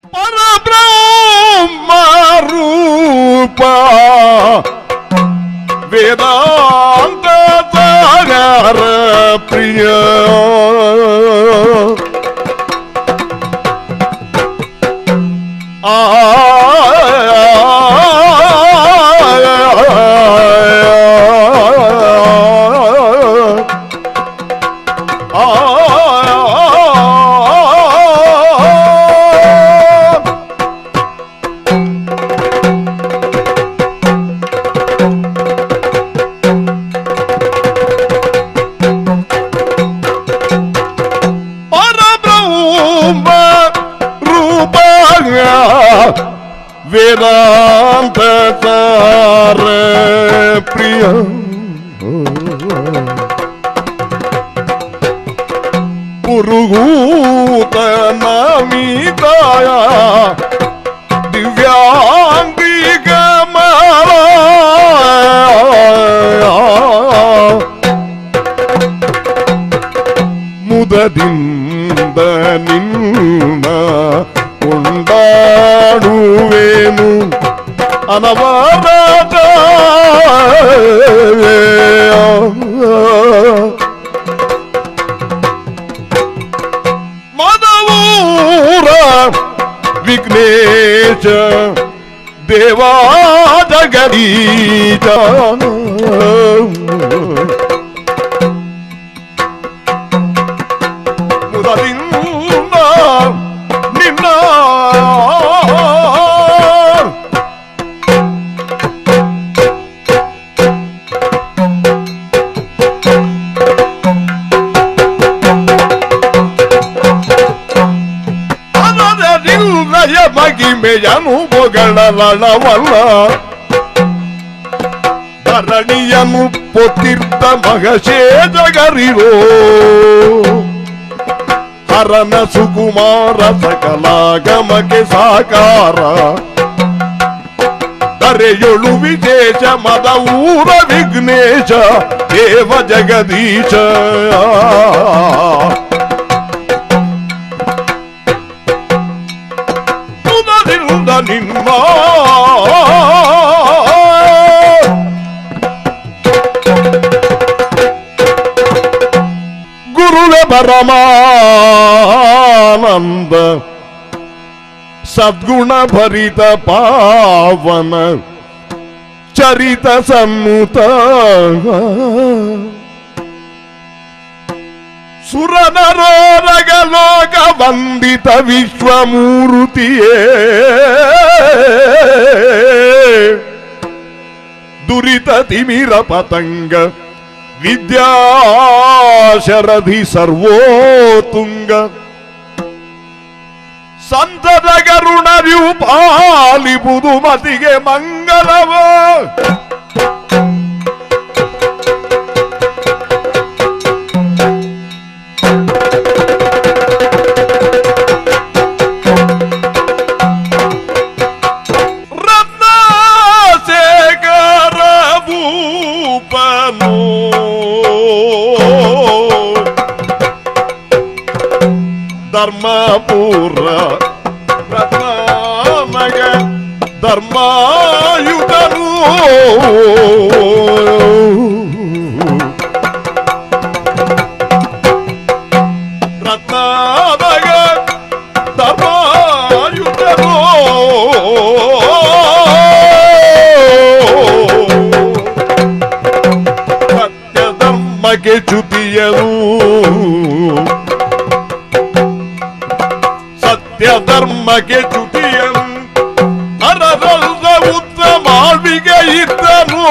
ಪರಬ್ರಹ್ಮ ರೂಪ ವೇದಾಂತ ಸಾಗರ ಪ್ರಿಯ ಆ ವೇದಾಂತ ಸಾರ ಪ್ರಿಯ ಪುರುಹೂತ ನಮಿತಾಯ ದಿವ್ಯಾಂಗಿಗ ಮುದದಿಂದ ನಿನ್ನ ಕೊಂಡಾಡುವೆನು ಅನವರತ. ಮದವೂರ ವಿಘ್ನೇಶ ದೇವಾ ಜಗದೀಶ ಮುದದಿಂದ ನಿನ್ನ ಮಗಿಮೆಯನು ಪೊಗಳಲವಲ್ಲ ಧರಣಿಯನು ಪೊತ್ತಿರ್ತ ಮಗಶೇ ಜಗರಿರೋ ಹರನ ಸುಕುಮಾರ ಸಕಲಾಗಮಕ್ಕೆ ಸಾಕಾರ ಧರೆಯೊಳು ವಿಶೇಷ ಮದ ಊರ ವಿಘ್ನೇಶ ದೇವ ಜಗದೀಶ. ನಿಮ್ಮ ಗುರುವೆ ಪರಮಾನಂದ ಸದ್ಗುಣ ಭರಿತ ಪಾವನ ಚರಿತ ಸನ್ನುತ ಸುರನರೋರಗಲೋಕ ವಂದಿತ ವಿಶ್ವಮೂರ್ತಿಯೇ ದುರಿತ ತಿಮಿರ ಪತಂಗ ವಿದ್ಯಾಶರಧಿ ಸರ್ವೋತುಂಗ ಸಂತದ ಕರುಣರಿಯು ಪಾಲಿಬುದು ಮತಿಗೆ ಮಂಗಲವ. ಧರ್ಮಪುರ ರತ್ನಮಗ ಧರ್ಮಾಯುಧನು ರತ್ನಮಗ ಧರ್ಮಾಯುಧನು ಸತ್ಯಧರ್ಮಕ್ಕೆ ಚ್ಯುತಿಯನು ಧರ್ಮಕ್ಕೆ ಚ್ಯುತಿಯನು ಹರರಲ್ದ ಉತ್ತಮಾಳ್ವಿಗೆ ಇದ್ದನು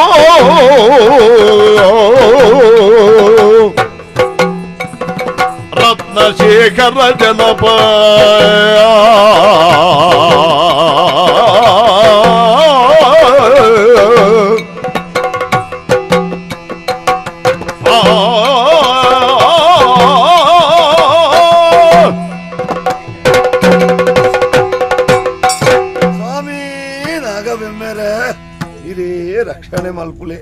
ರತ್ನಶೇಖರ ಜನಪ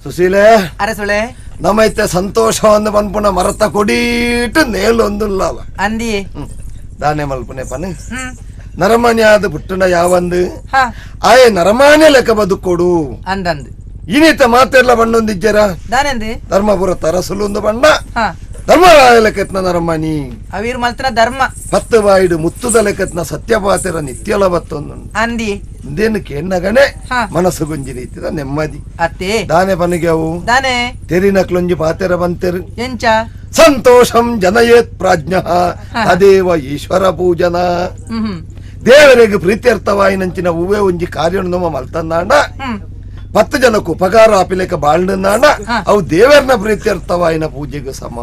ಸುಶೀಲೆ ಅರಸುಳೆ ನಮ್ಮೈತೆ ಸಂತೋಷವನ್ನು ಪನ್ಪುನ ಮರತ ಕೊಡೀಟು ನೇಲೊಂದುಲ್ಲ ಅಂದಿ ದಾನೆ ಮಲ್ಪುನೆ ಪನ್ ನರಮಾನ್ಯಾದ ಪುಟ್ಟಣ ಯಾವಂದು ಆಯೆ ನರಮಾನ್ಯ ಲೆಕ್ಕ ಬದುಕೊಡು ಅಂದಂದು ಇನಿತ ಮಾತೆಲ್ಲ ಬಣ್ಣೊಂದಿಜ್ಜರ ದಾನೆಂದು ಧರ್ಮಪುರ ತರಸುಲೊಂದು ಬಣ್ಣ ಧರ್ಮರಾಯ ಲೆಕ್ಕತ್ನ ನರಮಾನಿ ಅವೀರ್ ಮಲ್ತನ ಧರ್ಮ ಪತ್ತು ಬಾಯಿಡು ಮುತ್ತುದ ಲೆಕ್ಕತ್ನ ಸತ್ಯಪಾತೆರ ನಿತ್ಯಲ ಬತ್ತೊಂದು ಅಂದಿ ಇಂದೇನು ಕೇಣ್ಣಗನೆ ಮನಸ್ಸು ಗುಂಜಿ ರೀತಿದ ನೆಮ್ಮದಿ ಅತ್ತೆ ದಾನೆ ಪನಿಗೆವು ದಾನೆ ತೆರಿನಕ್ಲೊಂಜಿ ಪಾತೆರ ಬಂತೆರು ಎಂಚ ಸಂತೋಷಂ ಜನಯೇತ್ ಪ್ರಾಜ್ಞ ತದೇವ ಈಶ್ವರ ಪೂಜನ ದೇವರಿಗೆ ಪ್ರೀತ್ಯರ್ಥವಾಯಿನಂಚಿನ ಹೂವೇ ಒಂಜಿ ಕಾರ್ಯ ನಮ್ಮ ಮಲ್ತಂದಾಂಡ 10 ಜನಕ್ಕೂ ಉಪಕಾರ ಆಪಿಲೇಕ ಬಾಳ್ನಾಂಡ ಅವು ದೇವರನ ಪ್ರೀತ್ಯರ್ಥವಾಯಿನ ಪೂಜೆಗೆ ಸಮ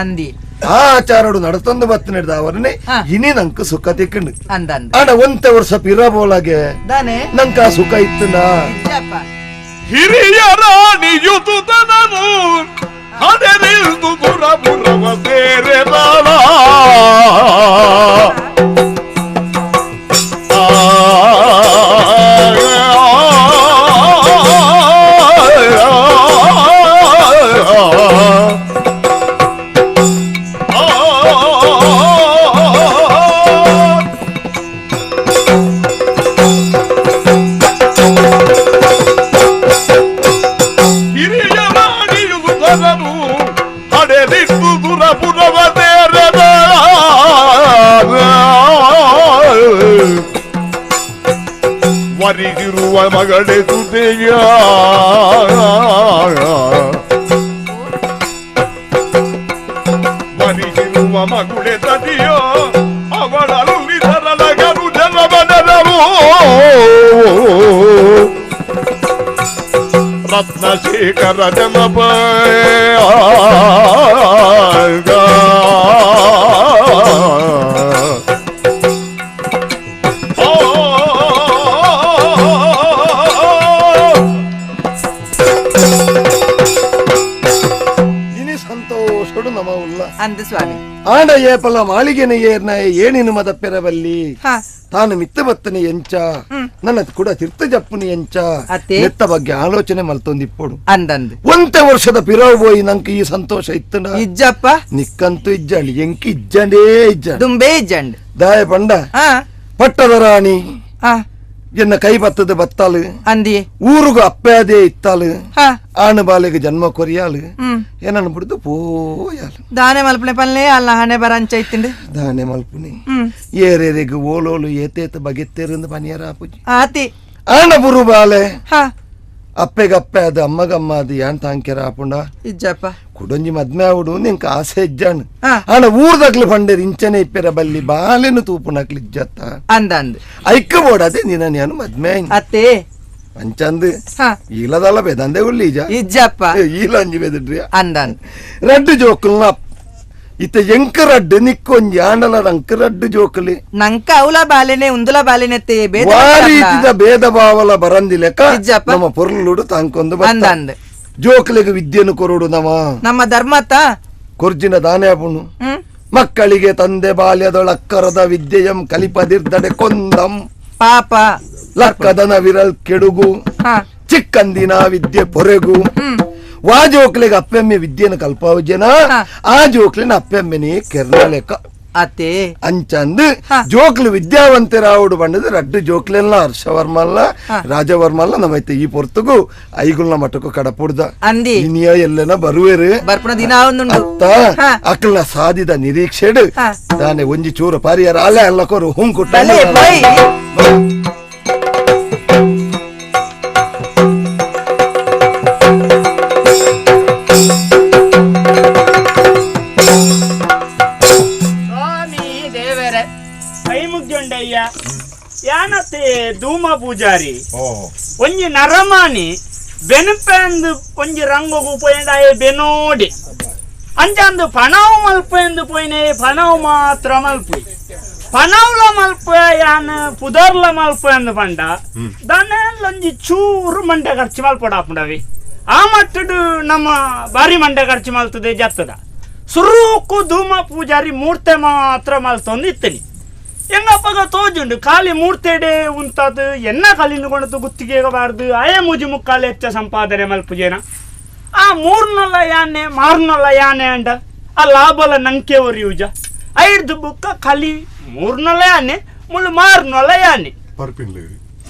ಅಂದಿ ಆ ಆಚಾರಡು ನಡತಂದು ಬತ್ತು ನಡೆದ ಅವರನ್ನೇ ಇನಿ ನಂಕು ಸುಖ ತಿಕ್ಕಂಡು ಅಂದಂದ ಆಡ ಒಂತೆ ವರ್ಷ ಪಿರಬೋಲಾಗೆ ದಾನೆ ನಂಕ ಆ ಸುಖ ಇತ್ತುನಾ ಹಿರಿಯ ರಾಣಿಯುತುತನನು ಅದೆರಿದು ಪುರಪುರವ ಸೇರೆದಾಳ ವರಿಗಿರುವ ಮಗಳೇ ತುದೆಯ ವರಿಗಿರುವ ಮಗುಳೆ ತದಿಯೋ ಅವಳಲ್ಲಿ ತರಲಗರು ಜನಬನರವು ರತ್ನಶೇಖರ ಜನಪ ಅಂದು ಸ್ವಾಮಿ ಆಂಡ ಏಪಲ ಮಾಳಿಗೆನ ಏರ್ನ ಏಣಿನು ಮದ ಪೆರವಲ್ಲಿ ತಾನು ಮಿತ್ತ ಬತ್ತನೆ ಎಂಚ ನನ್ನ ಕೂಡ ತಿರ್ತ ಜಪ್ಪುನಿ ಎಂಚ ನೆತ್ತ ಬಗ್ಗೆ ಆಲೋಚನೆ ಮಲ್ತೊಂದಿಪ್ಪೋಡು ಅಂದಂದು ಒಂತೆ ವರ್ಷದ ಪಿರವು ಬೋಯಿ ನಂಗೆ ಈ ಸಂತೋಷ ಇತ್ತನ ಇಜ್ಜಪ್ಪ ನಿಕ್ಕಂತೂ ಇಜ್ಜಾಳಿ ಎಂಕಿ ಇಜ್ಜಂಡೇ ಇಜ್ಜ ದುಂಬೇ ಇಜ್ಜಂಡ್ ದಾಯ ಪಂಡ ಪಟ್ಟದ ರಾಣಿ ಎನ್ನ ಕೈ ಬತ್ತದ ಬತ್ತಾಳು ಅಂದಿ ಊರುಗು ಅಪ್ಪದೇ ಇತ್ತಾಳು ಆಣು ಬಾಲೆಗೆ ಜನ್ಮ ಕೊರಿಯಾಳು ಏನನ್ನು ಬಿಡುದು ಪೋಯಾಳು ದಾನೆ ಮಲ್ಪನೆ ಪಲ್ಲೆ ಅಲ್ಲ ಹಣೆ ಬರ ಅಂಚ ಇತ್ತಿಂಡು ದಾನೆ ಮಲ್ಪನೆ ಏರೇರೆಗು ಓಲೋಲು ಏತೇತ ಬಗೆತ್ತೇರಿಂದ ಪನಿಯರ ಆಪುಜಿ ಆತಿ ಆಣ ಬುರು ಬಾಲೆ ಅಪ್ಪೆಗಪ್ಪೆ ಅದು ಅಮ್ಮಗಮ್ಮ ಅದು ಏನ್ ತಾಂಕೆರ ಆಪುಂಡ ಇಜ್ಜಪ್ಪ ಕುಡೊಂಜಿ ಮದ್ಮೆ ಆವುಡು ನಿಂಕ ಆಸೆ ಇಜ್ಜಾಣು ಆಣ ಊರ್ದಕ್ಲು ಪಂಡೇರು ಇಂಚನೆ ಇಪ್ಪೆರ ಬಲ್ಲಿ ಬಾಲೆನು ತೂಪುನಕ್ಲು ಇಜ್ಜತ್ತ ಅಂದಂದು ಐಕ್ಕ ಬೋಡದೆ ನಿನ್ನ ನಾನು ಮದ್ಮೆ ಅತ್ತೆ ಅಂಚಂದು ಈಲದಲ್ಲ ಬೆದಂದೆ ಉಳ್ಳಿ ಈಜ ಇಜ್ಜಪ್ಪ ಈಲ ಅಂಜಿ ಬೆದಿಡ್ರಿ ಅಂದಂದು ರಡ್ಡು ಜೋಕುಲ್ನ ಇತ್ತ ಎಂಕ ರಡ್ಡು ನಿಕ್ಕೊಂಜಿ ಆಂಡಲ ನಂಕ ರಡ್ಡು ಜೋಕುಲಿ ನಂಕ ಅವಲ ಬಾಲೆನೆ ಉಂದುಲ ಬಾಲೆನೆ ವಾರೀತಿದ ಭೇದ ಭಾವಲ ಬರಂದಿಲೆಕ್ಕ ನಮ್ಮ ಪೊರ್ಲುಡು ತಾಂಕೊಂದು ಅಂದಂದು ಜೋಕುಲಿಗೆ ವಿದ್ಯೆಯನ್ನು ಕೊರಡು ನಮ್ಮ ನಮ್ಮ ಧರ್ಮತ ಕೊರ್ಜಿನ ದಾನೆ ಆಪುಣು ಮಕ್ಕಳಿಗೆ ತಂದೆ ಬಾಲ್ಯದೊಳಕ್ಕರದ ವಿದ್ಯೆಯಂ ಕಲಿಪದಿರ್ದಡೆ ಕೊಂದಂ ಪಾಪ ಲಕ್ಕದನ ವಿರಲ್ ಕೆಡುಗು ಚಿಕ್ಕಂದಿನ ವಿದ್ಯೆ ಪೊರೆಗು ವಾ ಜೋಕ್ಲಿಗೆ ಅಪ್ಪೆಮ್ಮೆ ವಿದ್ಯೆಯನ್ನು ಕಲ್ಪಾವಜನ ಆ ಜೋಕ್ಲಿನ ಅಪ್ಪೆಮ್ಮೆನಿ ಕೆರ್ನಲೆಕ್ಕ ಅತ್ತೆ ಅಂಚಂದು ಜೋಕ್ಲು ವಿದ್ಯಾವಂತರಾವುಡು ಬಂಡದು ರಡ್ಡು ಜೋಕ್ಲೆಲ್ಲ ಹರ್ಷವರ್ಮಲ್ಲ ರಾಜವರ್ಮಲ್ಲ ನಮ್ಮೈತೆ ಈ ಪೊರ್ತುಗು ಐಗುಲ್ನ ಮಠಕ್ಕೂ ಕಡಪುಡ್ದ ಅಂದಿ ಇನಿಯ ಎಲ್ಲನ ಬರುವೆರು ಬರ್ಪುಣ ದಿನ ಅತ್ತ ಅಕ್ಲ ಸಾಧಿದ ನಿರೀಕ್ಷೆಡು ತಾನೆ ಒಂಜಿ ಚೂರು ಪರಿಯರ ಅಲೆ ಅಲ್ಲ ಕೊರು ಹುಂಕುಟ್ಟ ಯಾನತೆ ಧೂಮ ಪೂಜಾರಿ ಒಂಜಿ ನರಮಾನಿ ಬೆನುಪೆಂದು ಒಂಜಿ ರಂಗೋಗು ಪೋಯಂಡಾಯೆ ಬೆನೋಡಿ ಅಂಚಂದು ಪಣವು ಮಲ್ಪೆಂದು ಪೋಯಿನೆ ಪಣವು ಮಾತ್ರ ಮಲ್ಪು ಪಣವ್ಲ ಮಲ್ಪ ಯಾನ್ ಪುದರ್ಲ ಮಲ್ಪೆಂದು ಪಂಡ ದನೆಲ್ಲೊಂಜಿ ಚೂರು ಮಂಡೆ ಖರ್ಚು ಮಲ್ಪಡಾಪುಂಡವಿ ಆ ಮಟ್ಟಡು ನಮ್ಮ ಬಾರಿ ಮಂಡೆ ಖರ್ಚು ಮಲ್ತದೆ ಜತ್ತದ ಸುರುಕು ಧೂಮ ಪೂಜಾರಿ ಮೂರ್ತೆ ಮಾತ್ರ ಮಲ್ತೊಂದು ಇತ್ತನಿ ಎಂಗಪ್ಪಗ ತೋಜುಂಡು ಖಾಲಿ ಮೂರ್ತೆಡೆ ಉಂತಾದು ಎನ್ನ ಕಲಿನ ಕೊಣತು ಗುತ್ತಿಗೆಗಬಾರ್ದು ಅಯ ಮುಜಿ ಮುಕ್ಕಾಲು ಹೆಚ್ಚ ಸಂಪಾದನೆ ಮಲ್ಪುಜೇನ ಆ ಮೂರ್ನಲ್ಲ ಯಾನೆ ಮಾರ್ನಲ್ಲ ಯಾನೆ ಅಂಡ ಆ ಲಾಭಲ ನಂಕೆ ಒರಿಯುಜ ಐಡ್ದು ಬುಕ್ಕ ಖಾಲಿ ಮೂರ್ನಲ್ಲ ಯಾನೆ ಮುಳ್ಳು ಮಾರ್ನೊಲ್ಲ ಯಾನೆ ಪರ್ಪಿನ್ಲೆ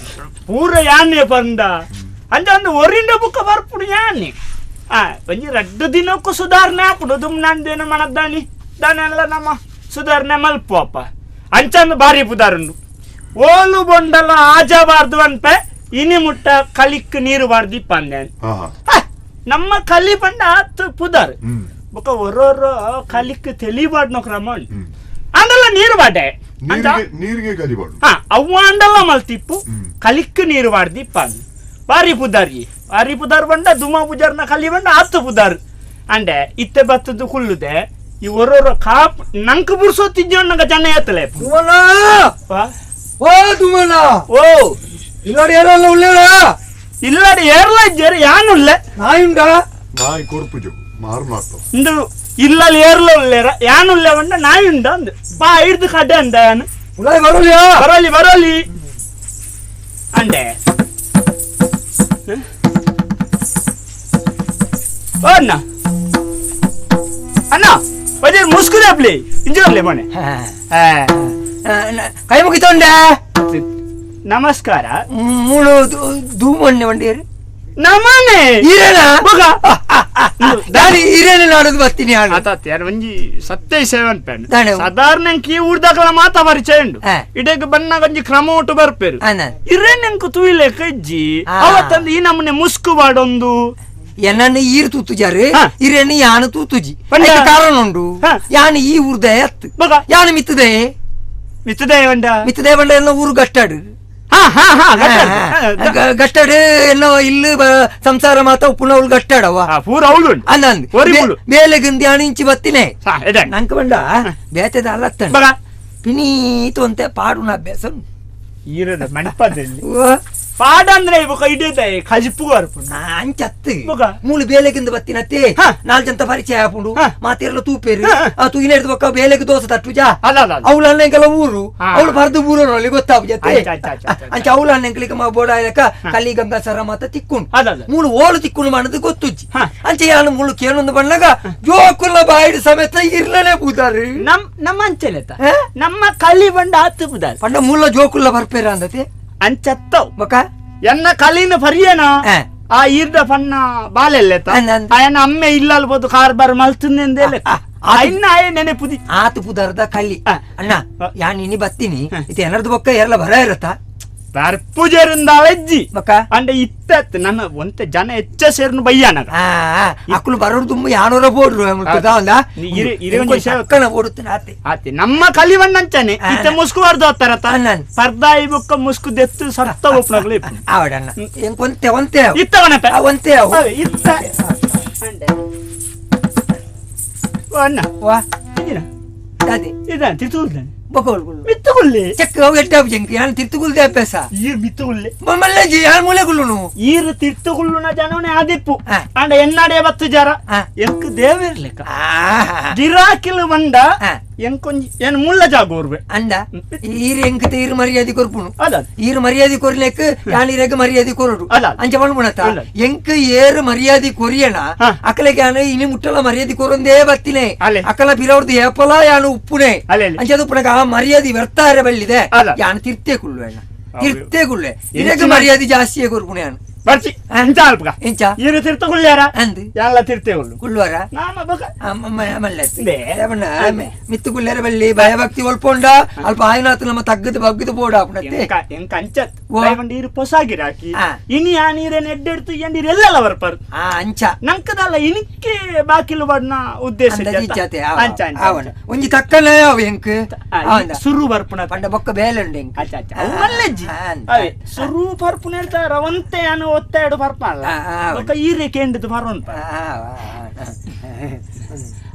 ಪೂರ ಯಾನೆ ಬಂದ ಅಂಚ ಒಂದು ಒರಿಂದ ಬುಕ್ಕ ಬರ್ಪುಡು ಯಾನೆ ಆ ಒಂಜಿ ರಡ್ಡು ದಿನಕ್ಕೂ ಸುಧಾರಣೆ ಆಪುಡು ದುಮ್ನಾಂದೇನು ಮನದ್ದಾನಿ ದಾನೆಲ್ಲ ನಮ್ಮ ಸುಧಾರಣೆ ಮಲ್ಪು ಅಪ್ಪ ಅಂಚಂದು ಭಾರಿ ಪುದಾರುಂಡು ಓಲು ಬೊಂಡಲ ಆಜಬಾರ್ದು ಅನ್ಪೆ ಇನಿ ಮುಟ್ಟ ಕಲಿಕ್ ನೀರು ಬಾರ್ದು ಇಪ್ಪಂದೆ ನಮ್ಮ ಕಲಿ ಬಂಡ ಆತು ಪುದಾರ್ ಬೊಕ ಒರೋರೋ ಕಲಿಕ್ ತೆಲಿಬಾರ್ದು ಕ್ರಮ ಉಂಟು ಅಂದಲ್ಲ ನೀರು ಬಾಡೆ ನೀರಿಗೆ ಕಲಿಬಾರ್ದು ಹಾ ಅವು ಅಂಡಲ್ಲ ಮಲ್ತಿಪ್ಪು ಕಲಿಕ್ ನೀರು ಬಾರ್ದು ಇಪ್ಪಂದು ಬಾರಿ ಪುದಾರಿ ಬಾರಿ ಪುದಾರ್ ಬಂಡ ದುಮಾ ಪುಜಾರ್ನ ಕಲಿ ಬಂಡ ಆತು ಪುದಾರ್ ಅಂಡೆ ಇತ್ತೆ ಬತ್ತದ್ದು ಕುಲ್ಲುದೆ ಈ ಒರೋರೋ ಕಾಪ್ ನಂಕ್ ಬುರ್ಸೋತಿದ್ಯೋ ನಂಗ ಜನ ಏತ್ತಲೆ ಓ ದುಮನ ಓ ಇಲ್ಲಾಡಿ ಏರಲ್ಲ ಉಳ್ಳೇರ ಇಲ್ಲಾಡಿ ಏರ್ಲ ಇಜ್ಜೇರು ಯಾನುಲ್ಲ ನಾಯುಂಡ ನಾಯಿ ಕೊರ್ಪುಜು ಮಾರ್ನಾತು ಇಂದು ಇಲ್ಲಲ್ಲಿ ಏರ್ಲ ಉಳ್ಳೇರ ಯಾನುಲ್ಲ ಬಂಡ ನಾಯುಂಡ ಅಂದು ಬಾ ಹಿಡ್ದು ಕಡ್ಡೆ ಅಂದ ಯಾನು ಉಳ್ಳಾಯಿ ಬರೋಲಿಯಾ ಬರೋಲಿ ಬರೋಲಿ ಅಂಡೆ ಓ ಅಣ್ಣ ಅಣ್ಣ ಬಜೆ ಮುಸ್ಕುದೆ ಅಪ್ಲಿ ಇಂಜೋರ್ಲೆ ಮನೆ ಕೈ ಮುಗಿತೊಂಡೆ ನಮಸ್ಕಾರ ಮೂಳು ಧೂಮಣ್ಣೆ ವಂಡಿಯರು ನಮನೆ ಈರೇನ ಬೊಗ ದಾನಿ ಈರೇನ ನಾಡೋದು ಬರ್ತೀನಿ ಆತಾತ್ ಯಾರು ಒಂಜಿ ಸತ್ಯ ಸೆವೆನ್ ಪೆನ್ ಸಾಧಾರಣ ಕೀ ಊರ್ದಾಕಲ ಮಾತ ಪರಿಚಯ ಉಂಡು ಇಡಕ್ಕೆ ಬನ್ನಾಗ ಒಂಜಿ ಕ್ರಮ ಒಟ್ಟು ಬರ್ಪೇರು ಇರೇನೆಂಕು ತೂಯಿಲೆ ಕಜ್ಜಿ ಅವತ್ತಂದು ಈ ನಮ್ಮನೆ ಮುಸ್ಕು ಬಾಡೊಂದು ಎನ್ನನ್ನು ಈರು ತೂತುಜಾರು ಇರೇನು ಯಾನು ತೂತುಜಿ ಕಾರಣ ಉಂಡು ಯಾನು ಈ ಊರ್ದೆ ಅತ್ತು ಯಾನು ಮಿತ್ತದೆ ಮಿತ್ತದೆ ಬಂಡ ಮಿತ್ತದೆ ಬಂಡ ಎಲ್ಲ ಊರು ಗಟ್ಟಾಡು ಗಟ್ಟಡು ಎಲ್ಲ ಇಲ್ಲಿ ಸಂಸಾರ ಮಾತ ಉಪ್ಪುನ ಅವಳು ಗಟ್ಟಾಡವ ಪೂರ ಅವಳು ಅಂದ ಬೇಲೆಗಿಂದ ಯಾನು ಇಂಚಿ ಬತ್ತಿನೇ ನಂಗೆ ಬಂಡ ಬೇತದ ಅಲ್ಲತ್ತಣ ಪಿನೀತು ಅಂತೆ ಪಾಡುನ ಅಭ್ಯಾಸ ಈರದ ಮಣಪದಲ್ಲಿ ಪಾಡ ಅಂದ್ರೆ ಇವಾಗ ಇಡೀ ಕಜಿಪು ಅಂಚತ್ತು ಮೂಲು ಬೇಲೆಗಿಂದ ಬತ್ತಿನತ್ತೆ ನಾಲ್ ಜಂತ ಪರಿಚಯ ಆಪುಂಡು ಮಾತಿರಲ್ಲ ತೂಪೇರು ಆ ತೂಗಿನ ಹಿಡಿದು ಬೊಕ್ಕ ಬೇಲೆಗೆ ದೋಸೆ ತಟ್ಟುಜಾ ಅವಳು ಅಣ್ಣಂಕೆಲ್ಲ ಊರು ಅವಳು ಬರೆದು ಊರಲ್ಲಿ ಗೊತ್ತಾಪು ಅಂಚ ಅವಳು ಅಣ್ಣಂಕ್ಲಿಗೆ ಬೋಡ ಕಲ್ಲಿ ಗಂಗಾಸರ ಮಾತ ತಿಕ್ಕೊಂಡು ಮೂಲು ಓಳು ತಿಕ್ಕೊಂಡು ಮಾಡೋದು ಗೊತ್ತುಜ್ಜಿ ಅಂಚೆ ಯಾನು ಮುಳು ಕೇಳೊಂದು ಬಣ್ಣಗ ಜೋಕುಲ್ಲ ಬಾಯಿಡು ಸಮೇತ ಇರ್ಲನೆ ಪೂದಾರು ನಮ್ ನಮ್ಮ ಅಂಚೆಲೆ ನಮ್ಮ ಕಲಿ ಬಂಡ ಆತು ಪೂದಾರು ಪಂಡ ಮೂಲ ಜೋಕುಲ್ಲ ಬರ್ಪೇರ ಅಂದತೆ ಅಂಚತ್ತವ್ ಬೊಕ ಎನ್ನ ಕಲಿನ ಪರಿಯನ ಆ ಈರ್ದ ಪನ್ನ ಬಾಲೆಲ್ಲೆತ್ತ ಆಯನ ಅಮ್ಮೆ ಇಲ್ಲಲ್ಬೋದು ಕಾರ್ಬಾರ್ ಮಲ್ತುಂದೆಂದೇಲೆ ಇನ್ನ ಆಯ ನೆನೆಪುದಿ ಆತು ಪುದರ್ದ ಕಲಿ ಅಣ್ಣ ಯಾನ್ ಇನಿ ಬತ್ತೀನಿ ಇದು ಏನರ್ದು ಬೊಕ್ಕ ಎರಲ ಬರ ಇರತ್ತ ಬರ್ಪುಜರಿಂದ ಅಜ್ಜಿ ಬೊಕ್ಕ ಅಂಡೆ ಇತ್ತ ನನ್ನ ಒಂತೆ ಜನ ಹೆಚ್ಚ ಸೇರ್ನು ಬಯ್ಯಾನಗ ಅಕ್ಕಲು ಬರೋರು ತುಂಬ ಯಾನೋರ ಬೋಡ್ರು ಓಡುತ್ತೆ ಆತೆ ಆತೆ ನಮ್ಮ ಕಲಿವಣ್ಣಂಚಾನೆ ಇತ್ತ ಮುಸ್ಕುವಾರ್ದು ಆತರ ಪರ್ದಾಯಿ ಬೊಕ್ಕ ಮುಸ್ಕು ದೆತ್ತು ಸತ್ತ ಒಪ್ಪನಗಳು ಆವಡಣ್ಣ ಒಂತೆ ಒಂತೆ ಇತ್ತ ಒಣಪೆ ಒಂತೆ ಇತ್ತ ಅಣ್ಣ ವಾ ಇದ ತಿರ್ತುಲ್ದಾನೆ ಮಿತ್ತುಗುಲ್ಲೆ ಚೆಕ್ ಅವು ಎಟ್ಟ ಜಂಕ್ ಯಾನ್ ತಿರ್ತುಗುಲ್ದೆ ಅಭ್ಯಾಸ ಈ ಮಿತ್ತುಗುಲ್ಲೆ ಮಲ್ಲಜಿ ಯಾನ್ ಮೂಲೆಗುಲ್ಲುನು ಈರು ತಿರ್ತುಗುಲ್ಲುನ ಜನವನೆ ಆದಿಪ್ಪು ಅಂಡ ಎನ್ನಾಡೆ ಬತ್ತು ಜರ ಎಂಕ್ ದೇವಿರ್ಲೆಕ್ಕ ಗಿರಾಕಿಲು ಬಂಡ ಎಂಕೊಂಜಿ ಏನ್ ಮುಳ್ಳ ಜಾಗ ಊರ್ವೆ ಅಂಡ ಈರು ಎಂಕ್ ತೀರು ಮರ್ಯಾದೆ ಕೊರ್ಪುನು ಈರು ಮರ್ಯಾದೆ ಕೊರ್ಲೆಕ್ ಯಾನ್ ಇರೆಗ್ ಮರ್ಯಾದೆ ಕೊರಡು ಅಂಚ ಪಣ್ಪುಣತ ಎಂಕ್ ಏರು ಮರ್ಯಾದೆ ಕೊರಿಯಣ ಅಕಲೆಗೆ ಯಾನ್ ಇನಿ ಮುಟ್ಟಲ ಮರ್ಯಾದೆ ಕೊರೊಂದೇ ಬತ್ತಿನೇ ಅಕಲ ಬಿರವ್ರದ್ದು ಏಪಲ ಯಾನು ಉಪ್ಪುನೆ ಅಂಚ ಉಪ್ಪುನಗ ಆ ಮರ್ಯಾದೆ ವ್ಯರ್ಥ ಬಳ್ಳಿದೆ ಯಾನು ತಿರ್ತೇ ಕುಳ್ಳು ಅಣ್ಣ ತಿರ್ತೇ ಕುಳ್ಳೆ ಇದಕ್ಕೆ ಮರ್ಯಾದೆ ಜಾಸ್ತಿಯೇ ಕೊರ್ಪುಣೆ ಯಾನು ಬರ್ಚಿ ಎಂಚ ಅಲ್ಪಗ ಎಂಚ ಈರು ತಿರ್ತ ಕುಳ್ಳ್ಯಾರ ಅಂದು ಯಾನ್ಲ ತಿರ್ತೇ ಕುಳ್ಳು ಕುಳ್ಳುವಾರ ನಾಮ ಬಕ ಮಿತ್ತು ಕುಳ್ಳ್ಯಾರ ಬಳ್ಳಿ ಭಯಭಕ್ತಿ ಒಲ್ಪೊಂಡ ಅಲ್ಪ ಆಯ್ನಾತು ನಮ್ಮ ತಗ್ಗದ ಬಗ್ಗದ ಬೋಡ ಆಪುಣತ್ತೆ ಎಂಕ ಅಂಚತ್ ಈರು ಪೊಸಾಗಿರಾಕಿ ಇನಿ ಆ ನೀರೇನ ಎಡ್ಡೆಡ್ತು ಎಂಡಿರೆಲ್ಲ ಬರ್ಪಾರು ಅಂಚ ನಂಕದಲ್ಲ ಇನಿಕ್ಕೆ ಬಾಕಿಲು ಬಣ್ಣ ಉದ್ದೇಶ ಅಂಚ ಒಂಜಿ ತಕ್ಕನ ಎಂಕ್ ಸುರು ಬರ್ಪುಣ ಪಂಡ ಬೊಕ್ಕ ಬೇಲೆ ಉಂಡು ಎಂಕ್ ಮಲ್ಲೆಜ್ಜಿ ಸುರು ಬರ್ಪುಣ ಹೇಳ್ತಾರ ಒಂತೆ ಯಾನು ಒತ್ತೆರಡು ಬರ್ಪಲ್ಲ ಬೊಕ್ಕ ಈರೆ ಕೇಂದ್ರದ್ದು ಬರೋನ್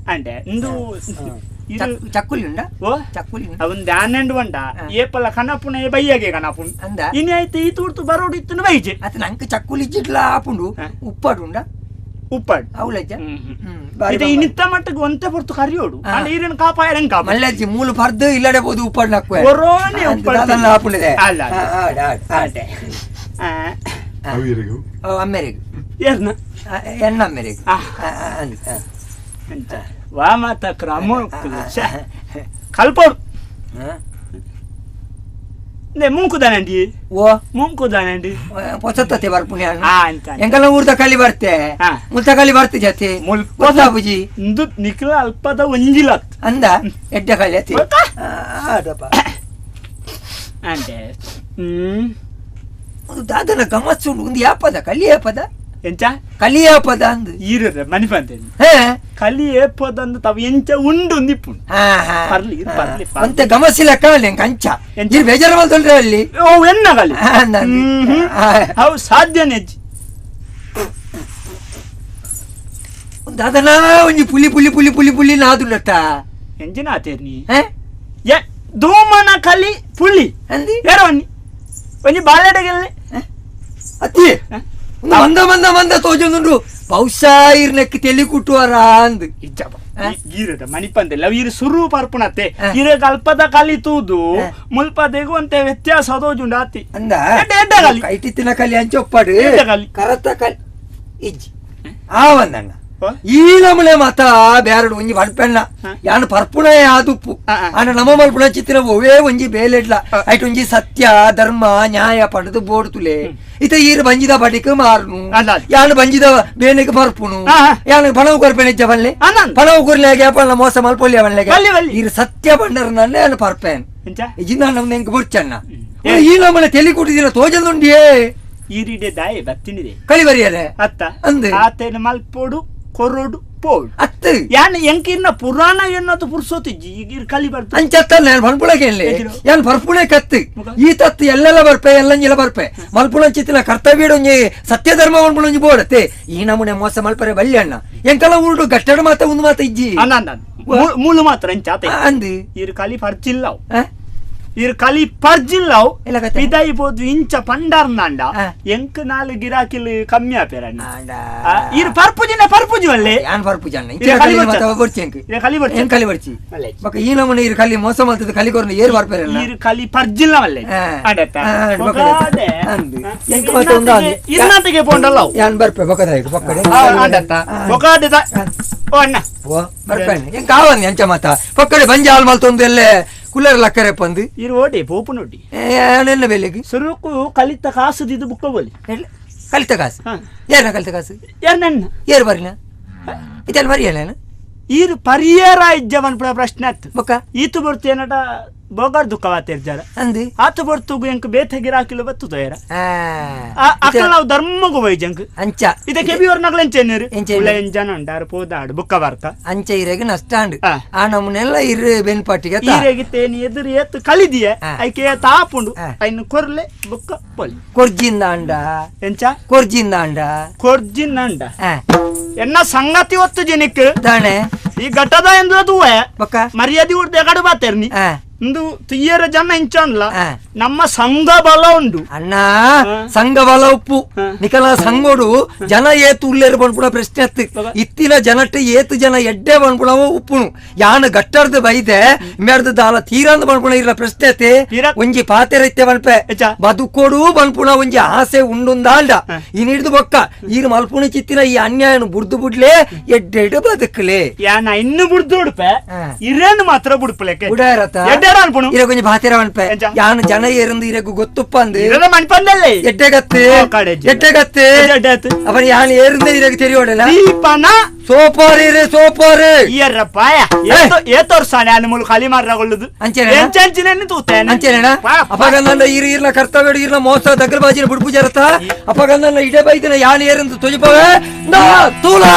ಅಂಡೆ ಇಂದು ಚಕ್ಕುಲಿ ಉಂಡ ಓ ಚಕ್ಕುಲಿ ಅವನ್ ಧ್ಯಾನ ಬಂಡ ಏಪಲ್ಲ ಕನಪುನ ಬೈಯಾಗೆ ಕನಪುನ್ ಅಂದ ಇನಿ ಆಯ್ತು ಈ ತೂರ್ತು ಬರೋಡು ಇತ್ತನ ಬೈಜೆ ಅತ ನಂಗೆ ಚಕ್ಕುಲಿ ಜಿಡ್ಲ ಆಪುಂಡು ಉಪ್ಪಾಡು ಉಂಡ ಉಪ್ಪಾಡು ಅವಲಜ್ಜ ಇದು ಇನ್ನಿತ್ತ ಮಟ್ಟಕ್ಕೆ ಒಂತೆ ಪೊರ್ತು ಕರಿಯೋಡು ಅಂಡ ಈರೇನು ಕಾಪಾಯರಂಗ್ ಕಾಪ ಮಲ್ಲಜ್ಜಿ ಮೂಲು ಪರ್ದು ಇಲ್ಲಡೆ ಬೋದು ಉಪ್ಪಾಡು ನಕ್ಕು ಒರೋನೆ ಉಪ್ಪಾಡು ಅದನ್ನ ಆಪುಂಡಿದೆ ಅಲ್ಲ ಅಮ್ಮೆರೆಗ್ ಏರ್ನ ಎಣ್ಣ ಅಮ್ಮೆರೆಗ್ ವಾ ಮಾತ ಕ್ರಮ ಕಲ್ಪೋಡು నే ಮುಂಕುದಾನಂಡಿ ಓ ಮುಂಕುದಾನಂಡಿ ಪೊಸತ್ತತೆ ಬರ್ಪುಣೆ ಅಂತ ಎಂಕಲ್ಲ ಊರ್ದ ಕಲಿ ಬರ್ತೆ ಮುಲ್ತ ಕಲಿ ಬರ್ತೆ ಜಾತಿ ಮುಲ್ಪುಜಿ ಇಂದು ನಿಖಲ ಅಲ್ಪದ ಒಂಜಿಲ ಅಂದ ಎಡ್ಡ ಕಲಿ ಅತಿ ಆದಪ್ಪ ಅಂದೆ ಒಂದು ದಾದನ ಗಮತ್ಸುಂಡು ಒಂದು ಯಾಪದ ಕಲಿ ಯಾಪದ ಎಂಚ ಕಲಿ ಯಾಪದ ಅಂದು ಈರ ಮನಿ ಬಂತೇನೆ ಕಲಿ ಏಪದ ಅಂದು ತಾವು ಎಂಚ ಉಂಡು ನಿಪ್ಪುಂಡು ಪರ್ಲಿ ಪರ್ಲಿ ಅಂತೆ ಗಮಸಿಲ್ಲ ಕಾಲಿ ಅಂಚ ಎಂಚ ಬೇಜಾರು ಮಲ್ತೊಂಡ್ರೆ ಅಲ್ಲಿ ಓ ಎನ್ನ ಕಲಿ ಅವು ಸಾಧ್ಯನೇ ದಾದನ ಒಂಜಿ ಪುಲಿ ಪುಲಿ ಪುಲಿ ಪುಲಿ ಪುಲಿ ನಾದುಂಡತ್ತ ಎಂಜಿನ ಆತೇರ್ನಿ ದೋಮನ ಕಲಿ ಪುಲಿ ಅಂದಿ ಏರವನ್ನಿ ಒಂಜಿ ಬಾಳೆಡಗೆಲ್ಲೆ ಅತ್ತಿ ಮಂದ ಮಂದ ಮಂದ ತೋಜೊಂದುಂಡು ಬಹುಶಃ ಇರ್ನೆಕ್ ತೆಲಿ ಕುಟ್ಟುವರ ಅಂದ್ ಇಜ್ಜಪ್ಪ ಈರದ ಮಣಿಪಂದೆಲ್ಲ ಈರು ಸುರು ಪರ್ಪುಣತ್ತೆ ಇರ ಅಲ್ಪದ ಕಲಿ ತೂದು ಮುಲ್ಪದೆಗು ಅಂತೆ ವ್ಯತ್ಯಾಸ ತೋಜುಂಡು ಆತಿ ಅಂದ ಕೈಟಿತ್ತಿನ ಕಲಿ ಅಂಚೊಪ್ಪಾಡು ಕರತ ಕಲಿ ಇಜ್ಜಿ ಆ ಒಂದಣ್ಣ ಈ ನಮನೆ ಮಾತ ಬೇರಡು ಒಂಜಿ ಪಡ್ಪೆಣ್ಣ ಯಾನು ಪರ್ಪುಣ ಆದುಪ್ಪು ಆನ ನಮ್ಮ ಮಲ್ಪುಣ ಚಿತ್ರ ಒವೇ ಒಂಜಿ ಬೇಲೆಡ್ಲ ಐಟ್ ಒಂಜಿ ಸತ್ಯ ಧರ್ಮ ನ್ಯಾಯ ಪಡೆದು ಬೋಡ್ತುಲೆ ಇತ ಈರು ಬಂಜಿದ ಬಡಿಕ್ ಮಾರ್ನು ಯಾನು ಬಂಜಿದ ಬೇಲೆಗೆ ಪರ್ಪುನು ಯಾನು ಪಣವು ಕೊರ್ಪೆಣ ಇಜ್ಜ ಬಲ್ಲೆ ಪಣವು ಕೊರ್ಲೆಗೆ ಪಣ್ಣ ಮೋಸ ಮಲ್ಪೊಲ್ಯ ಬಲ್ಲೆಗೆ ಈರು ಸತ್ಯ ಬಂಡರ್ ನನ್ನೆ ಯಾನು ಪರ್ಪೇನ್ ಇಜಿಂದ ನಮ್ದು ಎಂಕ್ ಬೊಡ್ಚಣ್ಣ ಈ ನಮ್ಮನೆ ತೆಲಿ ಕುಟ್ಟಿದಿನ ತೋಜಂದುಂಡಿಯೇ ಈರಿಡೆ ದಾಯಿ ಬತ್ತಿನಿದೆ ಕಲಿ ಬರಿಯರೆ ಅತ್ತ ಅಂದೆ ಆತೇನ ಮಲ್ಪೋಡು ಕೊರೋಡು ಪೋಡು ಅತ್ತು ಯಾನ್ ಎಂಕಿರ್ನ ಪುರಾಣ ಎನ್ನೋದು ಪುರ್ಸೋತಿಜ್ಜಿ ಈಗ ಕಲಿ ಬರ್ತ ಅಂಚತ್ತ ನಾನು ಪನ್ಪುಳಕ್ಕೆ ಯಾನ್ ಪರ್ಪುಣೆ ಕತ್ತು ಈ ತತ್ತು ಎಲ್ಲೆಲ್ಲ ಬರ್ಪೆ ಎಲ್ಲಂಜಿಲ ಬರ್ಪೆ ಮಲ್ಪುಣ ಚಿತ್ತಿನ ಕರ್ತವ್ಯ ಒಂಜಿ ಸತ್ಯ ಧರ್ಮ ಮಲ್ಪುಣಂಜಿ ಬೋಡತ್ತೆ ಈ ನಮೂನೆ ಮೋಸ ಮಲ್ಪರೆ ಬಲ್ಯ ಅಣ್ಣ ಎಂಕಲ ಊರುಡು ಗಟ್ಟಡ ಮಾತ ಒಂದು ಮಾತ ಇಜ್ಜಿ ಮೂಲು ಮಾತ್ರ ಅಂಚ ಅಂದು ಇರು ಕಲಿ ಪರ್ಚಿಲ್ಲವು ಇರ್ ಕಲಿ ಪರ್ಜಿಲ್ಲವು ಪಿದಾಯಿ ಪೋದು ಇಂಚ ಪಂಡಾರ್ನಾಂಡ ಎಂಕ್ ನಾಲ್ ಗಿರಾಕಿಲ್ ಕಮ್ಮಿ ಆಪೇರಣ್ಣ ಇರ್ ಪರ್ಪುಜಿನ ಪರ್ಪುಜಿ ಅಲ್ಲೇ ಯಾನ್ ಪರ್ಪುಜಣ್ಣ ಕಲಿ ಬರ್ಚಿ ಕಲಿ ಬರ್ಚಿ ಬೊಕ ಈ ನಮೂನೆ ಇರ್ ಕಲಿ ಮೋಸ ಮಲ್ತದ ಕಲಿ ಕೊರ್ನ ಏರ್ ಬರ್ಪೇರಣ್ಣ ಇರ್ ಕಲಿ ಪರ್ಜಿಲ್ಲ ಅಲ್ಲೇ ಎಂಕ್ ಮಾತ ಒಂದು ಇರ್ನಾಟಿಗೆ ಪೋಂಡಲ್ಲ ಯಾನ್ ಬರ್ಪೆ ಬೊಕದಾಯ್ತು ಬೊಕ್ಕಡೆ ಆಡತ್ತ ಬೊಕಾಡೆದ ಓ ಅಣ್ಣ ಓ ಬರ್ಪೇಣ ಎಂಕ್ ಆವನ್ನಿ ಅಂಚ ಮಾತ ಪಕ್ಕಡೆ ಬಂಜಿ ಹಾಲ್ ಮಲ್ತೊಂದು ಎಲ್ಲೇ ಕುಲ್ಲರ್ ಲಕ್ಕರೆ ಪಂದು ಇರು ಓಡಿ ಪೋಪು ನೋಡಿ ಎನ್ನ ಬೆಲೆಗೆ ಸುರುಕು ಕಲಿತ ಕಾಸು ದಿದ್ದು ಬುಕ್ಕ ಬೋಲಿ ಕಲಿತ ಕಾಸು ಯಾರನ್ನ ಕಲಿತ ಕಾಸು ಯಾರು ನನ್ನ ಏರು ಬರಿನ ಇದೆಲ್ಲ ಬರಿಯಲ್ಲ ಈರು ಪರಿಯರ ಇಜ್ಜವನ್ ಪ್ರಶ್ನೆ ಆತು ಬೊಕ್ಕ ಈತು ಬರ್ತೇನಟ ಬೋಗಾರ್ ದುಃಖವಾತಿರ್ಜಾರ ಅಂದು ಆತು ಬರ್ತುಗು ಎಂಕ್ ಬೇತ ಗಿರಾಕಿಲು ಬತ್ತು ತೋಯರ ಅಕ್ಕ ನಾವು ಧರ್ಮಗು ವೈಜಂಕ್ ಅಂಚ ಇದಕ್ಕೆ ಕೆಬಿಯವ್ರ ನಗಲ ಎಂಚೆನ್ನರು ಎಂಜನ ಅಂಡಾರು ಪೋದಾಡು ಬುಕ್ಕ ಬರ್ತ ಅಂಚ ಇರೆಗ್ ನಷ್ಟ ಅಂಡು ಆ ನಮ್ಮನೆಲ್ಲ ಇರು ಬೆನ್ಪಾಟಿಗೆ ಈರೆಗೆ ತೇನಿ ಎದುರು ಏತು ಕಲಿದಿಯೆ ಐಕೆ ತಾಪುಂಡು ಐನು ಕೊರ್ಲೆ ಬುಕ್ಕ ಪೊಲಿ ಕೊರ್ಜಿಂದ ಅಂಡ ಎಂಚ ಕೊರ್ಜಿಂದ ಅಂಡ ಕೊರ್ಜಿಂದ ಅಂಡ ಎನ್ನ ಸಂಗತಿ ಒತ್ತು ಜನಕ್ಕೆ ತಾನೆ ಈ ಘಟ್ಟದ ಎಂದು ತೂವೆ ಬೊಕ್ಕ ಮರ್ಯಾದೆ ಉಡ್ದು ಎಗಡು ಬಾತೇರ್ನಿ ಇಂದು ತುಯ್ಯರ ಜನ ಇಂಚನ್ಲ ನಮ್ಮ ಸಂಘ ಬಲ ಉಂಡು ಅಣ್ಣ ಸಂಘ ಬಲ ಉಪ್ಪು ನಿಕಲ ಸಂಗೋಡು ಜನ ಏತು ಉಲ್ಲೇರು ಬಂದ್ಪುಣ ಪ್ರಶ್ನೆ ಅತ್ತು ಇತ್ತಿನ ಜನಟ್ಟು ಏತು ಜನ ಎಡ್ಡೆ ಬಂದ್ಪುಣವು ಉಪ್ಪುನು ಯಾನು ಗಟ್ಟರ್ದು ಬೈದೆ ಮೇರ್ದು ದಾಲ ತೀರಂದು ಬಂದ್ಪುಣ ಇರ್ಲ ಪ್ರಶ್ನೆ ಅತ್ತೆ ಒಂಜಿ ಪಾತೆರೈತೆ ಬನ್ಪೆ ಬದುಕೋಡು ಬಂದ್ಪುಣ ಒಂಜಿ ಆಸೆ ಉಂಡುಂದಾಂಡ ಇನ್ ಹಿಡ್ದು ಬೊಕ್ಕ ಈರು ಮಲ್ಪುಣ ಚಿತ್ತಿನ ಈ ಅನ್ಯಾಯನು ಬುಡ್ದು ಬುಡ್ಲೆ ಎಡ್ಡೆಡು ಬದುಕಲೆ ಯಾನ ಇನ್ನು ಬುಡ್ದು ಉಡುಪೆ ಇರೇನು ಮಾತ್ರ ಬುಡ್ಪಲೆಕ್ಕೆ ಬುಡಾರತ ಇರಗೊಂಜಿ ಬಾತಿರ ಅನ್ಪೆ ಯಾನು ಜನ ಏರಂದು ಇರಗು ಗೊತ್ತುಪ್ಪ ಅಂದು ಎಡ್ಡೆಗತ್ತೆ ಎಡ್ಡೆಗತ್ತೆ ಅವನ ಯಾನು ಏರಿಂದ ಇರಗ ತೆರಿಯೋಡಲ್ಲ ದೀಪನ ಸೋಪಾರಿ ರೇ ಸೋಪಾರಿ ಇಯರ್ರಪ್ಪಾಯ ಏತೋರ್ಸಾನೆ ಅನ್ನ ಮೂಲ ಖಾಲಿ ಮಾರ್ರಗೊಳ್ಳುದು ಅಂಚೆನ ಎಂಚಂಚಿನ ತೂತೇನೆ ಅಂಚೆನ ಅಪಗಂದ ಇರು ಇರ್ಲ ಕರ್ತವ್ಯ ಇರ್ಲ ಮೋಸ ದಗ್ಗಲ್ ಬುಡ್ಪು ಜರತ ಅಪಗಂದ ಇಡೆ ಬೈದಿನ ಯಾನು ಏರಂದು ತೊಜಿಪವೆ ನಾ ತೂಲಾ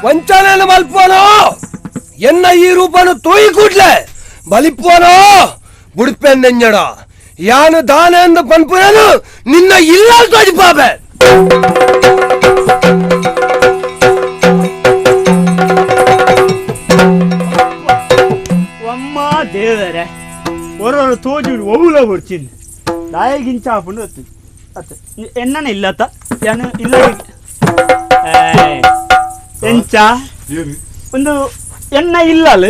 ವಂಚನೆಯನ್ನು ಮಲ್ಪೋನೋ ಎನ್ನ ಈ ರೂಪನು ತೋಯಿ ಕೂಡ್ಲೆ ಬಲಿಪೋನೋ ಬುಡ್ಪೆನ್ ನೆಂಜಡ ಯಾನು ದಾನ ಎಂದು ಪನ್ಪುನನು ನಿನ್ನ ಇಲ್ಲ ತೋಜಿಪಾಬೆ. ಅಮ್ಮ ದೇವರೇ ಒರೊರು ತೋಜು ಒವುಲ ಬರ್ತೀನಿ ದಾಯಗಿಂಚ ಹಾಕೊಂಡು ಅತ್ತ ಎನ್ನನ ಇಲ್ಲತ್ತ ಯಾನು ಇಲ್ಲ ಎಂಚ ಒಂದು ಎನ್ನ ಇಲ್ಲಲ್ಲ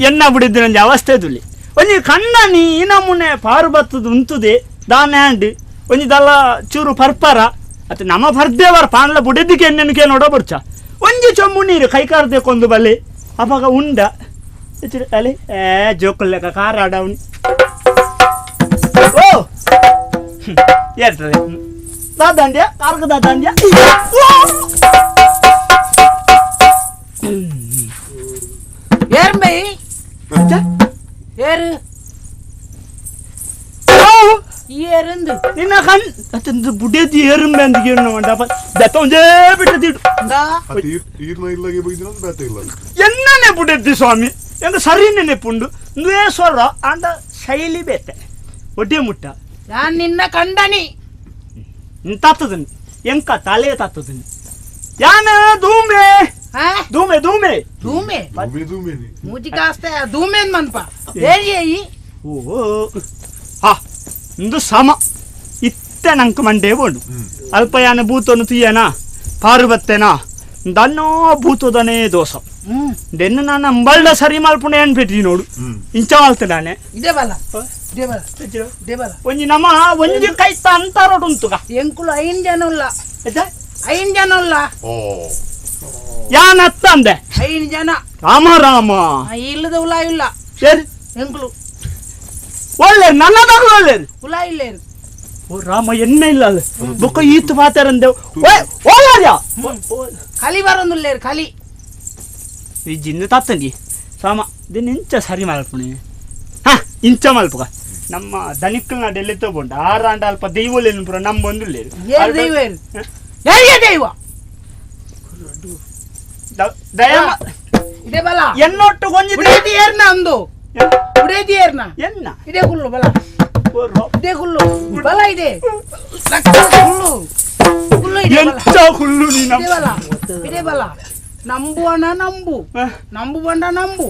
ಎನ್ನ ಬಿಡಿದ್ದು ನಂಜಿ ಅವಸ್ಥೆ ತುಲಿ ಒಂಜಿ ಕಣ್ಣ ನೀ ನಮೂನೆ ಪಾರು ಬತ್ತದು ಉಂತುದೆ ದಾನ ಹ್ಯಾಂಡ್ ಒಂಜಿ ದಲ್ಲ ಚೂರು ಪರ್ಪರ ಅತ್ತ ನಮ್ಮ ಪರ್ದೇವರ ಪಾನ್ಲ ಬುಡಿದ್ದಕ್ಕೆ ಎಣ್ಣೆನಕ್ಕೆ ನೋಡ ಬರ್ಚ ಒಂಜಿ ಚೊಂಬು ನೀರು ಕೈಕಾರ್ದೆ ಕೊಂದು ಬಲ್ಲೆ ಅವಾಗ ಉಂಡ ಅಲೆ ಏ ಜೋಕುಲ್ಲೆಕ್ಕ ಕಾರ ಆಡವನಿ ಓ ಏರ್ತದೆ ದಾದಾಂಡ್ಯ ಕಾರ್ಗ ದಾದಾಂಡ್ಯ ಏರ್ ಬೈ ಏರು ಏರಂದು ನಿನ್ನ ಕಣ್ ಅತ್ತಂದು ಬುಡೇದಿ ಏರುಂಬೆ ಅಂತ ಕೇಳು ಮಂಡಪ ದತ್ತೊಂಜೇ ಬಿಟ್ಟದಿಡು ಈರ್ನ ಇಲ್ಲಗೆ ಬೈದಿನ ಬೇತೆ ಇಲ್ಲ ಎನ್ನನೆ ಬುಡೆದ್ದಿ ಸ್ವಾಮಿ ಎಂದ ಸರಿ ನೆನೆಪುಂಡು ಇಂದುವೇ ಸ್ವರ ಆಂಡ ಶೈಲಿ ಬೇತೆ ಒಡ್ಡೆ ಮುಟ್ಟ ನಾನು ನಿನ್ನ ಕಂಡನಿ ತಾತದನ್ ಎಂಕ ತಲೆ ತಾತದನ್ ಯಾನ ಧೂಮೆ ಧೂಮೆ ಧೂಮೆ ಧೂಮೆ ಧೂಮೆ ಮೂಜಿ ಕಾಸ್ತೆ ಧೂಮೆ ಮನ್ಪ ಏರಿ ಓ ಹಾ ಇಂದು ಸಮ ಇತ್ತೆ ನಂಕ ಮಂಡೇ ಬೋಂಡು ಅಲ್ಪ ಯಾನ ಭೂತನು ತುಯ್ಯನ ಪಾರ್ವತ್ತೇನಾ ದನ್ನೋ ಭೂತದನೇ ದೋಸ ದೆನ್ನು ನಾನು ಅಂಬಲ್ಡ ಸರಿ ಮಲ್ಪುಣೆ ಅನ್ಬಿಟ್ಟಿ ನೋಡು ಇಂಚ ಮಲ್ತೆ ನಾನೆ ಇದೇ ಬಲ ಇದೇ ಬಲ ಇದೇ ಬಲ ಒಂಜಿ ನಮ್ಮ ಒಂಜಿ ಕೈತ ಅಂತಾರೋಡು ಉಂಟುಗ ಎಂಕುಲು ಐನ್ ಜನ ಉಲ್ಲ ಐನ್ ಜನ ಉಲ್ಲ ಯಾನತ್ತ ಅಂದೆ ಐನ್ ಜನ ರಾಮ ರಾಮ ಇಲ್ಲದ ಉಲ ಇಲ್ಲ ಸರಿ ಎಂಕುಲು ಒಳ್ಳೆ ನನ್ನದಾಗಲೂ ಒಳ್ಳೇದು ಉಲ ಇಲ್ಲ ಓ ರಾಮ ಎಣ್ಣೆ ಇಲ್ಲ ಅದು ಬೊಕ್ಕ ಈತು ಪಾತಾರಂದೆ ಓಲಾರ್ಯಾ ಖಾಲಿ ಬರೋದಿಲ್ಲ ಖಾಲಿ ಈ ಜಿನ್ನು ತಾತಂದಿ ಸಾಮ ದಿನ ಇಂಚ ಸರಿ ಮಲ್ಪುಣೆ ಹಾ ಇಂಚ ಮಲ್ಪುಗ ನಮ್ಮ ದನಿಕ್ಕಲ್ನ ಡೆಲ್ಲಿ ತಗೊಂಡು ಆರಾಂಡ ಅಲ್ಪ ದೈವಲೇನು ಪುರ ನಮ್ಮ ಬಂದಿಲ್ಲ ದೈವ ದಯ ಇದೇ ಬಲ ಎನ್ನೊಟ್ಟು ಗೊಂಜಿ ಏರ್ನ ಅಂದು ಉಡೇದಿ ಏರ್ನ ಎನ್ನ ಇದೇ ಗುಲ್ಲು ಬಲ ಇದೇ ಗುಲ್ಲು ಬಲ ಇದೆ ಗುಲ್ಲು ಗುಲ್ಲು ಇದೆ ಎಂಚ ಹುಲ್ಲು ನೀನು ಇದೇ ಬಲ ಇದೇ ಬಲ ನಂಬುವಣ ನಂಬು ನಂಬು ಬಂಡ ನಂಬು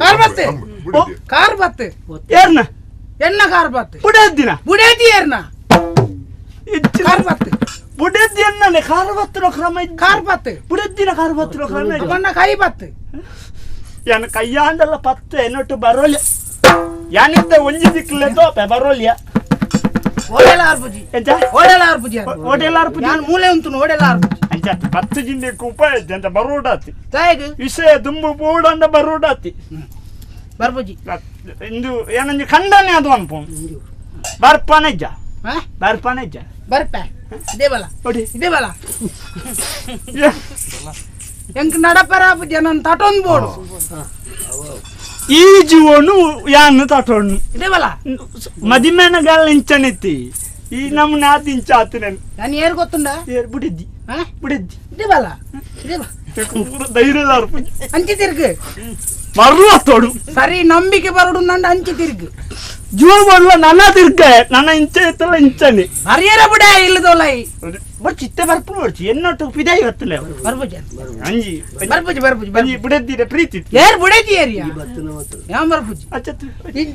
ಕಾರ್ ಬತ್ತೆ ಕಾರ್ ಬತ್ತೆ ಏರ್ನ ಎನ್ನ ಕಾರ್ ಬತ್ತೆ ಬುಡೇದಿನ ಬುಡೇದಿ ಏರ್ನ ಕಾರ್ ಬತ್ತೆ ಬುಡೇದಿ ಎನ್ನನೆ ಕಾರ್ ಬತ್ತಿನ ಕ್ರಮ ಕಾರ್ ಬತ್ತೆ ಬುಡೇದಿನ ಕಾರ್ ಬತ್ತಿನ ಕ್ರಮ ಬಣ್ಣ ಕೈ ಬತ್ತೆ ಯಾನ ಕೈಯಾಂದಲ್ಲ ಪತ್ತು ಎನ್ನೊಟ್ಟು ಬರೋಲ್ಯ ಯಾನಿದ್ದ ಒಂಜಿ ದಿಕ್ಕಲೆ ತೋಪೆ ಬರೋಲ್ಯ ಓಡೆಲ್ಲ ಆರ್ಪುಜಿ ಎಂತ ಓಡೆಲ್ಲ ಆರ್ಪುಜಿ ಓಡೆಲ್ಲ ಆರ್ಪುಜಿ ನಾನು ಮೂಲೆ ಉಂಟು ಓಡೆಲ್ಲ ಆರ್ಪುಜಿ ಅಂಚ ಪತ್ತು ಜಿಂದಕ್ಕೆ ಉಪಾಯ ಅಂತ ಬರೋಡಾತಿ ತಾಯಿಗೆ ವಿಷಯ ದುಂಬು ಬೋಡಂಡ ಬರೋಡಾತಿ ಬರ್ಪುಜಿ ಇಂದು ಏನಂಜಿ ಖಂಡನೆ ಅದು ಅನ್ಪು ಬರ್ಪನೆಜ್ಜ ಬರ್ಪನೆಜ್ಜ ಬರ್ಪೆ ಇದೇ ಬಲ ಇದೇ ಬಲ ಎಂಕ್ ನಡಪರ ಜನ ತಟೊಂದು ಬೋಡು ಈ ಜೀವನು ಯಾನು ತಟೊಣ್ಣು ಇದೇ ಬಲ ಮದಿಮೇನ ಗಾಲ ಇಂಚನೆತ್ತಿ ಈ ನಮ್ಮ ನಾದಿ ಇಂಚ ಆತು ನಾನು ನಾನು ಏರ್ ಗೊತ್ತುಂಡ ಏರ್ ಬಿಡಿದ್ದಿ ಬಿಡಿದ್ದಿ ಇದೇ ಬಲ ಇದೇ ಬಲ ಧೈರ್ಯ ಅಂಚಿ ತಿರ್ಗು ಮರ್ಲ ತೋಡು ಸರಿ ನಂಬಿಕೆ ಬರೋಡು ನಂಡ ಅಂಚಿ ತಿರ್ಗು ಜೀವ ಬರಲ್ಲ ನನ್ನ ತಿರ್ಗ ನನ್ನ ಇಂಚ ಇತ್ತಲ್ಲ ಇಂಚನೆ ಹರಿಯರ ಬಿಡ ಇಲ್ಲದೋಲೈ ಬಟ್ ಚಿತ್ತೆ ಬರ್ಪು ಬರ್ಚಿ ಎನ್ನೊಟ್ಟು ಪಿದಾಯಿ ಗೊತ್ತಿಲ್ಲ ಬರ್ಪುಜಿ ಅಂಜಿ ಬರ್ಪುಜಿ ಬರ್ಪುಜಿ ಅಂಜಿ ಬಿಡದ್ದಿರ ಪ್ರೀತಿ ಏರ್ ಬಿಡದಿ ಏರಿಯಾ ಯಾವ ಬರ್ಪುಜಿ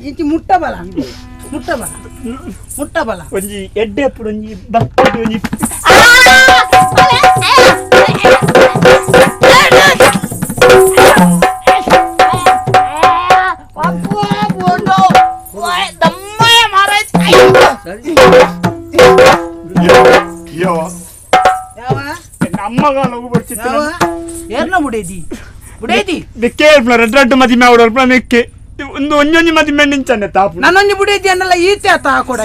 ಇಂಚಿ ಮುಟ್ಟ ಬಲ ಮುಟ್ಟ ಬಲ ಮುಟ್ಟ ಬಲ ಒಂಜಿ ಎಡ್ಡೆ ಪುಡು ಒಂಜಿ ಬಕ್ಕಡಿ ಒಂಜಿ ಒಂದು ಒಂಜೊಂಜಿ ಮದಿಮೆ ನಿಂಚನೆ ತಾಪು ನನ್ನೊಂಜಿ ಬುಡೇದಿ ಅನ್ನಲ್ಲ ಈತೆ ಆತ ಹಾಕೊಡ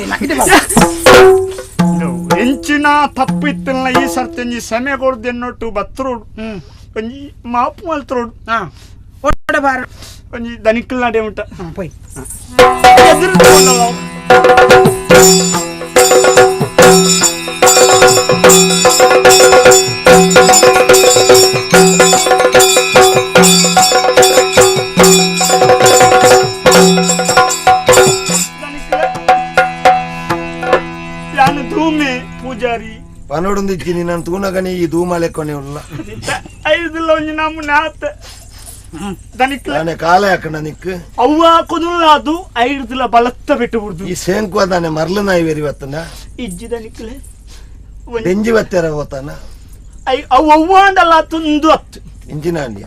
ಎಂಚಿನ ತಪ್ಪು ಇತ್ತಲ್ಲ ಈ ಸರ್ತಿ ಸೆಮೆ ಕೊಡ್ದು ಎನ್ನೊಟ್ಟು ಬತ್ರೋಡು ಒಂಜಿ ಮಾಪು ಮಲ್ತ್ರೋಡು ಬಾರ ಒಂಜಿ ದನಿಕ್ಕಲ್ ನಡೆ ಉಂಟ ಪೋಯ್ ಬೋಡೊಂದಿಜ್ಜಿ ನಾನು ತೂನಗನೆ ಈ ಧೂಮಲೆ ಕೊನೆ ಉಲ್ಲ ಐದುಲ್ಲ ಒಂಜಿ ನಮ್ಮನೆ ಆತ ದನಿಕ್ಲ ನಾನೇ ಕಾಲ ಹಾಕಣ ನಿಕ್ ಅವ್ವ ಕೊದುಲ್ಲ ಅದು ಐದುಲ ಬಲತ್ತ ಬಿಟ್ಟು ಬಿಡ್ದು ಈ ಸೇಂಕು ಅದಾನೆ ಮರ್ಲು ನಾಯಿ ಬೇರಿ ಬತ್ತನ ಇಜ್ಜಿ ದನಿಕ್ಲೆ ಡೆಂಜಿ ಬತ್ತೆರ ಹೋತಾನ ಅವು ಅವ್ವಾಂಡಲ್ಲ ತುಂದು ಅತ್ತು ಇಂಜಿನಾಂಡಿಯ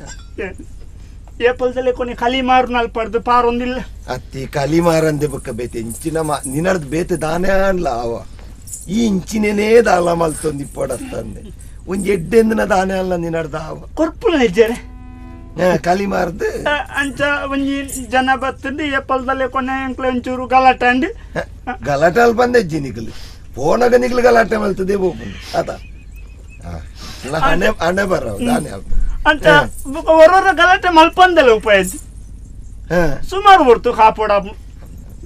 ಏಪಲ್ದಲ್ಲೇ ಕೊನೆ ಕಲಿ ಮಾರು ನಲ್ಪಡ್ದು ಪಾರೊಂದಿಲ್ಲ ಅತ್ತಿ ಕಲಿ ಮಾರಂದೆ ಬಕ್ಕ ಬೇತೆ ಇಂಚಿನ ನಿನರ್ದು ಬೇತೆ ದಾನೆ ಅನ್ಲ ಅವ ಈ ಇಂಚಿನೇನೇ ದಾಲ ಮಲ್ತೊಂದು ಇಪ್ಪಡತ್ತಂದೆ ಒಂಜಿ ಎಡ್ಡೆಂದಿನ ದಾನೆ ಅಲ್ಲ ನಿನರ್ದ ಆವ ಕೊರ್ಪುಲ ನಿಜರೆ ಕಲಿ ಮಾರ್ದು ಅಂಚ ಒಂಜಿ ಜನ ಬತ್ತಂದು ಏಪಲ್ದಲ್ಲೇ ಕೊನೆ ಎಂಕ್ಲೆ ಒಂಚೂರು ಗಲಾಟೆ ಅಂಡ್ ಗಲಾಟೆ ಅಲ್ಲಿ ಬಂದೆ ನಿಗಲು ಫೋನಾಗ ನಿಗ್ಲು ಗಲಾಟೆ ಮಲ್ತದೆ ಬೋಪುಂಡು ಆತ ಹಣೆ ಹಣೆ ಬರ ದಾನೆ ಅಂತ ಹೊರೊರ ಗಲಾಟೆ ಮಲ್ಪಂದಲ್ಲ ಉಪಾಯ ಸುಮಾರು ಹೊರ್ತು ಕಾಪೋಡ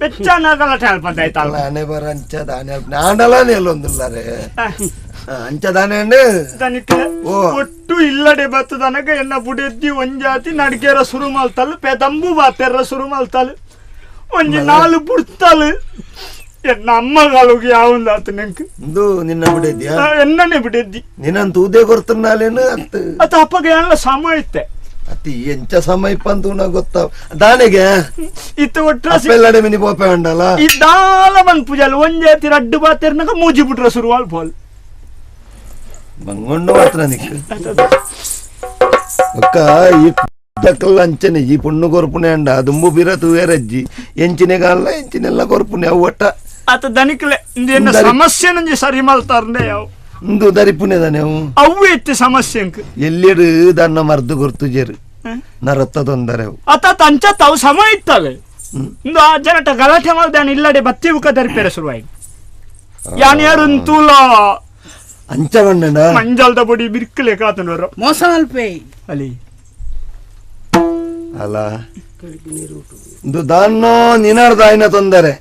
ಬೆಚ್ಚನ ಗಲಾಟೆ ಅಲ್ಪಂದ ಆಯ್ತಲ್ಲ ಹಣೆ ಬರ ಅಂಚ ದಾನೆ ನಾಂಡಲ ಎಲ್ಲೊಂದಿಲ್ಲಾರೆ ಅಂಚ ದಾನೆ ದನಿಕೆ ಒಟ್ಟು ಇಲ್ಲಡೆ ಬತ್ತದನಗ ಎನ್ನ ಬುಡೆದ್ದಿ ಒಂಜಾತಿ ನಡಿಗೆರ ಶುರು ಮಲ್ತಲು ಪೆದಂಬು ಬಾತೆರ ಶುರು ಮಲ್ತಲು ಒಂಜಿ ನಾಲು ಬುಡ್ತಲು ಎನ್ನ ಅಮ್ಮಗಳಿಗೆ ಯಾವಂದಾತು ನೆಂಕ್ ಇಂದು ನಿನ್ನ ಬಿಡೆದ್ದಿಯಾ ಎನ್ನನೆ ಬಿಡೆದ್ದಿ ನಿನ್ನಂತ ತೂದೆ ಕೊರ್ತನಾಲೇನು ಅತ್ತ ಅತ್ತ ಅಪ್ಪಗೆ ಎಲ್ಲ ಸಮ ಇತ್ತೆ ಅತಿ ಎಂಚ ಸಮ ಇಪ್ಪಂತ ಗೊತ್ತ ದಾನೆಗೆ ಇತ್ತ ಒಟ್ಟು ಅಪ್ಪೆಲ್ಲಡೆ ಮಿನಿ ಪೋಪೆ ಉಂಡಲ್ಲ ಈ ದಾಲ ಬಂದ್ ಪೂಜಾಲು ಒಂಜಾತಿ ರಡ್ಡು ಬಾತೆರ್ನಗ ಮೂಜಿ ಬಿಟ್ರ ಶುರುವಾಲ್ ಪೋಲ್ ಮಂಗೊಂಡು ಮಾತ್ರ ನಿಕ್ ಒಕ್ಕ ಈ ದಕ್ಕಲ್ಲ ಅಂಚನೆ ಈ ಪುಣ್ಣು ಕೊರ್ಪುನೆ ಅಂಡ ದುಂಬು ಬಿರ ತೂಯರಜ್ಜಿ ಎಂಚಿನೆ ಕಾಲ ಎಂಚಿನೆಲ್ಲ ಕೊರ್ಪುನೆ ಅವು ಒಟ್ಟ ಆತ ದನಿಕ್ಲೆ ಇಂದೇನ ಸಮಸ್ಯೆ ನಂಜಿ ಸರಿ ಮಲ್ತಾರ್ನೆ ಯಾವ ಇಂದು ದರಿಪುನೆ ತಾನೆ ಅವು ಅವು ಎತ್ತಿ ಸಮಸ್ಯೆ ಅಂಕ ಎಲ್ಲಿಡು ದನ್ನ ಮರ್ದು ಗುರ್ತುಜೇರು ನರತ್ತ ತೊಂದರೆ ಅವು ಆತ ತಂಚ ತಾವು ಸಮ ಇತ್ತಲ್ಲ ಇಂದು ಆ ಜನಟ ಗಲಾಟೆ ಮಾಡ್ದಾನ ಇಲ್ಲಡೆ ಬತ್ತಿ ಬುಕ್ಕ ದರಿಪೇರೆ ಶುರುವಾಯಿ ಯಾನ್ ಯಾರು ತೂಲ ಅಂಚ ಬಂಡ ಮಂಜಲ್ದ ಬೊಡಿ ಬಿರ್ಕಲೆ ಕಾತನವರು ಮೋಸ ಮಲ್ಪೆ ಅಲ್ಲಿ ಅಲ್ಲ ಇಂದು ದಾನ್ನೋ ನಿನಾರ್ದಾಯಿನ ತೊಂದರೆ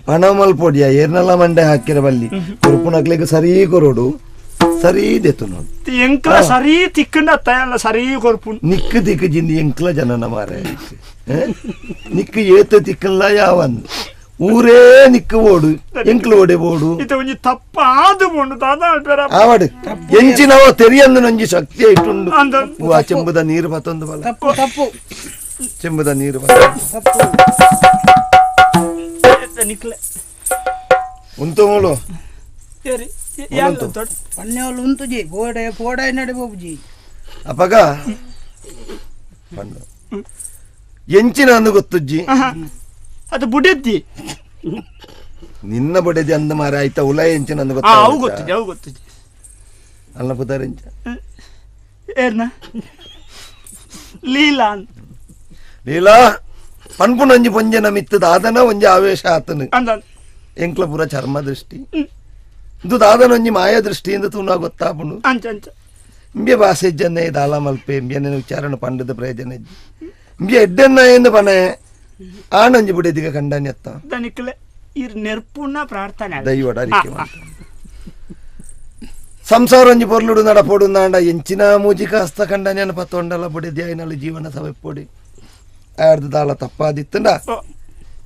ಪಣ ಮಲ್ಪೊಡಿಯ ಏರ್ನೆಲ್ಲ ಮಂಡೆ ಹಾಕಿರ ಬಲ್ಲಿ ಕೊರುಪುನಕ್ಲೆಗ್ ಸರಿ ಕೊರೋಡು ಸರಿ ದೆತ್ತು ನೋಡು ಎಂಕ್ಲ ಸರಿ ತಿಕ್ಕಂಡ ತಯಲ್ಲ ಸರಿ ಕೊರ್ಪು ನಿಕ್ಕು ತಿಕ್ಕು ಜಿಂದಿ ಎಂಕ್ಲ ಜನನ ಮಾರೆ ನಿಕ್ಕು ಏತ ತಿಕ್ಕಲ್ಲ ಯಾವಂದು ಊರೇ ನಿಕ್ಕು ಓಡು ಎಂಕ್ಲು ಓಡೆ ಓಡು ಇದು ಒಂಜಿ ತಪ್ಪ ಆದು ಬೋಂಡು ದಾದ ಆವಡು ಎಂಚಿನವ ತೆರಿಯಂದು ನಂಜಿ ಶಕ್ತಿ ಇಟ್ಟುಂಡು ಆ ಚೆಂಬುದ ನೀರು ಬತ್ತೊಂದು ಬಲ ತಪ್ಪು ತಪ್ಪು ಚೆಂಬುದ ನೀರು ಬತ್ತ ಉಂತು ಮೂಳು ಪನ್ನೆವಳು ಉಂತು ಜಿ ಬೋಡೆ ಪೋಡೆ ನಡೆ ಬೋಬುಜಿ ಅಪಗ ಎಂಚಿನ ಅಂದು ಗೊತ್ತುಜ್ಜಿ ಅದು ಬುಡೆದ್ದಿ ನಿನ್ನ ಬುಡೆದಿ ಅಂದ ಮಾರ ಆಯ್ತಾ ಉಲ ಎಂಚಿನ ಅಂದು ಗೊತ್ತ ಅವು ಗೊತ್ತಿದೆ ಅವು ಗೊತ್ತಿದೆ ಅಲ್ಲ ಪುದಾರ್ ಎಂಚ ಏರ್ನ ಲೀಲಾ ಲೀಲಾ ಪನ್ಪುನೊಂಜಿ ಪೊಂಜೆನ ಮಿತ್ತು ದಾದನ ಒಂಜಿ ಆವೇಶ ಆತನು ಎಂಕ್ಲ ಪೂರ ಚರ್ಮ ದೃಷ್ಟಿ ಇಂದು ದಾದನೊಂಜಿ ಮಾಯ ದೃಷ್ಟಿ ಎಂದು ತೂನ ಗೊತ್ತಾಪುಂಡು ಅಂಚ ಅಂಚ ಇಂಬೆ ಬಾಸೆಜ್ಜನ್ನೇ ದಾಲ ಮಲ್ಪೆ ಇಂಬೆನ ವಿಚಾರಣ ಪಂಡದ ಪ್ರಯೋಜನ ಇಂಬೆ ಎಡ್ಡೆನ್ನ ಎಂದು ಪಣೆ ಆನಂಜಿ ಬುಡೆದಿಗ ಕಂಡನ್ಯತ್ತ ದನಿಕ್ಲೆ ಇರ್ ನೆರ್ಪುನ ಪ್ರಾರ್ಥನೆ ದೈವಡ ಅರಿಕೆ ಸಂಸಾರ ಒಂಜಿ ಪೊರ್ಲುಡು ನಡಪೋಡು ನಾಂಡ ಎಂಚಿನ ಮೂಜಿ ಕಾಸ್ತ ಕಂಡನ್ಯನ ಪತ್ತೊಂಡಲ ಬುಡೆದಿ ಆಯ್ನಲ್ಲ ಜೀವನ ಸವೆಪ್ಪೊಡಿ ಆರ್ದು ದಾಲ ತಪ್ಪಾದಿತ್ತಂಡ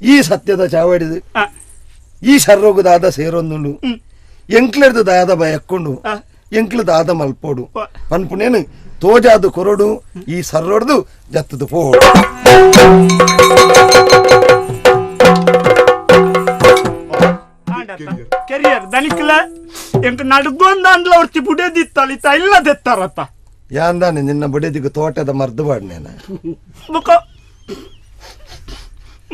ಈ ಸತ್ಯದ ಚಾವಡಿದು ಈ ಸರ್ರೋಗು ದಾದ ಸೇರೊಂದುಂಡು ಎಂಕ್ಲೆರ್ದು ದಾದ ಬಯಕ್ಕೊಂಡು ಎಂಕ್ಲು ದಾದ ಮಲ್ಪೋಡು ಪನ್ಪುನೇನು ತೋಜಾದು ಕೊರಡು ಈ ಸರ್ರೊಡ್ದು ಜತ್ತದು ಪೋಡು ಕೆರಿಯರ್ ದನಿಕ್ಲ ಎಂಕ್ ನಡುಗೊಂದು ಒರ್ತಿ ಬುಡೆದಿತ್ತಲ್ಲ ಇತ್ತ ಇಲ್ಲ ದೆತ್ತಾರತ್ತ ಯಾಂದಾನೆ ನಿನ್ನ ಬುಡೆದಿಗೆ ತೋಟದ ಮರ್ದು ಬಾಡ್ನೇನ ಬುಕ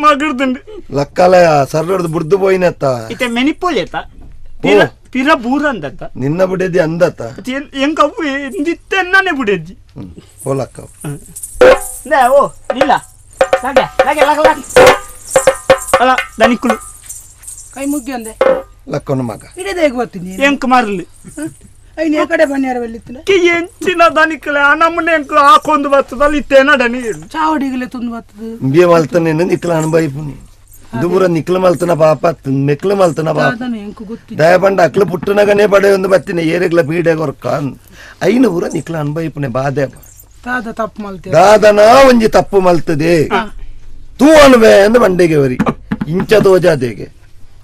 ಮಗರ್ದುಂಡು ಲಕ್ಕಲ ಸರ್ರೊಡ್ದು ಬುಡ್ದು ಪೋಯಿನತ್ತ ಇತ್ತೆ ಮೆನಿಪೋಲೇತ ಪಿರ ಬೂರಂದತ್ತ ನಿನ್ನ ಬುಡೆದಿ ಅಂದತ್ತ ಎಂಕ ಅವು ಇಂದಿತ್ತೆನ್ನಾನೆ ಬುಡೆದಿ ಹೋಲಕ್ಕ ಓ ಇಲ್ಲ ಲಗೆ ಲಗೆ ಲಗ ಲಗ ಅಲ್ಲ ದನಿಕ್ಕುಲು ಕೈ ಮುಗ್ಗಿ ಅಂದೆ ಲಕ್ಕನ ಮಗ ಇಡದೆ ಗೊತ್ತಿನಿ ಎಂಕ್ ಮಾರ್ಲಿ ಐನ ಈ ಕಡೆ ಬನ್ನಿಯಾರ ಬೆಲ್ಲಿತ್ತಿನ ಕಿ ಎಂಚಿನ ದನಿಕ್ಕಲೆ ಆ ನಮ್ಮನೆ ಎಂಕ್ ಹಾಕೊಂದು ಬರ್ತದಲ್ಲಿ ಇತ್ತೇನಡನಿ ಚಾವಡಿಗಲೆ ತುಂದು ಬರ್ತದೆ ಇಂಬಿಯ ಮಲ್ತನೇನು ನಿಕ್ಲ ಅನುಭವಿಪುನಿ ದುಬುರ ನಿಕ್ಲ ಮಲ್ತನ ಪಾಪ ಮೆಕ್ಲ ಮಲ್ತನ ಪಾಪ ದಯಪಂಡ ಅಕ್ಲ ಪುಟ್ಟನಗನೇ ಪಡೆಯೊಂದು ಬತ್ತಿನ ಏರೆಗ್ಲ ಪೀಡೆ ಕೊರ್ಕ ಐನ ಊರ ನಿಕ್ಲ ಅನುಭವಿಪುನೆ ಬಾಧೆ ದಾದ ತಪ್ಪು ಮಲ್ತೆ ದಾದನ ಒಂಜಿ ತಪ್ಪು ಮಲ್ತದೆ ತೂ ಅನುಭವ ಅಂದ ಬಂಡೆಗೆ ವರಿ ಇಂಚ ತೋಜಾದೇಗೆ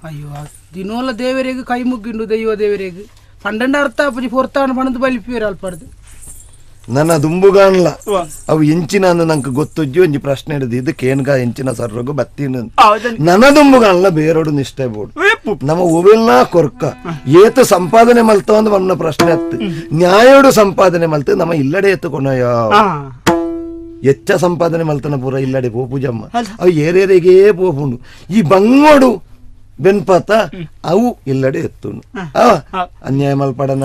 ಅಯ್ಯೋ ದಿನೋಲ ದೇವರಿಗೆ ಕೈ ಮುಗ್ಗಿಂಡು ದೈವ ದೇವರಿಗೆ ಪಂಡಂಡ ಅರ್ಥ ಆಪುಜಿ ಪೊರ್ತಾಣ ಪಣದು ಬಲಿಪಿಯರು ಅಲ್ಪರ್ದು ನನ್ನ ದುಂಬುಗಾನ್ಲ ಅವು ಎಂಚಿನ ನಂಗೆ ಗೊತ್ತುಜ್ಜಿ ಒಂಜಿ ಪ್ರಶ್ನೆ ಹಿಡಿದು ಇದಕ್ಕೆ ಏನ್ಗ ಎಂಚಿನ ಸರ್ರಗು ಬತ್ತೀನಿ ನನ್ನ ದುಂಬುಗಾನ್ಲ ಬೇರೋಡು ನಿಷ್ಠೆ ಬೋಡು ನಮ್ಮ ಹೂವಿನ ಕೊರ್ಕ ಏತು ಸಂಪಾದನೆ ಮಲ್ತ ಒಂದು ನನ್ನ ಪ್ರಶ್ನೆ ಹತ್ತು ನ್ಯಾಯೋಡು ಸಂಪಾದನೆ ಮಲ್ತು ನಮ್ಮ ಇಲ್ಲಡೆ ಎತ್ತುಕೊಣಯ ಎಚ್ಚ ಸಂಪಾದನೆ ಮಲ್ತನ ಪೂರ ಇಲ್ಲಡೆ ಪೋಪುಜಮ್ಮ ಅವು ಏರೇರಿಗೆ ಪೋಪುಂಡು ಈ ಬಂಗೋಡು ಬೆನ್ಪಾತ ಅವು ಇಲ್ಲಡೆ ಎತ್ತುಂಡು ಅನ್ಯಾಯ ಮಲ್ಪಡನ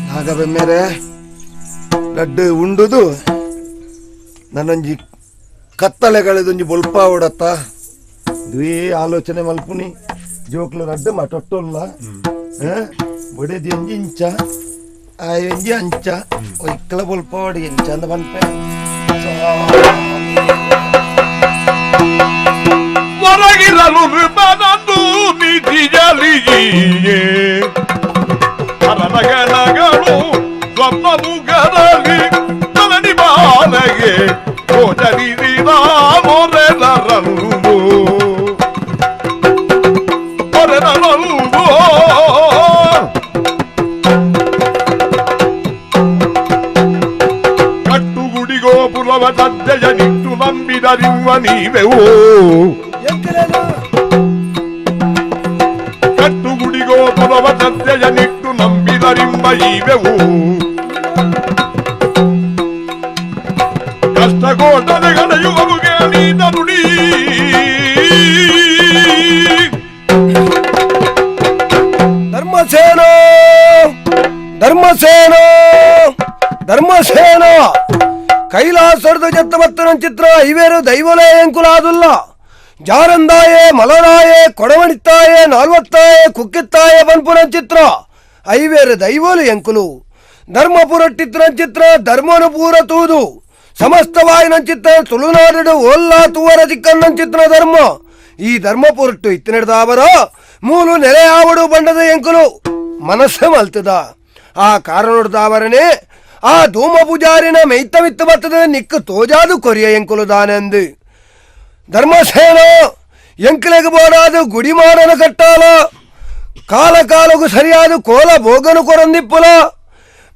ನಾಗಬೆಮ್ಮೆರೆ ಲಡ್ಡು ಉಂಡುದು ನನ್ನೊಂಜಿ ಕತ್ತಲೆಗಳದೊಂಜಿ ಬೊಲ್ಪ ಓಡತ್ತ ಇದುವೇ ಆಲೋಚನೆ ಮಲ್ಪುನಿ ಜೋಕ್ಲು ಲಡ್ಡು ಮಟೊಟ್ಟುಲ್ಲ ಬೊಡೆದಿ ಒಂಜಿ ಇಂಚ ಆಯೊಂಜಿ ಅಂಚ ಒಯ್ಕಲ ಬೊಲ್ಪ ಓಡಿ ಎಂಚ ಅಂದ ಪನ್ಪೆ ಹೊರಗಿರಲು ನೃಪನಂದು ನಿಧಿಯಲಿಯೇ ಹರನಗನಗಳು ಸ್ವಪ್ನಮುಗದಲ್ಲಿ ತಲನಿ ಬಾಲಗೆ ಗೋಚರಿಸಿ ಮೊರೆನರಲ್ವೋ ಮೊರೆನರಲ್ವೋ ಕಟ್ಟುಗುಡಿ ಗೋಪುರವ ಸಜ್ಜಯ ನಿಟ್ಟು ನಂಬಿದರಿವ ನೀವೆವೋ ಕಟ್ಟುಗುಡಿ ಗೋಪುರವ ಸಜ್ಜಯ ನಿಟ್ಟು ನಂಬಿದರಿಂಬ ಈವೆವು ಕಷ್ಟಕೋಟನೆಗಳ ಯುಗವುಗೆ ನೀನುಡಿ ಧರ್ಮಸೇನ ಧರ್ಮಸೇನ ಧರ್ಮಸೇನ ಕೈಲಾಸದ ಜತ್ತ ಬತ್ತನ ಚಿತ್ರ ಇವೇರು ದೈವಲೇ ಎಂಕುಲಾದುಲ್ಲ ಜಾರಂದಾಯೆ ಮಲರಾಯೆ ಕೊಡವಣಿತ್ತಾಯೆ ನಾಲ್ವತ್ತಾಯೆ ಕುಕ್ಕಿತ್ತಾಯೆ ಬನ್ಪುನ ಚಿತ್ರ ಐವೇರು ದೈವಲು ಎಂಕುಲು ಧರ್ಮಪುರಟ್ಟಿತ್ರ ಚಿತ್ರ ಧರ್ಮನು ಪೂರ ತೂದು ಸಮಸ್ತವಾಯಿನ ಚಿತ್ರ ತುಳುನಾಡು ಓಲ್ಲಾ ತೂವರ ಚಿಕ್ಕನ್ನ ಚಿತ್ರ ಧರ್ಮ ಈ ಧರ್ಮಪುರಟ್ಟು ಇತ್ತಿನದಾವರ ಮೂಲು ನೆಲೆಯಾವಡು ಬಂಡದ ಎಂಕುಲು ಮನಸ್ಸು ಮಲ್ತದ ಆ ಕಾರಣದಾವರನೇ ಆ ಧೂಮ ಪೂಜಾರಿನ ಮೈತ್ತಮಿತ್ತು ಬತ್ತದ ನಿಕ್ಕು ತೋಜಾದು ಕೊರಿಯ ಎಂಕುಲು ದಾನೆಂದು ಧರ್ಮಸೇನ ಎಂಕಲೆಗೆ ಬೋಡಾದು ಗುಡಿ ಮಾಡನ ಕಟ್ಟಾಲ ಕಾಲ ಕಾಲಗೂ ಸರಿಯಾದ ಕೋಲ ಭೋಗನು ಕೊರಂದಿಪ್ಪುಲ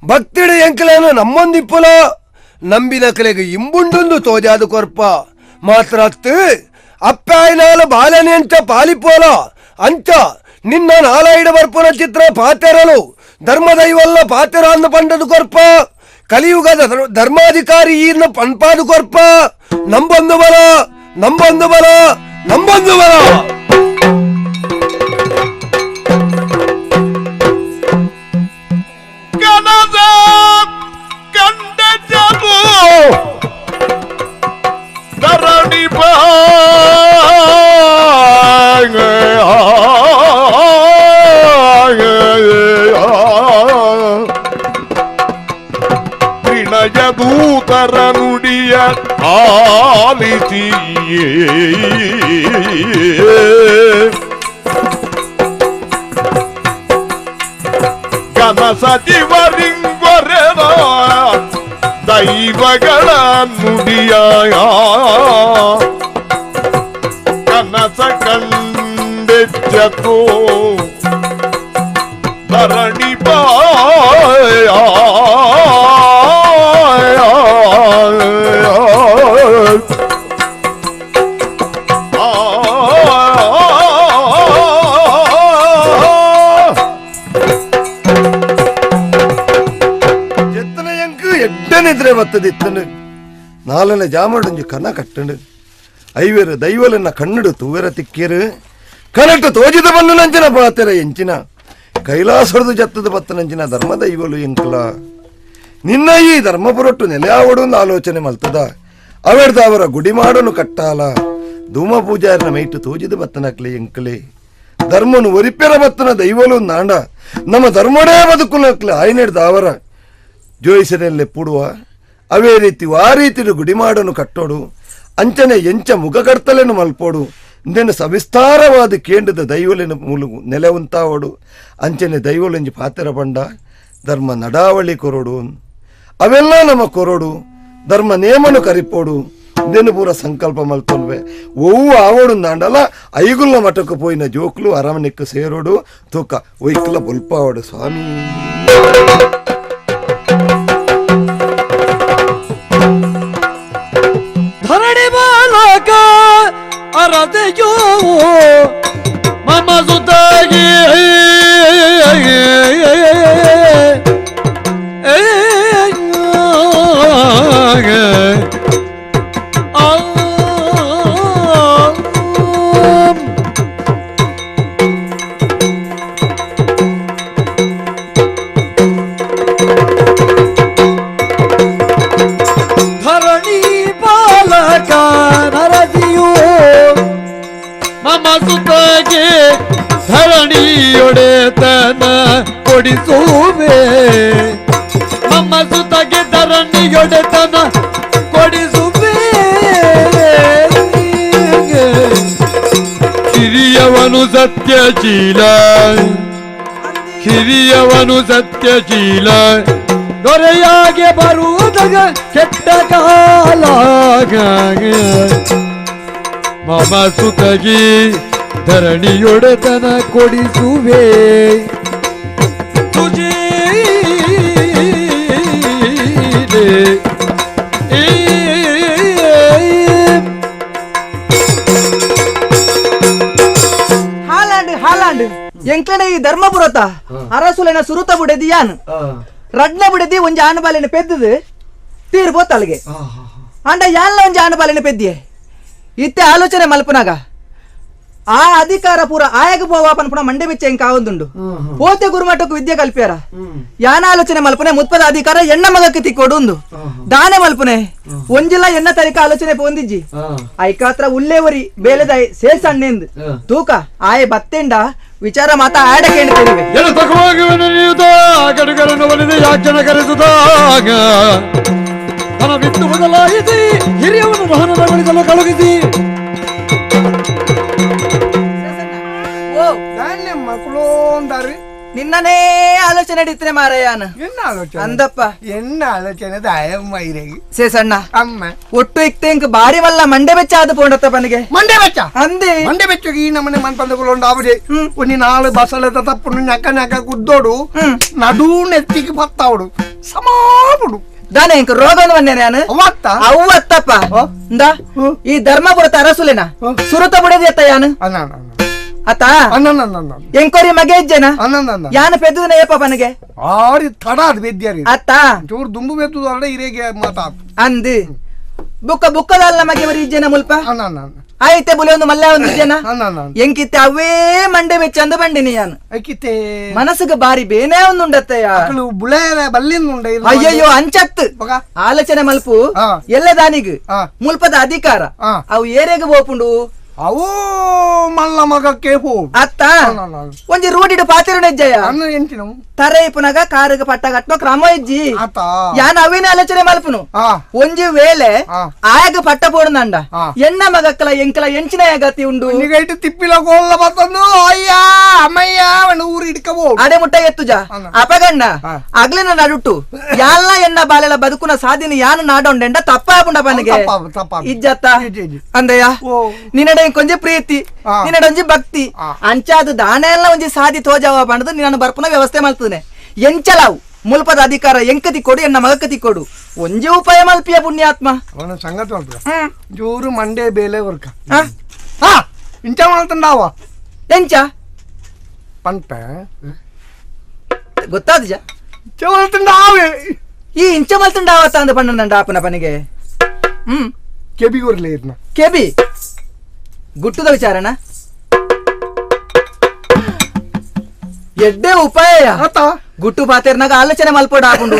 ಭಕ್ತಿಡು ಎಂಕಲೇನು ನಮ್ಮೊಂದಿಪ್ಪುಲ ನಂಬಿದ ಕಲೆಗೆ ಇಂಬುಂಡುಂದು ತೋಜಾದು ಕೊರ್ಪ ಮಾತ್ರ ಅತ್ತು ಅಪ್ಪಾಯಿನಾಲ ಬಾಲನೆ ಅಂಚ ಪಾಲಿಪೋಲ ಅಂಚ ನಿನ್ನ ನಾಲಾಯಿಡ ಬರ್ಪುನ ಚಿತ್ರ ಪಾತೆರಲು ಧರ್ಮದೈವಲ್ಲ ಪಾತೆರ ಅಂದ ಪಂಡದು ಕೊರ್ಪ ಕಲಿಯುಗದ ಧರ್ಮಾಧಿಕಾರಿ ಈರ್ನ ಪನ್ಪಾದು ಕೊರ್ಪ ನಂಬೊಂದು ಬಲ ನಂಬೊಂದು ಬಲ ನಂಬೊಂದು ಬಲ ಕನದ ಕಂಡ ಜಗು ಧರಣಿ ತ್ರಿಣಯ ದೂತರ ನುಡಿಯ ಆಲಿಸಿಯೇ ಘನ ಸಚಿವರಿಂಗೊರೆದ ದೈವಗಳ ನುಡಿಯ ಕನಸ ಕಂಡೆಚ್ಚತೋ ಧರಣಿ ಬಾಯ ಎಡ್ಡನಿದ್ರೆ ಬತ್ತದಿತ್ತನು ನಾಲನೆ ಜಾಮಡೊಂಜಿ ಕನ ಕಟ್ಟಂಡು ಐವೇರು ದೈವಲನ್ನ ಕಣ್ಣಡು ತೂವೆರ ತಿಕ್ಕೇರು ಕನಟ್ಟು ತೋಜಿದ ಬನ್ನು ನಂಚಿನ ಪಾತೆರ ಎಂಚಿನ ಕೈಲಾಸರದು ಜತ್ತದ ಬತ್ತನಂಚಿನ ಧರ್ಮ ದೈವಲು ಎಂಕಲ ನಿನ್ನ ಈ ಧರ್ಮಪುರಟ್ಟು ನೆಲೆಯಾವಡು ಒಂದು ಆಲೋಚನೆ ಮಲ್ತದ ಅವೆಡ್ದ ಅವರ ಗುಡಿ ಮಾಡನು ಕಟ್ಟಾಲ ಧೂಮ ಪೂಜಾರಿನ ಮೈಟು ತೋಜಿದ ಬತ್ತನಕ್ಲೆ ಎಂಕಲೆ ಧರ್ಮನು ಒರಿಪೆರ ಬತ್ತನ ದೈವಲು ನಾಂಡ ನಮ್ಮ ಧರ್ಮಡೇ ಬದುಕುನಕ್ಲೆ ಆಯ್ನೆಡ್ದ ಅವರ ಜೋಯಿಸರಲ್ಲೇ ಪುಡುವ ಅವೇ ರೀತಿ ಆ ರೀತಿ ಗುಡಿಮಾಡನು ಕಟ್ಟೋಡು ಅಂಚನೆ ಎಂಚ ಮುಖ ಕಡ್ತಲೇನು ಮಲ್ಪೋಡು ಇಂದೆನು ಸವಿಸ್ತಾರವಾದ ಕೇಂದ್ರದ ದೈವಲಿನ ಮೂಲು ನೆಲೆ ಉಂತಾವಡು ಅಂಚನೆ ದೈವಲೆಂಜಿ ಪಾತ್ರ ಬಂಡ ಧರ್ಮ ನಡಾವಳಿ ಕೊರಡು ಅವೆಲ್ಲ ನಮ್ಮ ಕೊರಡು ಧರ್ಮ ನೇಮನು ಕರಿಪೋಡು ಇಂದೆನು ಪೂರ ಸಂಕಲ್ಪ ಮಲ್ತೊಲ್ವೆ ಒವ್ವು ಆವಡು ನಾಂಡಲ ಐಗುಲ್ಲ ಮಠಕ್ಕೆ ಪೋಯಿನ ಜೋಕ್ಲು ಅರಮನೆಕ್ಕು ಸೇರೋಡು ತೂಕ ಒಯ್ಕಲ ಬೊಲ್ಪಾವಡು ಸ್ವಾಮಿ. ಧರಣಿ ಬಾಲಕ ಅರತೆಯೋ ಮಮ ಸುತಾಗಿ ಧರಣಿ ಬಾಲಕ ನರದಿಯೋ ಮಮ ಸುತಗೆ ಧರಣಿಯೊಡೆತನ ಕೊಡಿಸುವೆ ಮಮ್ಮ ಸುತಗೆ ಧರಣಿಯೊಡೆತನ ಕೊಡಿಸುವೆ. ಕಿರಿಯವನು ಸತ್ಯಶೀಲ ಕಿರಿಯವನು ಸತ್ಯಶೀಲ ದೊರೆಯಾಗೆ ಬರುವುದಗ ಕೆಟ್ಟ ಕಾಲ ಮಮ ಸುತಗಿ ಧರಣಿಯೊಡೆತನ ಕೊಡಿಸುವೆ. ತುಜೀ ಹಾಲಾಂಡ್ ಹಾಲಾಂಡ್ ಎಂಕ್ಲನೆ ಈ ಧರ್ಮಪುರತ ಅರಸುಲೆನ ಸುರುತ ಬುಡೆದಿ ಯಾನ್ ರಡ್ನ ಬುಡೆದಿ ಒಂಜಿ ಆನಬಾಲೆನ ಪೆದ್ದದು ತೀರ್ ಬೋತಲ್ಗೆ ಅಂಡ ಯಾನ್ಲ ಒಂಜಿ ಆನಬಾಲೆನ ಪೆದ್ದಿಯೆ ಇತ್ತೆ ಆಲೋಚನೆ ಮಲ್ಪನಾಗ ಆ ಅಧಿಕಾರ ಪೂರ ಆಯಗ ಪೋವಾ ಪನ್ಪುನ ಮಂಡೆ ಬೆಚ್ಚ ಎಂಕ ಆವೊಂದುಂಡು ಪೋತೆ ಗುರುಮಠಕ್ಕೂ ವಿದ್ಯೆ ಕಲ್ಪ್ಯಾರ ಯಾನ ಆಲೋಚನೆ ಮಲ್ಪನೆ ಮುತ್ಪದ ಅಧಿಕಾರ ಎಣ್ಣ ಮಗಕ್ಕೆ ತಿಕ್ಕೋಡು ಉಂದು ದಾನೆ ಮಲ್ಪನೆ ಒಂಜಿಲ ಎಣ್ಣ ತರಿಕ ಆಲೋಚನೆ ಪೋಂದಿಜ್ಜಿ ಐಕಾತ್ರ ಉಲ್ಲೇವರಿ ಬೇಲೆದಾಯಿ ಸೇಸಣ್ಣೆಂದು ತೂಕ ಆಯೆ ಬತ್ತೆಂಡ ವಿಚಾರ ಮಾತಾ ಆಡ ಕೇಳ್ತೇವೆ. ಬದಲಾಯಿಸಿ ಹಿರಿಯವನ್ನು ವಾಹನದ ಕಳುಹಿಸಿ ನಿನ್ನನೇ ಆಲೋಚನೆ ಇಡ್ತೀನಿ ಮಾರಯ್ಯಾನ. ಅಂದಪ್ಪ ಎನ್ನ ಆಲೋಚನೆ ಸೇಸಣ್ಣ ಅಮ್ಮ ಒಟ್ಟು ಇಕ್ತೆ ಇಂಕ್ ಬಾರಿ ವಲ್ಲ ಮಂಡೆ ಬೆಚ್ಚ ಆದ ಪೋಂಡತ್ತ ಪನಿಗೆ ಮಂಡೆ ಬೆಚ್ಚ ಅಂದೆ ಮಂಡೆ ಬೆಚ್ಚಗೆ ಈ ನಮ್ಮನೆ ಮನ್ಪಂದಗಳು ಆವಡೆ ಒಂದಿ ನಾಳು ಬಸಳೆದ ತಪ್ಪು ನಕ ನಕ ಗುದ್ದೋಡು ನಡು ನೆತ್ತಿಗೆ ಬತ್ತಾವಡು ಸಮಾಪುಡು ದಾನೆ ಇಂಕ್ ರೋಗನು ವನ್ನೆ ನಾನು ಅವತ್ತ ಅವತ್ತಪ್ಪ ಇಂದ ಈ ಧರ್ಮಪುರತ ಅರಸುಲೆನ ಸುರುತ ಬುಡದಿ ಅತ್ತ ಯಾನು ಅತ್ತ ಎಂಕೋರಿ ಮಗೆ ಇಜ್ಜೆನ ಯಾನ ಪೆದ್ದುದನ ಏಪ ಪನಗೆ ಆರಿ ತಡ ಅದು ಬೆದ್ಯಾರಿ ಅತ್ತ ಚೂರು ದುಂಬು ಬೆದ್ದುದು ಅಲ್ಲ ಹಿರೇಗೆ ಮಾತಾತು ಅಂದು ಬುಕ್ಕ ಬುಕ್ಕದಲ್ಲ ಮಗೆ ಬರಿ ಇಜ್ಜೆನ ಮುಲ್ಪ ಆಯ್ತೆ ಬುಲೆ ಒಂದು ಮಲ್ಲ ಒಂದು ಇಜ್ಜೆನ ಎಂಕಿತ್ತೆ ಅವೇ ಮಂಡೆ ಬೆಚ್ಚ ಅಂದ ಬಂಡಿನಿ ಯಾನು ಐಕಿತ್ತೆ ಮನಸ್ಸಿಗೆ ಬಾರಿ ಬೇನೆ ಒಂದುಂಡತ್ತಯ್ಯ ಬುಳೆ ಬಲ್ಲಿಂದುಂಡ ಅಯ್ಯಯ್ಯೋ ಅಂಚತ್ತು ಆಲೋಚನೆ ಮಲ್ಪು ಎಲ್ಲ ದಾನಿಗ್ ಮುಲ್ಪದ ಅಧಿಕಾರ ಅವು ಏರೆಗೆ ಬೋಪುಂಡು ಅವು ಮಲ್ಲ ಮಗಕ್ಕೆ ಹೋ ಅತ್ತ ಒಂಜಿ ರೂಡಿಡು ಪಾತಿರುಣ ಇಜ್ಜಯ್ಯ ತರೆ ಇಪ್ಪುನಾಗ ಕಾರುಗ ಪಟ್ಟ ಕಟ್ಟೋ ಕ್ರಮ ಇಜ್ಜಿ ಯಾನ್ ಅವೇನ ಆಲೋಚನೆ ಮಲ್ಪುನು ಒಂಜಿ ವೇಳೆ ಆಯಗ ಪಟ್ಟ ಪೋಡುನಂಡ ಎಣ್ಣ ಮಗಕ್ಕಲ ಎಂಕಲ ಎಂಚಿನ ಗತಿ ಉಂಡು ತಿಪ್ಪಿಲ ಕೋಲ್ಲ ಬತ್ತಂದು ಅಯ್ಯ ಅಮ್ಮಯ್ಯ ಊರು ಇಡ್ಕಬೋ ಅಡೆ ಮುಟ್ಟ ಎತ್ತುಜ ಅಪಗಣ್ಣ ಅಗ್ಲಿನ ನಡುಟು ಯಾಲ್ಲ ಎಣ್ಣ ಬಾಲೆಲ ಬದುಕುನ ಸಾಧಿನ ಯಾನು ನಾಡೊಂಡೆಂಡ ತಪ್ಪಾಪುಂಡ ಪನಿಗೆ ಇಜ್ಜತ್ತ ಅಂದಯ್ಯ ನಿನ್ನಡೆ ಕೊಂಜ ಪ್ರೀತಿ ನಿನ್ನಡೊಂಜಿ ಭಕ್ತಿ ಅಂಚಾದ ದಾನ ಎಲ್ಲ ಒಂಜಿ ಸಾಧಿ ತೋಜಾವ ಪಂಡದು ನಿನ್ನ ಬರ್ಪುನ ವ್ಯವಸ್ಥೆ ಮಲ್ತದೆ ಎಂಚಲಾವು ಮುಲ್ಪದ ಅಧಿಕಾರ ಎಂಕತಿ ಕೊಡು ಎನ್ನ ಮಗಕತಿ ಕೊಡು ಒಂಜಿ ಉಪಾಯ ಮಲ್ಪಿಯ ಪುಣ್ಯಾತ್ಮ ಅವನ ಸಂಗತಿ ಮಲ್ಪುಗ ಜೋರು ಮಂಡೆ ಬೇಲೆ ವರ್ಕ ಇಂಚ ಮಲ್ತಂಡಾವ ಎಂಚ ಪಂಪ ಗೊತ್ತಾದ ಇಂಚ ಮಲ್ತಂಡಾವೆ ಈ ಇಂಚ ಮಲ್ತಂಡಾವತ್ತ ಅಂದ ಪಣ್ಣಂಡ ಆಪನ ಪನಿಗೆ ಕೆಬಿ ಗುರ್ಲೆ ಇದ್ನ ಕೆಬಿ ಗುಟ್ಟದ ವಿಚಾರಣ ಎಡ್ಡೆ ಉಪಾಯ ಗುಟ್ಟು ಪಾತೇರ್ನಾಗ ಆಲೋಚನೆ ಮಲ್ಪೋಡು ಆಪುಂಡು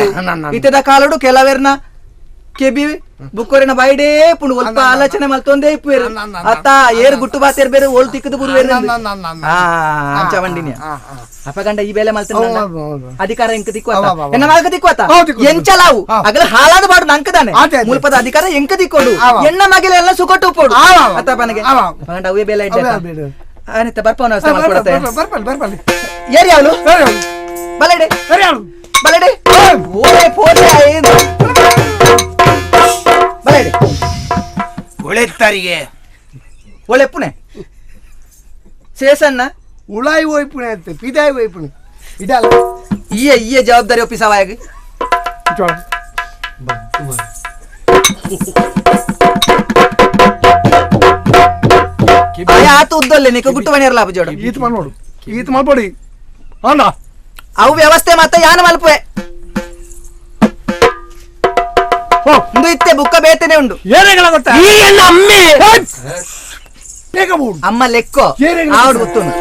ಇತದ ಕಾಲಡು ಕೆಲವೇರ್ನ ಕೆಬಿ ಬುಕ್ಕೋರಿನ ಬಾಯಿಡೇ ಪುಂಡು ಒಲ್ಪ ಆಲೋಚನೆ ಮಲ್ತೊಂದೇ ಇಪ್ಪುವೇರು ಅತ್ತ ಏರು ಗುಟ್ಟು ಬಾತೇರ್ ಬೇರೆ ಓಲ್ ತಿಕ್ಕದು ಬುರುವೇರು ಅಂಚ ವಂಡಿನಿ ಅಪಗಂಡ ಈ ಬೇಲೆ ಮಲ್ತ ಅಧಿಕಾರ ಎಂಕ ದಿಕ್ಕು ಎನ್ನ ಮಲ್ಕ ದಿಕ್ಕು ಎಂಚಲಾವು ಅಗಲ ಹಾಳಾದ ಬಾಡು ನಂಕದಾನೆ ಮುಲ್ಪದ ಅಧಿಕಾರ ಎಂಕ ದಿಕ್ಕೋಡು ಎಣ್ಣ ಮಗಿಲ ಎಲ್ಲ ಸುಕೊಟ್ಟು ಪೋಡು ಅತ್ತ ಪನಗೆ ಅಪಗಂಡ ಅವೇ ಬೇಲೆ ಇಡ್ಡೆ ಆನಿತ ಬರ್ಪವನ ವ್ಯವಸ್ಥೆ ಮಾಡ್ಕೊಡತ್ತೆ ಬರ್ಪಲ್ಲಿ ಏರಿ ಅವಳು ಬಲಡೆ ಬಲಡೆ ಓರೆ ಪೋರೆ ಏನು ಬಲಡೆ ಒಳ್ಳೆತ್ತಾರಿಗೆ ಒಳ್ಳೆ ಪುಣೆ ಶೇಷಣ್ಣ ಉಳಾಯಿ ಹೋಯ್ಪುಣೆ ಅಂತ ಪಿದಾಯಿ ಹೋಯ್ಪುಣೆ ಇದಲ್ಲ ಈಯೆ ಈಯೆ ಜವಾಬ್ದಾರಿ ಒಪ್ಪಿಸವಾಯಾಗ ಆತ ಉದ್ದಲ್ಲೇ ನಿಕ ಗುಟ್ಟು ಮನೆಯರ್ಲ ಜೋಡ ಈತ ಮಾಡ್ಬೋಡು ಈತ ಮಾಡ್ಬೋಡಿ ಅಲ್ಲ ಅವು ವ್ಯವಸ್ಥೆ ಮಾತ ಯಾನ ಮಲ್ಪುವೆ ಒಂದು ಇತ್ತೆ ಬುಕ್ಕ ಬೇತನೆ ಉಂಡು ಅಮ್ಮ ಲೆಕ್ಕೋ ಆವಡು ಗೊತ್ತುನು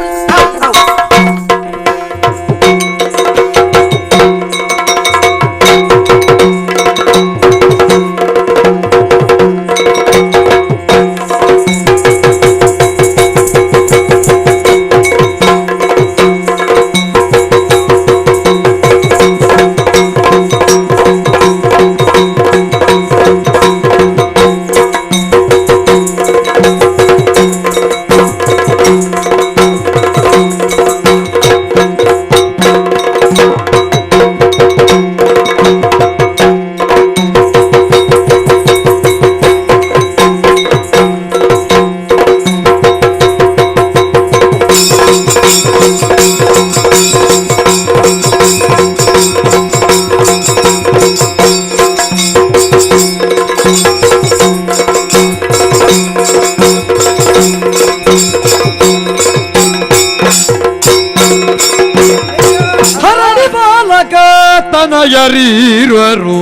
ತನಯರೀರುವರು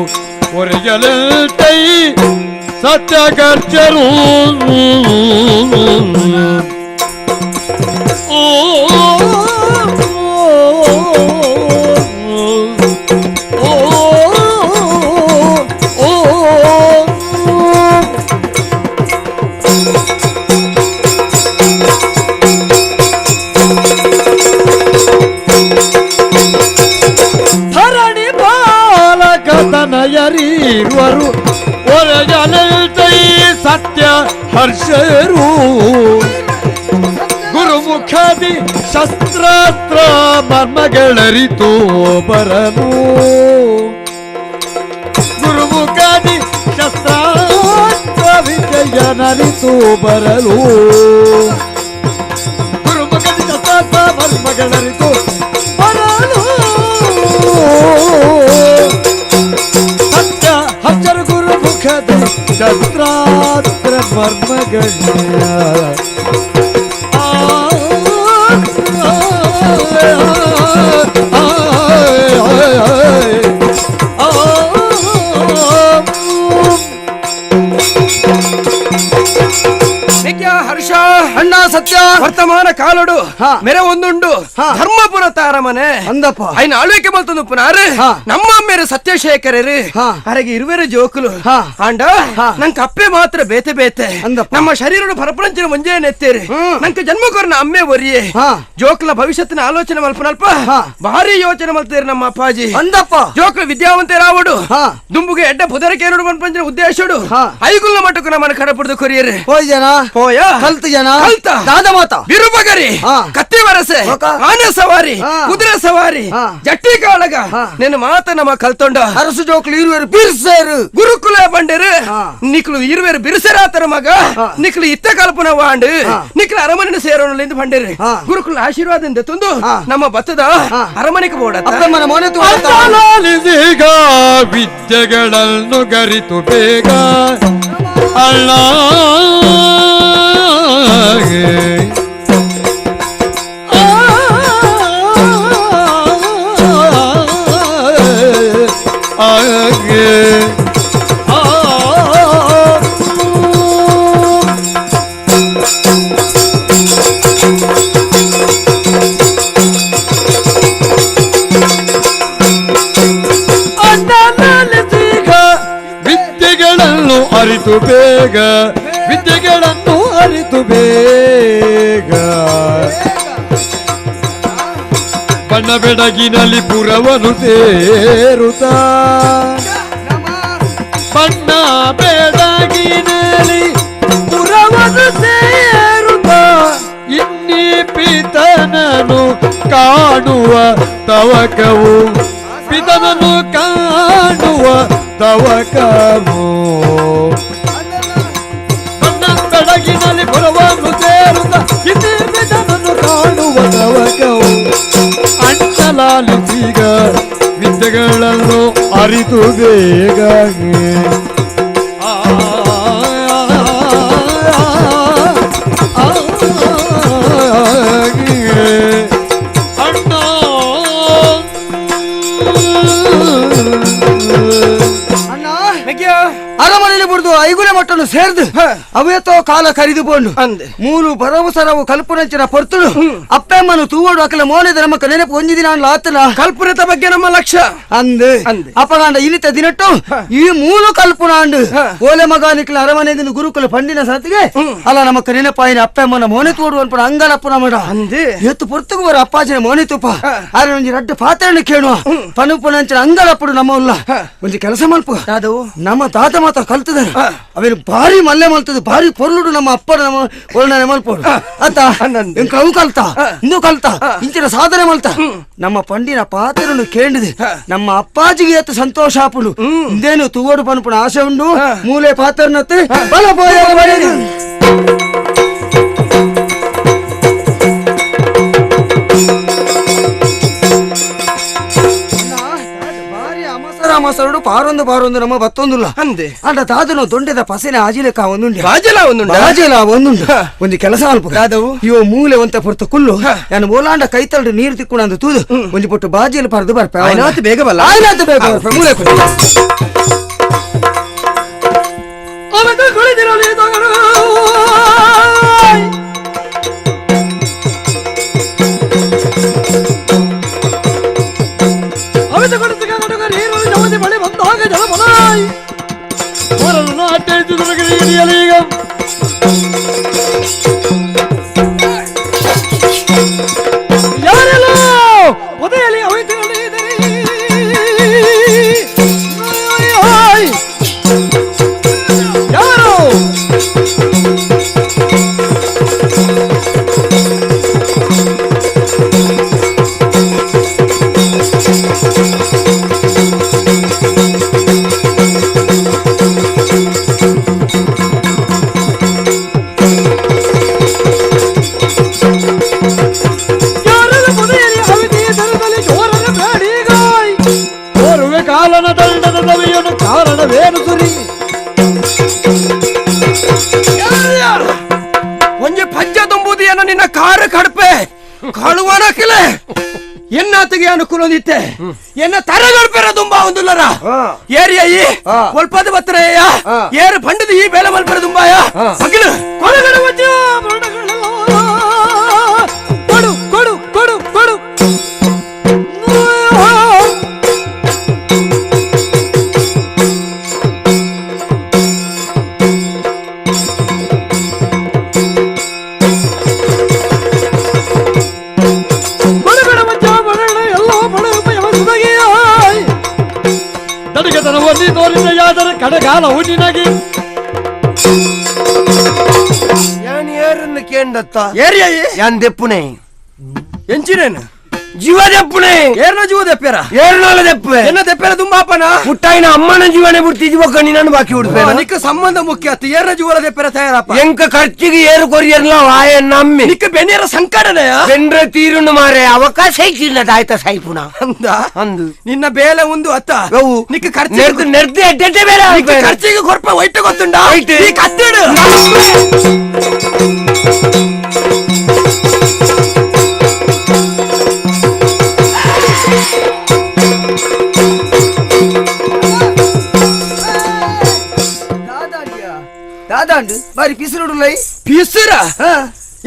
ಒರೆಯಲೈ ಸತ್ಯಗರ್ಜರು ತನಯರೀರುವರು ಒರೆಯಲೈ ಸತ್ಯ ಹರ್ಷರು ಗುರುಮುಖದಿ ಶಸ್ತ್ರಾಸ್ತ್ರ ಮರ್ಮಗಳರಿತು ಬರನು ಗುರುಮುಖದಿ ಶಸ್ತ್ರಾಸ್ತ್ರ ವಿಜಯನರಿತು ಬರಲು ಗುರುಮುಖದಿ ಶಸ್ತ್ರಾಸ್ತ್ರ ಮರ್ಮಗಳರಿತು ಬರಲು ಸತ್ಯ ಹರ್ಷರು ಗುರುಮುಖದಿ ಶಸ್ತ್ರಾಸ್ತ್ರ ಮರ್ಮಗಳ ಹರ್ಷ ಅಣ್ಣ ಸತ್ಯ ವರ್ತಮಾನ ಕಾಲಡು ಮೆರೆ ಒಂದುಂಡು ಧರ್ಮಪುರ ತಾರಮನೆ ಅಂದಪ್ಪ ಐನ ಆಳ್ವಿಕೆ ಮಲ್ತೊಂದು ಪುನಾರು ನಮ್ಮ ಅಮ್ಮೇರು ಸತ್ಯಶೇಖರರು ಅರೆಗೆ ಇರುವೆರು ಜೋಕುಲು ಆಂಡ ನಂಗೆ ಅಪ್ಪೆ ಮಾತ್ರ ಬೇತೆ ಬೇತೆ ನಮ್ಮ ಶರೀರ ಪರಪರಂಚಿನ ಒಂಜೇ ನೆತ್ತೇರಿ ನಂಗೆ ಜನ್ಮ ಕೊರನ ಅಮ್ಮೆ ಒರಿಯೆ ಜೋಕುಲ ಭವಿಷ್ಯತ್ತಿನ ಆಲೋಚನೆ ಮಲ್ಪನಲ್ಪ ಭಾರಿ ಯೋಚನೆ ಮಲ್ತೇರಿ ನಮ್ಮ ಅಪ್ಪಾಜಿ ಅಂದಪ್ಪ ಜೋಕುಲು ವಿದ್ಯಾವಂತರಾವಡು ದುಂಬುಗೆ ಎಡ್ಡ ಪುದರಕೇರುಡು ಮನ್ಪಂಚಿನ ಉದ್ದೇಶಡು ಐಗುಲ್ನ ಮಟ್ಟಕ್ಕೂ ನಮ್ಮನ್ನು ಕಡಪುಡ್ದು ಕೊರಿಯರು ಹೋಯ್ ಜನ ಹೋಯ ಕಲ್ತು ಜನ ಕಲ್ತ ದಾದ ಮಾತ ಬಿರುಬಗರಿ ಕತ್ತಿ ವರಸೆ ಆನೆ ಸವಾರಿ ಕುದುರೆ ಸವಾರಿ ಜಟ್ಟಿ ಕಾಳಗ ನಿನ್ನ ಮಾತ ನಮ್ಮ ಕಲ್ತೊಂಡ ಅರಸು ಜೋಕ್ಲು ಇರುವೆರು ಬಿರ್ಸೇರು ಗುರುಕುಲ ಬಂಡರು ನಿಕ್ಲು ಇರುವೆರು ಬಿರುಸರಾತರ ಮಗ ನಿಕ್ಲು ಇತ್ತ ಕಲ್ಪನ ವಾಂಡು ನಿಕ್ಲು ಅರಮನೆ ಸೇರೋಣ ಬಂಡೇರು ಗುರುಕುಲ ಆಶೀರ್ವಾದದಿಂದ ತಂದು ನಮ್ಮ ಬತ್ತದ ಅರಮನೆಗೆ ಬೋಡ ಈಗ ವಿದ್ಯೆಗಳನ್ನು ಗರಿತು ಬೇಗ ಅಣ್ಣ ವಿದ್ಯೆಗಳನ್ನು ಅರಿತು ಬೇಗ, ವಿದ್ಯೆಗಳನ್ನು ಅರಿತು ಬೇಗ. ಬಣ್ಣ ಬೆಡಗಿನಲ್ಲಿ ಪುರವನು ಸೇರುತ್ತ, ಬಣ್ಣ ಬೆಡಗಿನಲ್ಲಿ ಪುರವನು ಸೇರುತ್ತ, ಇನ್ನಿ ಪಿತನನು ಕಾಣುವ ತವಕವು, ಪಿತನನು ಕಾಣುವ ತವಕವು. ಬಣ್ಣ ಬೆಡಗಿನಲ್ಲಿ ಪುರವನ್ನು ಸೇರುತ್ತ, ಇನ್ನಿ ಪಿತನನು ಕಾಣುವ ತವಕವು. ಅಣ್ಣಲಾಲಿಸೀಗ ವಿದ್ಯೆಗಳನ್ನು ಅರಿತು ಬೇಗ. ಅಣ್ಣ ಅರಮನೆಯಲ್ಲಿ ಬಿಡ್ದು ಐಗುಲೆ ಮಟ್ಟನ್ನು ಸೇರ್ದು ಅವೇತೋ ಕಾಲ ಕರಿದುಕೊಂಡು ಮೂರು ಭರವಸರವು ಕಲ್ಪನಂಚಿನ ಪೊರ್ತುಳು ಅಪ್ಪಮ್ಮನು ತೂವಡು ಅಕಲ ಮೋನೆದ ನಮ್ಮ ನೆನಪು ಒಂಜಿ ದಿನ ಆತನ ಕಲ್ಪನದ ಬಗ್ಗೆ ನಮ್ಮ ಲಕ್ಷ್ಯ ಅಂದು ಅಪಗಾಂಡ ಇನಿತ ದಿನಟ್ಟು ಈ ಮೂರು ಕಲ್ಪನಾಂಡು ಓಲೆ ಮಗಾನಿಕ್ಲ ಅರಮನೆಯಿಂದ ಗುರುಕುಲ ಪಂಡಿನ ಸಾತಿಗೆ ಅಲ್ಲ ನಮ್ಮ ನೆನಪಾಯಿನ ಅಪ್ಪಮ್ಮನ ಮೋನೆ ತೋಡು ಅನ್ಪಣ ಅಂಗಲಪ್ಪನ ಮಡ ಎತ್ತು ಪೊರ್ತುಗು ಬರ ಅಪ್ಪಾಜಿನ ಮೋನೆ ತುಪ್ಪ ಆದ್ರೆ ಒಂಜಿ ರಡ್ಡು ಪಾತ್ರೆಯನ್ನು ಕೇಳುವ ಪನುಪುನಂಚಿನ ಅಂಗಲಪ್ಪಡು ನಮ್ಮ ಉಲ್ಲ ಒಂಜಿ ಕೆಲಸ ಮಲ್ಪ ನಮ್ಮ ತಾತ ಮಾತ್ರ ಕಲ್ತದ ಅವೇನು ಭಾರಿ ಮಲ್ಲೆ ಮಲ್ತದ ಭಾರಿ ಪೊರ್ಲುಡು ನಮ್ಮ ಅಪ್ಪನ ನಮ್ಮ ವರ್ಣನೆ ಮಲ್ಪೋಡು ಅತ್ತ ಅವು ಕಲ್ತ ಇನ್ನೂ ಕಲ್ತ ಇಂಚಿನ ಸಾಧನೆ ಮಲ್ತ ನಮ್ಮ ಪಂಡಿನ ಪಾತ್ರನು ಕೇಳಿದೆ ನಮ್ಮ ಅಪ್ಪಾಜಿಗೆ ಎತ್ತು ಸಂತೋಷ ಆಪುಡು ಇಂದೇನು ತೂವಡು ಪನ್ಪುಣ ಆಸೆ ಉಂಡು ಮೂಲೆ ಪಾತ್ರನತ್ತೆ ಬಲ ಬೋಯ. ಮಸರುಡು ಪಾರೊಂದು ಪಾರೊಂದು ನಮ್ಮ ಬತ್ತೊಂದುಲ್ಲ ಅಂದೆ ಅಂಡ ತಾದನು ದೊಂಡೆದ ಪಸೆನ ಆಜಿಲೆಕ ಒಂದುಂಡು ಬಾಜಲ ಒಂದುಂಡು ಬಾಜಲ ಒಂದುಂಡು ಒಂದು ಕೆಲಸ ಅಲ್ಪ ದಾದವು ಇವ ಮೂಲೆ ಒಂತ ಪೊರ್ತು ಕುಲ್ಲು ನಾನು ಓಲಾಂಡ ಕೈತಲ್ಡು ನೀರು ತಿಕ್ಕೊಂಡು ತೂದು ಒಂಜಿ ಪೊಟ್ಟು ಬಾಜಿಲು ಪರದು ಬರ್ಪೆ ಆಯ್ನಾತು ಬೇಗ ಬಲ್ಲ ಆಯ್ನಾತು ಬೇಗ ಬರ್ಪೆ ಮೂಲೆ ಕುಲ್ಲು. ಒಂಜಿ ಪಂಜ ತುಂಬುದು ಏನೋ ನಿನ್ನ ಕಾರು ಕಡಪೆ ಕಾಳುವನ ಕಿಲೆ ಎನ್ನಾತಿಗೆ ಅನುಕೂಲ ಎನ್ನ ತರಗಡ್ಪೆರ ತುಂಬಾ ಒಂದುಲ್ಲರ ಏರಿಯ ಈ ಒಲ್ಪದ ಬತ್ತರೆಯ ಏರು ಪಂಡದ ಈ ಬೇಲೆ ಮಲ್ಪೆರ ತುಂಬಾಯ ಮಗಿಲು ಕೊಡಗಡ ಕೊಡು ಕೊಡು ಕೊಡು ಕೊಡು ಕಡಗಾಲ ಹುಣ್ಣಿನಾಗಿ ಯಾನ್ ಏರನ್ನು ಕೇಂದತ್ತ ಏರಿಯ ಯಾನ್ ದೆಪ್ಪುನೆ ಎಂಚಿನೇನು ಜೀವ ದೆಪ್ಪುನೆ ಏರ್ನ ಜೀವ ದೆಪ್ಪೆರ ಏರ್ನಾಲ ದೆಪ್ಪೆ ಎನ್ನ ದೆಪ್ಪೆರ ತುಂಬಾಪನ ಪುಟ್ಟಾಯಿನ ಅಮ್ಮನ ಜೀವನೇ ಬಿಡ್ತಿ ಜೀವಕ್ಕ ನಿನ್ನನ್ನು ಬಾಕಿ ಉಡ್ಪೆ ನಿಕ್ಕ ಸಂಬಂಧ ಮುಖ್ಯ ಅತ್ತ ಏರ್ನ ಜೀವನ ದೆಪ್ಪೆರ ತಯಾರಪ್ಪ ಎಂಕ ಖರ್ಚಿಗೆ ಏರು ಕೊರಿಯರ್ಲ ವಾಯ ನಮ್ಮಿ ನಿಕ್ಕ ಬೆನ್ನಿಯರ ಸಂಕಟನೆಯ ಬೆನ್ರ ತೀರುನು ಮಾರೆ ಅವಕಾಶ ಇಲ್ಲ ಆಯ್ತಾ ಸಾಯ್ಪುನ ಅಂದ ಅಂದು ನಿನ್ನ ಬೇಲೆ ಒಂದು ಅತ್ತ ನಿಕ್ಕ ಖರ್ಚು ನೆರ್ದು ನೆರ್ದು ಎಡ್ಡೆ ಬೇರೆ ಖರ್ಚಿಗೆ ಕೊರ್ಪ ಒಯ್ಟ ಗೊತ್ತುಂಡ ಈ ಕತ್ತಿಡು ದಾದಾಂಡು ಬಾರಿ ಪಿಸುರುಡುಲೈ ಪಿಸುರ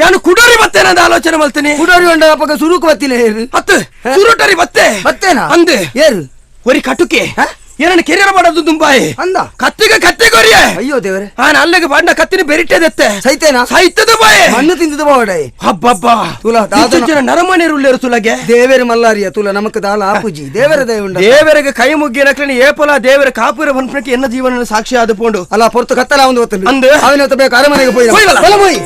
ಯಾನು ಕುಡೋರಿ ಬತ್ತೇನಂದ ಆಲೋಚನೆ ಮಾಡ್ತೀನಿ ಕುಡೋರಿ ಉಂಡ ಅಪ್ಪಗ ಸುರುಕು ಬತ್ತಿಲ್ಲ ಏರು ಹತ್ತು ಸುರುಟರಿ ಬತ್ತೆ ಬತ್ತೇನಾ ಅಂದೆ ಏರು ಒರಿ ಕಟುಕೆ ಏನನ್ನ ಕೆರಿಯರ್ ಮಾಡೋದು ದುಂಬಾಯಿ ಅಂದ ಕತ್ತಿಗೆ ಕತ್ತಿ ಕೊರಿಯೆ ಅಯ್ಯೋ ದೇವರೇ ಆನ ಅಲ್ಲಿಗೆ ಬಣ್ಣ ಕತ್ತಿನ ಬೆರಿಟೆದತ್ತೆ ಸೈತೇನಾ ಸೈತದ ಬಾಯ್ ಮಣ್ಣು ತಿಂದದ ಬಾವಡೈ ಹಬ್ಬಬ್ಬ ತುಲ ಜನ ನರಮನೆರುಳ್ಳೇರು ತುಲಗೆ ದೇವೇರು ಮಲ್ಲಾರಿಯ ತುಲ ನಮಕ್ ದಾಲ ಆಪುಜಿ ದೇವರ ದಯ ಉಂಡ ದೇವರಿಗೆ ಕೈ ಮುಗ್ಗಿನಕ್ಲಿನ ಏಪಲ ದೇವರ ಕಾಪುರ ಬನ್ಪಕ್ಕೆ ಎನ್ನ ಜೀವನ ಸಾಕ್ಷಿ ಆದ ಪೋಂಡು ಅಲ್ಲ ಪೊರ್ತು ಕತ್ತಲ ಒಂದು ಹೊತ್ತು ಅಂದು ಅವನ ಬೇಕು ಅರಮನೆಗೆ ಪೋಯಿ ಹೋಯ್ವಲ್ಲ? ಪೋಯಿ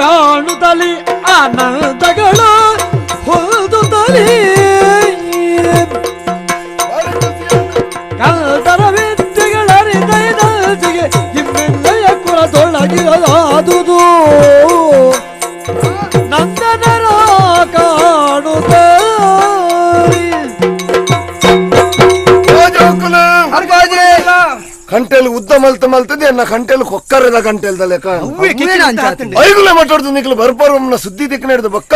ಕಾಣುತ್ತಲಿ ಆನಂದಗಳು ಹೊಂದುತ್ತಲಿ ಕಲ್ದರ ವಿದ್ಯೆಗಳರಿದೈದಲ್ಸಿಗೆ ಇಮ್ಮೆಲ್ಲೆಯ ಕುಲದೊಳಗಿರಲಾದುದು ನಂದನರ ಕಾಣುತ್ತಲಿ ಕಂಟೆಲ್ ಉದ್ದ ಮಲ್ತ ಮಲ್ತದೆ ಎನ್ನ ಕಂಟೆಲ್ ಕೊಕ್ಕರದ ಕಂಟೆಲ್ದ ಲೆಕ್ಕ ಐಗುಲೆ ಮಾತಾಡ್ದು ನಿಕ್ಲು ಬರ್ಪರ್ವಮ್ನ ಸುದ್ದಿ ದಿಕ್ಕನ ಹಿಡಿದು ಬಕ್ಕ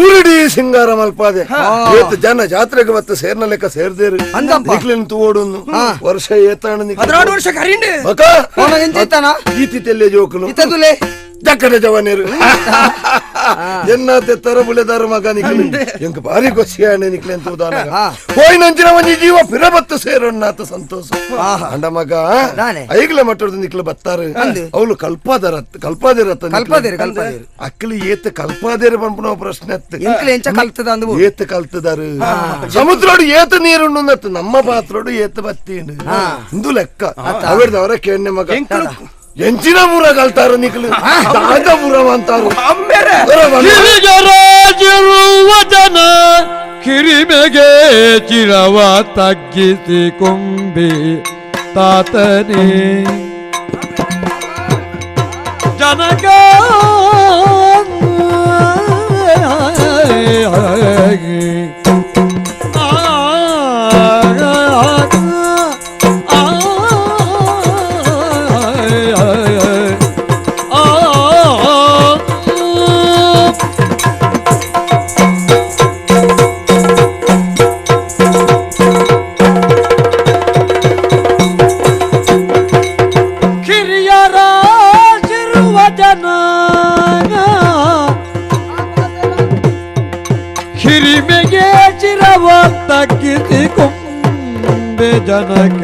ಊರಿಡಿ ಸಿಂಗಾರ ಮಲ್ಪಾದೆ ಏತ್ ಜನ ಜಾತ್ರೆಗೆ ಬತ್ತ ಸೇರ್ನ ಲೆಕ್ಕ ಸೇರ್ದೇರು ನಿಕ್ಲಿನ ತೂವೋಡು ವರ್ಷ ಏತಾಣ 16 ವರ್ಷ ಕರಿಂಡು ಬಕ್ಕ ಈತಿ ತೆಲ್ಲೆ ಜೋಕುಲು ಜಕ್ಕಡೆ ಜವನೇರು ಎನ್ನ ತೆತ್ತರ ಬುಳೆದಾರ ಮಗ ನಿಕ್ಲು ಎಂಕ್ ಭಾರಿ ಖುಷಿ ಆಣೆ ನಿಕ್ಲೆ ಅಂತ ಉದಾನ ಹೋಯ್ನಂಚಿನ ಒಂಜಿ ಜೀವ ಪಿರಬತ್ತು ಸೇರೊನ್ನಾತ ಸಂತೋಷ ಅಂಡ ಮಗ ಐಗ್ಲೆ ಮಟ್ಟದ ನಿಕ್ಲು ಬತ್ತಾರೆ ಅವಳು ಕಲ್ಪಾದರ ಕಲ್ಪಾದಿರತ್ತ ಕಲ್ಪಾದಿರು ಕಲ್ಪಾದಿರು ಅಕ್ಕಲಿ ಏತ ಕಲ್ಪಾದಿರ ಪಂಪನ ಪ್ರಶ್ನೆ ಅತ್ತ ಎಂಕ್ಲೆ ಎಂಚ ಕಲ್ತದ ಅಂದು ಏತ ಕಲ್ತದಾರು ಸಮುದ್ರೋಡು ಏತ ನೀರುಣ್ಣು ನಮ್ಮ ಪಾತ್ರೋಡು ಏತ ಬತ್ತೀಂಡು ಇಂದು ಲೆಕ್ಕ ಅವರ್ದವರ ಕೇಣ್ಣ ಮಗ ಎಂಚಿನ ಪೂರ ಕಲ್ತಾರ ನಿಕ್ಲು ದಾದ ಪೂರ ಅಂತಾರು ಕಿರಿಗರಾಜಿರುವ ಜನ ಕಿರಿಮೆಗೆ ಚಿರವ ತಗ್ಗಿಸಿ ಕೊಂಬೆ ತಾತನೇ ಜನಕ ಹಿರಿಮೆಗೆ ಚಿರವ ತಗ್ಗಿಸಿ ಕೊಂಬೆ ಜನಕ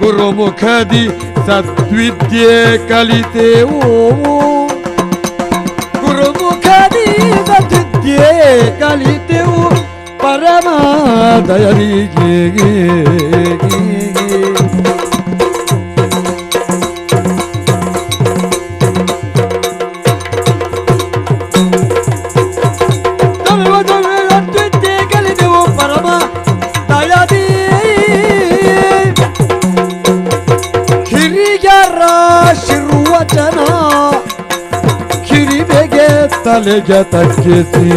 ಗುರುಮುಖದಿ ಸದ್ವಿದ್ಯೆ ಕಲಿತೆವು ಗುರುಮುಖದಿ ಸದ್ವಿದ್ಯೆ ಕಲಿತೆವು ಪರಮ ದಯರಿಗೆ ಕಿರಿಮೆಗೆ ತಲೆಗೆ ತಗ್ಗಿಸಿ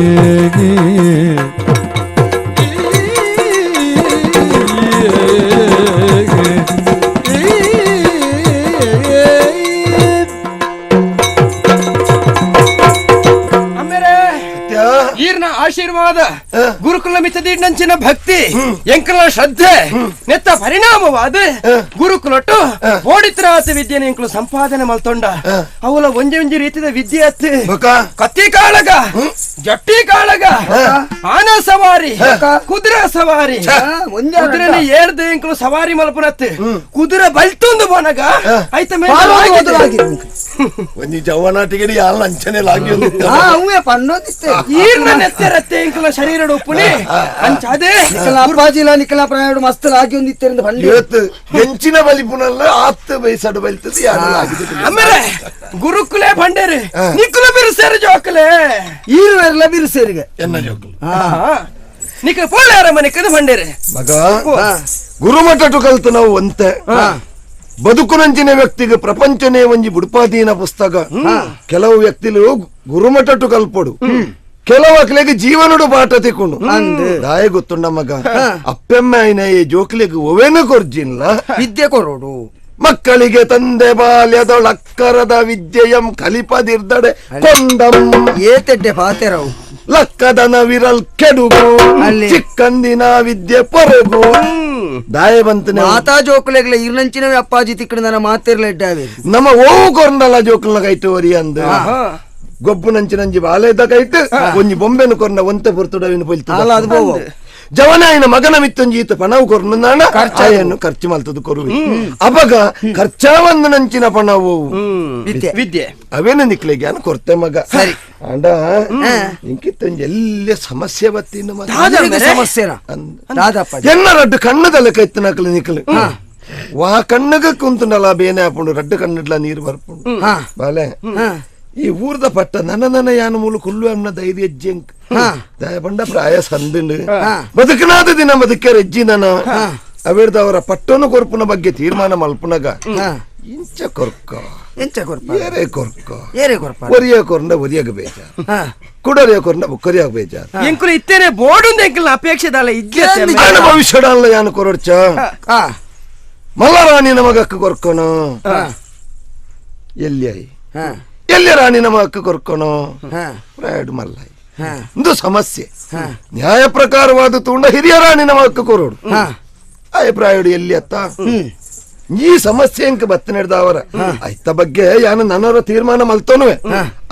ಈರ್ನ ಆಶೀರ್ವಾದ ಗುರುಕುಲ ಮಿಚ್ಚದಿಡ್ನಂಚಿನ ಭಕ್ತಿ ಎಂಕಲ ಶ್ರದ್ಧೆ ನೆತ್ತ ಪರಿಣಾಮವಾದ ಗುರುಕುಲೊಟ್ಟು ಓಡಿತ್ರಾತ ವಿದ್ಯೆನ ಎಂಕಲು ಸಂಪಾದನೆ ಮಲ್ತೊಂಡ ಅವಲ ಒಂಜಿ ಒಂಜಿ ರೀತಿಯ ವಿದ್ಯೆ ಅತ್ತಿ ಕತ್ತಿ ಕಾಳಗ ಜಟ್ಟಿ ಕಾಳಗ ಆನ ಸವಾರಿ ಕುದುರೆ ಸವಾರಿ ಕುದುರೆನ ಏರ್ದು ಎಂಕಲು ಸವಾರಿ ಮಲ್ಪನತ್ತೆ ಕುದುರೆ ಬಲ್ತೊಂದು ಬನಗ ಆಯ್ತ ಮೇಲೆ ಒಂಜಿ ಜವನಾಟಿಗೆ ಯಾಲ್ ಅಂಚನೆ ಲಾಗಿ ಈರ್ನ ನೆತ್ತೆರತ್ತೆ ಎಂಕಲ ಶರೀರ ಉಪ್ಪುನಿ ಅಂಚಾದೆ ಅಪ್ಪಾಜಿಲ ನಿಕಲ ಪ್ರಾಯಡು ಮಸ್ತ್ ಲಾಗಿ ಒಂದಿತ್ತೆರಿಂದ ಬಂಡಿ ಇವತ್ತು ಹೆಂಚಿನ ಬಲಿಪುನಲ್ಲ ಆತ್ ಬೈಸಡು ಬಲಿತದೆ ಯಾರು ಆಮೇಲೆ ಗುರುಕುಲೆ ಬಂಡೇರಿ ನಿಕುಲ ಬಿರುಸೇರು ಜೋಕಲೆ ಈರುವೆರ್ಲ ಬಿರುಸೇರಿಗೆ ಎನ್ನ ಜೋಕಲು ನಿಕ ಪೋಳೆ ಮನೆ ಕದ ಬಂಡೇರಿ ಮಗ ಗುರುಮಠಟು ಕಲ್ತು ನಾವು ಒಂತೆ ಬದುಕುನಂಚಿನ ವ್ಯಕ್ತಿಗೆ ಪ್ರಪಂಚನೇ ಒಂಜಿ ಬುಡ್ಪಾದೀನ ಪುಸ್ತಕ. ಕೆಲವು ವ್ಯಕ್ತಿಲು ಗುರುಮಠಟು ಕಲ್ಪೊಡು, ಕೆಲವು ಅಕ್ಲೆಗ್ ಜೀವನಡು ಪಾಠ ತಿಕ್ಕೊಂಡು ದಾಯ ಗೊತ್ತುಂಡ ಮಗ. ಅಪ್ಪೆಮ್ಮ ಐನ ಈ ಜೋಕ್ಲೆಗ್ ಒವೇನು ಕೊರ್ಜಿನ್ಲ ವಿದ್ಯೆ ಕೊರೋಡು. ಮಕ್ಕಳಿಗೆ ತಂದೆ ಬಾಲ್ಯದೊಳಕ್ಕರದ ವಿದ್ಯೆಯಂ ಕಲಿಪದಿರ್ದಡೆ ಕೊಂಡಂ ಏತೆಡ್ಡೆ ಪಾತೆರವು ಲಕ್ಕದನ ವಿರಲ್ ಕೆಡುಗು ಚಿಕ್ಕಂದಿನ ವಿದ್ಯೆ ಪೊರಗು. ದಾಯ ಬಂತನೆ ಮಾತಾ ಜೋಕುಲೆಗ್ಲ ಇರ್ನಂಚಿನವೇ ಅಪ್ಪಾಜಿ ತಿಕ್ಕಡ ನನ್ನ ಮಾತಿರ್ಲ ಇದ್ದಾವೆ ನಮ್ಮ ಓವು ಕೊರ್ನಲ್ಲ ಜೋಕುಲ್ನ ಕೈಟು ಒರಿ ಅಂದ ಗೊಬ್ಬು ನಂಚಿನಂಜಿ ಬಾಲೆದ ಕೈಟ್ ಒಂಜಿ ಬೊಂಬೆನು ಕೊರ್ನ ಒಂತೆ ಪೊರ್ತುಡವಿನ ಪೊಲ್ತು ಅದು ಬೋವು ಜವನಾಯನ ಮಗನ ಮಿತ್ತೊಂಜಿ ಈತ ಪಣವು ಕೊರ್ನು ಆಯನ್ನು ಖರ್ಚು ಮಲ್ತದು ಕೊರುವಿ ಅಪಗ ಖರ್ಚಾವಂದು ನಂಚಿನ ಪಣವು ವಿದ್ಯೆ ಅವೇನು ನಿಕ್ಲೆಗೆ ಅನ್ ಕೊರ್ತೆ ಮಗ ಸರಿ ಅಂಡ ಇಂಕಿತ್ತೊಂಜಿ ಎಲ್ಲ ಸಮಸ್ಯೆ ಬತ್ತಿನ ಸಮಸ್ಯೆನ ಎನ್ನ ರಡ್ಡು ಕಣ್ಣದಲ್ಲ ಕೈತ್ತನಕಲು ನಿಕ್ಲು ವಾ ಕಣ್ಣಗ ಕುಂತುಂಡಲ ಬೇನೆ ಹಾಪುಂಡು ರಡ್ಡು ಕಣ್ಣಿಡ್ಲ ನೀರು ಬರ್ಪುಂಡು ಬಾಲೆ ಈ ಊರ್ದ ಪಟ್ಟ ನನ್ನ ನನ್ನ ಯಾನ ಮೂಲ ಕುಲ್ಲು ಅನ್ನ ಧೈರ್ಯ ಹೆಜ್ಜೆಂಕ್ ದಯಪಂಡ ಪ್ರಾಯ ಸಂದಿಂಡು ಬದುಕನಾದ ದಿನ ಬದುಕೆ ಹೆಜ್ಜಿ ನನ್ನ ಅವೇರ್ದ ಅವರ ಪಟ್ಟನು ಕೊರ್ಪುನ ಬಗ್ಗೆ ತೀರ್ಮಾನ ಮಲ್ಪುನಗ ಇಂಚ ಕೊರ್ಕ ಎಂಚ ಕೊರ್ಪ ಏರೇ ಕೊರ್ಕ ಏರೇ ಕೊರ್ಪ ಒರಿಯ ಕೊರ್ನ ಒರಿಯಗ ಬೇಜಾರ್ ಕುಡರಿಯ ಕೊರ್ನ ಬುಕ್ಕರಿಯಾಗ ಬೇಜಾರ್ ಎಂಕುಲು ಇತ್ತೇನೆ ಬೋಡುಂದ ಎಂಕಲ್ನ ಅಪೇಕ್ಷೆ ದಾಲ ಇಜ್ಜೆ ಭವಿಷ್ಯಡಲ್ಲ ಯಾನು ಕೊರಡ್ಚ ಮಲ್ಲರಾಣಿ ನಮಗಕ್ಕ ಕೊರ್ಕೊನು ಎಲ್ಲಿ ಎಲ್ಲಿ ರಾಣಿ ನಮ್ಮ ಅಕ್ಕ ಕೊರ್ಕೊನು ಪ್ರಾಯಡು ಮಲ್ಲಾಯಿ ಒಂದು ಸಮಸ್ಯೆ ನ್ಯಾಯ ಪ್ರಕಾರವಾದ ತುಂಡ ಹಿರಿಯ ರಾಣಿ ನಮ್ಮ ಅಕ್ಕ ಕೊರೋಡು ಆಯ ಪ್ರಾಯಡು ಎಲ್ಲಿ ಅತ್ತ ಈ ಸಮಸ್ಯೆ ಅಂಕ ಬತ್ತ ನಡೆದವರ ಐತ ಬಗ್ಗೆ ಯಾನು ನನ್ನವರ ತೀರ್ಮಾನ ಮಲ್ತೋನುವೆ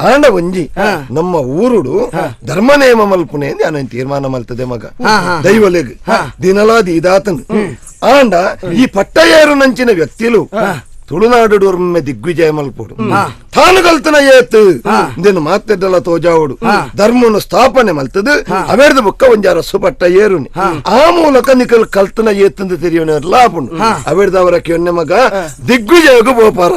ಆಂಡ ಒಂಜಿ ನಮ್ಮ ಊರುಡು ಧರ್ಮ ನೇಮ ಮಲ್ಪುನೆ ಯಾನು ತೀರ್ಮಾನ ಮಲ್ತದೆ ಮಗ ದೈವಲೆಗ್ ದಿನಲಾದಿ ಇದಾತನು ಆಂಡ ಈ ಪಟ್ಟಯೇರು ನಂಚಿನ ವ್ಯಕ್ತಿಲು ತುಳುನಾಡು ಒಮ್ಮೆ ದಿಗ್ವಿಜಯ ಮಲ್ಪೋಡು ತಾನು ಕಲ್ತನ ಏತ್ ಇಂದೇನು ಮಾತೆಡ್ಡಲ ತೋಜಾವಡು ಧರ್ಮನು ಸ್ಥಾಪನೆ ಮಲ್ತದು ಅವೇರ್ದ ಬುಕ್ಕ ಒಂಜಾರ ಸುಪಟ್ಟ ಏರುನಿ ಆ ಮೂಲಕ ನಿಕಲ್ ಕಲ್ತನ ಏತ್ತಂದು ತೆರಿಯೋಣ ಲಾಪುಂಡು ಅವೇರ್ದ ಅವರ ಕೆಣ್ಣೆ ಮಗ ದಿಗ್ವಿಜಯಗೂ ಬೋಪಾರ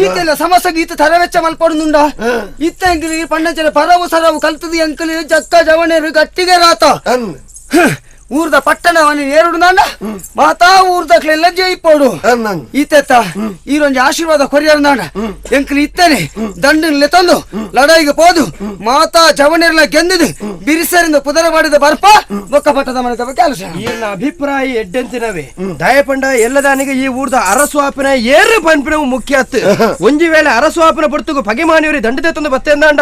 ಈತೆಲ್ಲ ಸಮಸ್ಯೆ ಈತ ತರವೆಚ್ಚ ಮಲ್ಪಡುಂಡ ಇತ್ತ ಎಂಕಲಿ ಪಣ್ಣಂಚನೆ ಪರವು ಸರವು ಕಲ್ತದಿ ಅಂಕಲಿ ಜಕ್ಕ ಜವಣೇರು ಗಟ್ಟಿಗೆ ರಾತ ಊರ್ದ ಪಟ್ಟಣ ಅವನಿ ಏರುಡು ನಾಂಡ ಮಾತಾ ಊರ್ದಕ್ಲೆಲ್ಲ ಜಯಿಪೋಡು ಈತೆತ್ತ ಈರೊಂಜಿ ಆಶೀರ್ವಾದ ಕೊರಿಯರು ನಾಂಡ ಎಂಕಲಿ ಇತ್ತೇನೆ ದಂಡನ್ಲೆ ತಂದು ಲಡಾಯಿಗೆ ಪೋದು ಮಾತಾ ಜವನೇರ್ಲ ಗೆಂದಿದು ಬಿರಿಸರಿಂದ ಪುದರ ಮಾಡಿದ ಬರ್ಪ ಬೊಕ್ಕ ಪಟ್ಟದ ಮನೆ ಕೆಲಸ ಈರ್ನ ಅಭಿಪ್ರಾಯ ಎಡ್ಡೆಂತಿನವೇ ದಯಪಂಡ ಎಲ್ಲದಾನಿಗೆ ಈ ಊರ್ದ ಅರಸ್ವಾಪನ ಏರು ಪನ್ಪಿನವು ಮುಖ್ಯ ಅತ್ತು ಒಂಜಿ ವೇಳೆ ಅರಸ್ವಾಪನ ಪೊರ್ತುಗು ಪಗೆಮಾನಿಯವರು ದಂಡದೆ ತಂದು ಬತ್ತೆಂದಾಂಡ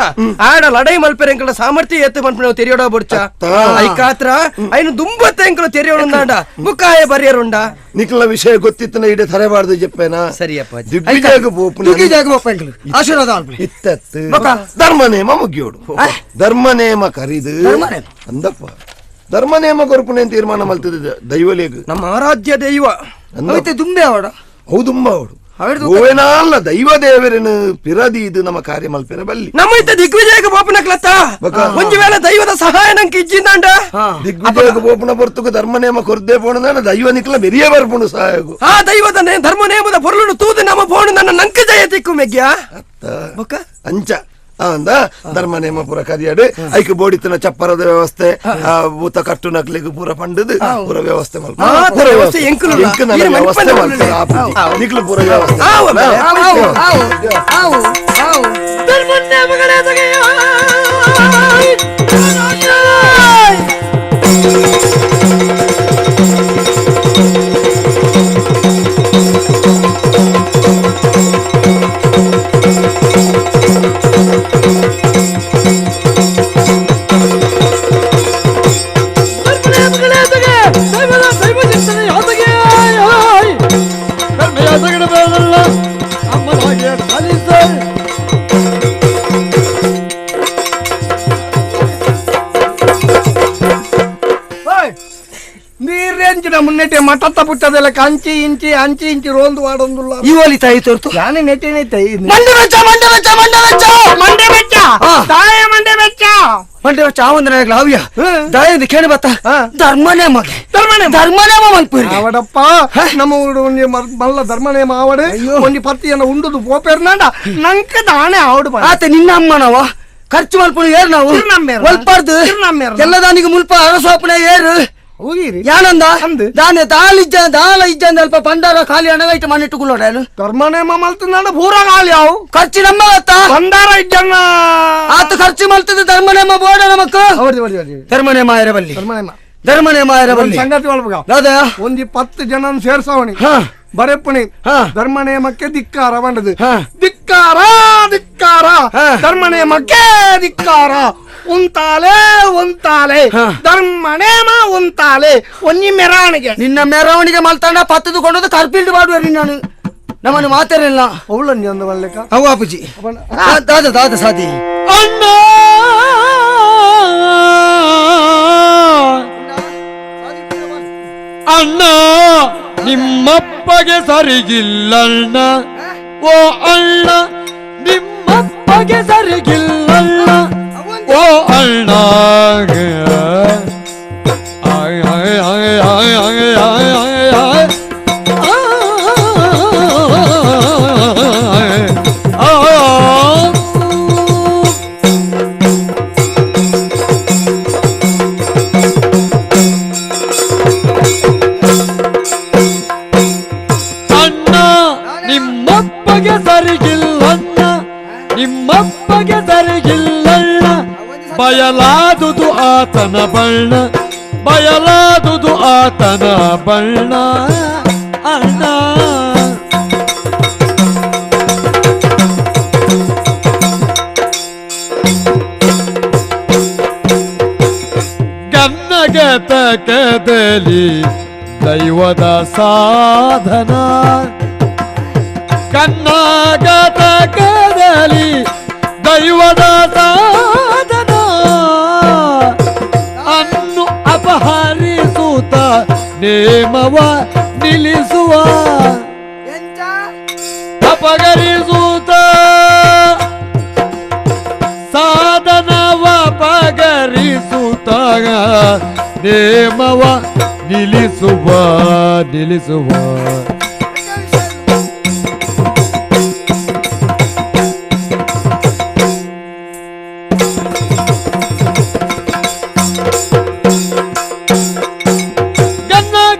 ಆಡ ಲಡಾಯಿ ಮಲ್ಪೆರೆ ಎಂಕಲ ಸಾಮರ್ಥ್ಯ ಎತ್ತು ಪನ್ಪಿನವು ತೆರಿಯೋಡ ಬುಡ್ಚ ಐಕಾತ್ರ ಐನು ದುಂಬತ್ತೆ ತೆರೆಯೋಣ ಮುಕ್ಕಾಯ ಬರೆಯರುಂಡ ನಿಕ್ಲ ವಿಷಯ ಗೊತ್ತಿತ್ತನ ಇಡೆ ತರೆಬಾರ್ದು ಜಪ್ಪೇನಾ ಸರಿಯಪ್ಪ ದಿಗ್ವಿಜಯಗ ಬೋಪು ದಿಗ್ವಿಜಯಗ ಬೋಪು ಆಶೀರ್ವಾದ ಇತ್ತತ್ತು ಧರ್ಮ ನೇಮ ಮುಗಿಯೋಡು ಧರ್ಮ ನೇಮ ಕರಿದು ಅಂದಪ್ಪ ಧರ್ಮ ನೇಮ ಕೊರ್ಪುನೆ ತೀರ್ಮಾನ ಮಲ್ತದ ದೈವಲೇಗ ನಮ್ಮ ಆರಾಧ್ಯ ದೈವ ದುಂಬೆ ಅವಡ ಹೌದುಂಬ ಅವಡು ಗೋವೆನಾಲ್ಲ ದೈವ ದೇವರನ್ನು ಪಿರದಿ ಇದು ನಮ್ಮ ಕಾರ್ಯ ಮಲ್ಪಿರ ಬಲ್ಲಿ ನಮ್ಮ ಇತ್ತ ದಿಗ್ವಿಜಯಗ ಬೋಪನ ಕ್ಲತ್ತ ಒಂಜಿ ವೇಳೆ ದೈವದ ಸಹಾಯ ನಂಗೆ ಇಜ್ಜಿಂದಾಂಡ ದಿಗ್ವಿಜಯಗ ಬೋಪನ ಪೊರ್ತುಗು ಧರ್ಮ ನೇಮ ಕೊರ್ದೆ ಪೋಣ ದೈವ ನಿಕ್ಲ ಬೆರಿಯ ಬರ್ಪುಂಡು ಸಹಾಯಗು ಆ ದೈವದ ಧರ್ಮ ನೇಮದ ಪೊರ್ಲುನು ತೂದು ನಮ್ಮ ಪೋಣು ನನ್ನ ನಂಕ ಜಯ ತಿಕ್ಕು ಮೆಗ್ಯ ಅಂಚ ಅಂದ ಧರ್ಮ ನೇಮ ಪೂರ ಕರಿಯಾಡು ಐಕ್ ಬೋಡಿತನ ಚಪ್ಪರದ ವ್ಯವಸ್ಥೆ ಭೂತ ಕಟ್ಟು ನಕ್ಲಿಗೆ ಪೂರ ಪಂಡದು ಪೂರ ವ್ಯವಸ್ಥೆ ನಿಕ್ಲು ಪೂರ ವ್ಯವಸ್ಥೆ ಮುನ್ನೆಟ್ಟೆ ಮಟತ್ತ ಪುಟ್ಟದೆಲ್ಲ ಕಂಚಿ ಇಂಚಿ ಅಂಚಿ ಇಂಚಿ ರೋಂದು ವಾಡೊಂದುಲ್ಲ ಈ ಒಲಿ ತಾಯಿ ತೋರ್ತು ಯಾನೆ ನೆಟ್ಟೆ ತಾಯಿ ಮಂಡೆ ಬೆಚ್ಚ ಮಂಡೆ ಬೆಚ್ಚ ಮಂಡೆ ಬೆಚ್ಚ ಮಂಡೆ ಬೆಚ್ಚ ತಾಯ ಮಂಡೆ ಬೆಚ್ಚ ಪಂಡೆ ಚಾವಂದ್ರ ಲಾವ್ಯ ದಾಯಂದು ಕೇಳಿ ಬತ್ತ ಧರ್ಮನೇ ಮಗೆ ಧರ್ಮನೇ ಮಲ್ಪುರಿ ಅವಡಪ್ಪ ನಮ್ಮ ಊರು ಒಂಜಿ ಮಲ್ಲ ಧರ್ಮನೇ ಮಾವಡೆ ಒಂಜಿ ಪತ್ತಿಯನ್ನ ಉಂಡುದು ಪೋಪೇರ್ನಾಂಡ ನಂಕ ದಾಣೆ ಆವಡು ಆತ ನಿನ್ನ ಅಮ್ಮನವ ಖರ್ಚು ಮಲ್ಪುನು ಏರು ನಾವು ಒಲ್ಪಾರ್ದು ಎಲ್ಲದಾನಿಗೆ ಮುಲ್ಪ ಅರಸೋಪನೆ ಏರು ಯಾನಂದ ದಾನೆ ದಾಲ ಇಜ್ಜ ದಾಲ ಇಜ್ಜ ಅಲ್ಪ ಭಂಡಾರ ಖಾಲಿ ಅಣಗ ಇಟ್ಟು ಮಣ್ಣಿಟ್ಟು ಕುಲ್ಲೋಡೇನು ಧರ್ಮನೇ ಮಲ್ತನಾಡ ಪೂರ ಖಾಲಿ ಅವು ಖರ್ಚು ನಮ್ಮ ಭಂಡಾರ ಇಜ್ಜನ್ನ ಆತ ಖರ್ಚು ಮಲ್ತದ ಧರ್ಮನೇಮ ಬೋಡ ನಮಕ್ ಧರ್ಮನೇಮ ಇರಬಲ್ಲಿ ಧರ್ಮನೇಮ ಇರಬಲ್ಲಿ ಸಂಗತಿ ಒಳಗ ಒಂಜಿ 10 ಜನ ಸೇರ್ಸವಣಿ ಬರೆಪ್ಪಣಿ ಧರ್ಮನೇಮಕ್ಕೆ ಧಿಕ್ಕಾರ ಬಂಡದು ಧಿಕ್ಕಾರ ಧಿಕ್ಕಾರ ಧರ್ಮನೇಮಕ್ಕೆ ಧಿಕ್ಕಾರ ಉಂತಾಲೆ ಉಂತಾಲೆ ಧರ್ಮನೇಮ ಉಂತಾಲೆ ಒಂಜಿ ಮೆರವಣಿಗೆ ನಿನ್ನ ಮೆರವಣಿಗೆ ಮಲ್ತಾಂಡ ಪತ್ತದು ಕೊಂಡದ್ದು ಕರ್ಪಿಲ್ಡ್ ಮಾಡುವ ನಿನ್ನ ನಮ್ಮನ್ನು ಮಾತಾಡಿಲ್ಲ ಅವಳನ್ನಿ ಒಂದು ಮಲ್ಲೆಕ ಅವು ಅಪ್ಪುಜಿ ದಾದ ದಾದ ಸಾದಿ ಅಣ್ಣ ಅಣ್ಣ ನಿಮ್ಮಪ್ಪಗೆ ಸರಿಗಿಲ್ಲಣ್ಣ ಓ ಅಣ್ಣ ನಿಮ್ಮಪ್ಪಗೆ ಸರಿಗಿಲ್ಲಣ್ಣ ಓ ಅಣ್ಣ ಆಯ್ ಆಯ್ ಆಯ್ ಆಯ್ ಆಯ್ ಆಯ್ ಆಯ್ ಆಯ್ ಅಣ್ಣ ನಿಮ್ಮಪ್ಪಗೆ ಸರಿಗಿಲ್ಲಣ್ಣ ನಿಮ್ಮಪ್ಪಗೆ ಸರಿಗಿಲ್ಲಣ್ಣ ಬಯಲಾದುದು ಆತನ ಬಣ್ಣ ಬಯಲಾದುದು ಆತನ ಬಣ್ಣ ಅಣ್ಣ ಗನ್ನಗತಕದಲ್ಲಿ ದೈವದ ಸಾಧನ ಕನ್ನಗತಕದಲ್ಲಿ ದೈವದ ಸಾಧನ ಅನ್ನು ಅಪಹರಿಸುತ್ತ ನೇಮವ ನಿಲ್ಲಿಸುವ ಅಪಗರಿಸುತ್ತ ಸಾಧನವ ಪಗರಿಸುತ್ತ ನೇಮವ ನಿಲ್ಲಿಸುವ ನಿಲ್ಲಿಸುವ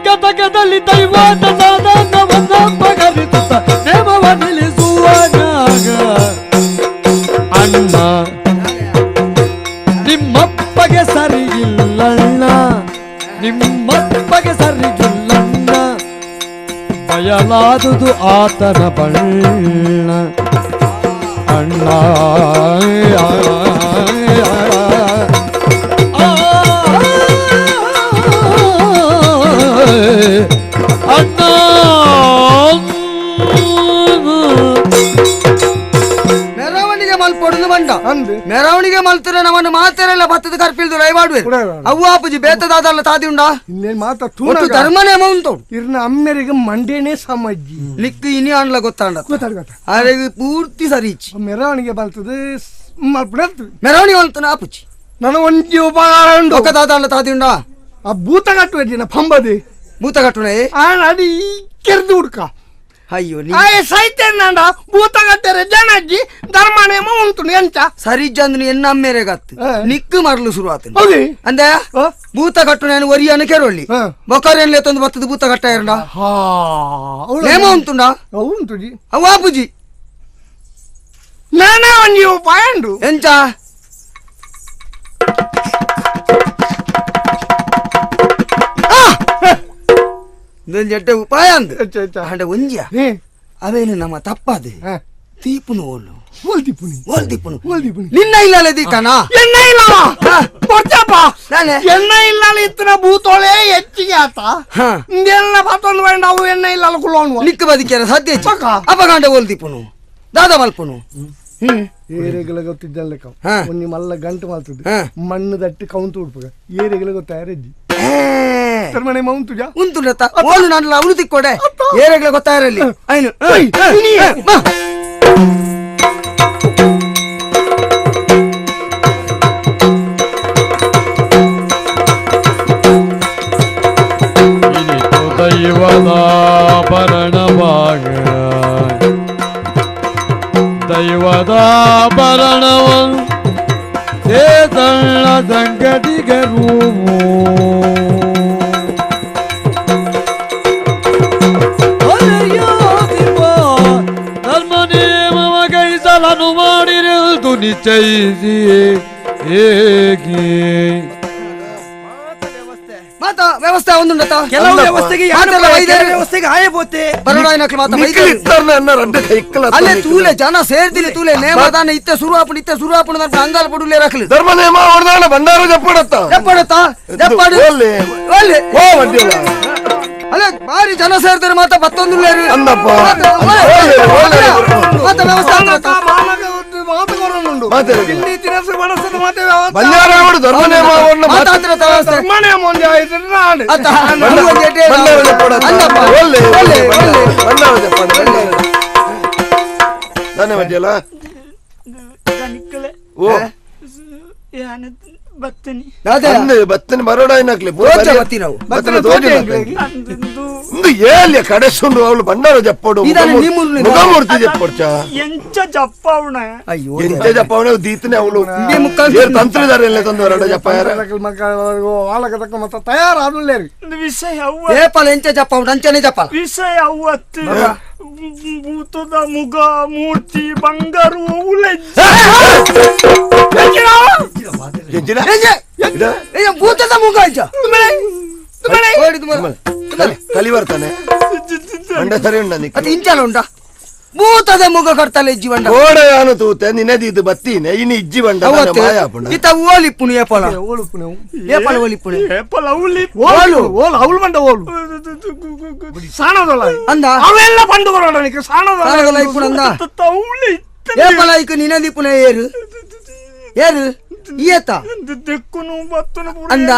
ಗತಕದಲ್ಲಿ ದೈವದ ಸಾಧನವನ್ನ ಪಗರಿಸುತ್ತ ನೇಮವ ನಿಲ್ಲಿಸುವ ಅಣ್ಣ ನಿಮ್ಮಪ್ಪಗೆ ಸರಿಯಿಲ್ಲಣ್ಣ ನಿಮ್ಮಪ್ಪಗೆ ಸರಿಗಿಲ್ಲಣ್ಣ ಬಯಲಾದುದು ಆತನ ಬಣ್ಣ ಅಣ್ಣ ಅಣ್ಣ ಮೆರವಣಿಗೆ ಮಲ್ಪೊಡುದು ಬಂಡ ಮೆರವಣಿಗೆ ಮಲ್ತರೆ ನಮ್ಮನ್ನು ಮಾತಾರಲ್ಲ ಭತ್ತದ ಕರ್ಪಿಲ್ದು ರೈವಾಡುವೆ ಅವ್ವ ಅಪ್ಪುಜಿ ಬೇತದಾದಲ್ಲ ತಾದಿ ಉಂಡಾ ಒಟ್ಟು ಧರ್ಮನೇಮ ಉಂಟು ಇರ್ನ ಅಮ್ಮೆರಿಗೆ ಮಂಡೇನೆ ಸಮಜ್ಜಿ ಲಿಕ್ಕು ಇನಿ ಆಂಡ್ಲ ಗೊತ್ತಾಂಡ ಗೊತ್ತಾಡ ಅರೆಗೆ ಪೂರ್ತಿ ಸರಿ ಇಚ್ಚಿ ಮೆರವಣಿಗೆ ಬಲ್ತದೆ ಮಲ್ಪುಡತ್ತು ಮೆರವಣಿಗೆ ಮಲ್ತನ ಅಪ್ಪುಜಿ ನನ್ನ ಒಂಜಿ ಉಪಕಾರ ಉಂಡು ಒಕ್ಕ ತಾತಾಂಡ ತಾದಿ ಉಂಡಾ ಆ ಭೂತ ಕಟ್ಟುವೆ ಪಂಬದಿ ಭೂತ ಕಟ್ಟುನೆ ಆ ಅಡಿ ಕೆರ್ದು ಹುಡ್ಕ ಅಯ್ಯೋ ಆಯ್ ಸೈತೇನಂಡ ಭೂತ ಕಟ್ಟರೆ ಜನಜ್ಜಿ ಧರ್ಮನೇಮ ಉಂಟು ಎಂಚ ಸರಿ ಜಂದ್ನು ಎನ್ನ ಅಮ್ಮೇರೆ ಗತ್ತು ನಿಕ್ಕು ಮರಲು ಶುರು ಆತು ಅಂದೆ ಭೂತ ಕಟ್ಟು ನಾನು ಒರಿಯನ ಕೆರೊಳ್ಳಿ ಬೊಕರೇನ್ಲೆ ತಂದು ಬತ್ತದ ಭೂತ ಕಟ್ಟ ಇರಂಡ ನೇಮ ಉಂಟುಂಡ ಉಂಟು ಅವ ಅಪ್ಪುಜಿ ನಾನೇ ಒಂಜಿ ಉಪಾಯ ಉಂಡು ಎಂಚ ಎಡ್ಡೆ ಉಪಾಯ ಅಂದ್ ಅಂಡ ಒಂಜಿಯ ಅವೇನು ನಮ್ಮ ತಪ್ಪಾದೆ ತೀಪುನು ಓಲು ಓಲ್ ದೀಪುನು ನಿನ್ನ ಇಲ್ಲಲೆ ದೀಕನ ಎನ್ನ ಇಲ್ಲ ಕೊಡ್ತಪ್ಪ ಎನ್ನ ಇಲ್ಲ ಇತ್ತನ ಭೂತೋಳೆ ಹೆಚ್ಚಿಗೆ ಆತ ಎಲ್ಲ ಪತ್ತೊಂದು ಬೇಡ ಅವು ಎನ್ನ ಇಲ್ಲ ಕುಲ್ಲೋನು ನಿಕ್ಕ ಬದಿಕ್ಯಾರ ಸಾಧ್ಯ ಅಪಗಾಂಡ ಓಲ್ ದೀಪುನು ದಾದಾ ಮಲ್ಪುನು ಏರೆಗಳ ಗೊತ್ತಿದ್ದಲ್ಲ ಒಂಜಿ ಮಲ್ಲ ಗಂಟು ಮಲ್ತದೆ ಮಣ್ಣು ದಟ್ಟಿ ಕೌಂತು ಉಡ್ಪಗ ಏರೆಗಳ ಗೊತ್ತಾಯರೆಜ್ಜಿ ಧರ್ಮನೇ ಉಂಟು ಉಂಟು ಓಲು ನಾನು ಅವನು ತಿಕ್ಕೊಡೆ ಏರೆಗಳ ಗೊತ್ತಾಯರಲ್ಲಿ ಐನು ದೈವದಾಭರಣವನ್ನು ಚೇತಣ್ಣ ಸಂಗತಿಗರು ಧರ್ಮ ನೇಮವ ಕೈಸಲನು ಮಾಡಿರೆಂದು ನಿಶ್ಚಯಿಸಿ ಹೇಗೆ ವ್ಯವಸ್ಥೆ ಒಂದುಂಡತ ಕೆಲವು ವ್ಯವಸ್ಥೆಗೆ ವ್ಯವಸ್ಥೆಗೆ ಆಯ ಬೋತೆ ಅಲ್ಲೇ ತೂಲೆ ಜನ ಸೇರ್ದಿಲ್ಲ ತೂಲೆ ನೇಮದಾನ ಇತ್ತೆ ಸುರು ಆಪಣ ಇತ್ತೆ ಸುರು ಆಪಣ ಅಂಗಾಲ ಪಡುಲೆ ರಖಲಿ ಧರ್ಮ ನೇಮ ಹೊಡೆದಾನ ಭಂಡಾರ ಜಪ್ಪಡತ್ತ ಜಪ್ಪಡತ್ತ ಜಪ್ಪಡು ಒಲ್ಲೆ ಒಲ್ಲೆ ಓ ಬಂದಿಲ್ಲ ಅಲ್ಲ ಬಾರಿ ಜನ ಸೇರ್ತಾರೆ ಮಾತ ಬತ್ತೊಂದುಲ್ಲ ಅಂದಪ್ಪ ಮಾತ ವ್ಯವಸ್ಥೆ ಬತ್ತನೆ ಬರೋಡ ಏಲ್ಯ ಕಡೆಸುಂಡು ಅವಳು ಬಂಡಾರ ಜಪ್ಪಡು ಮುಖಮೂರ್ತಿ ಜಪ್ಪಡ್ಚ ಎಂಚ ಜಪ್ಪವಣ ಅಯ್ಯೋ ಎಂಚ ಜಪ್ಪವಣ ದೀತನೆ ಅವಳು ತಂತ್ರದಾರ ತಂದು ಬರೋಡ ಜಪ್ಪ ತಯಾರಾదులేరు ವಿಷಯ ಏಪಲ ಎಂಚ ಜಪ್ಪವಣ ಅಂಚನೆ ಜಪ್ಪ ವಿಷಯ ಅವತ್ತು ಭೂತದ ಮುಗ ಮೂರ್ತಿ ಬಂಗಾರು ಭೂತದ ಮುಗ ಕಲಿ ಬರ್ತಾನೆ ಅಂಡ ಸರಿ ಉಂಡ ಅದು ಇಂಚಾಲ ಉಂಡ ಭೂತದ ಮುಗ ಕಡ್ತಲ್ಲ ಇಜ್ಜಿ ಬಂಡ ಓಡಯಾನು ತೂತೆ ನಿನದಿದ್ದು ಬತ್ತೀನೆ ಇನ್ನು ಇಜ್ಜಿ ಬಂಡ ಇತ್ತ ಓಲಿಪ್ಪುನು ಏಪಲ ಏಪಲ ಓಲಿಪ್ಪುನು ಏಪಲ ಓಲಿ ಓಲು ಓಲು ಅವಳು ಬಂಡ ಓಲು ಸಾಣದೊಳ ಅಂದ ಅವೆಲ್ಲ ಬಂಡು ಬರೋಣ ನಿಕ್ಕೆ ಸಾಣದೊಳ ಇಪ್ಪುನು ಅಂದ ಏಪಲ ಇಕ್ಕು ನಿನದಿಪ್ಪುನ ಏರು ಏರು ಈಯತ ದಿಕ್ಕುನು ಬತ್ತುನು ಅಂದ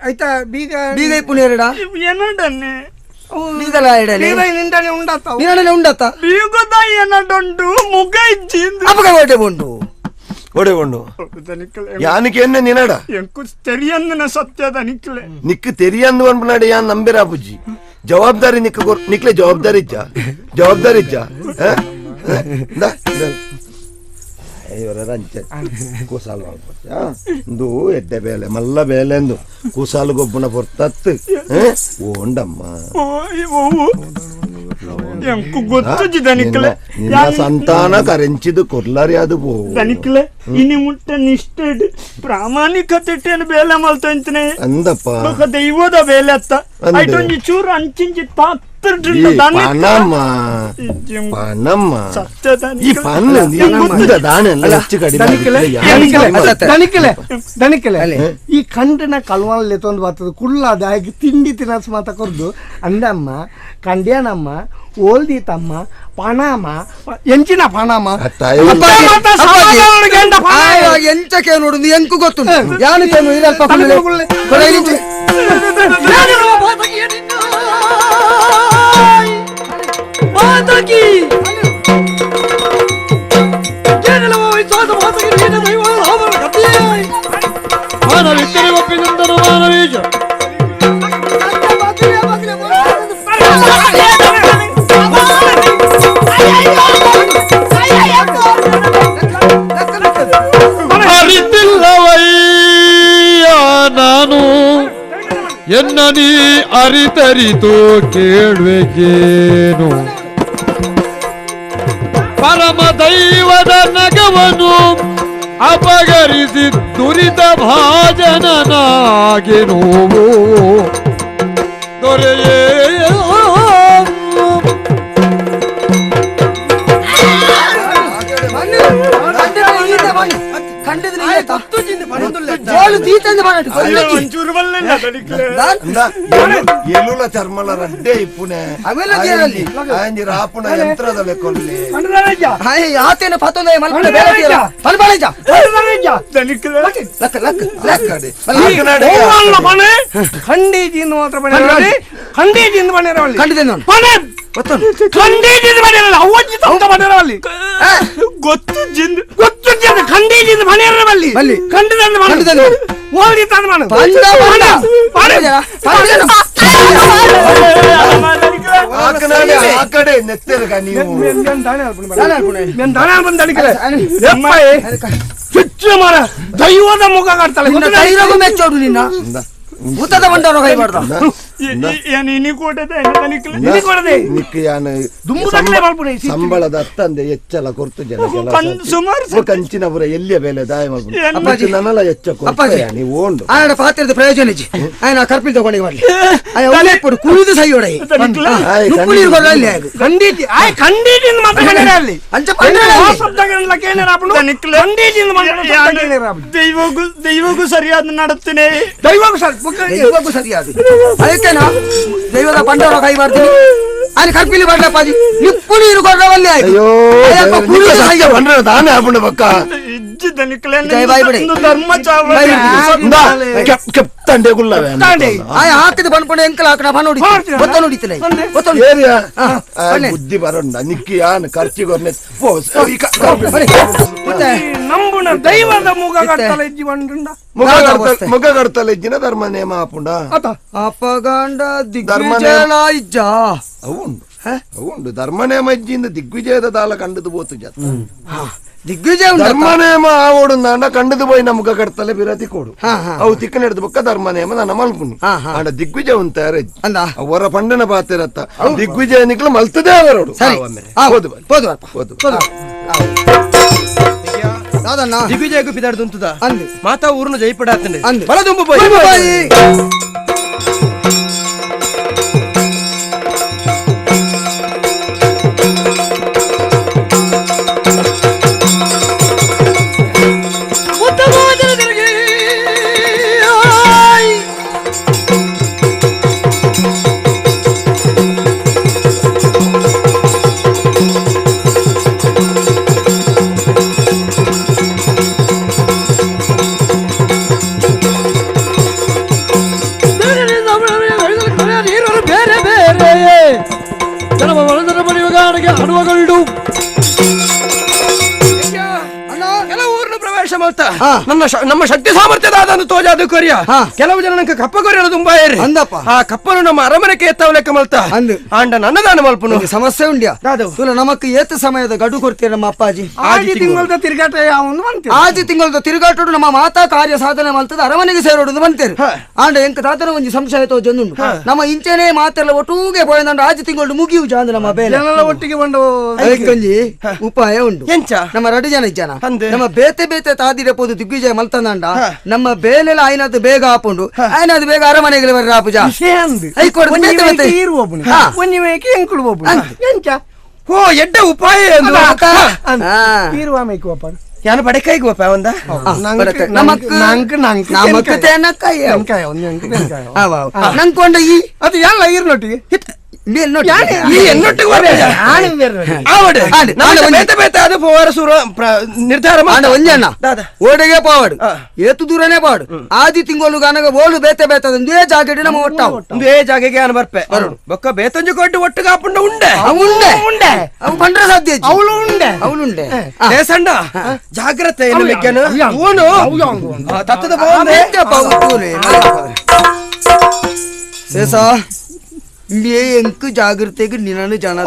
ಆಯ್ತಾ ಬೀಗ ಬೀಗ ಇಪ್ಪುನು ಎರಡ ಏನಡನ್ನೆ ಬೀಗಲ ಎಡನೆ ಬೀಗ ನಿಂಡನೆ ಉಂಡತ್ತ ನಿಂಡನೆ ಉಂಡತ್ತ ಬೀಗದ ಏನಡೊಂಡು ಮುಗ ಇಜ್ಜಿ ಅಪಗ ಒಡೆ ಬೊಂಡು ಒಡೆ ಬೊಂಡು ಯಾನಕ್ಕೆ ಎನ್ನ ನಿನಡ ಎಂಕು ತೆರಿಯಂದನ ಸತ್ಯದ ನಿಕ್ಲೆ ನಿಕ್ ತೆರಿಯಂದು ಅನ್ಪನಾಡ ಯಾನ್ ನಂಬಿರ ಬುಜ್ಜಿ ಜವಾಬ್ದಾರಿ ನಿಕ್ ನಿಕ್ಲೆ ಜವಾಬ್ದಾರಿ ಇಜ್ಜ ಜವಾಬ್ದಾರಿ ಇಜ್ಜ ಕೂಸಾಲು ಇಂದು ಎಡ್ಡೆ ಬೇಲೆ ಮಲ್ಲ ಬೇಲೆ ಎಂದು ಕೂಸಾಲು ಗೊಬ್ಬನ ಪೊರ್ತತ್ತು ಓಂಡಮ್ಮ ನಿನ್ನ ಸಂತಾನ ಕರೆಂಚಿದು ಕೊರ್ಲಾರಿ ಅದು ಪೋ ದನಿಕ್ಲೆ ಇನಿ ಮುಟ್ಟ ನಿಷ್ಠೆ ಪ್ರಾಮಾಣಿಕತೆ ಬೇಲೆ ಮಲ್ತಂತನೆ ಅಂದಪ್ಪ ದೈವದ ಬೇಲೆ ಅತ್ತ ಐಟೊಂಜಿ ಚೂರು ಅಂಚಿಂಚಿ ತಾತ್ ಪಣಮ್ಮ ಪಣಮ್ಮ ಈ ಪಣ್ಣ ಹೆಚ್ಚು ಕಡಿಮೆ ದನಿಕಲೆ ಈ ಕಂಡನ ಕಲ್ವಾನಲ್ಲಿ ತೊಂದು ಬರ್ತದೆ ಕುಳ್ಳಾದ ಹಾಗೆ ತಿಂಡಿ ತಿನಸು ಮಾತ ಕೊರ್ದು ಅಂದಮ್ಮ ಕಂಡ್ಯಾನಮ್ಮ ಓಲ್ದಿ ತಮ್ಮ ಪಣಾಮ ಎಂಚಿನ ಪಣಾಮ ಎಂಚಕ್ಕೆ ನೋಡುದು ಎಂಕು ಗೊತ್ತುಂಟು ಯಾನು ಕೇನು ಇದಲ್ಪ ಮಾತಕಿ ಮಾನವಿತ್ತರೆ ಒಪ್ಪಿದಂತನು ಮಾನವೀಜ ಅರಿತಿಲ್ಲವಯ್ಯ ನಾನು ಎನ್ನ ನೀ ಅರಿತರಿತು ಕೇಳುವೆಗೇನು ಪರಮ ದೈವದ ನಗವನು ಅಪಗರಿಸಿ ದುರಿತ ಭಾಜನನಾಗಿ ನೋವು ದೊರೆಯೇ ಎಲುಲ ಚರ್ಮಲ ರಡ್ಡೆ ಇಪ್ಪುನೆ ರಾಪುಣ ಯಂತ್ರದ ಲೆಕ್ಕೊಲ್ಲಿ ಆತೇನ ಪತ್ತೊಂದ ಮಲ್ಪುಣ ಬೇರೆ ಪಲ್ಬಾಳೆಜ ಲಕ್ಕ ಲಕ್ಕ ಖಂಡೀಜಿಂದ ಮಾತ್ರ ಬಣ್ಣ ಖಂಡೀಜಿಂದ ಬಣ್ಣ ಖಂಡಿತ ಖಂಡೀಜಿಂದ ಬಣ್ಣ ಅವ್ವಜ್ಜಿ ತಮ್ಮ ಬಣ್ಣ ಗೊತ್ತು ಜಿಂದ ಗೊತ್ತು ಜಿಂದ ಖಂಡೀಜಿಂದ ಬಣ್ಣ ಬಲ್ಲಿ ಖಂಡಿತ ಖಂಡಿತ ಓಡಿ ತಂದ ಮಾಡು ಪಂಡ ಪಂಡ ಆ ಕಡೆ ನೆತ್ತೆರಗ ನೀವು ಮಾರ ದೈವದ ಮುಖ ಕಾಡ್ತಾಳೆ ಮೆಚ್ಚೋಡು ನಿನ್ನ ಭೂತದ ಬಂಡಾರ ಕೈ ಮಾಡ್ದ ಸಂಬಳದ ಅತ್ತಂದೆ ಹೆಚ್ಚಲ ಕೊರ್ತು ಜನ ಕಂಚಿನಪುರ ಎಲ್ಲಿಯ ಬೆಲೆ ದಾಯ ಮಲ್ಪುಂಡು ನನಲ ಹೆಚ್ಚ ಕೊರ್ಪೆ ನೀವು ಓಂಡು ಆಯನ ಪಾತ್ರದ ಪ್ರಯೋಜನ ಇಜ್ಜಿ ಆಯನ ಕರ್ಪಿಲ್ ತಗೊಂಡು ಬರ್ಲಿ ಆಯ ಒಳ್ಳೆ ಪೊಡು ಕುಳಿದು ಸೈಯೋಡ ನುಪ್ಪುನೀರು ಕೊರ್ಲ ಅಲ್ಲಿ ಆಯಗ್ ಖಂಡಿತ ಆಯ್ ಖಂಡಿತ ಮಾತ್ರ ಅಲ್ಲಿ ಅಂಚ ದೈವಗೂ ದೈವಗೂ ಸರಿಯಾದ ನಡತ್ತೇನೆ ದೈವಗೂ ಸರಿ ದೈವಕ್ಕೂ ಸರಿಯಾದ ಅದಕ್ಕೆನಾ ದೈವದ ಬಂಡವಾಳ ಕೈ ಮಾಡ್ತೀನಿ ಅಲ್ಲಿ ಕರ್ಪಿಲಿ ಬರ್ಲಪ್ಪಾಜಿ ನಿಪ್ಪು ನೀರು ಕೊಡ್ರವಲ್ಲಿ ಆಯ್ತು ತಾನೇ ಆಪುಂಡು ಪಕ್ಕ ಕೆಪ್ತಂಡೆ ಗುಲ್ಲವೆ ಆಯ್ ಹಾಕಿದ ಬಂದ್ಕೊಂಡು ಎಂಕಲ್ ಹಾಕಣ ಬಾ ನೋಡಿ ಗೊತ್ತ ನೋಡಿತಿಲ್ಲ ಬುದ್ಧಿ ಬರೋಣ ನಿಕ್ಕಿ ಯಾನ್ ಖರ್ಚಿಗೊರ್ನೆ ನಂಬುನ ದೈವದ ಮುಖ ಕಡ್ತಲ ಇಜ್ಜಿ ಬಂಡುಂಡ ಮುಖ ಕಡ್ತಲ ಇಜ್ಜಿನ ಧರ್ಮ ನೇಮ ಆಪುಂಡ ಅಪಗಂಡ ದಿಗ್ವಿಜಯ ಇಜ್ಜ ಅವುಂಡು ಅವುಂಡು ಧರ್ಮ ನೇಮ ಇಜ್ಜಿಂದ ದಿಗ್ವಿಜಯದ ದಾಲ ಕಂಡದು ಪೋತು ಜತ್ತ ದಿಗ್ವಿಜಯ ಧರ್ಮ ನೇಮ ಆವೋಡು ಕಂಡದು ಪೋಯಿ ನಮ್ಮ ಮುಖ ಕಡ್ತಲೆ ಬಿರತಿ ಕೊಡು ಅವು ತಿಕ್ಕ ನಡೆದ ಬೊಕ್ಕ ಧರ್ಮ ನೇಮ ನನ್ನ ಮಲ್ಪುನಿ ಆಂಡ ದಿಗ್ವಿಜಯ ಉಂತಾರ ಅವರ ಪಂಡನ ಪಾತಿರತ್ತ ದಿಗ್ವಿಜಯ ನಿಕ್ಲ ಮಲ್ತದೇ ಅವರೋಡು ಸರಿ ಹೋದು ಹೋದು ಹೋದು ದಿಗ್ವಿಜಯಕ್ಕೂ ಪಿದಾಡ್ದುಂತದ ಮಾತಾ ಊರುನು ಜೈಪಡಾತಂಡೆ ಬಲದುಂಬು ಬಾಯಿ ನನ್ನ ನಮ್ಮ ಶಕ್ತಿ ಸಾಮರ್ಥ್ಯದ ತೋಜಾದ ಕೊರಿಯ ಕೆಲವು ಜನ ನಂಗೆ ಕಪ್ಪ ಕೊರಿಯಲು ತುಂಬಾ ಏರಿ ಅಂದಪ್ಪ ಆ ಕಪ್ಪನು ನಮ್ಮ ಅರಮನೆ ಕೇತ್ತಾವಲೆಕ್ಕ ಮಲ್ತ ಆಂಡ ನನ್ನದಾನ ಮಲ್ಪನು ಸಮಸ್ಯೆ ಉಂಡ್ಯಾ ತುಲ ನಮಕ್ ಏತ ಸಮಯದ ಗಡು ಕೊಡ್ತೀರ ನಮ್ಮ ಅಪ್ಪಾಜಿ ಆಜಿ ತಿಂಗಳದ ತಿರುಗಾಟ ಆಜಿ ತಿಂಗಳದ ತಿರುಗಾಟ ನಮ್ಮ ಮಾತಾ ಕಾರ್ಯ ಸಾಧನೆ ಮಲ್ತದ ಅರಮನೆಗೆ ಸೇರೋಡು ಬಂತೇರು ಆಂಡ ಎಂಕ ತಾತನ ಒಂಜಿ ಸಂಶಯ ತೋಜೊಂದುಂಡು ನಮ್ಮ ಇಂಚೆನೆ ಮಾತೆಲ್ಲ ಒಟ್ಟೂಗೆ ಪೋಯಂದಂಡ ಆಜಿ ತಿಂಗಳು ಮುಗಿಯು ಜಾಂದು ನಮ್ಮ ಬೇಲೆ ಒಟ್ಟಿಗೆ ಬಂದು ಅದಕ್ಕೊಂಜಿ ಉಪಾಯ ಉಂಡು ಎಂಚ ನಮ್ಮ ರಡು ಜನ ಇಜ್ಜನ ನಮ್ಮ ಬೇತೆ ಬೇತೆ ತಾದಿರ ಪೋದು ದಿಗ್ವಿಜಯ ಮಲ್ತಂದಂಡ ನಮ್ಮ ಬೇಲೆಲ್ಲ ಆಯ್ನದು ಬೇಗ ಆಪುಂಡು ಆಯ್ನದು ಬೇಗ ಅರಮನೆಗೆ ಬರ್ರ ಆಪುಜ ಓ ಎಡ್ಡ ಉಪಾಯ ಯಾನು ಬಡಕಾಯಿಗೆ ಒಪ್ಪ ಒಂದ ನಂಕೊಂಡ ಈ ಅದು ಎಲ್ಲ ಈರ್ನೊಟ್ಟಿಗೆ ನಿರ್ಧಾರ ಒಂಜಣ್ಣ ಓಡೆಗೆ ಪಾವಾಡು ಏತು ದೂರನೇ ಪಾವಾಡು ಆದಿ ತಿಂಗಳು ಗನಗ ಓಳು ಬೇತೆ ಬೇತದ ಒಂದೇ ಜಾಗೆಡ್ ನಮ್ಮ ಒಟ್ಟಾವು ಒಂದೇ ಜಾಗೆಗೆ ಆನ ಬರ್ಪೆ ಬೊಕ್ಕ ಬೇತೊಂಜಿ ಕೊಟ್ಟು ಒಟ್ಟು ಕಾಪುಂಡ ಉಂಡೆ ಉಂಡೆ ಉಂಡೆ ಅವು ಪಂಡ್ರ ಸಾಧ್ಯ ಅವಳು ಉಂಡೆ ಅವಳು ಉಂಡೆ ಸಣ್ಣ ಜಾಗ್ರತೆ ಏನು ತತ್ತದ ಸೇಸಾ ಎಂಕ್ ಜಾಗೃತೆಗೆ ನಿನ್ನನ್ನು ಜನ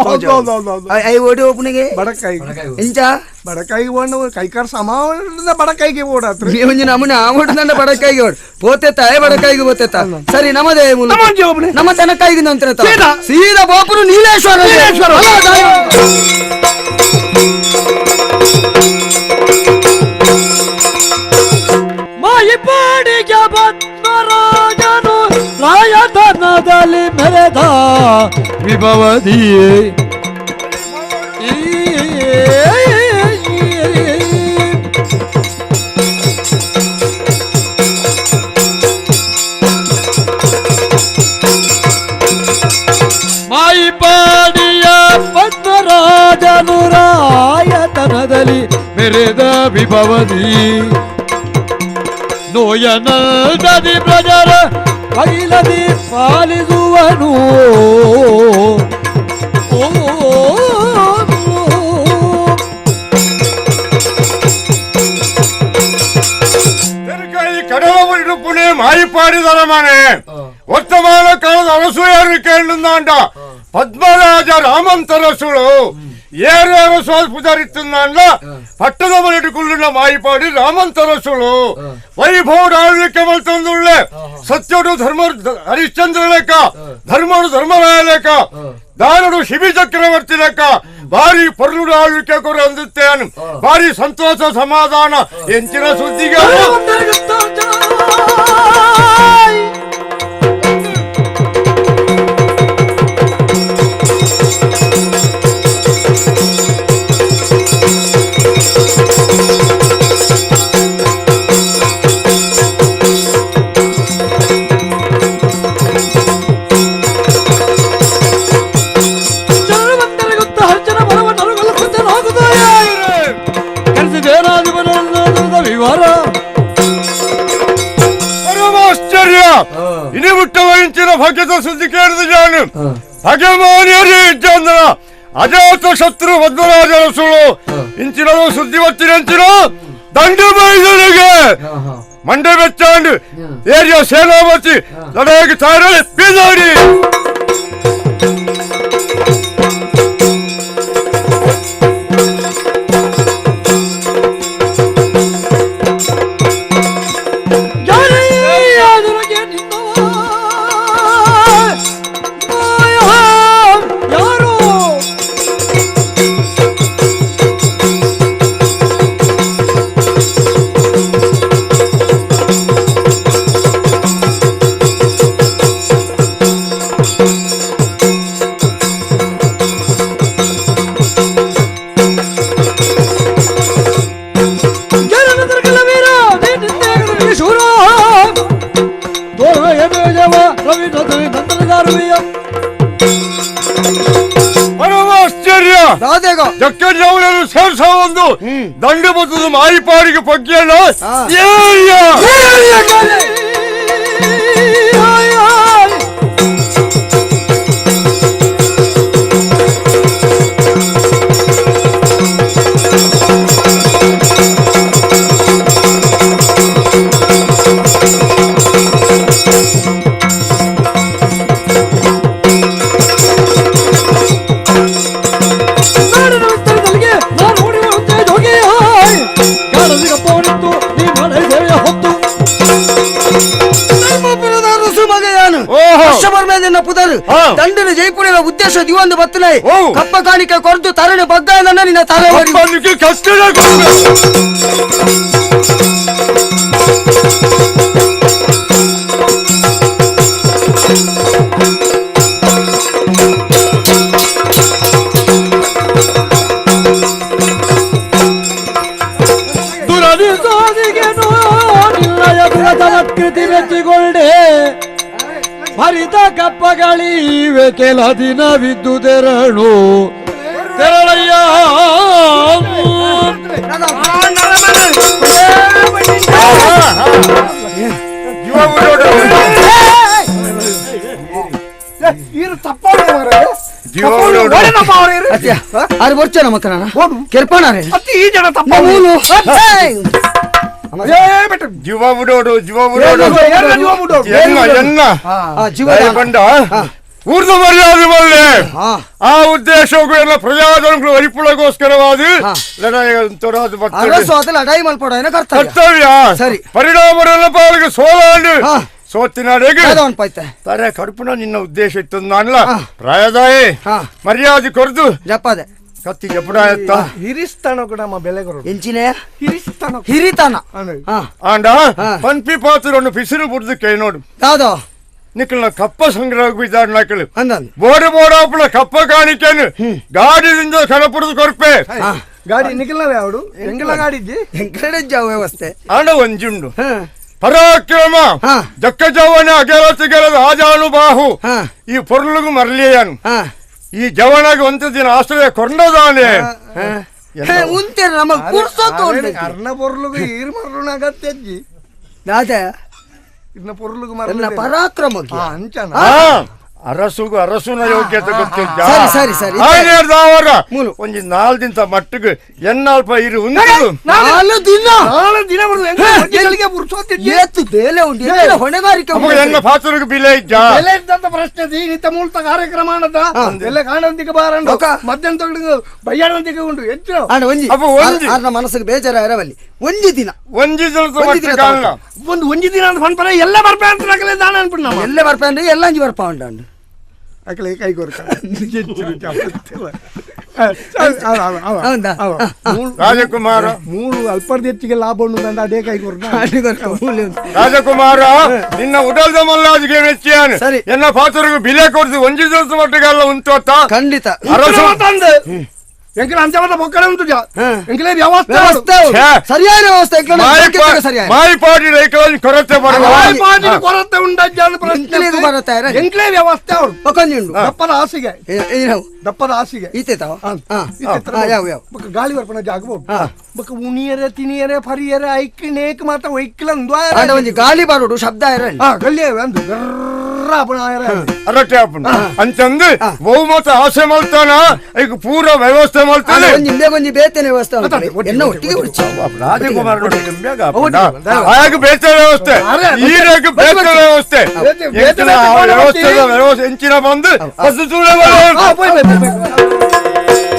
I ಓಡಿ ಒಬ್ಬನಿಗೆ ಬಡಕಾಯಿ ಎಂಚ ಬಡಕಾಯಿಗೆ ಓಡ ಕೈಕಾರ ಸಮ ಬಡಕಾಯಿಗೆ ಓಡಾತ್ರ ಒಂಜಿ ನಮೂನೆ ಆ ಓಡದಂಡ ಬಡಕಾಯಿಗೆ ಓಡ್ ಪೋತೆತ್ತ ಬಡಕಾಯಿಗೆ ಪೋತೆತ್ತ ಸರಿ ನಮ್ಮದೇ ನಮ್ಮ ತನಕಾಯಿಗೆ ನಂತರ ಸೀದಾ ಬೋಪುರು ನೀಲೇಶ್ವರ ಮಾಯಿಪಾಡಿಗೆ ಪದ್ಮರಾಜನು ರಾಯಧನದಲ್ಲಿ ಮೆರೆದ ವಿಭವದಿಯೇ ಮಾಯಿಪಾಡಿಯ ಪದ್ಮರಾಜನು ರಾಯತನದಲ್ಲಿ ಮೆರೆದ ವಿಭವದಿ ನೋಯನಲ್ದದಿ ಪ್ರಜರ ಅಗಿಲದಿ ಪಾಲಿಸುವನು ಕಡವ ಪುಣೆ ಮಾಯಿಪಾಡಿದರ ಮನೆ ವರ್ತಮಾನ ಕಾಲದ ಅನಸೂಯರು ಕೇಳಿಂದಾಂಡ Padmaraja ರಾಮಂತರಸುಳು ಏರೇರು ಸೋಲ್ಪುದರಿತ್ತುಂದ ಪಟ್ಟದ ಮನೆಟುಕುಳ್ಳುన్న ಮಾಯಿಪಾಡಿ ರಾಮಂತರಸುಳು ವೈಭವ ಆಳ್ವಿಕೆ ಮಲ್ತೊಂದುಳ್ಳೆ ಸತ್ಯಡು ಧರ್ಮ ಹರಿಶ್ಚಂದ್ರ ಲೆಕ್ಕ ಧರ್ಮಡು ಧರ್ಮರಾಯ ಲೆಕ್ಕ ದಾನಡು ಶಿಬಿ ಚಕ್ರವರ್ತಿ ಲೆಕ್ಕ ಭಾರಿ ಪರ್ಲುಡು ಆಳ್ವಿಕೆ ಕೊರ ಅಂದುತ್ತೇನು ಭಾರಿ ಸಂತೋಷ ಸಮಾಧಾನ ಎಂಚಿನ ಸುದ್ದಿಗೆ ಪರಮಾಶ್ಚರ್ಯ ಇನಿ ಮುಟ್ಟವ ಭಾಗ್ಯದ ಸುದ್ದಿ ಕೇಳಿದ ಜಾನು ಭಗಮಾನಿಯರೇ ಇದ್ದಂದ್ರ ಅಜಾತ ಶತ್ರು ಪದ್ಮರಾಜರ ಸುಳು ಇಂಚಿನದು ಸುದ್ದಿ ಬತ್ತಿನಂಚಿನ ದಂಡು ಬೈದನಿಗೆ ಮಂಡೆ ಬೆಚ್ಚಾಂಡು ಏರಿಯ ಸೇನಾಪತಿ ಲಡಾಯಿಗೆ ತಾರಳೆ ಬೀದಾಡಿ ಸೇರ್ಸ ಒಂದು ದಂಡು ಬತ್ತದ ಮಾಯಿಪಾಡಿಗೆ ಪಗ್ಗಿಯಲ್ಲ ದಂಡನ ಜೈಪುರಿನ ಉದ್ದೇಶ ದಿವಂದು ಬತ್ತನೆ ಕಪ್ಪ ಕಾಣಿಕೆ ಕೊರದು ತರಣೆ ಬಗ್ಗ ನಿನ್ನ ತಲೆ ಕೃತಿ ಹರಿತ ಕಪ್ಪಗಳಿವೆ ಕೆಲ ದಿನವಿದ್ದು ತೆರಳು ತೆರಳಯ್ಯ ಜೀವ ಬಿಡೋಡು ಜೀವ ಬಿಡೋಡು ಎನ್ನ ಎನ್ನ ಊರ್ದು ಮರ್ಯಾದೆ ಬಲ್ಲೆ ಆ ಉದ್ದೇಶಕ್ಕೂ ಎಲ್ಲ ಪ್ರಜಾಜನಗಳು ಅರಿಪುಳಗೋಸ್ಕರವಾದ ಕರ್ತವ್ಯ ಸರಿ ಪರಿಣಾಮರೆಲ್ಲ ಪಾಲಿಗೆ ಸೋಲಾಂಡು ಸೋತಿನಾಡೆಗೆ ತಾರೆ ಕಡುಪುನ ನಿನ್ನ ಉದ್ದೇಶ ಇತ್ತು ನಾನಲ್ಲ ಪ್ರಾಯದಾಯೇ ಮರ್ಯಾದೆ ಕೊರ್ದು ಜಪ್ಪದೆ ಕತ್ತಿ ಜಪುಡಾಯತ್ತ ಹಿರಿಸ್ತನ ಕೂಡ ನಮ್ಮ ಬೆಲೆಗರು ಎಂಚಿನೇ ಹಿರಿಸ್ತನ ಹಿರಿತನ ಆಂಡ ಪನ್ಪಿ ಪಾತ್ರವನ್ನು ಪಿಸಿರು ಬುಡ್ದು ಕೈ ನೋಡು ಯಾವ್ದು ನಿಕ್ಕಲ್ನ ಕಪ್ಪ ಸಂಗ್ರಹ ಬಿದ್ದಾಡು ನಕಲು ಬೋಡ ಬೋಡಾಪುಳ ಕಪ್ಪ ಕಾಣಿಕೆನು ಗಾಡಿದಿಂದ ಕಡಪುಡದು ಕೊರ್ಪೆ ಗಾಡಿ ನಿಖಲ್ನವೇ ಅವಡು ಎಂಗಲ ಗಾಡಿ ಇಜ್ಜಿ ಎಂಕಡೆ ಜಾವ ವ್ಯವಸ್ಥೆ ಆಂಡ ಒಂಜುಂಡು ಪರಾಕ್ರಮ ಜಕ್ಕ ಜವನ ಅಗೆಲತಿಗೆಲದ ಆಜಾನು ಬಾಹು ಈ ಪೊರ್ಲುಗು ಮರಲಿಯನು ಈ ಜವನಾಗ ಒಂದು ದಿನ ಆಶ್ರಯ ಕೊಂಡದಾನೆ ಉಂತೇನೆ ನಮಗೆ ಪುರ್ಸೊತ್ತು ಅರ್ಣ ಪೊರ್ಲುಗು ಈರ್ ಮರಳುನ ಅಗತ್ಯ ಅಜ್ಜಿ ದಾದ ಇನ್ನ ಪೊರ್ಲುಗು ಮರಳು ಪರಾಕ್ರಮ ಅಂಚನ ಅರಸುಗು ಅರಸುನ ಯೋಗ್ಯತೆ ಗೊತ್ತಿದ್ದ ಸರಿ ಸರಿ ಆಯ್ನೇರ್ದಾವರ ಒಂಜಿ ನಾಲ್ ದಿನ ಮಟ್ಟಿಗೆ ಎನ್ನಾಲ್ಪ ಇರು ಉಂಟು ನಾಲ್ ದಿನ ನಾಲ್ ದಿನ ಏತು ಬೇಲೆ ಉಂಟು ಎಂಚಿನ ಹೊಣೆಗಾರಿಕೆ ಅಮ್ಮ ಎನ್ನ ಪಾತ್ರಕ್ಕೆ ಬಿಲೆ ಇಜ್ಜ ಬೆಲೆ ಇದ್ದಂತ ಪ್ರಶ್ನೆ ಈತ ಮೂಲ್ತ ಕಾರ್ಯಕ್ರಮ ಅನ್ನದ ಬೆಲೆ ಕಾಣಂತಿಗೆ ಬಾರಂಡು ಮಧ್ಯಾಹ್ನ ತಗೊಂಡು ಬಯ್ಯಾಡಂತಿಗೆ ಉಂಟು ಹೆಚ್ಚು ಅಣ್ಣ ಒಂಜಿ ಅಪ್ಪ ಒಂಜಿ ಆರ್ನ ಮನಸ್ಸಿಗೆ ಬೇಜಾರಾಯಿರವಲ್ಲಿ ಒಂಜಿ ದಿನ ಒಂಜಿ ದಿನ ಒಂಜಿ ದಿನ ಒಂದು ಒಂಜಿ ದಿನ ಅಂತ ಪನ್ಪರ ಎಲ್ಲ ಬರ್ಪೆ ಅಂತ ನಕಲೆ ದಾನ ಅನ್ಬಿಡ್ ನಮ್ಮ ಎಲ್ಲ ಬರ್ಪೆ ಅಂದ್ರೆ ಎಲ್ಲ ಅಂಜಿ ಬರ್ಪ ಉಂಟು ಅಕಲೆ ಕೈ ಕೊರ್ಕ ರಾಜಕುಮಾರ ಮೂರು ಅಲ್ಪರ್ದ ಹೆಚ್ಚಿಗೆ ಲಾಭ ಉಂಟು ಅಂತ ಅದೇ ಕೈ ಕೊರ್ಕ ರಾಜಕುಮಾರ ನಿನ್ನ ಉಡಲ್ದ ಮಲ್ಲಾಜಿಗೆ ಮೆಚ್ಚಿಯಾನು ಸರಿ. ಎನ್ನ ಪಾತ್ರಕ್ಕೆ ಬಿಲೆ ಕೊಡ್ದು ಒಂಜಿ ದಿವಸ ಮಟ್ಟಿಗೆಲ್ಲ ಉಂಟು ಅತ್ತ ಖಂಡಿತ ಅರಸು ಎಂಕಲ ಅಂಚೆ ಬೊಕ್ಕಡೆ ಉಂಟು ಎಂಕಲೇ ವ್ಯವಸ್ಥೆ ವ್ಯವಸ್ಥೆ ಉಂಟು. ಛೇ. ಸರಿಯಾದ ವ್ಯವಸ್ಥೆ ಎಂಕ್ಲೆನ ಯೋಗ್ಯತೆಗೆ ಸರಿಯಾದ ಮಾಯಿಪಾಡಿ ರೈಕಲಲ್ಲಿ ಕೊರತೆ ಬರುವ ಮಾಯಿಪಾಡಿ ಕೊರತೆ ಉಂಟಜ್ಜ ಅಂತ ಪ್ರಶ್ನೆ ಎಂಕ್ಲೆಗ್ ಕೊರತೆ ಇರಲಿ. ಎಂಕ್ಲೇ ವ್ಯವಸ್ಥೆ ಉಂಟು ಒಕ್ಕೊಂಜಿ ಉಂಟು ದಪ್ಪದ ಹಾಸಿಗೆ ಏ- ದಪ್ಪದ ಹಾಸಿಗೆ ಈತೆ ತಾವ ಹಾ. ಯಾವ ಯಾವ ಬೊಕ್ಕ ಗಾಳಿ ಬರ್ಪಣ ಜಾಗ ಬೊಕ್ಕ ಉಣಿಯರೆ ತಿನಿಯರೆ ಪರಿಯರೆ ಐಕ್ ನೇಕ್ ಮಾತ ಒಯ್ಕ್ಲಂದು ಆಂಡ ಒಂಜಿ ಗಾಳಿ ಬರೋಡು ಶಬ್ದ ಇರಲಿ ಹಾ ಗಲ್ಲಿ ಅಂದು ಗರ್ರ ಅಪಣ ಆಯರೆ ಅರಟೆ ಆಪುಂಡು ಅಂತಂದು ಬಹುಮತ ಆಸೆ ಮಲ್ತಾನ ಈಗ ಪೂರ ವ್ಯವಸ್ಥೆ ಮಲ್ತಾನೆ ಒಂಜಿ ಇಂಬೆ ಒಂಜಿ ಬೇತನೆ ವ್ಯವಸ್ಥೆ ಉಂಟು. ಎನ್ನ ಒಟ್ಟಿಗೆ ಉಡ್ಚಿ. ರಾಜಕುಮಾರ ಆಗ ಬೇತೆ ವ್ಯವಸ್ಥೆ ಈರಾಗ ಬೇತೆ ವ್ಯವಸ್ಥೆ ಎಂಚಿನ ಆ ವ್ಯವಸ್ಥೆದ ವ್ಯವಸ್ಥೆ ಎಂಚಿನ ಬಂದು ಬಸ್ ತೂಳೆ ಹಾ ಪೋಯ್ ಪೋಯ್ ಪೋಯ್ ಪೋಯ್.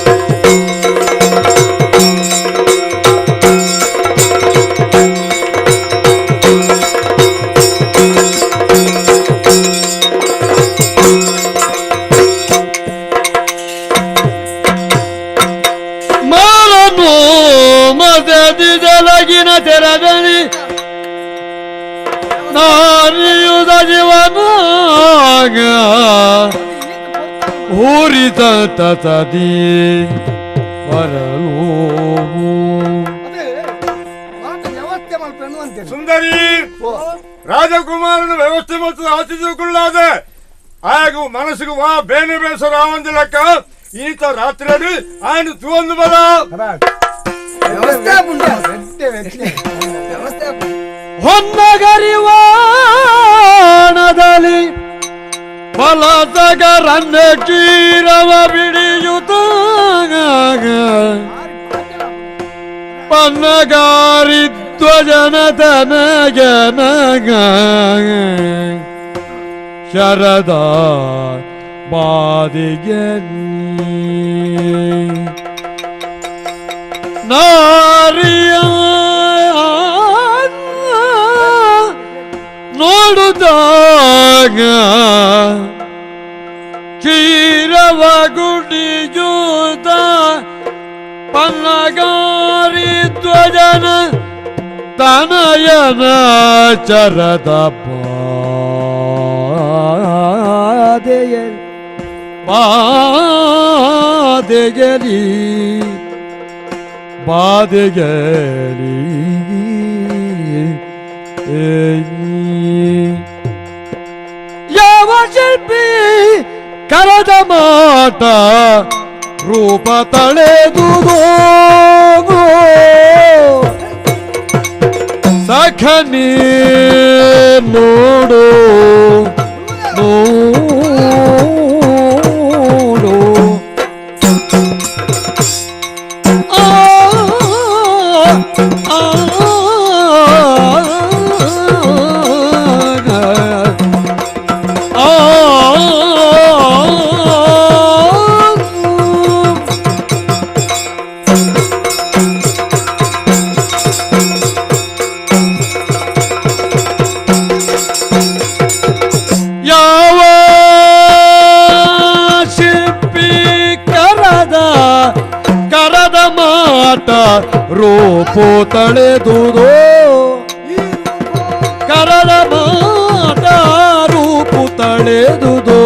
ಮಾರನು ಮದದಿದಲಗಿನ ತೆರದಲ್ಲಿ ನಾರಿಯುದ ಜೀವನಾಗ ಊರಿದ ತದಿ ಬರಲು ಅದೇ ಮಾತ ವ್ಯವಸ್ಥೆ ಮಲ್ಪೆನು ಅಂತೇನೆ ಸುಂದರಿ ರಾಜಕುಮಾರನ ವ್ಯವಸ್ಥೆ ಮತ್ತು ಆತಿಥ್ಯಕ್ಕುಳ್ಳಾದ ಆಗ ಮನಸ್ಸಿಗೆ ವಾ ಬೇನೆ ಬೇಸರ ಆವಂದಿಲಕ್ಕ ಈತ ರಾತ್ರಿ ಆಯ್ನು ತೂವೊಂದು ಬರ ವ್ಯವಸ್ಥೆ ಆಪುಂಡು. ವ್ಯತ್ತೆ ವ್ಯತ್ತೆ ವ್ಯವಸ್ಥೆ ಆಪುಂಡು. ಹೊನ್ನಗರಿವಾಣದಲ್ಲಿ ಬಲಸಗರನ್ನ ಚೀರವ ಬಿಡಿಯುತ್ತ ಪನ್ನಗಾರಿ ಧ್ವಜನ ತನಗನಗ ಶರದ ಬಾದಿಗೆ ನಾರಿಯ ನೋಡುದಾಗ ಚೀರವ ಗುಡಿಯೂತ ಪನ್ನಗಾರಿ ಧ್ವಜನ ತನಯನ ಚರದ ಬಾದೆಯ ಬಾದೆಗಲಿ ಬಾದೆಗಲಿ ಯಾವ ಶಿಲ್ಪಿ ಕರದ ಮಾಟ ರೂಪ ತಳೆದುದೋ ಸಖನಿ ನೋಡು ನೋಡು ಆ ಆ ಆ ಯಾವ ಶಿಲ್ಪಿ ಕರದ ಕರದ ಮಾಟ ರೂಪು ತಳೆದುದೋ ಕರದ ಮಾಟ ರೂಪು ತಳೆದುದೋ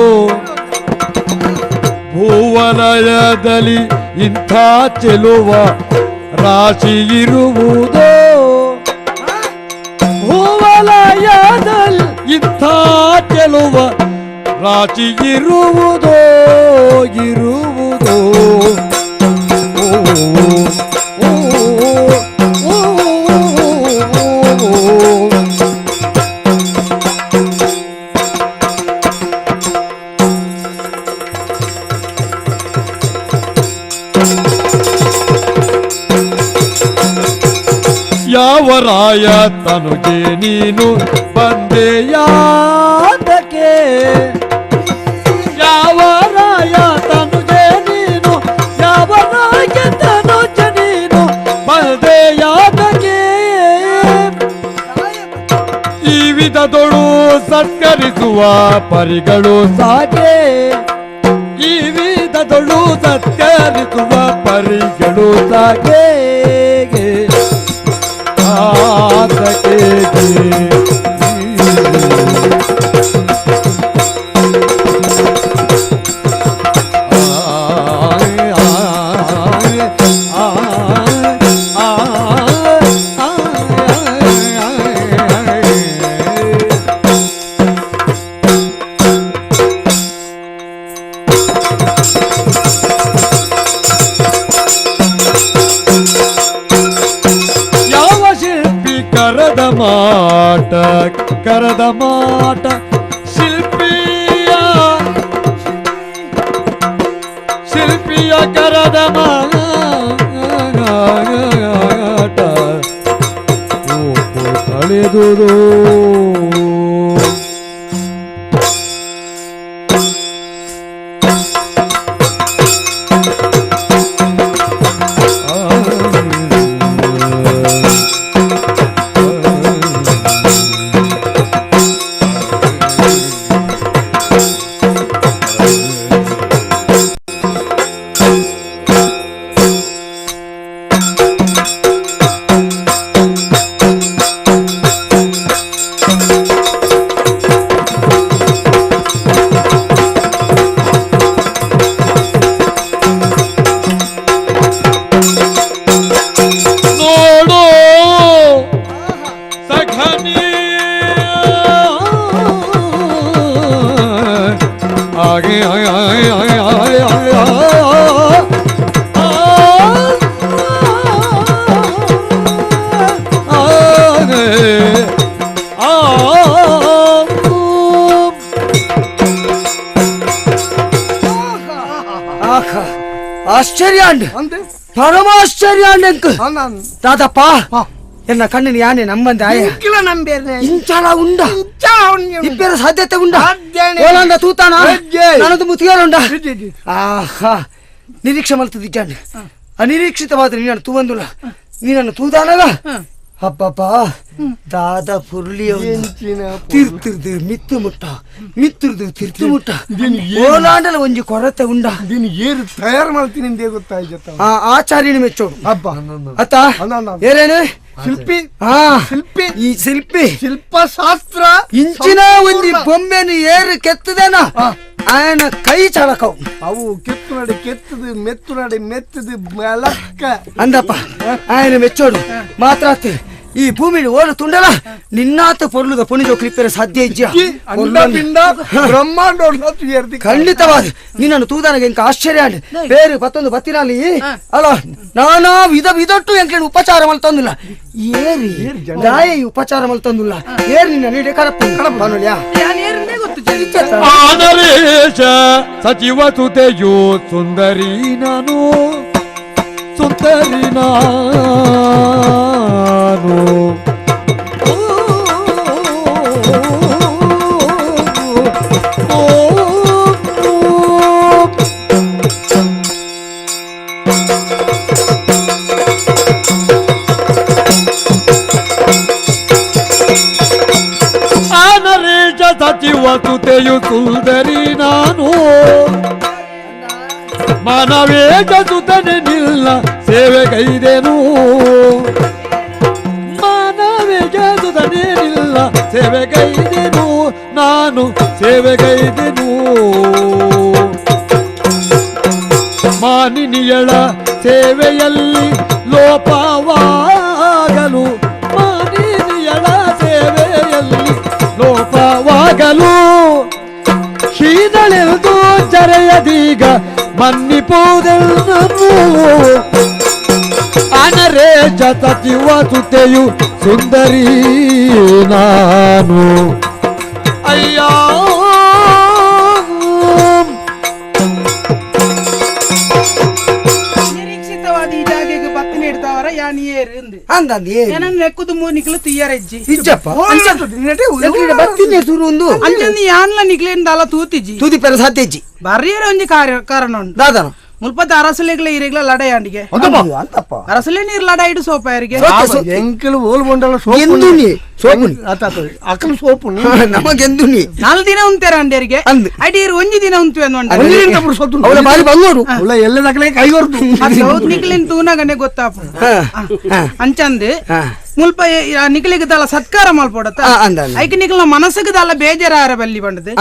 ಭೂವಲಯದಲ್ಲಿ ಇಂಥ ಚೆಲುವ ರಾಶಿ ಇರುವುದೋ ಭೂವಲಯದಲ್ಲಿ ಇಂಥ ಚೆಲುವ ರಾಶಿ ಇರುವುದೋ ಇರುವುದೋ ಓ, ಓ, ಓ, ಓ. ಯಾವ ರಾಯ ತನುಜೆ ನೀನು ಬಂದೆಯಾದಕ್ಕೆ, ಯಾವ ರಾಯ ತನುಜೆ ನೀನು, ಯಾವ ರಾಯ ತನುಜೆ ನೀನು ಬಂದೆಯಾದಕ್ಕೆ. ಈ ವಿಧದೊಳು ಸತ್ಕರಿಸುವ ಪರಿಗಳು ಸಾಕೆ, ಈ ವಿಧದೊಳು ಸತ್ಕರಿಸುವ ಪರಿಗಳು ಸಾಕೆ. ಆತಕೆ ಮಾಟ ಕರದ ಮಾಟ ಶಿಲ್ಪಿಯ ಶಿಲ್ಪಿಯ ಕರದ ಮಾಟ ಕಳೆದುದು. ಆಶ್ಚರ್ಯ ಪರಮಾಶ್ಚರ್ಯ ದಾದಪ್ಪ ಎನ್ನ ಕಣ್ಣಿನ ಯಾನೆ ನಮ್ಮಂದ ಇಂಚಾಲ ಉಂಡ ಇಬ್ಬರ ಸಾಧ್ಯತೆ ಉಂಡ ಓಲಾಂಡ ತೂತಾನ ನಾನೊಂದು ಮುತ್ತಿಗೆಲುಂಡ. ಆಹಾ ನಿರೀಕ್ಷೆ ಮಲ್ತದಿದ್ದಾನೆ ಅನಿರೀಕ್ಷಿತವಾದ ನೀನನ್ನು ತೂವಂದುಲ್ಲ ನೀನನ್ನು ತೂದಾನಲ್ಲ. ಅಬ್ಬಬ್ಬ ದಾದ ಪುರ್ಲಿಯ ತಿರ್ತಿರ್ದು ಮಿತ್ತು ಮುಟ್ಟ ಮಿತ್ತಿರ್ದು ತಿರ್ತು ಮುಟ್ಟ ಓಲಾಂಡಲ ಒಂಜಿ ಕೊರತೆ ಉಂಡ ಏರು ತಯಾರು ಮಾಡ್ತೀನಿ ಎಂದೇ ಗೊತ್ತಾಯ್ತು. ಆ ಆಚಾರ್ಯನ ಮೆಚ್ಚೋಡು ಹಬ್ಬ ಅತ್ತ ಏರೇನು ಶಿಲ್ಪಿ ಶಿಲ್ಪಿ ಈ ಶಿಲ್ಪಿ ಶಿಲ್ಪಶಾಸ್ತ್ರ ಇಂಚಿನ ಒಂಜಿ ಬೊಂಬೆನು ಏರು ಕೆತ್ತದೇನ ಆಯನ ಕೈ ಚಾಲಕವು ಅವು ಕೆತ್ತು ನಡೆ ಕೆತ್ತದು ಮೆತ್ತು ನಡೆ ಮೆತ್ತದು ಮಲಕ್ಕ ಅಂದಪ್ಪ ಆಯನ ಮೆಚ್ಚೋಡು ಮಾತ್ರ ಈ ಭೂಮಿ ಓಲು ತುಂಡಲ ನಿನ್ನಾತ ಪೊರ್ಲುದ ಪುಣಿಜೋ ಕ್ಲಿಪ್ಪೆರೆ ಸಾಧ್ಯ ಇಜ್ಜ ಬ್ರಹ್ಮಾಂಡ ಖಂಡಿತವಾದ ನಿನ್ನನ್ನು ತೂದನಗೆ ಎಂಕ ಆಶ್ಚರ್ಯ ಬೇರೆ ಪತ್ತೊಂದು ಬತ್ತಿನಲ್ಲಿ ಅಲ್ಲ ನಾನಾ ವಿಧ ವಿಧಟ್ಟು ಎಂಕೇನು ಉಪಚಾರ ಮಲ್ತೊಂದಿಲ್ಲ ಏರಿ ದಾಯ ಉಪಚಾರ ಮಲ್ತೊಂದಿಲ್ಲ ಏರಿ ನಿನ್ನ ನೀಡೆ ಕರಪ್ಪ ಕಡಪ್ಪ ಆನರೇಶ ಸಚಿವ ಸುತೆಯು ಸುಂದರಿ ನಾನು ಸುಂದರಿ ನಾನು ಆನರೇಶ ಸಚಿವ ಸುತೆಯು ಸುಂದರಿ ನಾನು ಮಾನವೇಶ ಸುತನೆ ನಿಲ್ಲ ಸೇವೆಗೈದೆನು ಮಾನವೇಶ ಸುತನೆ ನಿಲ್ಲ ಸೇವೆಗೈದೆನು ನಾನು ಸೇವೆಗೈದೆನು ಮಾನಿನಿಯಳ ಸೇವೆಯಲ್ಲಿ ಲೋಪವಾಗಲು ಮಾನಿನಿಯಳ ಸೇವೆಯಲ್ಲಿ ಲೋಪವಾಗಲು ಶೀದಳೆಂದು ಜರೆಯದೀಗ ಮನ್ನಿಪುದೆಲ್ಲನು ಅನರೇಶ ಸಚಿವ ಸುತೆಯು ಸುಂದರಿ ನಾನು ಅಯ್ಯ ನಿರೀಕ್ಷಿತವಾದ ಈ ಜಾಗ ಜಾಗೆಗೆ ಬತ್ತಿನ ಇಡ್ತಾವರ ಯಾನ್ ಏರು ಅಂದಂದು ಏನನ್ನ ನೆಕ್ಕುದು ಮೂನಿಕ್ಲು ತುಯ್ಯರೆಜ್ಜಿ ಇಜ್ಜಪ್ಪ ಬತ್ತಿನ ಸುರು ಒಂದು ಅಂಚಂದು ಯಾನ್ಲ ನಿಕ್ಲೇನ್ ದಾಲ ತೂತಿಜಿ ತೂತಿ ಪೆರ ಸಾಧ್ಯ ಇಜ್ಜಿ ಬರ್ರಿಯರ ಒಂಜಿ ಕಾರ್ಯ ಕಾರಣ ಉಂಟು ದಾದನ ಮುಲ್ಪದ ಅರಸುಲೆಗ್ಲ ಇರೆಗ್ಲ ಲಡಾಯಾಂಡಿಗೆ ಅರಸುಲೆ ನೀರ್ ಲಡಾಯಿಡು ಸೋಪ ಯಾರಿಗೆ ಎಂಕಲು ಓಲ್ ಬೊಂಡಲ ಎಂದುನಿ ಸೋಪುನಿ ಅಕಲ್ ಸೋಪುನಿ ನಮಗೆಂದುನಿ ನಾಲ್ ದಿನ ಉಂತೇರ ಅಂಡೇರಿಗೆ ಅಡೀರ್ ಒಂಜಿ ದಿನ ಉಂತುವೆ ಅವಳ ಬಾರಿ ಬಂದೋಡು ಅವಳ ಎಲ್ಲ ದಕಲೆ ಕೈ ಹೊರತು ಹೌದು ನಿಕ್ಲಿನ್ ತೂನಾಗನೆ ಗೊತ್ತಾಪು ಅಂಚಂದು ಮುಲ್ಪ ನಿಕ್ಲಿಗೆ ದಾಲ ಸತ್ಕಾರ ಮಲ್ಪೊಡತ ಐಕ್ ನಿಕ್ಲ ಮನಸ್ಸಿಗೆ ದಾಲ ಬೇಜಾರ ಬಲ್ಲಿ ಬಂಡದು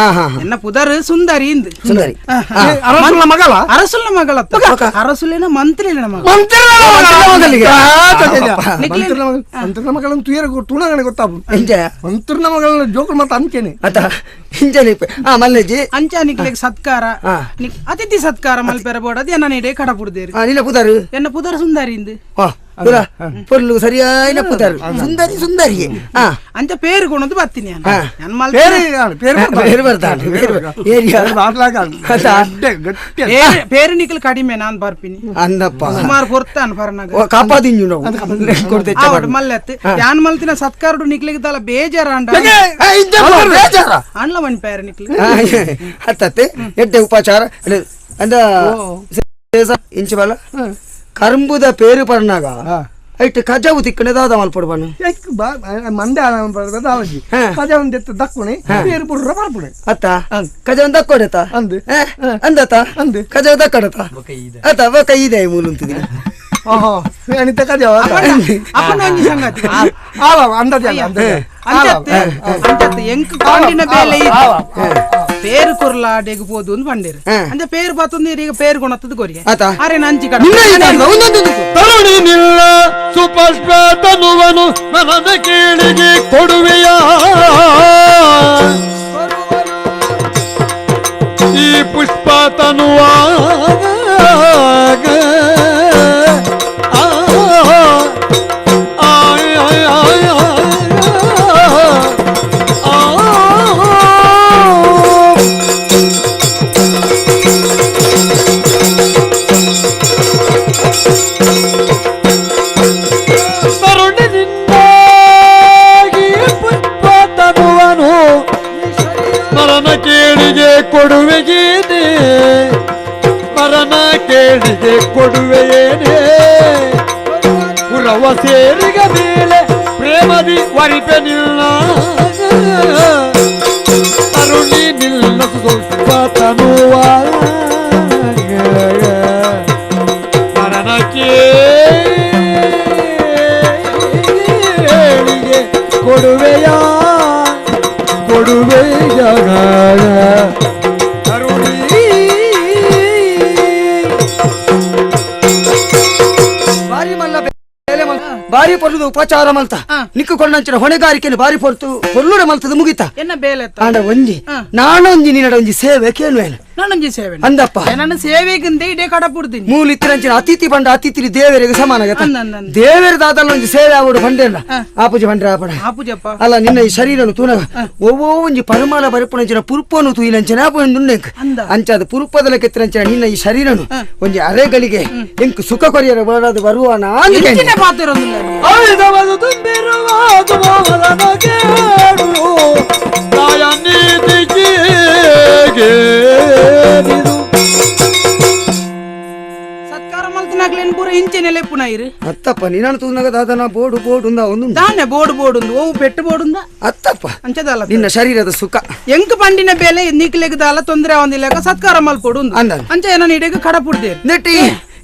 ಎನ್ನ ಪುದರ್ ಸುಂದರಿ ಇಂದು ಸುಂದರಿ ಅರಸುಲ ಮಗಳ ಅರಸುಲ ಮಗಳ ಅರಸುಲೇನ ಮಂತ್ರಿನ ಮಗಳ ಮಂತ್ರಿನ ಮಗಳನ್ನು ತುಯರ ತುಣಗಣೆ ಗೊತ್ತಾಪು ಮಂತ್ರಿನ ಮಗಳ ಜೋಕರ್ ಮಾತ ಅಂಚೇನೆ ಅತ ಇಂಚನೆ ಆ ಮಲ್ಲೆಜಿ ಅಂಚ ನಿಕ್ಲಿಗೆ ಸತ್ಕಾರ ಅತಿಥಿ ಸತ್ಕಾರ ಮಲ್ಪೆರ ಬೋಡದು ಎನ್ನ ನೀಡೆ ಕಡಪುಡ್ದೇರಿ ನಿನ್ನ ಪುದರ್ ಎನ್ನ ಪುದರ್ ಸುಂದರಿ ಇಂದು ಪೊರ್ಲು ಸರಿಯಾದ ಪುದರ್ ಸುಂದರಿ ಸುಂದರಿ ಅಂಚ ಪೇರು ಕೊಣದು ಬತ್ತೀನಿ ಪೇರು ನಿಕ್ಲು ಕಡಿಮೆ ನಾನು ಬರ್ಪಿನಿ ಅಂದಪ್ಪ ಸುಮಾರು ಹೊರ್ತಾನ ಪರನಾಗ ಕಾಪಾದಿಂಜು ಮಲ್ಲೆತ್ ಯಾನ್ ಮಲ್ತಿನ ಸತ್ಕಾರಡು ನಿಕ್ಲಿಗೆ ದಲ ಬೇಜಾರ ಅಂಡ್ಲ ಮಣ್ ಪೇರು ನಿಕ್ಲು ಹತ್ತತ್ತೆ ಎಡ್ಡೆ ಉಪಚಾರ ಅಂದ ಇಂಚು ಬಲ ಕರಂಬುದ ಪೇರು ಪರ್ನಾಗ ಐಟ್ ಕಜಾವು ತಿಕ್ಕಣೆ ದಾದ ಮಲ್ಪೊಡು ಬಣ್ಣ ಮಂದೆ ಕಜಾವನ್ ದಕ್ಕುಣೆ ಪೇರು ಪುಡ್ರ ಬರ್ಪುಣೆ ಅತ್ತ ಕಜಾವನ್ ದಕ್ಕೊಡತ ಅಂದು ಅಂದತ ಅಂದು ಕಜಾವ್ ದಕ್ಕಡತ ಅತ್ತ ಬೊಕ ಇದೆ ಮೂಲುಂತಿದಿನ ಓಹೋ ಅನಿತ ಕಜಾವ ಅಪ್ಪನ ಒಂಜಿ ಸಂಗತಿ ಆವ ಅಂದಜ ಅಂಚತ್ತೆ ಎಂಕ್ ಕಾಂಡಿನ ಬೇಲೆ ಪೇರು ಕೊರ್ಲ ಅಡೆಗ್ ಪೋದು ಅಂದ್ ಪಂಡೇರು ಅಂಚ ಪೇರು ಬತ್ತೊಂದು ಈಗ ಪೇರು ಕೊಣತ್ತದ ಕೊರಿಗೆ ಅರೆ ನಂಚಿ ಕಡೆ ತರುಣಿ ನಿಲ್ಲ ಸುಪುಷ್ಪ ತನುವನು ಮನದ ಕೇಳಿಗೆ ಕೊಡುವೆಯ ಈ ಪುಷ್ಪ ತನುವ ಕೊಡುವೆಗೇನೆ ಮರಣ ಕೇಳಿಗೆ ಕೊಡುವೆಯೇನೆ ಪುರವ ಸೇರಿಗ ಮೇಲೆ ಪ್ರೇಮದಿ ವರಿಪೆ ನಿಲ್ಲ ತರುಣಿ ನಿಲ್ಲ ಸ್ವಲ್ಪ ತನುವ ಮರಣ ಕೇಳಿಗೆ ಕೊಡುವೆಯ ಕೊಡುವೆಯ ಬಾರಿ ಪೊರ್ಲುದ ಉಪಚಾರ ಮಲ್ತ ನಿಕ್ಕು ಕೊಂಡಂಚಿನ ಹೊಣೆಗಾರಿಕೆಯನ್ನು ಬಾರಿ ಪೊರ್ತು ಪೊರ್ಲುಡ ಮಲ್ತದ ಮುಗಿತ ಆಂಡ ಒಂಜಿ ನಾನೊಂಜಿ ನಿನ್ನಡ ಒಂಜಿ ಸೇವೆ ಕೇಳುವೇನು ನಾನೊಂಜಿ ಸೇವೆ ಅಂದಪ್ಪ ನನ್ನ ಸೇವೆಗಿಂದ ಇಡೇ ಕಡಪುಡ್ತೀನಿ ಮೂಲಿತ್ತಿರಂಚಿನ ಅತಿಥಿ ಬಂಡ ಅತಿಥಿ ದೇವರಿಗೆ ಸಮಾನ ದೇವರ ದಾದಲ್ಲ ಒಂಜಿ ಸೇವೆ ಆವಡು ಬಂಡೆಲ್ಲ ಆಪುಜಿ ಬಂಡ್ರೆ ಆಪಣ ಆಪುಜಪ್ಪ ಅಲ್ಲ ನಿನ್ನ ಈ ಶರೀರನು ತೂನಗ ಒವ್ವೋ ಒಂಜಿ ಪರಮಾಲ ಬರಪುಣಂಚಿನ ಪುರ್ಪನು ತೂಯಿನಂಚಿನ ಆಪುಂಡುಂಡೆಂಕ್ ಅಂಚಾದ ಪುರ್ಪದಲ ಕೆತ್ತಿರಂಚಿನ ನಿನ್ನ ಈ ಶರೀರನು ಒಂಜಿ ಅರೆಗಳಿಗೆ ಎಂಕ್ ಸುಖ ಕೊರಿಯರ ಬರದು ಬರುವನ ಸತ್ಕಾರ ಮಲ್ತನಾಗ್ಲೇನ್ ಪೂರ ಇಂಚೆನೆ ಲೆಪ್ಪುನ ಇರು ಅತ್ತಪ್ಪ ನಿನ್ನ ತೂನಾಗ ದಾದನ ಬೋಡು ಬೋಡುಂದ ಒಂದು ದಾನೆ ಬೋಡು ಬೋಡುಂದು ಓ ಪೆಟ್ಟು ಬೋಡುಂದ ಅತ್ತಪ್ಪ ಅಂಚದಲ್ಲ ನಿನ್ನ ಶರೀರದ ಸುಖ ಎಂಕ್ ಪಂಡಿನ ಬೇಲೆ ನೀಕ್ಲೆಗ್ ದಾಲ ತೊಂದರೆ ಆವಂದಿಲ್ಲ ಸತ್ಕಾರ ಮಲ್ಪೊಡು ಅಂಚ ಏನ ಇಡೀಗ ಕಡಪುಡ್ದೇರು ನೆಟ್ಟಿ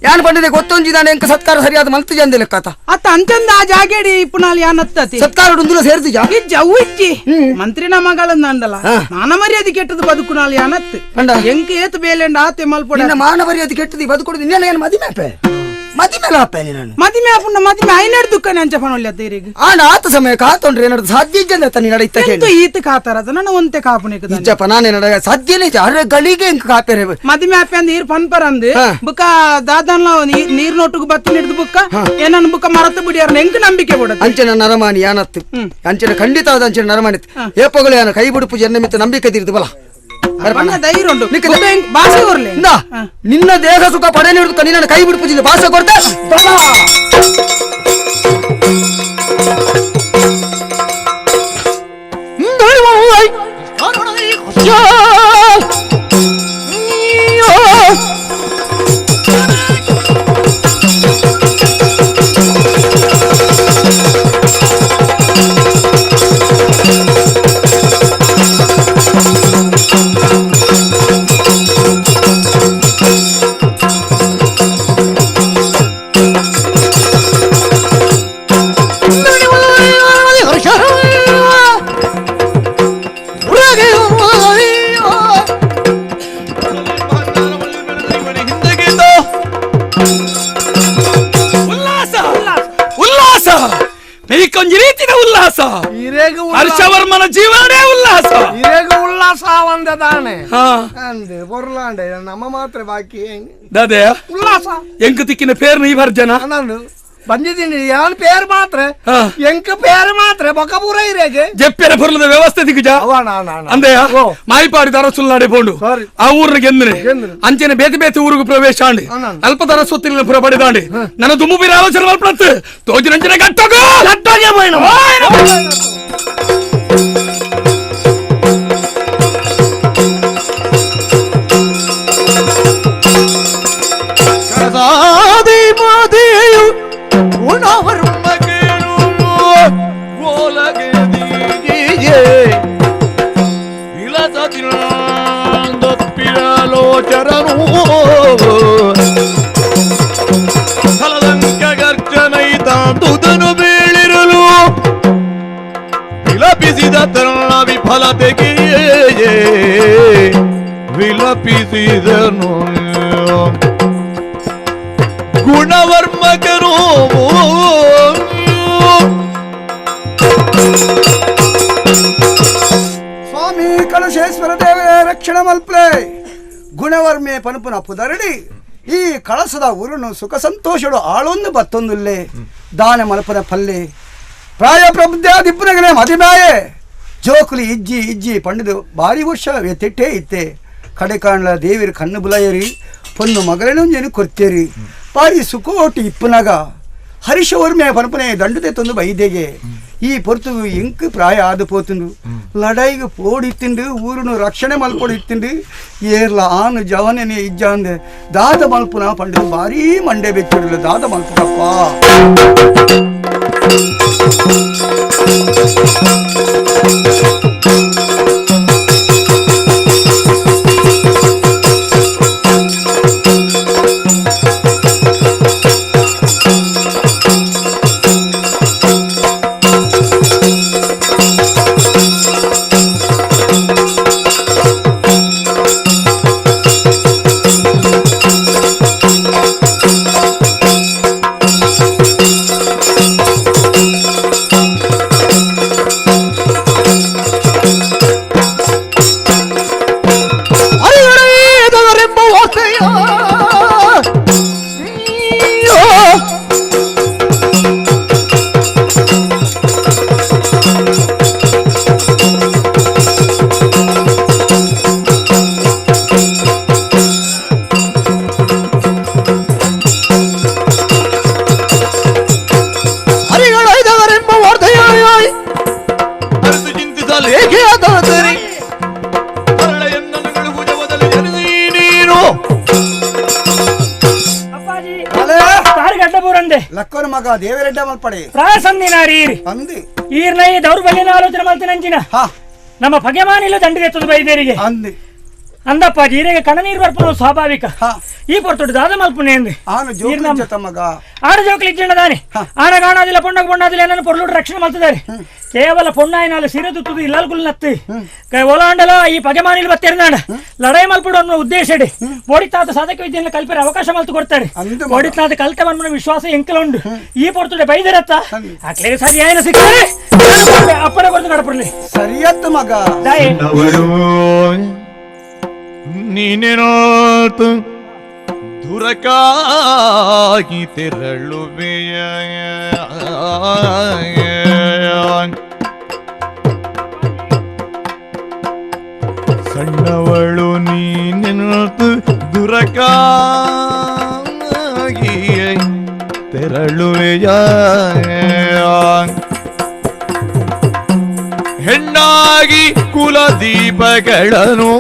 ಯಾನ್ ಪಂಡಿದೆ ಗೊತ್ತೊಂಜಿದಾನೆ ಎಂಕ ಸತ್ಕಾರ ಸರಿಯಾದ ಮಲ್ತು ಜಂದೆ ಲೆಕ್ಕತ ಅತ್ತ ಅಂಚಂದ ಆ ಜಾಗೇಡಿ ಇಪ್ಪುನಾಲ್ ಯಾನ್ ಅತ್ತತಿ ಸತ್ಕಾರ ಉಂದುಲ ಸೇರ್ತಿಜ ಇಜ್ಜ ಅವು ಇಜ್ಜಿ ಮಂತ್ರಿನ ಮಗಳನ್ನ ಅಂದಲ್ಲ ಮಾನ ಮರ್ಯಾದೆ ಕೆಟ್ಟದು ಬದುಕುನಾಲ್ ಯಾನತ್ತು ಎಂಕ ಏತು ಬೇಲೆಂಡ ಆತೆ ಮಲ್ಪೊಡ ನಿನ್ನ ಮಾನ ಮರ್ಯಾದೆ ಕೆಟ್ಟದಿ ಬದುಕೊಡುದು ನಿನ್ನ ಏನು ಮದಿಮೆ ಅಪ್ಪೆ ಮದಿಮೆ ಅಪ್ಪೆ ನೀನು ಮದಿಮೆ ಆಪುಂಡ ಮದಿಮೆ ಐನಡ್ ದುಃಖನೆ ಅಂಚ ಪನೊಲ್ಯತ್ತ ಇರಿಗೆ ಆಂಡ ಆತ ಸಮಯ ಕಾತೊಂಡ್ರೆ ಏನಾದ್ರು ಸಾಧ್ಯ ಇಜ್ಜಂದೆ ಅತ್ತ ನಿನ್ನಡ ಇತ್ತ ಎಂತ ಈತ ಕಾತಾರದ ನನ್ನ ಒಂತೆ ಕಾಪುನಿಕ ಇಜ್ಜಪ್ಪ ನಾನೇನಡ ಸಾಧ್ಯನೇ ಇಜ್ಜ ಅರೆ ಗಳಿಗೆ ಎಂಕ ಕಾಪೆರೆ ಮದಿಮೆ ಆಪೆ ಅಂದ್ ಈರ್ ಪನ್ಪರ ಅಂದ್ ಬುಕ್ಕ ದಾದನ್ಲ ನೀರ್ ನೋಟುಗು ಬತ್ತಿ ಹಿಡಿದು ಬುಕ್ಕ ಏನನ್ ಬುಕ್ಕ ಮರತ ಬಿಡಿಯಾರ ಎಂಕ ನಂಬಿಕೆ ಬಿಡತ್ತೆ ಅಂಚಿನ ನರಮಾನಿ ಯಾನತ್ತು ಅಂಚಿನ ಖಂಡಿತ ಆದ ಅಂಚಿನ ನರಮಾನಿ ಏಪಗಳು ಯಾನ ಕೈ ಬಿಡುಪು ಜನ ಮಿತ್ತ ನಂಬಿಕೆ ತೀರ್ದು ಬಲ ಧೈರ್ಯ ಉಂಟು ಭಾಷೆ ಕೊರ್ಲೆ ನಿನ್ನ ದೇಹ ಸುಖ ಪಡೆಯಲಿರುತ್ತ ನಿನ್ನ ಕೈ ಬಿಡ್ಪುಜಿಲ್ಲ ಭಾಷೆ ಕೊಡ್ತಾ ಉಲ್ಲಾಸ ಹರ್ಷವರ್ಮನ ಜೀವನನೇ ಉಲ್ಲಾಸ ಉಲ್ಲಾಸ ಒಂದದಾನೆ ಅಂದೆ ಬೊರ್ಲಾಂಡೆ ನಮ್ಮ ಮಾತ್ರ ಬಾಕಿ ದಾದೆ ಉಲ್ಲಾಸ ಎಂಕು ತಿಕ್ಕಿನ ಪೇರ್ನ ಈ ಭರ್ಜನ ನಾನು ಬಂದಿದ್ದೀನಿ ಯಾನ್ ಪೇರ್ ಮಾತ್ರ ಎಂಕ ಪೇರ್ ಮಾತ್ರ ಬೊಕಪೂರ ಇರೇಗೆ ಜೆಪ್ಪೆರ ಪೊರ್ಲದ ವ್ಯವಸ್ಥೆ ದಿಗ್ಗುಜ ಅಂದೆಯ ಮಾಯಿಪಾಡಿ ದರಸುಲ್ನಾಡೆ ಪೋಂಡು ಆ ಊರ್ನ ಗೆಂದ್ರೆ ಅಂಚನೆ ಬೇತೆ ಬೇತೆ ಊರಿಗೆ ಪ್ರವೇಶ ಆಂಡಿ ಅಲ್ಪ ದರಸೊತ್ತಿನ ಪುರ ಪಡೆದಾಂಡಿ ನನ್ನ ದುಮ್ಮು ಬೀರ ಆಲೋಚನೆ ಮಲ್ಪಣತ್ತು ತೋಜಿನಂಚನೆ ಗಟ್ಟೋಗೋ ಗಟ್ಟೋಗೆ ಬೋಯ್ನ ಕಸಾದಿ ಮಾದೆಯು ಗುಣವರ್ಮಗೇನು ಓಲಗೆದೀಯೇ ವಿಲಸದಿಲ್ಲೋಚರನು ಫಲದಂಕ ಗರ್ಜನೈತಾಂದುದನು ಬೀಳಿರಲು ವಿಲಪಿಸಿದ ತರುಣ ವಿಫಲತೆಗೆ ವಿಲಪಿಸಿದನು ಗುಣವರ್ಮಕನು. ಸ್ವಾಮಿ ಕಳಶೇಶ್ವರ ದೇವರೇ ರಕ್ಷಣೆ ಮಲ್ಪ್ಲೆ ಗುಣವರ್ಮೆ ಪನುಪುನ ಪುದರಡಿ ಈ ಕಳಸದ ಊರುನು ಸುಖ ಸಂತೋಷಡು ಆಳೊಂದು ಬತ್ತೊಂದುಲ್ಲೆ ದಾನ ಮಲ್ಪನ ಪಲ್ಲೆ ಪ್ರಾಯ ಪ್ರಬುದ್ಧಾದಿಪ್ಪನಗನೆ ಮದಿಮಾಯೆ ಜೋಕುಲಿ ಇಜ್ಜಿ ಇಜ್ಜಿ ಪಂಡಿದು ಭಾರಿ ವರ್ಷ ತಿಟ್ಟೇ ಇತ್ತೆ ಕಡೆ ಕಾಣಲ ದೇವಿರ ಕಣ್ಣು ಬುಲಯರಿ ಪೊನ್ನು ಮಗಲೇನು ಕೊರ್ತೇರಿ ಬಾರಿ ಸುಖೋಟಿ ಇಪ್ಪನಾಗ ಹರಿಶವರ್ಮೆ ಪನಪನೆ ದಂಡುತೆ ತಂದು ಬೈದೆಗೆ ಈ ಪೊರ್ತು ಇಂಕ್ ಪ್ರಾಯ ಆದು ಪೋತುಂಡು ಲಡಾಯಿಗೆ ಪೋಡಿತ್ತಿಂಡು ಊರುನು ರಕ್ಷಣೆ ಮಲ್ಪೊಡಿತ್ತಿಂಡು ಏರ್ಲ ಆನು ಜವನನೆ ಇಜ್ಜಾಂದೆ ದಾದ ಮಲ್ಪುನ ಪಂಡು ಭಾರೀ ಮಂಡೆ ಬೆಚ್ಚಿಡಲು ದಾದ ಮಲ್ಪುನಪ್ಪ. ಲಕ್ಕನ ಮಗ ದೇವರೆಡ್ಡ ಮಲ್ಪಡೆ ಪ್ರಾಸಂದಿನಾರಿ ಅಂದಿ ಈರ್ನ ಈ ದೌರ್ಬಲ್ಯನ ಆಲೋಚನೆ ಮಲ್ತಿನಂಚಿನ ನಮ್ಮ ಪಗೆಮಾನಿಲ್ಲ ದಂಡಿಗೆ ಎತ್ತದು ಬೈದೇರಿಗೆ ಅಂದಿ ಅಂದಪ್ಪ ಈರೆಗೆ ಕಣ್ಣನೀರು ಬರ್ಪುನ ಸ್ವಾಭಾವಿಕ ಈ ಪೊರ್ತುಡು ದಾದ ಮಲ್ಪುನೆ ಅಂದೆ ಆನು ಜೋಕುಲಿ ಮಗ ಆಡು ಜೋಕುಲಿ ಇಜ್ಜಿಂಡದಾನೆ ಆನ ಕಾಣೋದಿಲ್ಲ ಪೊಣ್ಣಗೆ ಪೊಣ್ಣಾದಿಲ್ಲ ಏನನ್ನು ಪೊರ್ಲುಡು ರಕ್ಷಣೆ ಮಲ್ತಿದ್ದಾರೆ ಕೇವಲ ಪೊಣ್ಣಾಯಿನಾಲ ಸಿರೆ ತುತ್ತುದು ಇಲ್ಲಾಲ್ಕುಲ್ ನತ್ತಿ ಒಲಾಂಡಲ ಈ ಪಗೆಮಾನಿಲ್ ಬತ್ತೇರ್ನಾಡ ಲಡಾಯಿ ಮಲ್ಪುಡು ಅನ್ನೋ ಉದ್ದೇಶ ಇಡಿ ಬೋಡಿತಾತ ಸಾಧಕ ವಿದ್ಯೆಯನ್ನು ಕಲ್ಪರೆ ಅವಕಾಶ ಮಲ್ತು ಕೊಡ್ತಾರೆ ಬೋಡಿತಾತ ಕಲ್ತ ಮನ್ಮನ ವಿಶ್ವಾಸ ಎಂಕಲ ಉಂಡು ಈ ಪೊರ್ತುಡೆ ಬೈದಿರತ್ತ ಅಕ್ಲೇ ಸರಿಯಾಯನ ಸಿಕ್ಕರೆ ಅಪ್ಪನ ಕೊರತು ಕಡಪುರ್ಲಿ ಸರಿಯತ್ತು ಮಗ ನೀನೇನಾತು ದುರಕಾಗಿ ತೆರಳುವೆಯ ಸಣ್ಣವಳು ಊರಕ್ಕಾಗಿ ತೆರಳುವೆಯ ಹೆಣ್ಣಾಗಿ ಕುಲದೀಪಗಳನ್ನು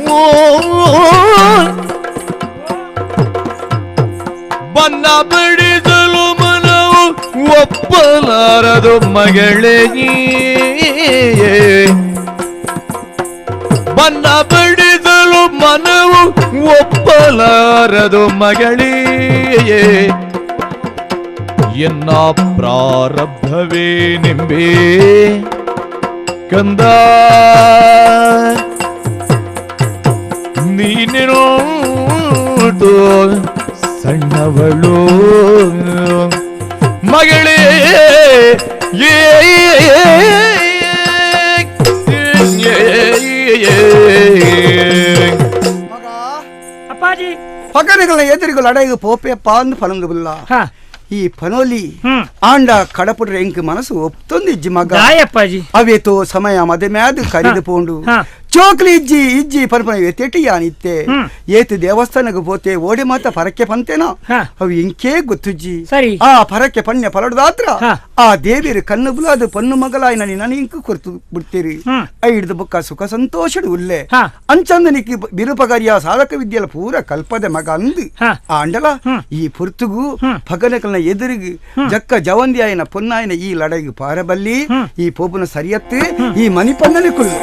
ಬನ್ನ ಬಿಡಿಸಲು ಮನವು ಒಪ್ಪಲಾರದು ಮಗಳೇ, ಬನ್ನ ಬಿಡಿಸಲು ಮನವು ಒಪ್ಪಲಾರದು ಮಗಳೇ, ಎನ್ನ ಪ್ರಾರಬ್ಧವೇ ನಿಂಬೆ ಕಂದ, ನೀನೇನೋಟು ಸಣ್ಣವಳು ಮಗಳೇ. ಏ ಅಪ್ಪಾಜಿ ಪಗನೆಗಳ ಎದುರಿಗಳು ಅಡಗ ಪೋಪೆ ಪಾಂದು ಪನಂದು ಬುಲ್ಲ ಈ ಪನೋಲಿ ಆಂಡ ಕಡಪುಡ್ರೆ ಎಂಕ್ ಮನಸ್ಸು ಒಪ್ತೊಂದು ಇಜ್ಜಿ ಮಗ ಅಪ್ಪಾಜಿ ಅವೇತೋ ಸಮಯ ಮದೆ ಮ್ಯಾದು ಕರಿದು ಪೋಂಡು ಚೋಕ್ಲಿ ಇಜ್ಜಿ ಇಜ್ಜಿ ಪನ್ಪನ ಎತ್ತೆಟಿ ಯಾನಿತ್ತೆ ಏತು ದೇವಸ್ಥಾನಕ್ಕೆ ಪೋತೆ ಓಡಿ ಮಾತ ಪರಕ್ಕೆ ಪಂತೇನೋ ಅವು ಎಂಕೇ ಗೊತ್ತುಜ್ಜಿ ಸರಿ ಆ ಪರಕ್ಕೆ ಪಣ್ಯ ಪಲಡದಾತ್ರ ಆ ದೇವಿಯರು ಕಣ್ಣು ಬುಲಾದು ಪನ್ನು ಮಗಲಾಯ್ ನಾನು ಇಂಕು ಕೊರ್ತು ಬಿಡ್ತೀರಿ ಐಡ್ದು ಬೊಕ್ಕ ಸುಖ ಸಂತೋಷಡು ಉಲ್ಲೆ ಅಂಚಂದನಿಕ್ಕೆ ಬಿರುಪಗರಿಯ ಸಾಧಕ ವಿದ್ಯೆಲ ಪೂರ ಕಲ್ಪದೆ ಮಗ ಅಂದು ಆ ಅಂಡಲ ಈ ಪುರ್ತುಗು ಪಗನಕಲ್ನ ಎದುರಿಗು ಜಕ್ಕ ಜವಂದಿಯಾಯನ ಪೊನ್ನಾಯನ ಈ ಲಡೈಗು ಪಾರಬಲ್ಲಿ ಈ ಪೋಪುನ ಸರಿಯತ್ತು ಈ ಮನಿಪನ್ನನೆ ಕುಲ್ಲು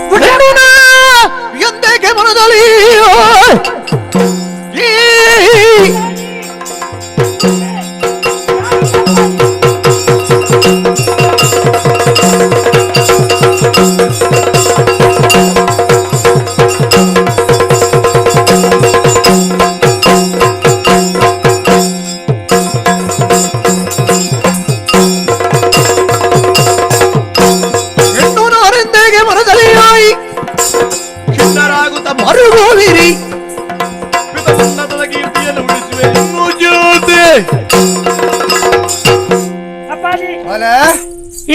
ಎಂದೇಕೆ ಮನದಲ್ಲಿ ಹೆಣ್ಣು ಮನದಲ್ಲಿ ಖಿನ್ನರಾಗುತ್ತ ಮರುಗೋವಿರಿ ಪಿತಮನ್ನತದ ಕೀರ್ತಿಯನ್ನು ಉಳಿಸುವೆ ಇನ್ನು ಜ್ಯೋತಿ.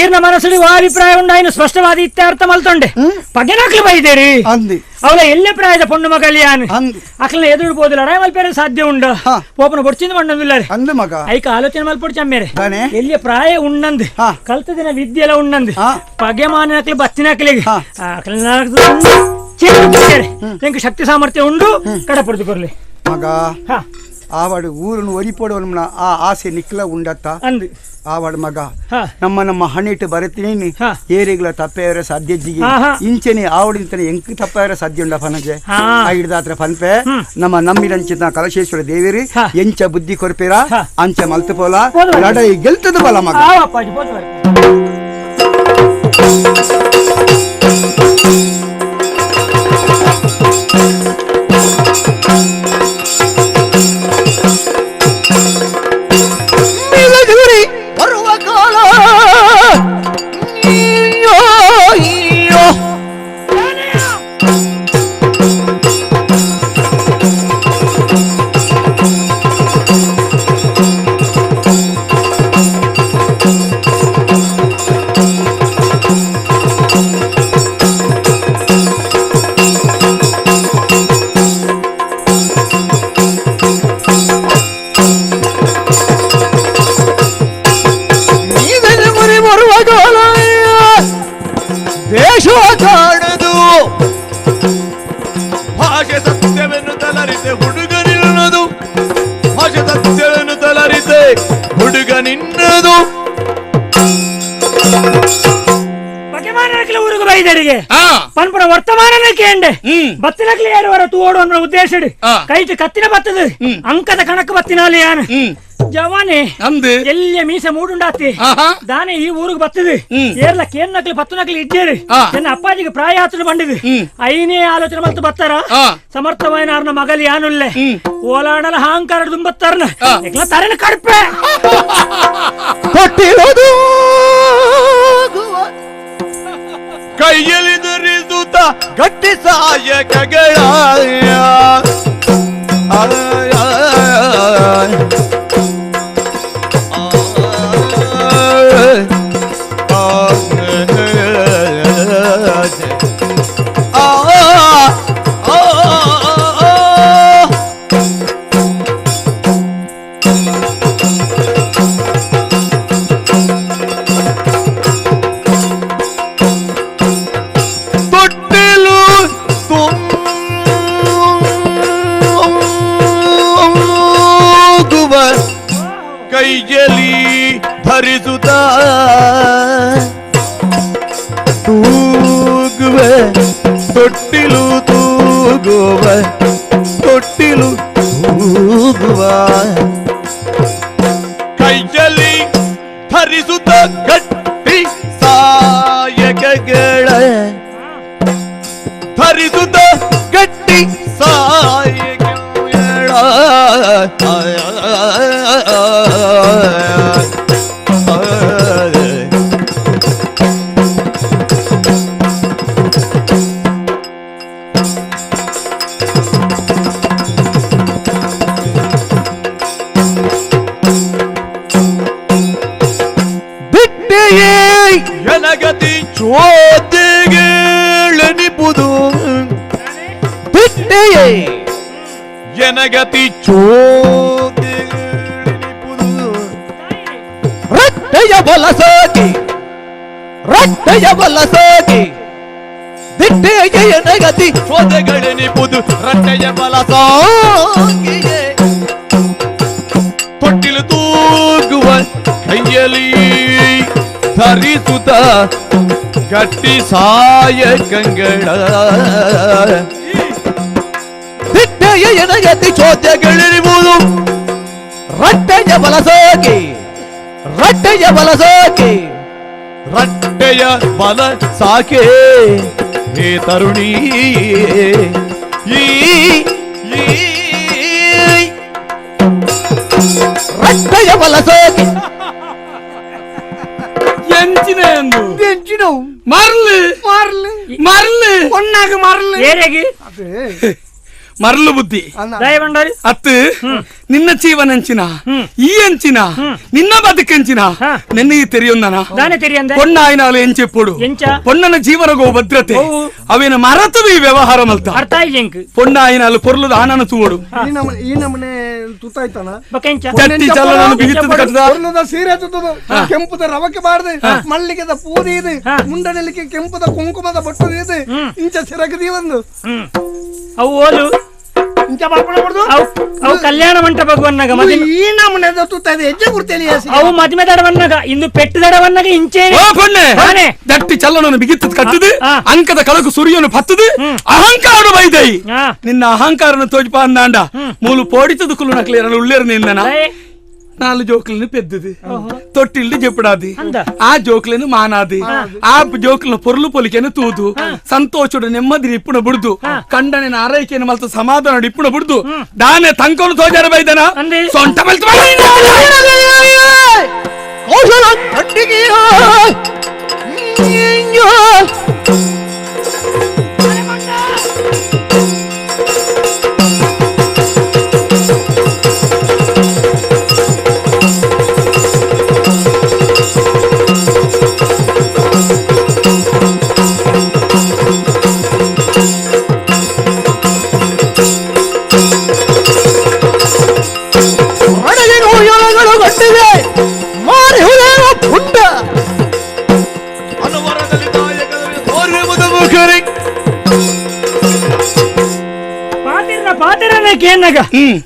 ಈರ್ನ ಮನಸ್ಸು ಅಭಿಪ್ರಾಯ ಉಂಡಾಯಿನ ಸ್ಪಷ್ಟವಾದ ಇತ್ಯರ್ಥ ಮಲ್ತೊಂಡೆ ಪಗೆನಾಕ್ಲು ಬೈದೇರಿ ಅವಳ ಎಲ್ಲೆ ಪ್ರಾಯದ ಪೊಣ್ಣು ಮಗಲಿಯಾನು ಅಕ್ಲ ಎದುರು ಬೋದು ಲಡಾಯಿ ಮಲ್ಪೇರೆ ಸಾಧ್ಯ ಉಂಡು ಪೋಪನ ಬೊಡ್ಚಿಂದ ಮಣ್ಣೊಂದಿಲ್ಲ ಅಂದು ಮಗ ಐಕ ಆಲೋಚನೆ ಮಲ್ಪೊಡು ಚಮ್ಮೇರೆ ಎಲ್ಲಿ ಪ್ರಾಯ ಉಣ್ಣಂದು ಕಲ್ತ ದಿನ ವಿದ್ಯೆಲ್ಲ ಉಣ್ಣಂದು ಪಗೆ ಮಾನಕ್ಲು ಬತ್ತಿನಕ್ಲಿಗೆ ಎಂಕ್ ಶಕ್ತಿ ಸಾಮರ್ಥ್ಯ ಉಂಡು ಕಡಪುಡ್ದು ಕೊರ್ಲಿ ಮಗ ಆವಾಡು ಊರನ್ನು ಒರಿಪೋಡವನ ಆ ಆಸೆ ನಿಕ್ಲ ಉಂಡತ್ತ ಅಂದು ಆವಾಡು ಮಗ ನಮ್ಮ ನಮ್ಮ ಹಣ್ಣಿಟ್ಟು ಬರತೀನಿ ಏರಿಗಳ ತಪ್ಪೆಯವರ ಸಾಧ್ಯ ಜಿಗಿ ಇಂಚನೆ ಆವಡಿಂತನೆ ಎಂಕ್ ತಪ್ಪೆಯವರ ಸಾಧ್ಯ ಉಂಡ ಪನಜೆ ಹಿಡ್ದಾತ್ರ ಪನ್ಪೆ ನಮ್ಮ ನಂಬಿನಂಚಿನ ಕಲಶೇಶ್ವರ ದೇವಿರಿ ಎಂಚ ಬುದ್ಧಿ ಕೊರ್ಪೇರ ಅಂಚ ಮಲ್ತು ಪೋಲ ಲಡೈ ಗೆಲ್ತದ ಬಲ ಮಗ. ಬರುವ ಕಾಲ ದೇಶ ಕಾಣದು ಭಾಷೆ ಸತ್ಯವನ್ನು ತಲರಿತೆ ಹುಡುಗ ನಿನ್ನದು, ಭಾಷೆ ಸತ್ಯವನ್ನು ತಲರಿತೆ ಹುಡುಗ ನಿನ್ನದು. ಊರಿಗೆ ಬೈದರಿಗೆ ಪನ್ಪುನ ವರ್ತಮಾನನೇ ಕೇಂಡೆ ಬತ್ತಿನಕ್ಲಿ ಯಾರು ವರ ತೂಡು ಅನ್ನೋ ಉದ್ದೇಶ ಕೈಟ್ ಕತ್ತಿನ ಬತ್ತದ ಅಂಕದ ಕಣಕ ಬತ್ತಿನಾಲಿ ಯಾನು ಜವಾನೆ ಎಲ್ಲಿಯ ಮೀಸೆ ಮೂಡುಂಡಾತಿ ದಾನೆ ಈ ಊರಿಗೆ ಬತ್ತದು ಏರ್ಲ ಕೇನ್ ನಕ್ಲಿ ಪತ್ತು ನಕ್ಲಿ ಇದ್ದೇರಿ ನನ್ನ ಅಪ್ಪಾಜಿಗೆ ಪ್ರಾಯ ಆತನು ಬಂಡಿದು ಐನೇ ಆಲೋಚನೆ ಮಲ್ತು ಬತ್ತಾರ ಸಮರ್ಥವಾಯನಾರ್ನ ಮಗಲಿ ಯಾನುಲ್ಲೆ ಓಲಾಡಲ ಹಾಂಕಾರ ದುಂಬತ್ತಾರನ ತರನ ಕಡ್ಪೆ ಕೊಟ್ಟಿರೋದು ಕೈಯಲ್ಲಿ ಧರಿಸುತ್ತ ಗಟ್ಟಿ ಸಹಾಯಕಗಳ ಧರಿಸುತ್ತ ತೂಗುವ ತೊಟ್ಟಿಲು ತೂಗುವ ತೊಟ್ಟಿಲು ತೂಗುವ ಕೈಯಲ್ಲಿ ಧರಿಸುತ್ತ ಗಟ್ಟಿ ಸಾಯಕಗಳ ಧರಿಸುತ್ತ ಗಟ್ಟಿ ಸಾಯಕಗಳ ಜನಗತಿ ಚೋದಿಗೆಳೆನಿಪುದು ಬಿಟ್ಟೆಯೇ ಜನಗತಿ ಚೋದಿಗೆಳೆನಿಪುದು ರಟ್ಟೆಯ ಬಲಸಾಗಿ ರಟ್ಟೆಯ ಬಲಸಾಗಿ ದಿಟ್ಟೆಯ ಜನಗತಿ ಚೋದೆಗಳೆನಿಪುದು ರಟ್ಟೆಯ ಬಲಸಾಗಿಯೇ ತೊಟ್ಟಿಲು ತೂಗುವ ಕೈಯಲ್ಲಿ ಧರಿಸುತ್ತ ಗಟ್ಟಿ ಸಾಯ ಕಂಗಳ ದಿಟ್ಟೆಯ ಎನಗತಿ ಚೋದ್ಯಗಳಿರುವುದು ರಟ್ಟೆಯ ಬಲಸಾಗಿ ರಟ್ಟೆಯ ಬಲಸಾಗಿ ರಟ್ಟೆಯ ಬಲ ಸಾಕೆ ಹೇ ತರುಣಿ ಈ ರಟ್ಟೆಯ ಬಲಸಾಗಿ ಮರಳು ಬುದ್ಧಿ ಅತ್ತು ನಿನ್ನ ಜೀವನಂಚಿನ ಈ ಅಂಚಿನ ನಿನ್ನ ಬದುಕಂಚಿನ ನಿನ್ನೆ ತೆರೆಯೊಂದನ ಪೊಣ್ಣಾಯಿನಾಲು ಎಂಚೆಪ್ಪುಡು ಪೊಣ್ಣನ ಜೀವನಗೋ ಭದ್ರತೆ ಅವೇನ ಮರತದು ಈ ವ್ಯವಹಾರ ಮಲ್ತ ಪೊಣ್ಣಾಯಿನಾಲು ಪೊರ್ಲುದ ಆನನ ತೂವಡು ಈ ನಮನೆ ತುತ್ತಾಯ್ತಾನ ಚಟ್ಟಿ ಚಲ್ಲನನ್ನು ಬಿಗಿತದ ಕಟ್ಟದ ಸೀರೆ ತುತ್ತದು ಕೆಂಪುದ ರವಕ್ಕೆ ಬಾರದೆ ಮಲ್ಲಿಗೆದ ಪೂರಿ ಇದೆ ಮುಂಡನೆಲಿಕ್ಕೆ ಕೆಂಪುದ ಕುಂಕುಮದ ಬೊಟ್ಟು ಇದೆ ಇಂಚ ಸಿರಗದಿ ಒಂದು ಅವು ಓಲು ಅವು ಕಲ್ಯಾಣ ಮಂಟಪ ಬನ್ನಾಗ ಈ ನಮನೆ ತುತ್ತಾಯ್ತು ಹೆಜ್ಜೆ ಗುರ್ತೇಲಿ ಅವು ಮದುವೆ ದಡವನ್ನಾಗ ಇಂದು ಪೆಟ್ಟು ದಡವನ್ನಾಗ ಇಂಚೆ ಪೊಣ್ಣೆ ದಟ್ಟಿ ಚಲ್ಲನನ್ನು ಬಿಗಿತ್ತದ ಕಟ್ಟದು ಅಂಕದ ಕಳಕು ಸುರಿಯನ್ನು ಪತ್ತದು ಅಹಂಕಾರ ಬೈದೈ ನಿನ್ನ ಅಹಂಕಾರನ ತೋಜ್ಪ ಅಂದಾಂಡ ಮೂಲು ಪೋಡಿತದ ಕುಲು ನಕ್ಲಿ ಎರಡು ಉಳ್ಳೇರು ನಿಂದನ ನಾಲು ಜೋಕ್లను ಪೆದ್ದದು ತೊಟ್ಟಿಲ್ದು ಜೆಪ್ಪಡಾದಿ ಆ ಜೋಕ್లను ಮಾನಾದಿ ಆ ಜೋಕ್ಲ ಪೊರ್ಲು ಪೊಲಿಕೆನು ತೂದು ಸಂತೋಷಡು ನೆಮ್ಮದಿ ಇಪ್ಪುಣ ಬುಡ್ದು ಕಂಡನೆ ಆರೈಕೆಯನ್ನು ಮಲ್ತ ಸಮಾಧಾನ ಇಪ್ಪುಣ ಬುಡ್ದು ದಾನೆ ತಂಕೊನು ತೋಜಾರ ಬೈದನ ಸೊಂಟ ಮಲ್ತ ಕೌಶಲ ತಂಡಿಗೆಯ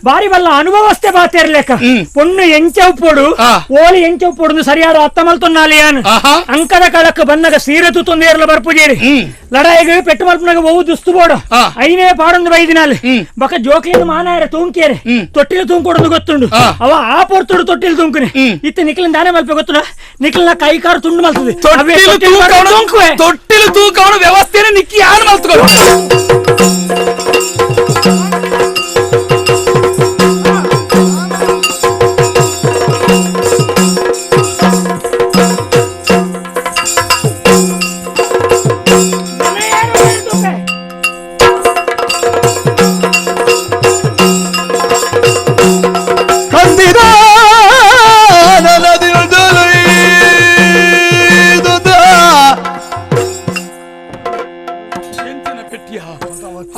ಬಾರಿ ಬಲ್ಲ ಅನುಭವಸ್ಥೆ ಬಾತಿರ್ಲೇಕ ಪೊಣ್ಣು ಎಂಚವುಪೊಡು ಓಲಿ ಎಂಚವುಪೊಡು ಸರಿಯಾದ ಅತ್ತ ಮಲ್ತೊನ್ನಾಲಿ ಯಾನು ಅಂಕದ ಕಳಕ್ ಬನ್ನಗ ಸೀರೆ ತೂತೊಂದು ಏರ್ಲ ಬರ್ಪುಜೇರಿ ಲಡಾಯಿಗೆ ಪೆಟ್ಟು ಮಲ್ಪನಾಗ ಒವು ದುಸ್ತು ಬೋಡು ಐನೇ ಪಾಡೊಂದು ಬೈದಿನಾಲಿ ಬಕ ಜೋಕ್ಲಿನ ಮಾನಾಯರ ತೂಂಕೇರೆ ತೊಟ್ಟಿಲು ತೂಂಕೊಡೋದು ಗೊತ್ತುಂಡು ಅವ ಆ ಪೊರ್ತುಡು ತೊಟ್ಟಿಲು ತೂಂಕುನೆ ಇತ್ತ ನಿಕ್ಲಿನ ದಾನೆ ಮಲ್ಪ ಗೊತ್ತುಂಡ ನಿಕ್ಲಿನ ಕೈ ಕಾರು ತುಂಡು ಮಲ್ತದೆ ತೊಟ್ಟಿಲು ತೂಕವಣ ವ್ಯವಸ್ಥೆನ ನಿಕ್ಕಿ ಯಾರು ಮಲ್ತುಕೊಡು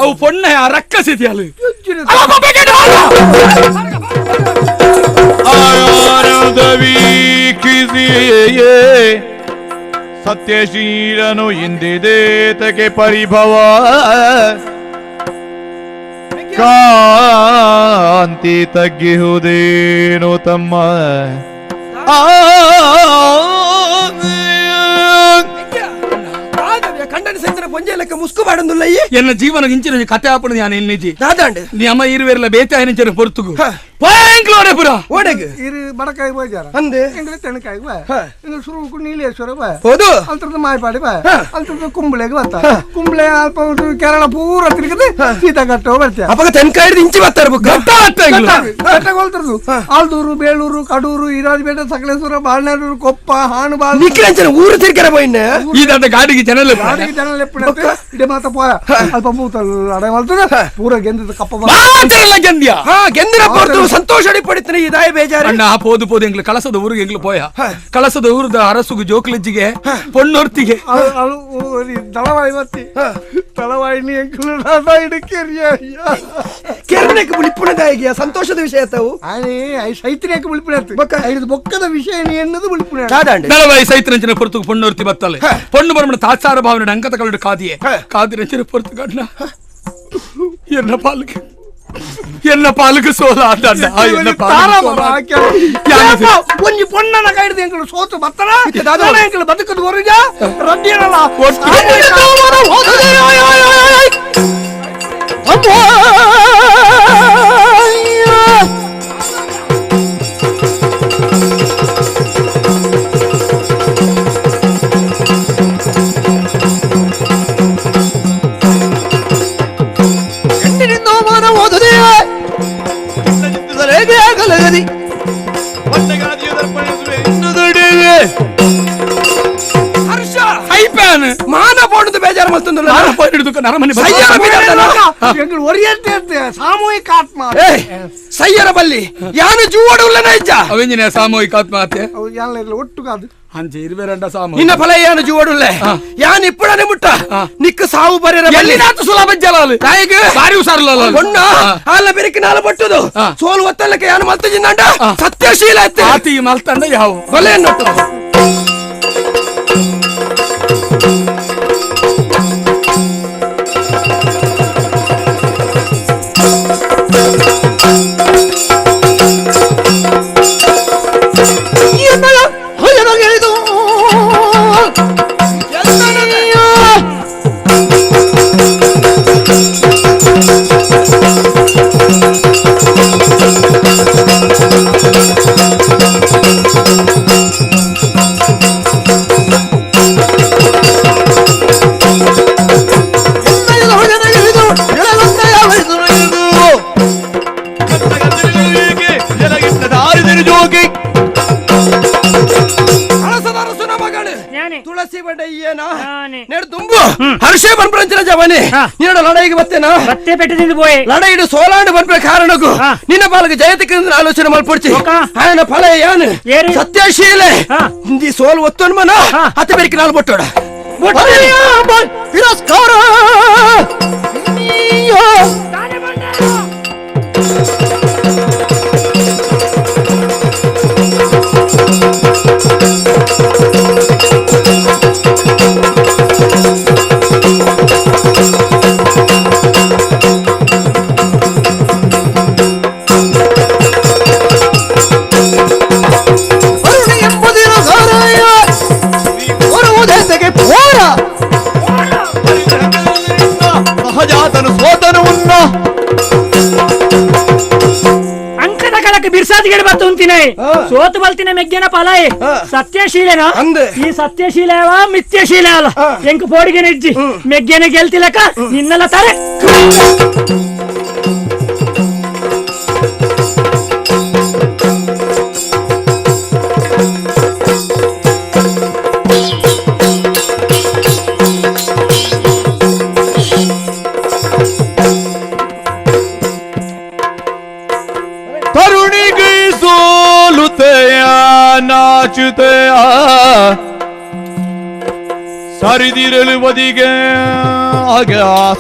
ಅವು ಪೊಣ್ಣ ರಕ್ಕಸಿದೆಯಲ್ಲ ವೀಕ್ಷಿಸಿಯೇ ಸತ್ಯಶೀಲನು ಇಂದಿದೇತಕ್ಕೆ ಪರಿಭವ ಕಾಂತಿ ತಗ್ಗಿಹುದೇನು ತಮ್ಮ ಆ ಪಾಡೊಂದುಲ್ಲ ಎನ್ನ ಜೀವನ ಇಂಚಿನ ಕತೆ ಆಪಣ ನಾನು ಎನ್ನಿಜಿ ದಾದಾಂಡ್ ನೀ ಅಮ್ಮ ಇರುವೆರ್ಲ ಬೇತೆ ಆಯ್ನ ಪೊರ್ತುಗು ಪೋಯಂಕ್ಲೋಡೆ ಪುರ ಓಡೆಗ್ ಇರು ಬಡಕಾಯಿ ಬೋಜಾರ ಅಂದೆ ಎಂಗ್ಲ ತೆಣಕಾಯಿ ಬಾ ಎಂಗ್ಲ ಸುರುಕು ನೀಲೇಶ್ವರ ಬಾ ಹೋದು ಅಲ್ತರದ ಮಾಯಪಾಡಿ ಬಾ ಅಲ್ತರದ ಕುಂಬ್ಳೆಗೆ ಬರ್ತ ಕುಂಬ್ಳೆ ಅಲ್ಪ ಕೇರಳ ಪೂರ ತಿರುಗದೆ ಸೀತಾಘಟ್ಟ ಬರ್ತೀಯ ಅಪ್ಪಗ ತೆನ್ಕಾಯಿ ಇಂಚಿ ಬರ್ತಾರೆ ಬುಕ್ಕ ಘಟ್ಟಗೊಳ್ತರದು ಆಲ್ದೂರು ಬೇಳೂರು ಕಡೂರು ಇರಾಜಪೇಟೆ ಸಕಲೇಶ್ವರ ಬಾಳ್ನೂರು ಕೊಪ್ಪ ಹಾನುಬಾಳು ನಿಕ್ಕಿನ ಊರು ತಿರ್ಕರ ಪೋಯಿನ ಇದಂತ ಗಾಡಿಗೆ ಜನ ಗಾಡಿಗೆ ಜನ ಲೆಪ್ಪು ಇಡೆ ಮಾತ ಪೋಯ ಅಲ್ಪ ಮೂತಲ್ ಅಡೆ ಮಲ್ತದ ಪೂರ ಗೆಂದದ ಕಪ್ಪ ಗೆಂದ್ಯ ಗೆಂದಿನ ಸಂತೋಷ ಪಡಿತೀನಿ ಇದಾಯ ಬೇಜಾರು ಅಣ್ಣ ಪೋದು ಪೋದು ಎಂಗ್ಲು ಕಳಸದ ಊರಿಗೆ ಎಂಗ್ಲು ಪೋಯ ಕಳಸದ ಊರದ ಅರಸುಗು ಜೋಕ್ಲಜ್ಜಿಗೆ ಪೊಣ್ಣೊರ್ತಿಗೆ ತಳವಾಯಿ ಬತ್ತಿ ತಳವಾಯಿನಿ ಎಂಕ್ಲು ಕೆರ್ನೆಕ್ ಬುಳಿಪುಣದಾಯಿಗೆ ಸಂತೋಷದ ವಿಷಯ ತಾವು ಸೈತ್ರಿಯಕ್ಕೆ ಬುಳಿಪುಣ ಐದು ಬೊಕ್ಕದ ವಿಷಯ ಎನ್ನದು ಬುಳಿಪುಣ ದಳವಾಯಿ ಸೈತ್ರಂಚನ ಪೊರ್ತುಗು ಪೊಣ್ಣೊರ್ತಿ ಬತ್ತಲೆ ಪೊಣ್ಣು ಬರಮಣ ತಾತ್ಸಾರ ಭಾವನೆ ಅಂಕತ ಕಳ್ಳು ಕಾದಿಯೇ ಕಾದಿರಂಚನ ಪೊರ್ತು ಕಣ್ಣ ಎನ್ನ ಪಾಲಿಗೆ ಎನ್ನ ಪಾಲುಕು ಸೋಲ ಎನ್ನ ಒಂಜಿ ಪೊಣ್ಣನ ಕೈಡ್ದು ಎಂಕಲು ಸೋತು ಬತ್ತನ ಎಂಕಲು ಬದುಕದು ಹೊರಜ ರಡ್ಡಿಯಲ್ಲ ಮಾನ ಪೋಣದ ಬೇಜಾರು ಮಲ್ತೊಂದುಲ್ಲ ಸಾಮೂಹಿಕ ಆತ್ಮ ಸಯ್ಯರ ಬಲ್ಲಿ ಯಾನು ಜೂವಡುಲ್ಲನ ಇಜ್ಜ ಅವೆಂಜಿನ ಸಾಮೂಹಿಕ ಆತ್ಮಹತ್ಯೆ ಒಟ್ಟುಗಾದು ಅಂಚೆ ಇರ್ಬೇರಂಡ ಸಾಮು ನಿನ್ನ ಫಲ ಯಾನು ಜೂವಡುಲ್ಲೆ ಯಾನ್ ಇಪ್ಪಡನೆ ಮುಟ್ಟ ನಿಕ್ಕ ಸಾವು ಬರೆರ ಬಲ್ಲಿ ಸುಲಭ ಜಲಾಲು ತಾಯಿಗೆ ಬಾರಿ ಹುಷಾರಲ್ಲ ಒಣ್ಣ ಆಲ ಬೆರಕಿ ನಾಲ ಪಟ್ಟುದು ಸೋಲು ಒತ್ತಲ್ಲಕ್ಕೆ ಯಾನು ಮಲ್ತ ಜಿಂದಾಂಡ ಸತ್ಯಶೀಲ ಆತಿ ಮಲ್ತಂಡ ಯಾವ ಬಲೆ ಅನ್ನೊಟ್ಟು ತುಳಸಿ ಬಡಯ್ಯನ ದುಂಬು ಹರ್ಷೇ ಬನ್ಪ್ರಂಚಿನ ಜವನಿ ನಿನ್ನ ಲಡಾಯಿಗೆ ಬತ್ತೇನಾ ಬತ್ತೆ ಪೆಟ್ಟದಿಂದ ಪೋಯ್ ಲಡಾಯಿಡು ಸೋಲಾಂಡು ಬನ್ಪ್ರ ಕಾರಣಕ್ಕೂ ನಿನ್ನ ಪಾಲಕ ಜಯತಿಕ ಆಲೋಚನೆ ಮಲ್ಪೊಡ್ಚಿ ಆಯನ ಫಲ ಯಾನು ಸತ್ಯಶೀಲೆ ಈ ಸೋಲ್ ಒತ್ತೊನ್ ಮನ ಅತ್ತೆ ಬೆರಿಕೆ ನಾನು ಬೊಟ್ಟೋಡ ತಿರಸ್ಕಾರ ಅಂಕದ ಕಳಕ್ಕೆ ಬಿರ್ಸಾದಿಗೆ ಬತ್ತು ಅಂತೀನಿ ಸೋತು ಬಲ್ತಿನ ಮೆಗ್ಗೆನ ಫಲಾಯಿ ಸತ್ಯಶೀಲೆನ ಈ ಸತ್ಯಶೀಲವ ಮಿಥ್ಯಶೀಲ ಅಲ್ಲ ಎಂಕ್ ಪೋಡಿಗೆ ನಿಜ್ಜಿ ಮೆಗ್ಗೆನ ಗೆಲ್ತಿಲಕ ನಿನ್ನೆಲ್ಲ ತಾರೆ ನಾಚುತೆಯ ಸರಿದಿರಳುವದಿಗೆ ಆಗ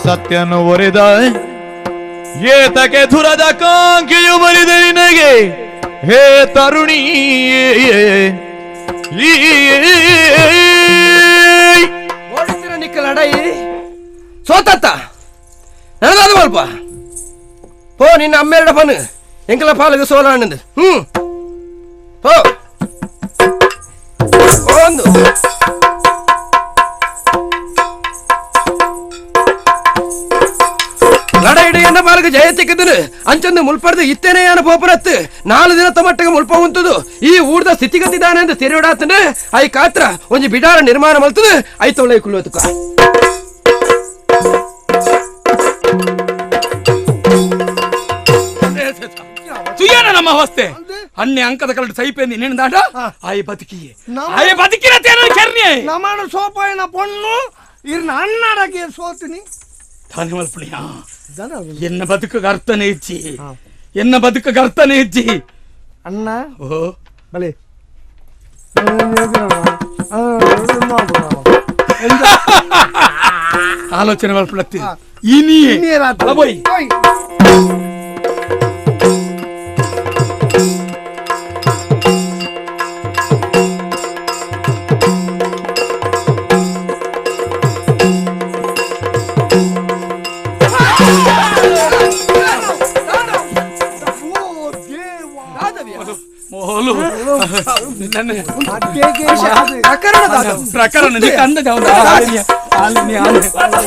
ಸತ್ಯನು ಒರೆದ ಏತಕ್ಕೆ ಧುರದ ಕಾಂಕೆಯು ಬರಿದ ನಿನಗೆ ಹೇ ತರುಣಿ ನಿಕ್ಕ ಲಡಾಯಿ ಸೋತತ್ತ ನನದಾದ ಮಲ್ಪ ಪೋ ನಿನ್ನ ಅಮ್ಮೆರಡ ಪನ್ ಎಂಕಲ ಪಾಲಗ ಸೋಲ ಅಣ್ಣಂದು ಪೋ ಒಂದು ಅಂಚಂದು ಮುಲ್ಪಡ್ದು ಇತ್ತೇನೆ ಯಾನ ಪೋಪರತ್ತು 4 ದಿನ ತಮಟ್ಟಗ ಮುಲ್ಪ ಉಂತುದು ಈ ಊರ್ದ ಸ್ಥಿತಿಗತಿ ದಾನೆ ಅಂತ ತೆರೆಯೋಡಾತಂದ್ರೆ I ಕಾತ್ರ ಒಂಜಿ ಬಿಡಾರ ನಿರ್ಮಾಣ ಮಲ್ತದು I ತೊಳೆ ಕುಲ್ಲೋತುಕ ತುಯ್ಯನ ನಮ್ಮ ಅವಸ್ಥೆ ಅನ್ಯ ಅಂಕದ ಕರಡು ಸೈಪೆಂದು ಇನ್ನೇನು ದಾಟ ಆಯ್ ಬದುಕಿ ಆಯ್ ಬದುಕಿನ ತೇನ ಕೆರ್ನಿ ನಮನ ಸೋಪಾಯನ ಪೊಣ್ಣು ಇರ್ನ ಅಣ್ಣಡಕ್ಕೆ ಸೋತಿನಿ ತಾನೆ ಮಲ್ಪಣಿಯ ಎನ್ನ ಬದುಕು ಅರ್ಥನೇ ಇಜ್ಜಿ ಎನ್ನ ಬದುಕು ಅರ್ಥನೇ ಇಜ್ಜಿ ಅಣ್ಣ ಓ ಬಲೆ ಆಲೋಚನೆ ಮಲ್ಪಳತ್ತಿ ಇನಿಯೇ ಬೋಯ್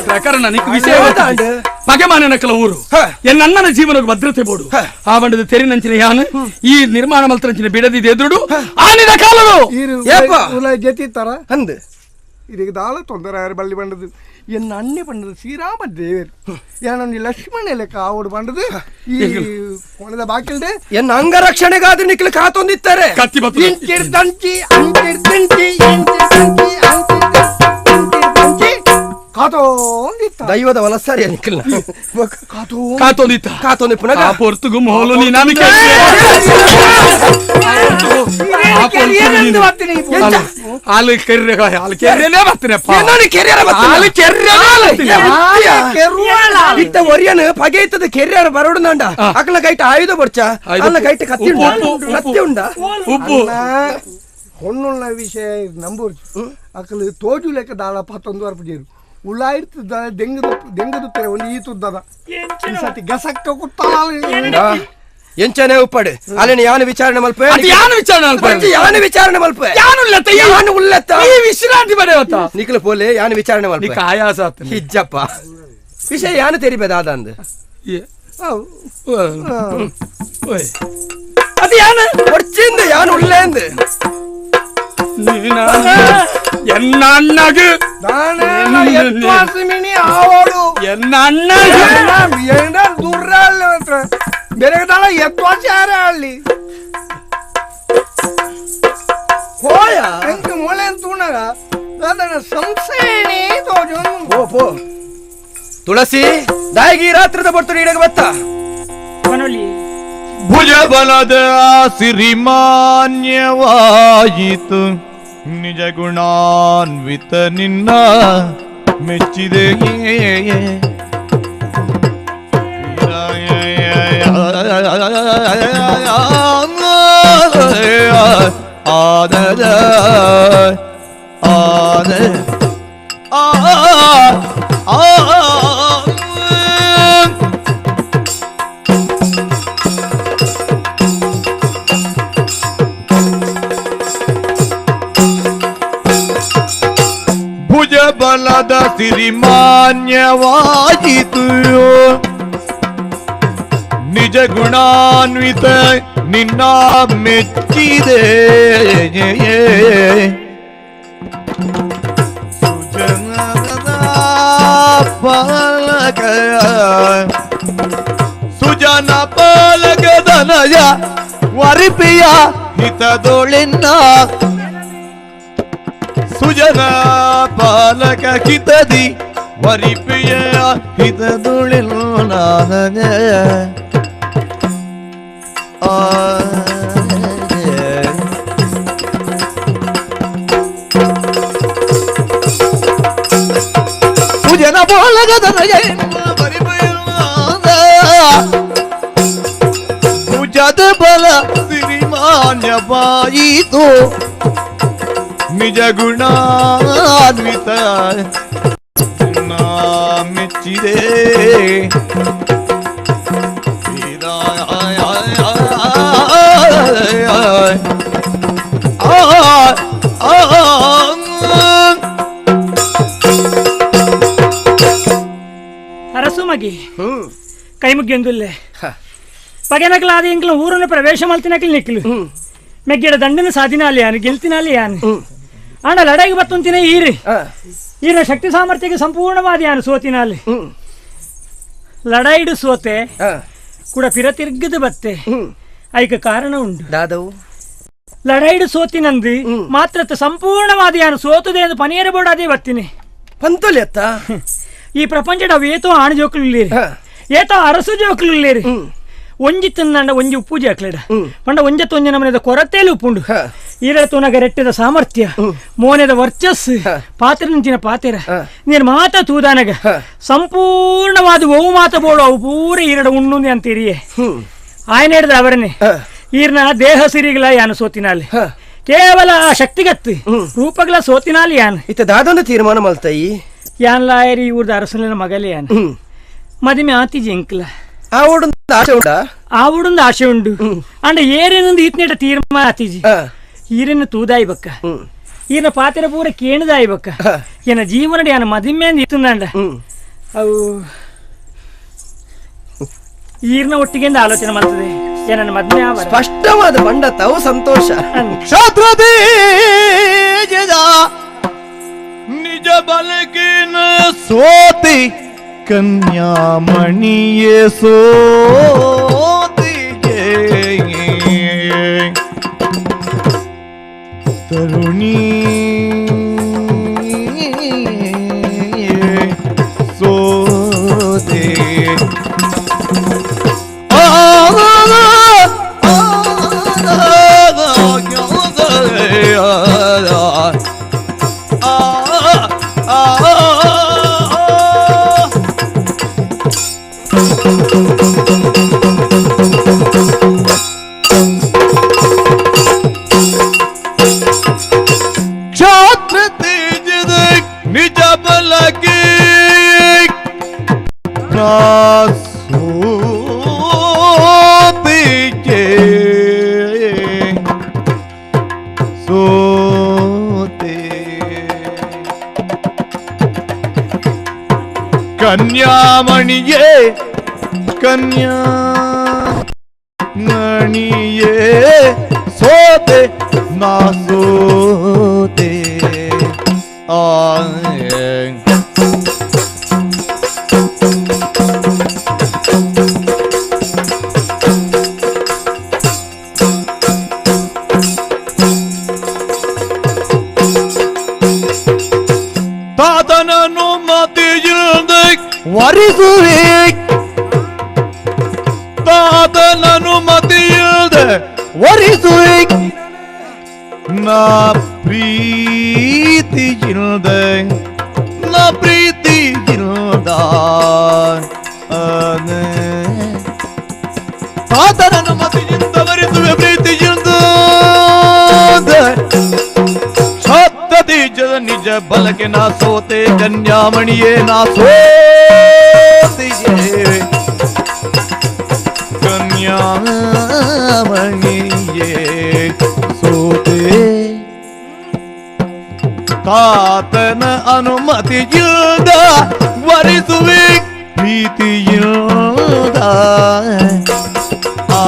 ಪ್ರಕರಣ ವಿಷಯ ಪಗೆಮಾನಕಲ ಊರು ಎನ್ನ ಜೀವನಕ್ಕೆ ಭದ್ರತೆ ಬೋಡು ಆ ಬಂಡದ ತೆರಿನಂಚಿನ ಯಾನು ಈ ನಿರ್ಮಾಣ ಮಲ್ತರಂಚಿನ ಬಿಡದಿದೆ ಎದುರುಡು ಆನಿದ ಕಾಲರು ಜತಿ ತರ ಅಂದು ಇದಕ್ಕೆ ದಾಳ ತೊಂದರೆ ಯಾರು ಬಳ್ಳಿ ಬಂಡದು ಎನ್ನ ಅಣ್ಣೆ ಬಂಡದು ಶ್ರೀರಾಮ ದೇವರು ಏನೊಂದು ಲಕ್ಷ್ಮಣ ಲೆಕ್ಕ ಆವಡು ಬಂಡದು ಈ ಕೊಣದ ಬಾಕಿಲ್ದೆ ಎನ್ನ ಅಂಗರಕ್ಷಣೆಗಾದ್ರೆ ನಿಕ್ಲು ಕಾತೊಂದಿತ್ತಾರೆ ಕತ್ತಿ ಬತ್ತು ಇಂಚಿರ್ದಂಚಿ ಅಂಚಿರ್ದಂಚಿ ಇಂಚಿರ್ದಂಚಿ ಅಂಚಿರ್ದಂಚಿ ಕಾತೊಂದಿತ್ತ ದೈವದ ವಲಸರಿಯ ನಿಕ್ಲ ಕಾತೊಂದಿತ್ತ ಕಾತೊಂದಿಪ್ಪುನಗ ಆ ಪೊರ್ತುಗು ಮೋಲು ನೀ ನಮಗೆ ಹಾಲು ಕೆರ್ರೆ ಹಾಲು ಕೆರ್ರೆನೇ ಬರ್ತೀನಪ್ಪ ಕೆರ್ಯಾರ ಹಾಲು ಕೆರ್ರೆ ಇತ್ತ ಒರಿಯನು ಪಗೆ ಇತ್ತದ ಕೆರ್ಯಾರ ಬರೋಡುಂಡ ಅಕಲ ಕೈಟ ಆಯುಧ ಬರ್ಚ ಅಲ್ಲ ಕೈಟ ಕತ್ತಿ ಕತ್ತಿ ಉಂಡ ಉಪ್ಪು ಹೊಣ್ಣುಳ್ಳ ವಿಷಯ ನಂಬೂರ್ ಅಕಲು ತೋಜು ಲೆಕ್ಕ ದಾಳ ಪತ್ತೊಂದು ವರ್ಪ ಜೇರು ಉಳ್ಳಾಯ್ತದ ದೆಂಗದು ದೆಂಗದು ತೆರೆ ಒಂದು ಈ ತುದ್ದದ ಈ ಸತಿ ಗಸಕ್ಕ ಕುತ್ತಾಲ ಎಂಚನೆ ಉಪ್ಪಡು ಅಲ್ಲಿನ ಯಾನು ವಿಚಾರಣೆ ಮಲ್ಪೆ ಯಾನು ವಿಚಾರಣೆ ಮಲ್ಪೆ ಯಾನು ವಿಚಾರಣೆ ಮಲ್ಪೆ ಯಾನು ಉಲ್ಲತ್ತ ಯಾನು ಉಲ್ಲತ್ತ ಈ ವಿಶ್ರಾಂತಿ ಬರೆಯವತ್ತ ನಿಕ್ಲ ಪೋಲೆ ಯಾನು ವಿಚಾರಣೆ ಮಲ್ಪೆ ನಿಕ್ಕ ಆಯಾಸ ಆತ ಹಿಜ್ಜಪ್ಪ ವಿಷಯ ಯಾನು ತೆರಿಬೇದ ಆದಂದು ಅದು ಯಾನು ಒಡ್ಚಿಂದು ಯಾನು ಉಲ್ಲೇಂದು ಎನ್ನ ಅಣ್ಣಗು ಎನ್ನ ಅಣ್ಣ ದೂರ ಬೆರಗದಾಳ ಎತ್ವಾಸಿ ಯಾರೇ ಅಲ್ಲಿ ಹೋಯ ಎಂಕ ಮೊಳೆ ತೂಣಗ ಅದನ್ನ ಸಂಶಯನೇ ತೋಜು ಪೋ ಪೋ ತುಳಸಿ ದಾಯಿಗಿ ರಾತ್ರದ ಬರ್ತುಡು ಇಡಗ ಬತ್ತ ಭುಜ ಬಲದ ಸಿರಿಮಾನ್ಯವಾಯಿತು ನಿಜ ಗುಣಾನ್ವಿತ ನಿನ್ನ ಮೆಚ್ಚಿದೆ ಭುಜ ಬಲದ ಸಿರಿಮಾನ್ಯವಾಯಿತು ನಿಜ ಗುಣಾನ್ವಿತ ನಿನ್ನ ಮೆಚ್ಚಿದೆ ಸುಜನದ ಪಾಲಕ ಸುಜನ ಪಾಲಕದನಯ ವರಿಪಿಯ ಹಿತದೊಳಿನ್ನ ಸುಜನ ಪಾಲಕ ಕಿತದಿ ವರಿಪಿಯ ಹಿತದೊಳಿನ್ನ ಸುಜನ ಪಾಲಕದನಯ ಭುಜದ ಬಲ ಸಿರಿಮಾನ್ಯವಾಯಿತು ನಿಜ ಗುಣಾನ್ವಿತ ಮೆಚ್ಚಿದೆ ಅರಸು ಮಗಿ ಕೈ ಮುಗಿಯೊಂದುಲ್ಲೆ ಪಗೆನಕಲಾದ ಎಂಕ್ಲ ಊರನ್ನು ಪ್ರವೇಶ ಮಲ್ತಿನಕಲ್ ನಿಕ್ಲು ಮೆಗ್ಗಿಡ ದಂಡನ ಸಾಧಿನಾಲಿ ಯಾನು ಗೆಲ್ತಿನಾಲಿ ಯಾನು ಆಂಡ ಲಡಾಯಿಗೆ ಬತ್ತುಂತಿನ ಈರು ಈರಿನ ಶಕ್ತಿ ಸಾಮರ್ಥ್ಯಕ್ಕೆ ಸಂಪೂರ್ಣವಾದ ಯಾನು ಸೋತಿನಲ್ಲಿ ಲಡಾಯಿಡು ಸೋತೆ ಕೂಡ ಪಿರ ತಿರ್ಗದು ಬತ್ತೆ ಐಕ ಕಾರಣ ಉಂಟು ದಾದವು ಲಡಾಯಿಡು ಸೋತಿನಂದು ಮಾತ್ರ ಸಂಪೂರ್ಣವಾದ ಯಾನು ಸೋತದೆ ಎಂದು ಪನಿಯರ ಬೋಡಾದೇ ಬತ್ತೀನಿ ಪಂತೊಲಿ ಅತ್ತ ಈ ಪ್ರಪಂಚದ ಏತೋ ಆಣ ಜೋಕುಲು ಇಲ್ಲೇರಿ ಏತೋ ಅರಸು ಜೋಕುಲು ಇಲ್ಲೇರಿ ಒಂಜಿ ತಿನ್ನಂಡ ಒಂಜಿ ಉಪ್ಪು ಜಾಕ್ಲೇಡ ಪಂಡ ಒಂಜ ತೊಂಜ ನಮನೆದ ಕೊರತೆಲು ಉಪ್ಪುಂಡು ಈರ ತೂನಗ ರೆಟ್ಟೆದ ಸಾಮರ್ಥ್ಯ ಮೋನೆದ ವರ್ಚಸ್ಸು ಪಾತ್ರ ನಿಂಚಿನ ಪಾತೆರ ನೀನು ಮಾತ ತೂದಾನಗ ಸಂಪೂರ್ಣವಾದ ಒವು ಮಾತ ಬೋಳು ಅವು ಪೂರ ಈರಡ ಉಣ್ಣುಂದೆ ಅಂತೀರಿಯೇ ಆಯನ ಹಿಡ್ದ ಅವರನ್ನೇ ಈರ್ನ ದೇಹ ಸಿರಿಗಳ ಯಾನು ಸೋತಿನಾಲಿ ಕೇವಲ ಶಕ್ತಿಗತ್ತು ರೂಪಗಳ ಸೋತಿನಾಲಿ ಯಾನು ಇತ್ತ ದಾದೊಂದು ತೀರ್ಮಾನ ಮಲ್ತಾಯಿ ಯಾನ್ ಲಾಯರಿ ಇವ್ರದ್ದು ಅರಸಲಿನ ಮಗಲಿ ಯಾನು ಮದಿಮೆ ಆತಿಜಿ ಎಂಕ್ಲ ಆಸೆ ಉಂಟಾ ಆವುಡೊಂದು ಆಸೆ ಉಂಡು ಅಂಡ ಏರೇನೊಂದು ಈತ್ನೇಟ ತೀರ್ಮಾನ ಆತಿಜಿ ಈರನ್ನು ತೂದಾಯಿ ಬಕ್ಕ ಈರನ ಪಾತೆರ ಪೂರ ಕೇಣದಾಯಿ ಬಕ್ಕ ಏನ ಜೀವನಡಿ ಯಾನ ಮದಿಮೆ ಅಂದ್ ಇತ್ತಂದ ಅವು ಈರ್ನ ಒಟ್ಟಿಗೆ ಆಲೋಚನೆ ಮಾಡ್ತದೆ ಏನನ್ನ ಮದ್ಮೆ ಸ್ಪಷ್ಟವಾದ ಬಂಡ ತಾವು ಸಂತೋಷ ನಿಜ ಬಲಕಿನ ಸೋತಿ ಕನ್ಯಾಮಣಿಯೇ ಸೋತಿಗೆ ತರುಣಿ ಸೋತೆ ಕ್ಷಾತ್ರ ತೇಜದ ನಿಜ ಬಲಕ್ಕೆ ಸೋತಿಗೆ ಸೋತೆ ಕನ್ಯಾಮಣಿಯೇ ಕನ್ಯಾ ಮಣಿಯೇ ಸೋತೆ ನಾ ಸೋತೆ ಆ ತಾತನನು ಮತಿಯಿಲ್ದೆ ವರಿಸುವೆ ತಾತನನು ಮತಿಯಿಲ್ದೆ ವರಿಸುವೆ ನಾ ಪ್ರೀತಿಯಿಲ್ದೆ ನಾ ಪ್ರೀತಿಯಿಲ್ದ ತಾತನನು ಮತಿಯಿಂದ ವರಿಸುವೆ ಪ್ರೀತಿಯಿಲ್ದ ಕ್ಷಾತ್ರತೇಜದ ನಿಜ ಬಲಕೆ ನಾ ಸೋತೆ ಕನ್ಯಾಮಣಿಯೇ ನಾ ಸೋತಿಯೇ ಕನ್ಯಾಮಣಿಯೇ ಸೋತೆ ತಾತನ ಅನುಮತಿಯಿಲ್ದ ವರಿಸುವೆ ಪ್ರೀತಿಯಿಲ್ದ ಆ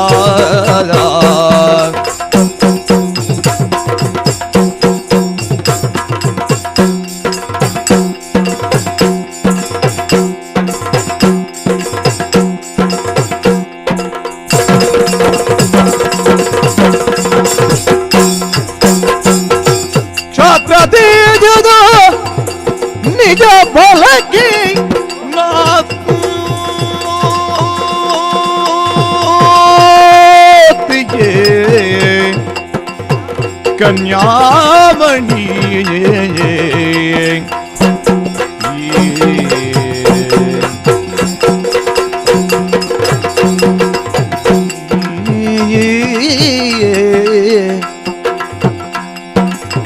ಕ್ಷಾತ್ರತೇಜದ ನಿಜ ಬಲಕ್ಕೆ ನಾತಿಗೆ ಕನ್ಯಾಮಣಿಯೇ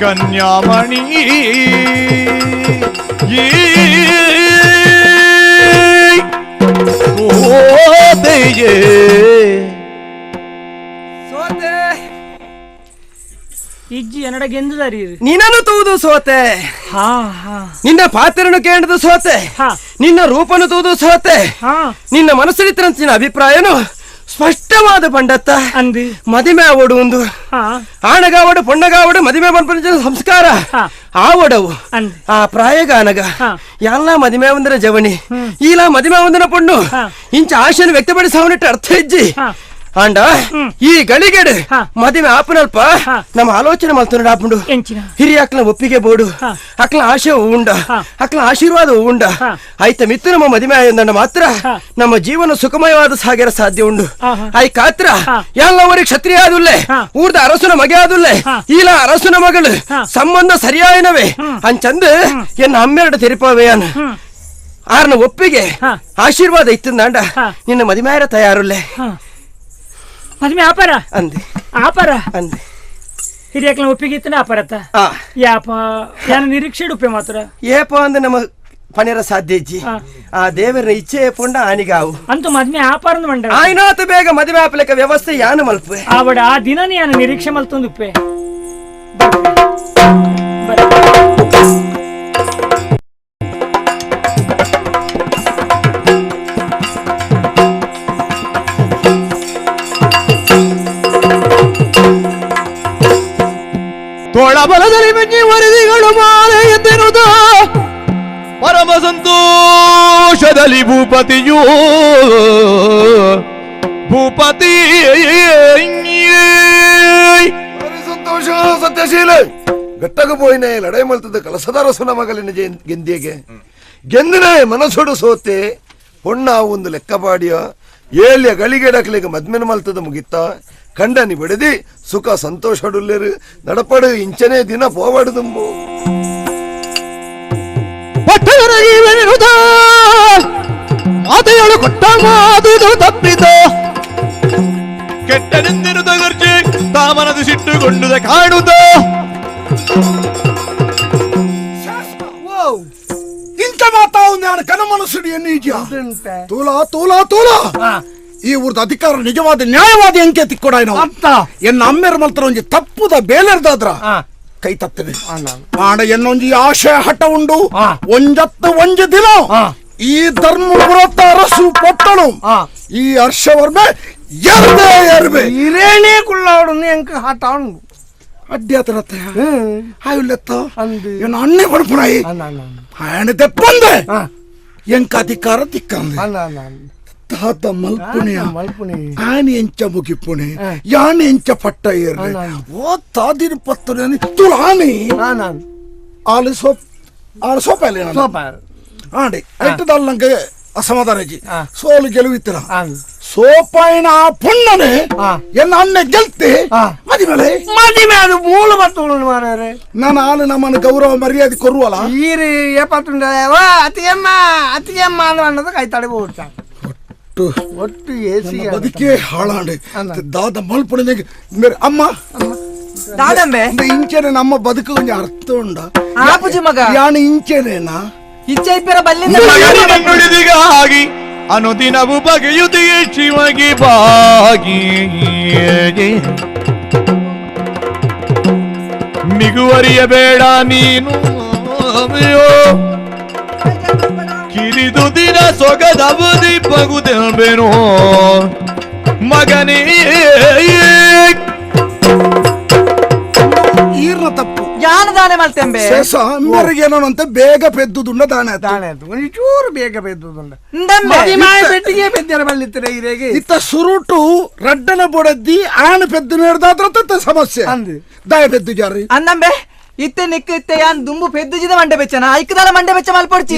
ಕನ್ಯಾಮಣಿ ಸೋತೆಯೇ ಸೋತೆ ಇಜ್ಜಿ ಎನ್ನಡ ಗೆಂದುದಾರಿ ನಿನ್ನನ್ನು ತೂದು ಸೋತೆ ಹಾ ಹಾ ನಿನ್ನ ಪಾತ್ರನು ಕೇಳದು ಸೋತೆ ನಿನ್ನ ರೂಪನು ತೂದು ಸೋತೆ ನಿನ್ನ ಮನಸ್ಸಲ್ಲಿತ್ತಿನ ಅಭಿಪ್ರಾಯನು ಸ್ಪಷ್ಟವಾದ ಪಂಡತ್ತ ಮದಿಮೆ ಆವಡು ಒಂದು ಆಣಗಾವಡು ಪೊಣ್ಣಗಾವಡು ಮದಿಮೆ ಪನ್ಪನ ಸಂಸ್ಕಾರ ಆವಡವು ಆ ಪ್ರಾಯಗಾನಗ ಎಲ್ಲ ಮದಿಮೆ ಒಂದರ ಜವಣಿ ಈಲ ಮದಿಮೆ ಒಂದನ ಪೊಣ್ಣು ಇಂಚ ಆಶೆಯನ್ನು ವ್ಯಕ್ತಪಡಿಸವನಿಟ್ಟು ಅರ್ಥ ಇಜ್ಜಿ ಆಂಡ ಈ ಗಳಿಗೆಡು ಮದಿಮೆ ಆಪನಲ್ಪ ನಮ್ಮ ಆಲೋಚನೆ ಮಲ್ತುಂಡು ಆಪುಂಡು ಹಿರಿಯಾಕ್ಲ ಒಪ್ಪಿಗೆ ಬೋಡು ಅಕ್ಲ ಆಶೆ ಉಂಡ ಅಕ್ಲ ಆಶೀರ್ವಾದ ಉಂಡ ಆಯ್ತ ಮಿತ್ತು ನಮ್ಮ ಮದಿಮೆ ಆಯಂದಂಡ ಮಾತ್ರ ನಮ್ಮ ಜೀವನ ಸುಖಮಯವಾದ ಸಾಗರ ಸಾಧ್ಯ ಉಂಡು ಆಯ್ ಕಾತ್ರ ಎಲ್ಲವರಿಗೆ ಕ್ಷತ್ರಿಯ ಆದುಲ್ಲೆ ಊರ್ದ ಅರಸುನ ಮಗೆ ಆದುಲ್ಲೆ ಈಲ ಅರಸುನ ಮಗಳು ಸಂಬಂಧ ಸರಿಯಾಯನವೇ ಅಂಚಂದು ಎನ್ನ ಅಮ್ಮೆರಡು ತೆರಿಪಾವೇಯನ್ ಆರ್ನ ಒಪ್ಪಿಗೆ ಆಶೀರ್ವಾದ ಇತ್ತಂದಾಂಡ ನಿನ್ನ ಮದಿಮಾಯರ ತಯಾರುಲ್ಲೆ ಮದುವೆ ಆಪಾರ ಅಂದೆ ಆಪಾರ ಅಂದೆ ಹಿರಿಯಕ್ಲ ಒಪ್ಪಿಗೆ ಆಪಾರತ್ತ ಯಾಪ ಯಾನ ನಿರೀಕ್ಷೆ ಉಪ್ಪೆ ಮಾತ್ರ ಏಪ ಅಂದ್ರೆ ನಮ್ಮ ಪಣಿರ ಸಾಧ್ಯ ಇಜ್ಜಿ ಆ ದೇವರ ಇಚ್ಛೆ ಪೊಂಡ ಆನಿಗಾವು ಅಂತೂ ಮದುವೆ ಆಪಾರ ಮಂಡ ಆಯ್ನಾತ ಬೇಗ ಮದುವೆ ಆಪಲೆಕ ವ್ಯವಸ್ಥೆ ಯಾನು ಮಲ್ಪೆ ಆವಡ ಆ ದಿನ ಯಾನ ನಿರೀಕ್ಷೆ ಮಲ್ತೊಂದು ಉಪ್ಪೆ ತೋಳಬಲದಲ್ಲಿ ಮೆಚ್ಚಿ ವರದಿಗಳು ಮಾಲೆ ಎದ್ದಿರುವುದು ಪರಮ ಸಂತೋಷದಲ್ಲಿ ಭೂಪತಿಯು ಭೂಪತಿ ಸಂತೋಷ ಸತ್ಯಶೀಲ ಗಟ್ಟಗ ಪೋಯಿನೆ ಲಡೈ ಮಲ್ತದ ಕಲಸದ ಮಗಲಿನ ಗೆಂದಿಗೆ ಗೆಂದಿನ ಮನಸ್ಸೊಡು ಸೋತೆ ಪೊಣ್ಣ ಒಂದು ಲೆಕ್ಕಪಾಡಿಯ ಏಳ್ಯ ಗಳಿಗೆಡಕ್ಲಿಗೆ ಮದ್ಮೆನ ಮಲ್ತದ ಮುಗಿತ್ತ ಕಂಡನಿ ಬಿಡದಿ ಸುಖ ಸಂತೋಷಡುಲ್ಲೇರು ನಡಪಡು ಇಂಚನೇ ದಿನ ಪೋವಡುದುಂಬು ಮಾತೆಯಳು ಕೊಟ್ಟ ಮಾತುದು ತಪ್ಪಿತ ಕೆಟ್ಟನೆಂದಿರುತ್ತ ಗರ್ಜೆ ತಾಮನದು ಸಿಟ್ಟುಗೊಂಡುದ ಕಾಣುತ್ತ ಇಂಥ ಮಾತಾವು ನಾನು ಕನ ಮನಸ್ಸುಡಿ ಎನ್ನಿಜ ತೋಲಾ ತೋಲಾ ತೋಲಾ ಈ ಊರ್ದ ಅಧಿಕಾರ ನಿಜವಾದ ನ್ಯಾಯವಾದ ಎಂಕೆ ತಿಕ್ಕೊಡಾಯ್ನ ಎನ್ನ ಅಮ್ಮೆರ್ ಮಲ್ತರ ಒಂಜಿ ತಪ್ಪುದ ಬೇಲೆರ್ದಾದ್ರ ಕೈ ತತ್ತನೆ ಆಂಡ ಎನ್ನೊಂಜಿ ಆಶಯ ಹಠ ಉಂಡು ಒಂಜತ್ತು ಒಂಜಿ ದಿನ ಈ ಧರ್ಮಪುರತ್ತ ಅರಸು ಪೊಟ್ಟನು ಈ ಹರ್ಷವರ್ಮೆ ಎರದೇ ಎರಬೆ ಇರೇಣೇ ಕುಳ್ಳಾವಡನ್ನು ಎಂಕ ಹಠ ಉಂಡು ಅಡ್ಡಿ ಆತರ ಆಯುಲ್ಲೆತ್ತ ಎನ್ನ ಅಣ್ಣೆ ಪಡ್ಪುಣಾಯಿ ಆಯಣ ತೆಪ್ಪಂದೆ ಎಂಕ ಅಧಿಕಾರ ತಿಕ್ಕಂದೆ ತಾತ ಮಲ್ಪುಣೆ ಆನೆ ಎಂಚ ಮುಗಿಪುಣೆ ಯಾನೆ ಎಂಚ ಪಟ್ಟ ಏರ್ರೆ ಓ ತಾದಿನ ಪತ್ತನೆ ತುಳ ಆನೆ ಆಲು ಸೋಪ್ ಆಳು ಸೋಪಾಲೆ ಆಂಡೆ ಎಟ್ಟದಲ್ಲ ನಂಗೆ ಅಸಮಾಧಾನ ಸೋಲು ಗೆಲುವಿತ್ತಿನ ಸೋಪಾಯಿನ ಆ ಪುಣ್ಣನೆ ಎನ್ನ ಅಣ್ಣ ಗೆಲ್ತೆ ಮದಿಮೇಲೆ ಮದಿಮೆ ಅದು ಮೂಲ ಬರ್ತುಗಳು ಮಾರ್ರೆ ನಾನು ಆಲು ನಮ್ಮನ್ನು ಗೌರವ ಮರ್ಯಾದೆ ಕೊರುವಲ್ಲ ಈರು ಏಪತ್ತುಂಡ ಅತಿಯಮ್ಮ ಅತಿಯಮ್ಮ ಅನ್ನೋದು ಕೈ ತಡೆ ಹೋಗ್ತಾ ಒಟ್ಟು ಬದುಕೇ ಹಾಳಾಂಡೆ ದಾದ ಮಲ್ಪುಣೆ ಮೇರೆ ಅಮ್ಮ ದಾದಂಬೆ ಇಂಚೆನೆ ನಮ್ಮ ಬದುಕು ಒಂಜಿ ಅರ್ಥ ಉಂಡ ಆಪುಜಿ ಮಗ ಯಾಣ ಇಂಚೆನೇನಾ ಇಚ್ಛೆ ಇಪ್ಪರ ಬಲ್ಲಿಂದ ನುಡಿದಿಗಾಗಿ ಅನುದಿನವು ಬಗೆಯುತ್ತಿಯೇ ಶಿವಗಿ ಬಾಗಿ ಮಿಗುವರಿಯಬೇಡ ನೀನು ಕಿರಿದು ದಿನ ಸೊಗದವದಿ ಬಗುದೆಲ್ಬೇನೋ ಮಗನೇ ಈರ್ನ ತಪ್ಪು ಯಾನ ದಾನೆ ಮಲ್ತೆಂಬೆ ಶೇಷ ಅಮ್ಮೆರಿಗೆ ಏನೋನಂತೆ ಬೇಗ ಪೆದ್ದುದುಂಡ ದಾನೆ ದಾನೆ ಆಯ್ತು ಒಂದು ಚೂರು ಬೇಗ ಪೆದ್ದುದುಂಡ ಇಂದಂಬೆ ಪೆಟ್ಟಿಗೆ ಪೆದ್ದರ ಬಲ್ಲಿತ್ತರ ಇರೇಗೆ ಇತ್ತ ಸುರುಟು ರಡ್ಡನ ಬೊಡದ್ದಿ ಆಣ ಪೆದ್ದು ನೇಡ್ದಾದ್ರ ಸಮಸ್ಯೆ ದಾಯ ಪೆದ್ದು ಜಾರಿ ಅಂದಂಬೆ ಇತ್ತೆ ನಿಕ್ಕ ಇತ್ತೆ ಯಾನ್ ದುಂಬು ಪೆದ್ದುಜಿದ ಮಂಡೆ ಬೆಚ್ಚನ ಐಕದಾಲ ಮಂಡೆ ಬೆಚ್ಚ ಮಲ್ಪೊಡ್ಚಿ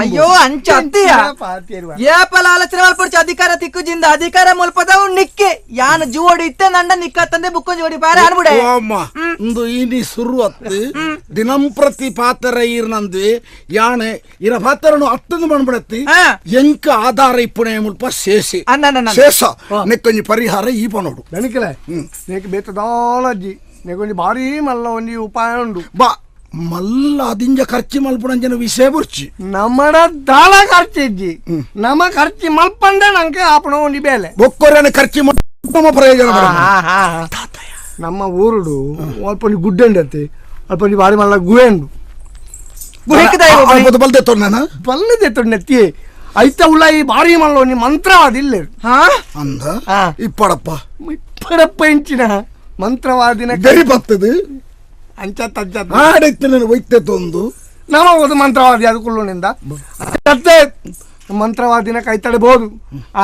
ಅಯ್ಯೋ ಅಂಚ ಅತ್ತಿಯ ಏಪಲ ಆಲೋಚನೆ ಮಲ್ಪೊಡ್ಚಿ ಅಧಿಕಾರ ತಿಕ್ಕುಜಿಂದ ಅಧಿಕಾರ ಮುಲ್ಪದವು ನಿಕ್ಕೆ ಯಾನ್ ಜೋಡಿ ಇತ್ತೆ ನಂಡ ನಿಕ್ಕ ತಂದೆ ಬುಕ್ಕೊಂಜಿ ಜೋಡಿ ಪಾರ ಅನ್ಬಿಡೆ ಅಮ್ಮ ಇಂದು ಇನಿ ಸುರು ಅತ್ತು ದಿನಂಪ್ರತಿ ಪಾತ್ರ ಈರ್ನಂದು ಯಾಣೆ ಇರ ಪಾತ್ರನು ಅತ್ತಂದು ಮಣ್ಬಿಡತ್ತಿ ಎಂಕ ಆಧಾರ ಇಪ್ಪುಣೆ ಮುಲ್ಪ ಶೇಷಿ ಶೇಷ ನೆಕ್ಕೊಂಜಿ ಪರಿಹಾರ ಈ ಪನೋಡು ನನಕಿಲ್ಲ ನೆಕ್ ಬೇತದಾಲಜ್ಜಿ ನೆಕೊಂಜಿ ಭಾರಿ ಮಲ್ಲ ಒಂಜಿ ಉಪಾಯ ಉಂಡು ಬಾ ಮಲ್ಲ ಅದಿಂಜ ಖರ್ಚಿ ಮಲ್ಪುಣಂಜನ ವಿಷಯ ಬುರ್ಚಿ ನಮ್ಮಡ ದಾಳ ಖರ್ಚು ಇಜ್ಜಿ ನಮ್ಮ ಖರ್ಚಿ ಮಲ್ಪಂಡೆ ನಂಗೆ ಆಪಣ ಒಂಜಿ ಬೇಲೆ ಬೊಕ್ಕೊರನೆ ಖರ್ಚಿ ನಮ್ಮ ಪ್ರಯೋಜನ ನಮ್ಮ ಊರುಡು ಅಲ್ಪ ಒಂಜಿ ಗುಡ್ಡೆ ಉಂಡತ್ತೆ ಅಲ್ಪ ಒಂಜಿ ಭಾರಿ ಮಲ್ಲ ಗುಹೆ ಉಂಡು ಬಲ್ದೆ ತೊಂಡ ಬಲ್ಲದೆ ತೊಂಡೆತ್ತಿ ಐತ ಉಳ್ಳಾಯಿ ಭಾರಿ ಮಲ್ಲೋನಿ ಮಂತ್ರವಾದಿ ಇಲ್ಲ ಅಂದ ಇಪ್ಪಡಪ್ಪ ಇಪ್ಪಡಪ್ಪ ಇಂಚಿನ ಮಂತ್ರವಾದಿನ ಗರಿ ಬರ್ತದೆ ಅಂಚ ತಜ್ಜ ಆಡೈತೆ ವೈದ್ಯ ತೊಂದು ನಮ್ಮ ಒಂದು ಮಂತ್ರವಾದಿ ಅದು ಕುಲ್ಲುನಿಂದ ಅತ್ತೆ ಮಂತ್ರವಾದಿನ ಕೈ ತಡೆಬಹುದು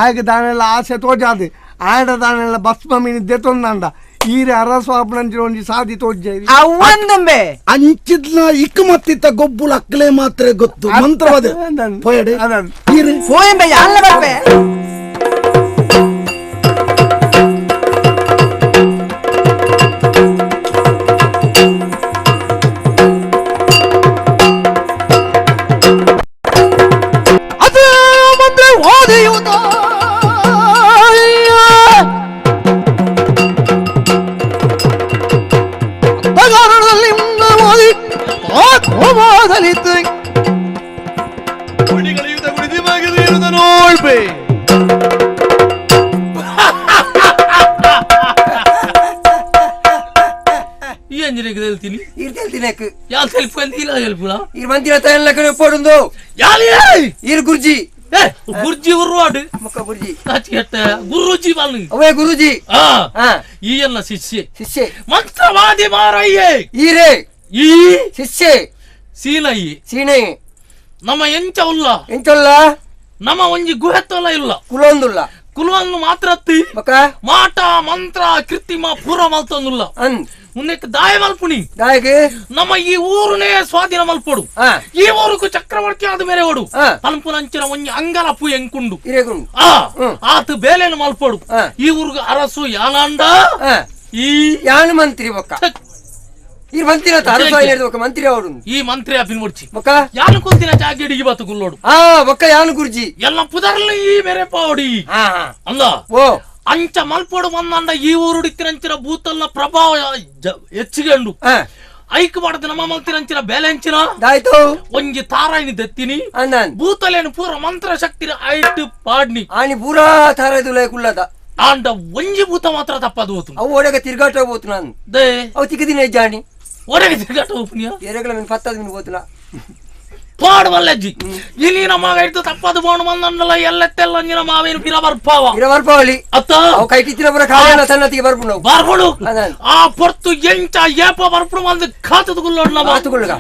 ಆಗ ದಾನೆಲ್ಲ ಆಸೆ ತೋಜಾದೆ ಆಡ ದಾನೆಲ್ಲ ಭಸ್ಮ ಮೀನಿದ್ದೆ ತೊಂದಂಡ ಈರೆ ಅರಸ್ವಾಪನಂಚಿನ ಒಂಜಿ ಸಾದಿ ತೋಜೆ ಅವ್ವಂದುಂಬೆ ಅಂಚಿದ್ನ ಇಕ್ ಮತ್ತಿತ್ತ ಗೊಬ್ಬುಲ ಅಕ್ಕಲೆ ಮಾತ್ರ ಗೊತ್ತು ಮಂತ್ರವಾದ ಪೋಯಡೆ ಈರೆ ಪೋಯಂಬೆ ಯಾಲ್ಲ ಬರ್ಪೆ ಅದು ಮಂತ್ರ ಓದಿಯುತ್ತ ನೋಡ್ಬೇ ಹೇಳ್ತೀನಿ ಹೇಳ್ತೀನಿ ಯಾಲ್ ಸೆಲ್ಫ್ ಇಲ್ಲ ಹೆಲ್ಪುಲ ಇರ್ ಮಂದಿರ ತಯಲ್ಲ ಕಡೆ ಪೋಡುಂದು ಯಾಲ್ ಇರ್ ಗುರ್ಜಿ ಗುರ್ಜಿ ಉರ್ವಾಡು ಮುಖ ಗುರ್ಜಿ ಗುರುಜಿ ಬಲ್ ಅವೇ ಗುರುಜಿ ಈ ಎಲ್ಲ ಶಿಷ್ಯೆ ಶಿಷ್ಯೆ ಮಂತ್ರವಾದಿ ಮಾರಯ್ಯೆ ಈರೇ ಈ ಶಿಷ್ಯೆ ಸೀನಯ್ಯಿ ಸೀನಯ್ಯ ನಮ್ಮ ಎಂಚ ಉಲ್ಲ ಎಂಚೊಲ್ಲ ನಮ್ಮ ಒಂಜಿ ಗುಹೆತ್ತೊಲ್ಲ ಇಲ್ಲ ಕುಲೊಂದುಲ್ಲ ಕುಲವನ್ನು ಮಾತ್ರ ಮಾಟ ಮಂತ್ರ ಕೃತ್ರಿಮ ಪೂರ ಮಲ್ತೊಂದುಲ್ಲ ಉನ್ನಕ್ಕೆ ದಾಯ ಮಲ್ಪುಣಿ ದಾಯಗೆ ನಮ್ಮ ಈ ಊರುನೇ ಸ್ವಾಧೀನ ಮಲ್ಪೊಡು ಈ ಊರುಕು ಚಕ್ರವರ್ತಿ ಆದ ಮೇರೆ ಓಡು ಪಲ್ಪುನಂಚಿನ ಒಂಜಿ ಅಂಗಲಪ್ಪು ಎಂಕುಂಡು ಆತ ಬೇಲೆನು ಮಲ್ಪೊಡು ಈ ಊರುಗು ಅರಸು ಯಾಲಾಂಡ ಈ ಯಾನು ಮಂತ್ರಿ ಬೊಕ್ಕ ಈ ಮಂತ್ರಿ ಅರಸು ಮಂತ್ರಿ ಅವರು ಈ ಮಂತ್ರಿ ಅಪಿನ್ ಮುಡ್ಚಿ ಬೊಕ್ಕ ಯಾನು ಕುಂತಿನ ಜಾಗಿ ಇಡಿಗಿ ಬತ್ತು ಗುಲ್ಲೋಡು ಬೊಕ್ಕ ಯಾನು ಗುರ್ಜಿ ಎಲ್ಲ ಪುದರ್ಲಿ ಈ ಮೇರೆ ಪಾವಡಿ ಅಲ್ಲ ಓ ಅಂಚ ಮಲ್ಪೋಡು ಬಂದಂಡ ಈ ಊರುಡಿತ್ತಿನಂಚಿನ ಭೂತಲ್ಲ ಪ್ರಭಾವ ಹೆಚ್ಚಿಗೆಂಡು ಐಕ್ ಮಾಡದ ನಮ್ಮ ಮಲ್ತಿನಂಚಿನ ಬೇಲೆಂಚಿನ ದಾಯ್ತು ಒಂಜಿ ತಾರಾಯಿನಿ ದೆತ್ತಿನಿ ಭೂತಲೇನು ಪೂರ ಮಂತ್ರ ಶಕ್ತಿ ಐಟ್ ಪಾಡ್ನಿ ಆನಿ ಪೂರಾ ತಾರಾಯ್ದು ಕುಲ್ಲದ ಆಂಡ ಒಂಜಿ ಭೂತ ಮಾತ್ರ ತಪ್ಪದು ಹೋತು ಅವು ಒಡೆಗ ತಿರ್ಗಾಟ ಹೋತು ನಾನು they ಅವು ತಿಕ್ಕದಿನ ಜಾಣಿ ಒಡೆಗ ತಿರ್ಗಾಟ ಹೋಪುನಿಯ ಎರೆಗಳ ಮೀನು ಪತ್ತದ ಮೀನು ಹೋತುಲ ಪಾಡು ವಲ್ಲಜ್ಜಿ ಇಲ್ಲಿ ನಮ್ಮ ಹಿಡಿದು ತಪ್ಪದು ಬೋಣ ಬಂದಲ್ಲ ಎಲ್ಲತ್ತೆಲ್ಲ ನಿನ್ನ ಮಾವೇನು ಪಿರ ಬರ್ಪಾವ ಪಿರ ಬರ್ಪಾವಲಿ ಅತ್ತ ಅವು ಕೈ ಕಿತ್ತಿನ ಬರ ಕಾಲ ಸನ್ನತಿಗೆ ಬರ್ಪುಂಡು ಬರ್ಪುಂಡು ಆ ಪೊರ್ತು ಎಂಚ ಏಪ ಬರ್ಪುಂಡು ಬಂದು ಖಾತದ ಗುಲ್ಲೋಡು ನಮ್ಮ ಕಾತುಕೊಳ್ಳುಗ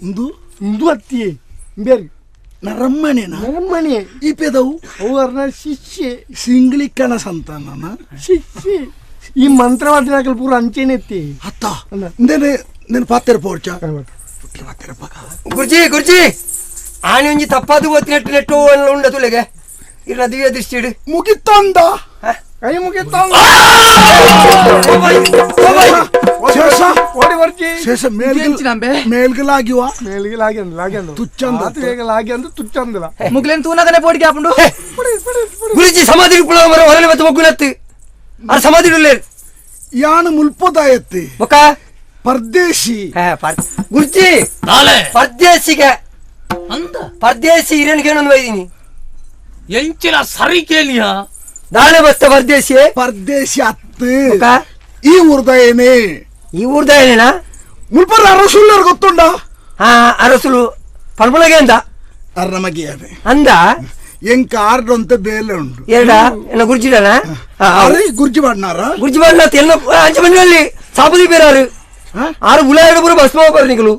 ಇಂದು ಇಂದು ಅತ್ತಿಯೇ ಬೇರೆ ನರಮ್ಮನೇನಾ ನರಮ್ಮನೆ ಈ ಪೇದವು ಅವರನ್ನ ಶಿಷ್ಯೆ ಸಿಂಗ್ಲಿಕ್ಕನ ಸಂತಾನನ ಶಿಷ್ಯೆ ಈ ಮಂತ್ರವಾದಿನಾಕಲ್ ಪೂರ ಅಂಚೆನೆತ್ತಿ ಅತ್ತ ನೇನೆ ನೇನು ಪಾತೆರ ಪೋರ್ಚ ಗುರ್ಜಿ ಗುರ್ಜಿ ಆನೆ ಒಂಜಿ ತಪ್ಪಾದು ಓತಿ ನೆಟ್ಟು ನೆಟ್ಟು ಉಂಡ ತುಲೆಗೆ ಇರ್ನ ದಿವ್ಯ ದೃಷ್ಟಿ ಮುಗಿತಂದ ಕೈ ಮುಗಿತಂದ ಶೇಷ ಓಡಿ ಬರ್ಜಿ ಶೇಷ ಮೇಲ್ಗಲಾಗಿವ ಮೇಲ್ಗಲಾಗ್ಯಂದು ತುಚ್ಚಂದ ಲಾಗ್ಯಂದು ತುಚ್ಚಂದಲ ಮುಗ್ಲೇನ್ ತೂನಗನೆ ಪೋಡಿಗೆ ಆಪುಂಡು ಗುರುಜಿ ಸಮಾಧಿ ಹೊರಲೆ ಮತ್ತು ಮಗ್ಗುಲತ್ತು ಆ ಸಮಾಧಿ ಯಾನು ಮುಲ್ಪದಾಯತ್ತಿ ಬೊಕ್ಕ ಪರ್ದೇಶಿ ಗುರ್ಜಿ ಪರ್ದೇಶಿಗೆ ಅಂತ ಪರ್ದೇಶಿ ಹಿರಣ್ಗೆ ಏನೊಂದು ಬೈದೀನಿ ಎಂಚಿನ ಸರಿ ಕೇಳಿಯ ದಾಳೆ ಬಸ್ತ ಪರ್ದೇಶಿ ಪರ್ದೇಶಿ ಅತ್ತು ಈ ಊರ್ದ ಏನೇ ಈ ಊರ್ದ ಏನೇನಾ ಮುಲ್ಪರ ಅರಸುಲ್ಲರ್ ಗೊತ್ತುಂಡ ಹಾ ಅರಸುಲು ಪಲ್ಪುಳಗೆ ಅಂದ ಅರ್ನ ಮಗಿಯಾನೆ ಅಂದ ಎಂಕ ಆರ್ಡಂತ ಬೇಲೆ ಉಂಟು ಎರಡ ಎನ್ನ ಗುರ್ಜಿಡನ ಅರೆ ಗುರ್ಜಿ ಮಾಡ್ನಾರ ಗುರ್ಜಿ ಮಾಡ್ನ ಎಲ್ಲ ಅಂಚೆ ಮನೆಯಲ್ಲಿ ಸಾಬುದಿ ಬೇರಾರು ಆರು ಬುಲಾಯಡ ಪೂರ ಭಸ್ಮ ಬರ್ ನಿಕಲು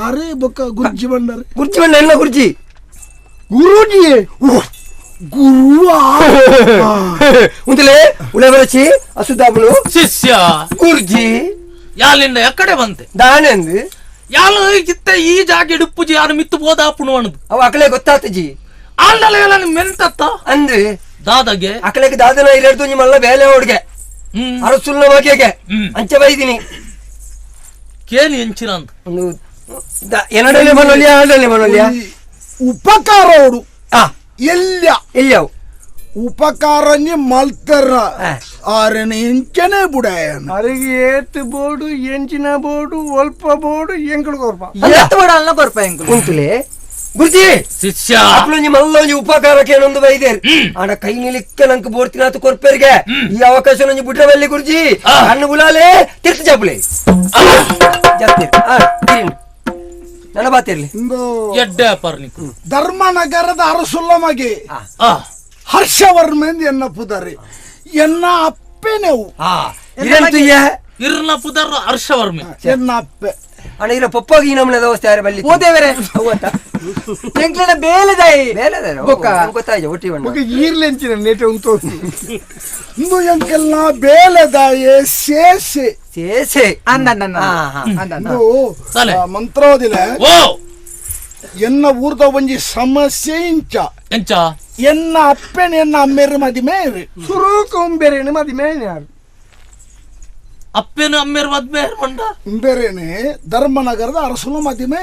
ಆರೆ ಬೊಕ್ಕ ಗುರ್ಜಿ ಬಂಡಾರ ಗುರ್ಜಿ ಬಂಡ ಎಲ್ಲ ಗುರ್ಜಿ ಗುರುಜಿ ಗುರುವ ಉಂತಲೇ ಉಳೆ ಬರಚಿ ಅಸುದ್ದಾಪುಲು ಶಿಷ್ಯ ಗುರ್ಜಿ ಯಾಲಿಂದ ಎಕ್ಕಡೆ ಬಂತೆ ದಾನೆಂದು ಯಾಲು ಇತ್ತ ಈ ಜಾಗ ಇಡುಪ್ಪುಜಿ ಯಾರು ಮಿತ್ತು ಬೋದಾಪುಣು ಅಣದು ಅವ ಅಕಲೆ ಗೊತ್ತಾತಜಿ ಆಂಡಲ ಮೆಂತತ್ತ ಅಂದು ದಾದಾಗೆ ಅಕಲೆಗೆ ದಾದನ ಇರಡ್ದು ನಿಮ್ಮಲ್ಲ ಬೇಲೆ ಹುಡುಗೆ ಅರಸುಲ್ನ ಬಗೆಗೆ ಅಂಚೆ ಬೈದಿನಿ ಕೇಳಿ ಎಂಚಿನ ಅಂತ ಒಂದು ಎನ್ನಡಲೆ ಮನೋಲಿಯ ಆಡಲೆ ಮನೋಲಿಯ ಉಪಕಾರ ಅವಡು ಎಲ್ಲ ಎಲ್ಲಿಯವು ಉಪಕಾರನಿ ಮಲ್ತರ ಆರನ ಎಂಚನೆ ಬುಡಾಯನ ಅರಿಗೆ ಏತ್ ಬೋರ್ಡು ಎಂಚಿನ ಬೋರ್ಡು ಒಲ್ಪ ಬೋರ್ಡು ಎಂಕಳು ಕೊರ್ಪ ಏತ್ ಬೋರ್ಡು ಅಲ್ಲ ಕೊರ್ಪ ಎಂಕಳು ಉಂತುಲೆ ಗುರುಜಿ ಶಿಷ್ಯ ಅಪ್ಲೊಂಜಿ ಮಲ್ಲೊಂಜಿ ಉಪಕಾರಕ್ಕೆ ಏನೊಂದು ಬೈದೇರ್ ಆಡ ಕೈ ನಿಲಿಕ್ಕ ನಂಗೆ ಬೋರ್ತಿನಾತು ಕೊರ್ಪೇರ್ಗೆ ಈ ಅವಕಾಶ ನಂಜಿ ಬುಡ್ರ ಬಲ್ಲಿ ಗುರುಜಿ ಕಣ್ಣು ಬುಲಾಲೆ ತಿರ್ತು ಚಾಪುಲೆ ಜಾಸ್ತಿ. ನನ್ನ ಬಾತಿರ್ಲಿ ಎಡ್ಡೆ ಪರ್ನಿಕು ಧರ್ಮನಗರದ ಅರಸುಲ್ಲ ಮಗೆ ಹರ್ಷವರ್ಮೆಂದು ಎನ್ನ ಪುದರಿ ಎನ್ನ ಅಪ್ಪೆನೆವು ಇರ್ನ ಪುದರ್ ಹರ್ಷವರ್ಮೆ ಎನ್ನ ಅಪ್ಪೆ ಅಣ್ಣ ಇರ ಪಪ್ಪಾಗಿ ಈ ನಮ್ಮನೆ ದೋಸ್ತ ಯಾರ ಬಲ್ಲಿ ಓದೇವರೆ ಎಂಕ್ಲೆನ ಬೇಲೆದಾಯಿ ಬೇಲೆದಾಯ ಗೊತ್ತಾಯ್ತು ಒಟ್ಟಿ ಬಣ್ಣ ಈರ್ಲೆಂಚಿನ ನೇಟೆ ಉಂಟು ಇಂದು ಎಂಕೆಲ್ಲ ಬೇಲೆದಾಯೆ ಶೇಷೆ ಶೇಷೆ ಅಂದ ಮಂತ್ರೋದಿಲ್ಲ ಎನ್ನ ಊರ್ದ ಒಂಜಿ ಸಮಸ್ಯೆ ಇಂಚ ಎಂಚ ಎನ್ನ ಅಪ್ಪೆನ ಎನ್ನ ಅಮ್ಮೇರು ಮದಿಮೆ ಸುರುಕೊಂಬೇರೇನು ಮದಿಮೆ ಯಾರು ಅಪ್ಪೇನು ಅಮ್ಮೇರು ಮದ್ಮೆ ಮಂಡ ಬೇರೇನೆ ಧರ್ಮನಗರದ ಅರಸನ ಮದಿಮೆ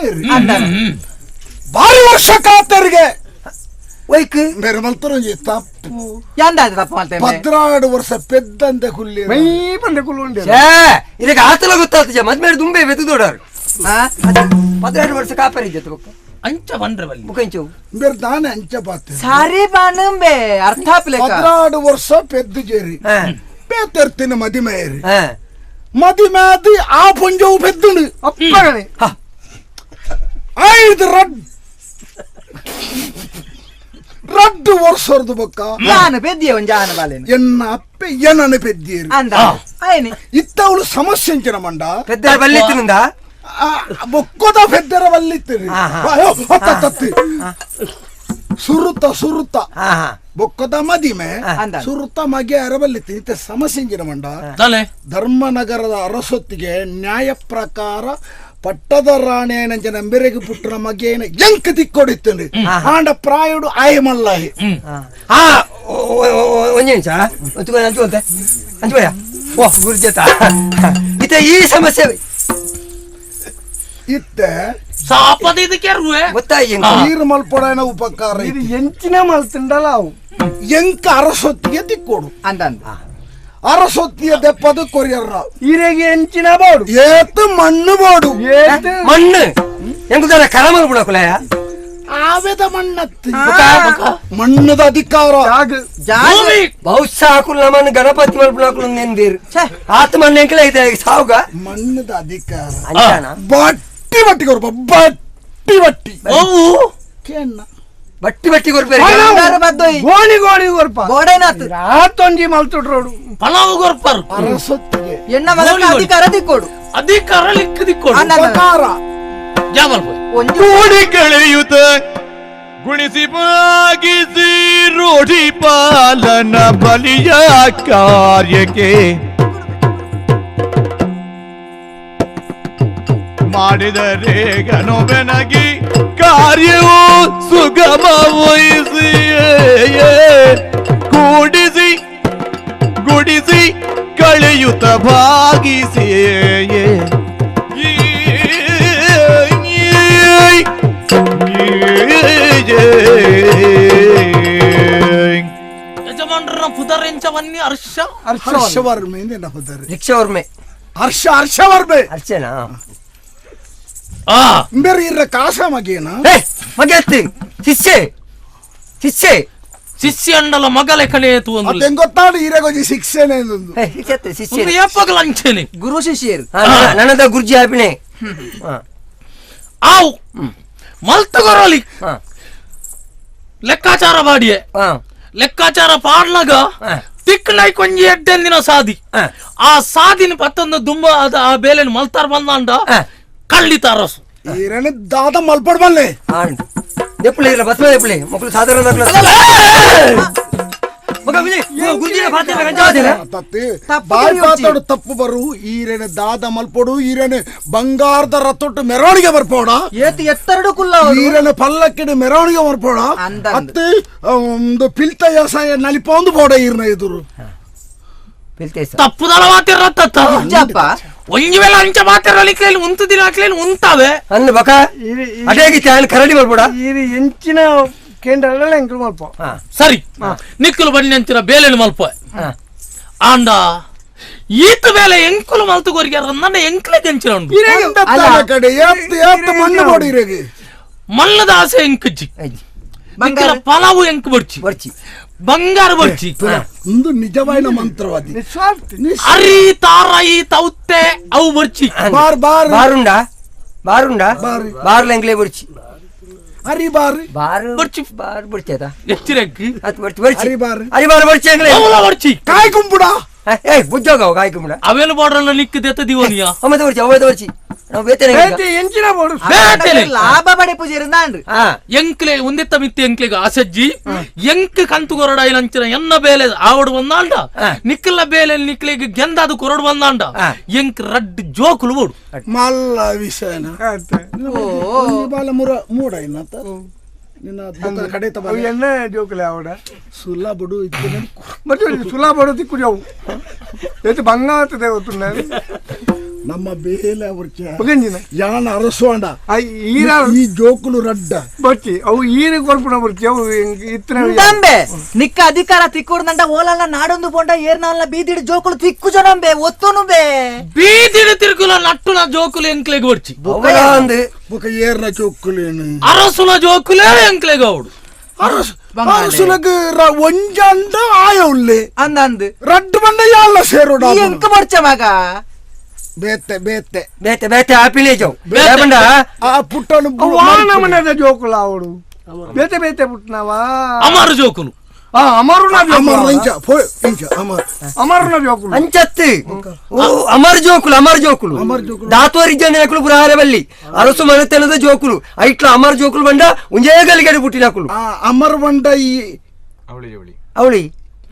ಬಾರಿ ವರ್ಷ ಕಾತರಿಗೆ ವೈಕ್ ಬೇರೆ ಮಲ್ತರ ತಪ್ಪು ಯಾಂದಾದ ತಪ್ಪು ಮಲ್ತೆ 12 ವರ್ಷ ಪೆದ್ದಂತೆ ಕುಲ್ಲಿ ಮೈ ಬಂದೆ ಕುಲ್ಲುಂಡೆ ಇದಕ್ಕೆ ಆತಲ ಗೊತ್ತಾಗ್ತದೆ ಮದ್ಮೇಲೆ ದುಂಬೆ ಬೆತ್ತು ದೊಡಾರು 12 ವರ್ಷ ಕಾಪರಿ ಜೊತೆ ಬೊಕ್ಕ ಅಂಚ ಬಂದ್ರೆ ಬಲ್ಲಿ ಮುಖಂಚು ಬೇರೆ ದಾನೆ ಅಂಚ ಬಾತೆ ಸಾರಿ ಬಾಣಂಬೆ ಅರ್ಥ ಆಪ್ಲೆ 12 ವರ್ಷ ಪೆದ್ದು ಜೇರಿ ಪೇತರ್ತಿನ ಮದಿಮೇರಿ ಮದಿಮಾದಿ ಆ ಪುಂಜವು ಪೆದ್ದುಂಡು ಅಪ್ಪಗನೆ 5 ರಡ್ಡು ವರ್ಷದ ಬೊಕ್ಕ ನಾನು ಪೆದ್ದಿಯ ಒಂಜಿ ಆನ ಬಾಲೇನು ಎನ್ನ ಅಪ್ಪೆ ಏನನ ಪೆದ್ದಿಯರು ಅಂದ ಆಯ್ನೆ ಇತ್ತವಳು ಸಮಸ್ಯೆ ಅಂಚಿನ ಮಂಡ ಪೆದ್ದರ ಬಲ್ಲಿತ್ತಿನಿಂದ ಬೊಕ್ಕೋದ ಪೆದ್ದರ ಬಲ್ಲಿತ್ತಿರಿ ತತ್ತಿ ಸುರುತ ಸುರುತ ಬೊಕ್ಕದ ಮದಿಮೆ ಸುರುತ ಮಗೆ ಅರಬಲ್ಲಿತ್ತಿ ಇತ್ತ ಸಮಸ್ಯೆ ಅಂಚಿನ ಮಂಡ ಧರ್ಮನಗರದ ಅರಸೊತ್ತಿಗೆ ನ್ಯಾಯ ಪ್ರಕಾರ ಪಟ್ಟದ ರಾಣೇನಂಜನ ಬೆರೆಗೆ ಪುಟ್ಟನ ಮಗೇನ ಎಂಕ್ ತಿಕ್ಕೊಡಿತ್ತಂడి ಆಂಡ ಪ್ರಾಯುಡು ಆಯಮಲ್ಲಾಹಿ ಆ ಒಂಜಿ ನಿಮಿಷ ಅಂಚುವಂತೆ ಅಂಚುವಯ್ಯ ಓ ಗುರುಜತ ಇತ್ತ ಈ ಸಮಸ್ಯೆ ಇತ್ತೆ ಸಾಪದ ಇದಕ್ಕೆ ಗೊತ್ತಾಯಿ ನೀರು ಮಲ್ಪೊಡನ ಉಪಕಾರ ಇದು ಎಂಚಿನ ಮಲ್ತಿಂಡಲ ಅವು ಎಂಕ ಅರಸೊತ್ತಿಗೆ ತಿಕ್ಕೊಡು ಅಂದ ಅರಸೊತ್ತಿಯ ದೆಪ್ಪದು ಕೊರಿಯರ್ರ ಈರೆಗೆ ಎಂಚಿನ ಬೋಡು ಏತು ಮಣ್ಣು ಬೋಡು ಮಣ್ಣು ಎಂಕುದಾರ ಕರಮಲ್ ಬುಡಕುಲಯ ಆವೆದ ಮಣ್ಣತ್ತಿ ಮಣ್ಣದ ಅಧಿಕಾರ ಬಹುಶಃ ಹಾಕುಲ್ ನಮ್ಮನ್ನು ಗಣಪತಿ ಮಲ್ಪುಣಕುಲು ನೆಂದಿರು ಆತ ಮಣ್ಣು ಎಂಕಲ ಇದೆ ಸಾವುಗ ಮಣ್ಣದ ಅಧಿಕಾರ ಬಟ್ಟಿ ಬಟ್ಟಿ ಕೊರ್ಪ ಬಟ್ಟಿ ಬಟ್ಟಿ ಕೇಣ್ಣ ಬಟ್ಟಿ ಬಟ್ಟಿ ಕೊರ್ಪೇರು ಗೋಣಿ ಗೋಣಿ ಕೊರ್ಪ ಗೋಡೆನಾತ್ ಆತೊಂಜಿ ಮಲ್ತುಟ್ರೋಡು ಪಲಾವು ಕೊರ್ಪರು ಅರಸೊತ್ತಿಗೆ ಎಣ್ಣ ಮಗನ ಅಧಿಕಾರ ದಿಕ್ಕೋಡು ಅಧಿಕಾರ ಲಿಕ್ಕ ದಿಕ್ಕೋಡು ಉಪಕಾರ ಕೂಡಿ ಕಳೆಯುತ್ತ ಗುಣಿಸಿ ಬಾಗಿಸಿ ರೂಢಿ ಪಾಲನ ಬಲಿಯ ಕಾರ್ಯಕ್ಕೆ ಮಾಡಿದರೆ ಗನೊಬೆನಗಿ ಕಾರ್ಯವು ಸುಗಮವಹಿಸಿ ಕೂಡಿಸಿ ಗುಡಿಸಿ ಕಳೆಯುತ್ತ ಭಾಗಿಸಿ ಯಜಮಾನರ ಪುದರೆಂಚವನ್ನಿ ಹರ್ಷ ಹರ್ಷವರ್ಮೆ ಎಂದ ಪುದರ್ ರಿಕ್ಷವರ್ಮೆ ಹರ್ಷ ಹರ್ಷವರ್ಮೆ ಹರ್ಷನಾ ಬೇರೆ ಇರ ಕಾಸ ಮಗೇನ ಮಗೆತ್ತಿ ಶಿಷ್ಯೆ ಶಿಷ್ಯೆ ಶಿಷ್ಯ ಅಂಡಲ ಮಗಲೆ ಕಣೇತು ಒಂದು ಅದೇನ್ ಗೊತ್ತಾಡು ಈರೆಗೊಂಜಿ ಶಿಕ್ಷೆನೆ ಶಿಷ್ಯತೆ ಶಿಷ್ಯ ಏಪಗಲ ಅಂಚೆನೆ ಗುರು ಶಿಷ್ಯರು ನನ್ನದ ಗುರ್ಜಿ ಆಪಿಣೆ ಆವು ಮಲ್ತಗೊರಲಿ ಲೆಕ್ಕಾಚಾರ ಬಾಡಿಯೆ ಲೆಕ್ಕಾಚಾರ ಪಾಡ್ಲಾಗ ತಿಕ್ಕನಾಯ್ ಕೊಂಜಿ ಎಡ್ಡೆಂದಿನ ಸಾದಿ ಆ ಸಾದಿನ ಪತ್ತೊಂದು ದುಂಬ ಅದ ಆ ಬೇಲೆನ್ ಮಲ್ತಾರ್ ಬಂದಾಂಡ ಕಳ್ಳಿತಾರಸು ಈರನೆ ದಾದ ಮಲ್ಪಡ್ ಬಲ್ಲೆ ಎಪ್ಪಳಿ ಇಲ್ಲ ಬಸ್ಮ ಎಪ್ಪಳಿ ಮಕ್ಕಳು ಸಾಧಾರಣ ತಪ್ಪು ಬರು ಈರೇನೆ ದಾದ ಮಲ್ಪೊಡು ಈರೇನೆ ಬಂಗಾರದ ರಥೊಟ್ಟು ಮೆರವಣಿಗೆ ಬರ್ಪೋಡ ಎತ್ತರಡು ಕುಲ್ಲ ಈರೇನೆ ಪಲ್ಲಕ್ಕಿಡು ಮೆರವಣಿಗೆ ಬರ್ಪೋಡ ಅತ್ತೆ ಒಂದು ಪಿಲ್ತ ವ್ಯವಸಾಯ ನಲಿಪೊಂದು ಬೋಡ ಈರ್ನ ಎದುರು ತಪ್ಪುದಳ ಮಾತಿರತ್ತ ಒಂಜಿ ವೇಳೆ ಅಂಚ ಮಾತಿರಲಿಕ್ಕೆ ಉಂತುದಿನ ಹಾಕ್ಲೇನು ಉಂತಾವೆ ಅನ್ನ ಬಕ ಅಡೇಗಿತ್ತೆ ಕರಡಿ ಬರ್ಬೋಡ ಇದು ಎಂಚಿನ ಕೇಂದ್ರ ಎಂಕಲ್ ಮಲ್ಪ ಸರಿ ನಿಕ್ಕಲು ಬನ್ನಿ ಅಂಚಿನ ಬೇಲೆನು ಮಲ್ಪ ಆಂಡ ಈತ ಬೇಲೆ ಎಂಕುಲು ಮಲ್ತುಗೋರಿಗೆ ನನ್ನ ಎಂಕ್ಲೆ ಎಂಚಿನ ಉಂಟು ಕಡೆ ಮಣ್ಣು ಬೋಡಿ ಮಲ್ಲದ ಆಸೆ ಎಂಕಜ್ಜಿ ನಿಕ್ಕಲ ಪಲಾವು ಎಂಕ್ ಬಡ್ಚಿ ಬಡ್ಚಿ ಬಂಗಾರ ಬಡ್ಚಿ ಒಂದು ನಿಜವಾದ ಮಂತ್ರವಾದಿ ಅರಿ ತಾರಾಯಿ ತೌತೆ ಅವು ಬಡ್ಚಿ ಬಾರ್ ಬಾರ್ ಬಾರುಂಡ ಬಾರುಂಡಾ ಬಾರ್ಲ ಎಂಕ್ಲೆ ಬೊರ್ಚಿ ಅರಿ ಬಾರು ಬಾರು ಬೊರ್ಚಿ ಬಾರು ಬೊರ್ಚೇತಾ ಎಚ್ಚಿರಕ್ಕೆ ಅತ್ ಬೊರ್ಚಿ ಬೊರ್ಚಿ ಅರಿ ಬಾರು ಅರಿ ಬಾರು ಬೊರ್ಚಿ ಎಂಕ್ಲೆ ಅವಲ ಬೊರ್ಚಿ ಕಾಯಿ ಕುಂಬುಡ ಏ ಬುಜ್ಜೋಗ ಕಾಯಿ ಕುಂಬುಡ ಅವೇನು ಬಾರ್ಡರ್ ನಿಕ್ಕ ದೆತ್ತ ದಿವನಿಯ ಅಮ್ಮದ ಬೊರ್ಚಿ ಅವದ ಬೊರ್ಚಿ ನಾವು ಬೇತನೆ ಎಂಚಿನ ಬೋಡು ಲಾಭ ಬಡೆ ಪೂಜೆ ನಾನ್ರಿ ಎಂಕ್ಲೆ ಒಂದೆತ್ತ ಮಿತ್ತೆ ಎಂಕ್ಲೆಗ ಆಸಜ್ಜಿ ಎಂಕ್ ಕಂತು ಕೊರಡ ಇಲ್ಲಂಚಿನ ಎನ್ನ ಬೇಲೆ ಆವಡು ಒಂದಾಂಡ ನಿಕ್ಕಲ್ಲ ಬೇಲೆ ನಿಕ್ಲೆಗ್ ಗೆಂದಾದು ಕೊರಡು ಒಂದಾಂಡ ಎಂಕ್ ರಡ್ಡ್ ಜೋಕುಲು ಬೋಡು ಮಲ್ಲ ವಿಷಯನ ಬಾಲ ಮುರ ಮೂಡ ಇನ್ನಂತ ನಿನ್ನ ಕಡೆ ತಬ ಎನ್ನ ಜೋಕುಲೆ ಆವಡ ಸುಲಾ ಬಡು ಇತ್ತು ಮತ್ತೆ ಸುಲಾ ಬಡು ತಿಕ್ಕು ಜಾವು ಏತು ಬಂಗಾತ ದೇವತುನ್ನ ನಮ್ಮ ಬೇಲೆ ಅವ್ರ ಯಾನ ಅರಸೋಂಡ ಈ ಜೋಕುಲು ರಡ್ಡ ಬಚ್ಚಿ ಅವು ಈರ ಕೊರ್ಪುಣ ಬರ್ಚಿ ಅವು ಇತ್ತಂಬೆ ನಿಕ್ಕ ಅಧಿಕಾರ ತಿಕ್ಕೋಡ್ದಂಡ ಓಲಲ್ಲ ನಾಡೊಂದು ಪೋಂಡ ಏರ್ನಲ್ಲ ಬೀದಿಡು ಜೋಕುಲು ತಿಕ್ಕು ಜನಂಬೆ ಒತ್ತುನುಬೆ ಬೀದಿಡು ತಿರುಕುಲ ನಟ್ಟುನ ಜೋಕುಲು ಎಂಕ್ಲೆಗ್ ಬರ್ಚಿ ಬುಕ ಏರ್ನ ಜೋಕುಲೇನು ಅರಸುನ ಜೋಕುಲೇ ಎಂಕ್ಲೆಗ್ ಅವಡು ಅರಸುಲಗ್ ಒಂಜಂಡ ಆಯ ಉಲ್ಲೆ ಅಂದಂದು ರಡ್ಡು ಬಂಡ ಯಾಲ್ಲ ಸೇರೋಡ ಎಂಕ ಬರ್ಚ ಮಗ ಬೇತೆ ಬೇತೆ ಬೇತೆ ಬೇತೆ ಆಪಿಲೆ ಜೋ ಬೇಬಂಡ ಆ ಪುಟ್ಟನು ವಾನಮನದ ಜೋಕುಲ ಅವಡು ಬೇತೆ ಬೇತೆ ಪುಟ್ಟನವಾ ಅಮರ ಜೋಕುಲು ಆ ಅಮರುನ ಅಮರ ಇಂಚ ಫೋ ಇಂಚ ಅಮರ ಅಮರುನ ಜೋಕುಲು ಅಂಚತ್ತಿ ಓ ಅಮರ ಜೋಕುಲು ಅಮರ ಜೋಕುಲು ದಾತೋರಿ ಜನಕುಲು ಪುರಾರೆ ಬಲ್ಲಿ ಅರಸು ಮನೆತನದ ಜೋಕುಲು ಐಟ್ಲ ಅಮರ ಜೋಕುಲು ಬಂಡ ಒಂಜೇ ಗಲಿಗಡೆ ಪುಟ್ಟಿನಕುಲು ಆ ಅಮರ ಬಂಡ ಈ ಅವಳಿ ಅವಳಿ ಅವಳಿ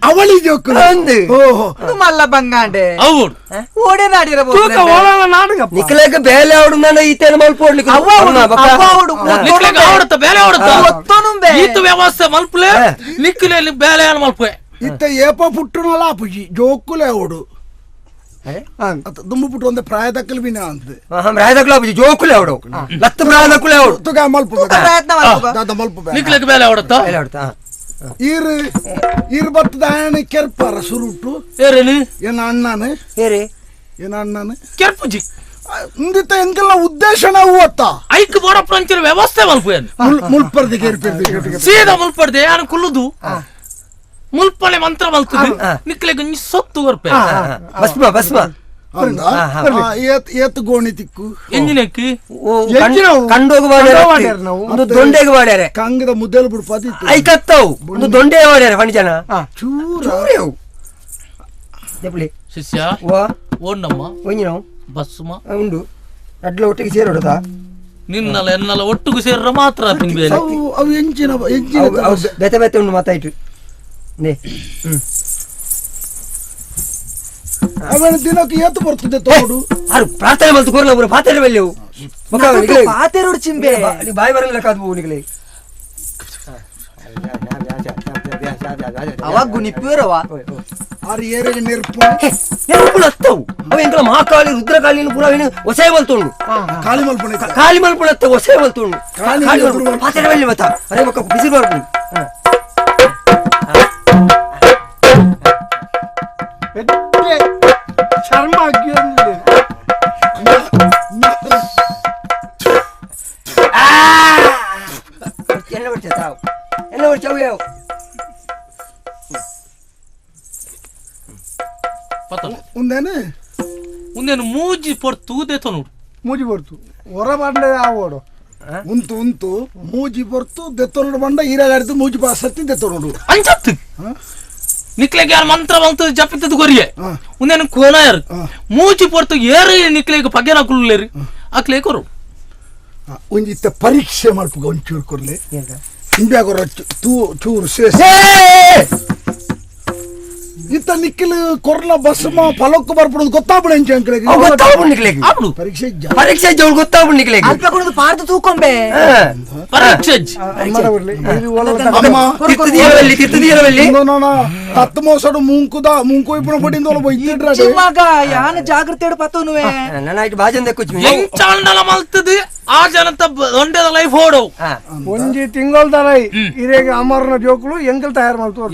ಅವಳಿ ಜೋಕುಲು ಅಂದು ಓಹೋ ಮಲ್ಲ ಬಂಗಾಂಡೆ ಅವಡು ಓಡೆ ನಾಡಿರಬಹುದು ತೂಕ ಓಲನ ನಾಡಗಪ್ಪ ನಿಕಲೇಗ ಬೇಲೆ ಅವಡು ನನ್ನ ಈತೇನ ಮಲ್ಪೋಡ್ಲಿಕ್ಕೆ ಅವ್ವ ಅವಡು ನಿಕ್ಲೆಗ್ ಅವಡತ್ತ ಬೇಲೆ ಅವಡತ್ತ ಒತ್ತನುಂಬೆ ಈತ ವ್ಯವಸ್ಥೆ ಮಲ್ಪಲೆ ನಿಕ್ಲೆ ಬೇಲೆ ಅನ್ ಮಲ್ಪೆ ಇತ್ತ ಏಪ ಪುಟ್ಟುನಲ ಆಪುಜಿ ಜೋಕುಲೆ ಅವಡು ದುಂಬು ಪುಟ್ಟು ಒಂದೇ ಪ್ರಾಯದಕ್ಕಲು ಬಿನ ಅಂತ ಪ್ರಾಯದಕ್ಕಲು ಆಪುಜಿ ಜೋಕುಲೆ ಅವಡು ಲತ್ತ ಪ್ರಾಯದಕ್ಕುಲೆ ಅವಡು ತುಗ ಮಲ್ಪ ಪ್ರಯತ್ನ ಮಲ್ಪುಗ ದಾದ ಮಲ್ಪ ನಿಕ್ಲೆಗ್ ಬೇಲೆ ಅವಡತ್ತ ಬೇಲೆ ಅವಡತ್ತ ಈರು ಈರು ಬತ್ತದಾಯನ ಕೆರ್ಪಾರ ಸುರುಟು ಏರೇನು ಏನ ಅಣ್ಣಾನು ಏರೇ ಏನ ಅಣ್ಣಾನು ಕೆರ್ಪುಜಿ ಇಂದಿತ್ತ ಎಂಕೆಲ್ಲ ಉದ್ದೇಶನ ಹೂವತ್ತ ಐಕ್ ಬೋಡಪ್ರಂಚಿನ ವ್ಯವಸ್ಥೆ ಮಲ್ಪು ಮುಲ್ಪರ್ದಿ ಕೆರ್ಪಿರ್ದಿ ಸೀದಾ ಮುಲ್ಪರ್ದೆ ಯಾನು ಕುಲ್ಲುದು ಮುಲ್ಪಳೆ ಮಂತ್ರ ಮಲ್ತದು ನಿಕ್ಲೆಗ್ ಸೊತ್ತು ಕೊರ್ಪೆ ಭಸ್ಮ ಭಸ್ಮ ಏತ್ ಗೋಣಿ ತಿಕ್ಕು ಎಂಜಿನಕ್ಕೆ ಕಂಡೋಗ ಒಂದು ದೊಂಡೆಗೆ ವಾಡ್ಯಾರೆ ಕಂಗದ ಮುದ್ದೆಲು ಬಿಡ್ಪಾದಿ ಐಕತ್ತವು ಒಂದು ದೊಂಡೆ ವಾಡ್ಯಾರೆ ಫಣಿಜನ ಚೂರ ದೆಪ್ಲಿ ಶಿಷ್ಯ ಓಣ್ಣಮ್ಮ ಒಂಜಿನವು ಬಸ್ಮ ಉಂಡು ಅಡ್ಲ ಒಟ್ಟಿಗೆ ಸೇರೋಡದ ನಿನ್ನಲ್ಲ ಎನ್ನಲ್ಲ ಒಟ್ಟಿಗೆ ಸೇರ್ರ ಮಾತ್ರ ಅವು ಎಂಜಿನ ಎಂಜಿನ ಬೇತೆ ಬೇತೆ ಉಂಡು ಮಾತಾಯ್ತು ನೇ ಅವನ ದಿನಕ್ಕೆ ಏತು ಬರ್ತದೆ ತೋಡು ಆರು ಪ್ರಾರ್ಥನೆ ಮಲ್ತು ಕೊರಲ ಒಬ್ಬರು ಪಾತ್ರೆ ಬಲ್ಲೆವು ಪಾತೆರುಡು ಚಿಂಬೆ ಬಾಯಿ ಬರಲ್ಲ ಕಾದು ನಿಗಲೆ ಅವ ಗುಣಿಪ್ಪಿರವ ಆರು ಏರಿಗೆ ನೆರ್ಪು ನೆರ್ಪುಲು ಅತ್ತವು ಅವ ಎಂಕಲ ಮಹಾಕಾಳಿ ರುದ್ರಕಾಳಿನ ಪೂರ ಏನು ಒಸೆ ಮಲ್ತುಂಡು ಕಾಳಿ ಮಲ್ಪುಣ ಕಾಳಿ ಮಲ್ಪುಣ ಅತ್ತ ಒಸೆ ಮಲ್ತುಂಡು ಕಾಳಿ ಮಲ್ಪುಣ ಪಾತ್ರೆ ಬಲ್ಲೆ ಮತ್ತ ಅರೆ ಮಕ್ಕ ಬಿಸಿಲು ಬರ್ಪುಂಡು ಚರ್ಮ ಎಲ್ಲ ಬರ್ಚ ತಾವು ಎಲ್ಲ ಬರ್ಚ ಅವು ಯಾವ ಉಂದೇನೆ ಉಂದೇನು ಮೂಜಿ ಪೊರ್ತು ದೇತನು ಮೂಜಿ ಪೊರ್ತು ಹೊರ ಬಂಡೆ ಆವೋಡು ಉಂತು ಉಂತು ಮೂಜಿ ಪೊರ್ತು ದೆತ್ತನೋಡು ಬಂಡ ಈರಾಗಾಡಿತು ಮೂಜಿ ಪಾಸತ್ತಿ ದೆತ್ತನೋಡು ಅಂಚತ್ತು ನಿಕ್ಲೆಗ್ ಯಾರು ಮಂತ್ರ ಮಂತ್ರ ಜಪಿತದ ಕೊರಿಯೆ ಉಂದೇನು ಕೋನಾಯರ್ ಮೂಜಿ ಪೊರ್ತು ಏರು ನಿಕ್ಲೆಗ್ ಪಗೆನ ಕುಲ್ಲೇರು ಅಕ್ಲೆ ಕೊರು ಒಂಜಿತ್ತ ಪರೀಕ್ಷೆ ಮಲ್ಪುಗ ಒಂಚೂರು ಕೊರ್ಲೆ ಇಂಬ್ಯಾಗೊರ ಚೂರು ಸೇಸ್ ಇತ್ತ ನಿಕ್ಕಿಲ್ ಕೊರ್ಲ ಬಸ್ಮ ಫಲಕ್ಕು ಬರ್ಪುಡು ಗೊತ್ತಾಪುಡು ಎಂಚ ಅಂಕಲೆಗ್ ಗೊತ್ತಾಪುಡು ನಿಕ್ಲೆಗ್ ಪರೀಕ್ಷೆ ಇಜ್ಜ ಪರೀಕ್ಷೆ ಇಜ್ಜ ಅವ್ಳು ಗೊತ್ತಾಪುಡು ನಿಕ್ಲೆಗ್ ಅಲ್ಪ ಕುಡಿದು ಪಾರ್ದು ತೂಕೊಂಬೆ ಪರೀಕ್ಷೆ ಇಜ್ಜ ತಿರ್ತದೀರವಲ್ಲಿ ತಿರ್ತದೀರವಲ್ಲಿ ತತ್ತು ಮೋಸಡು ಮುಂಕುದ ಮುಂಕು ಇಪ್ಪುನ ಪಡಿಂದೋಲ ಬೊಯ್ತಿಡ್ರ ಮಗ ಯಾನ ಜಾಗೃತಿ ಪತ್ತುನುವೆ ನನ್ನ ಐಟ್ ಬಾಜನ್ ದೆಕ್ಕುಚ್ಚು ಎಂಚಾಂಡಲ ಮಲ್ತದು ಆ ಜನತ ದೊಂಡೆದ ಲೈಫ್ ಓಡು ಒಂಜಿ ತಿಂಗಳ ತರ ಇರೇಗ ಅಮರನ ಜೋಕುಲು ಎಂಕಲ್ ತಯಾರು ಮಲ್ತು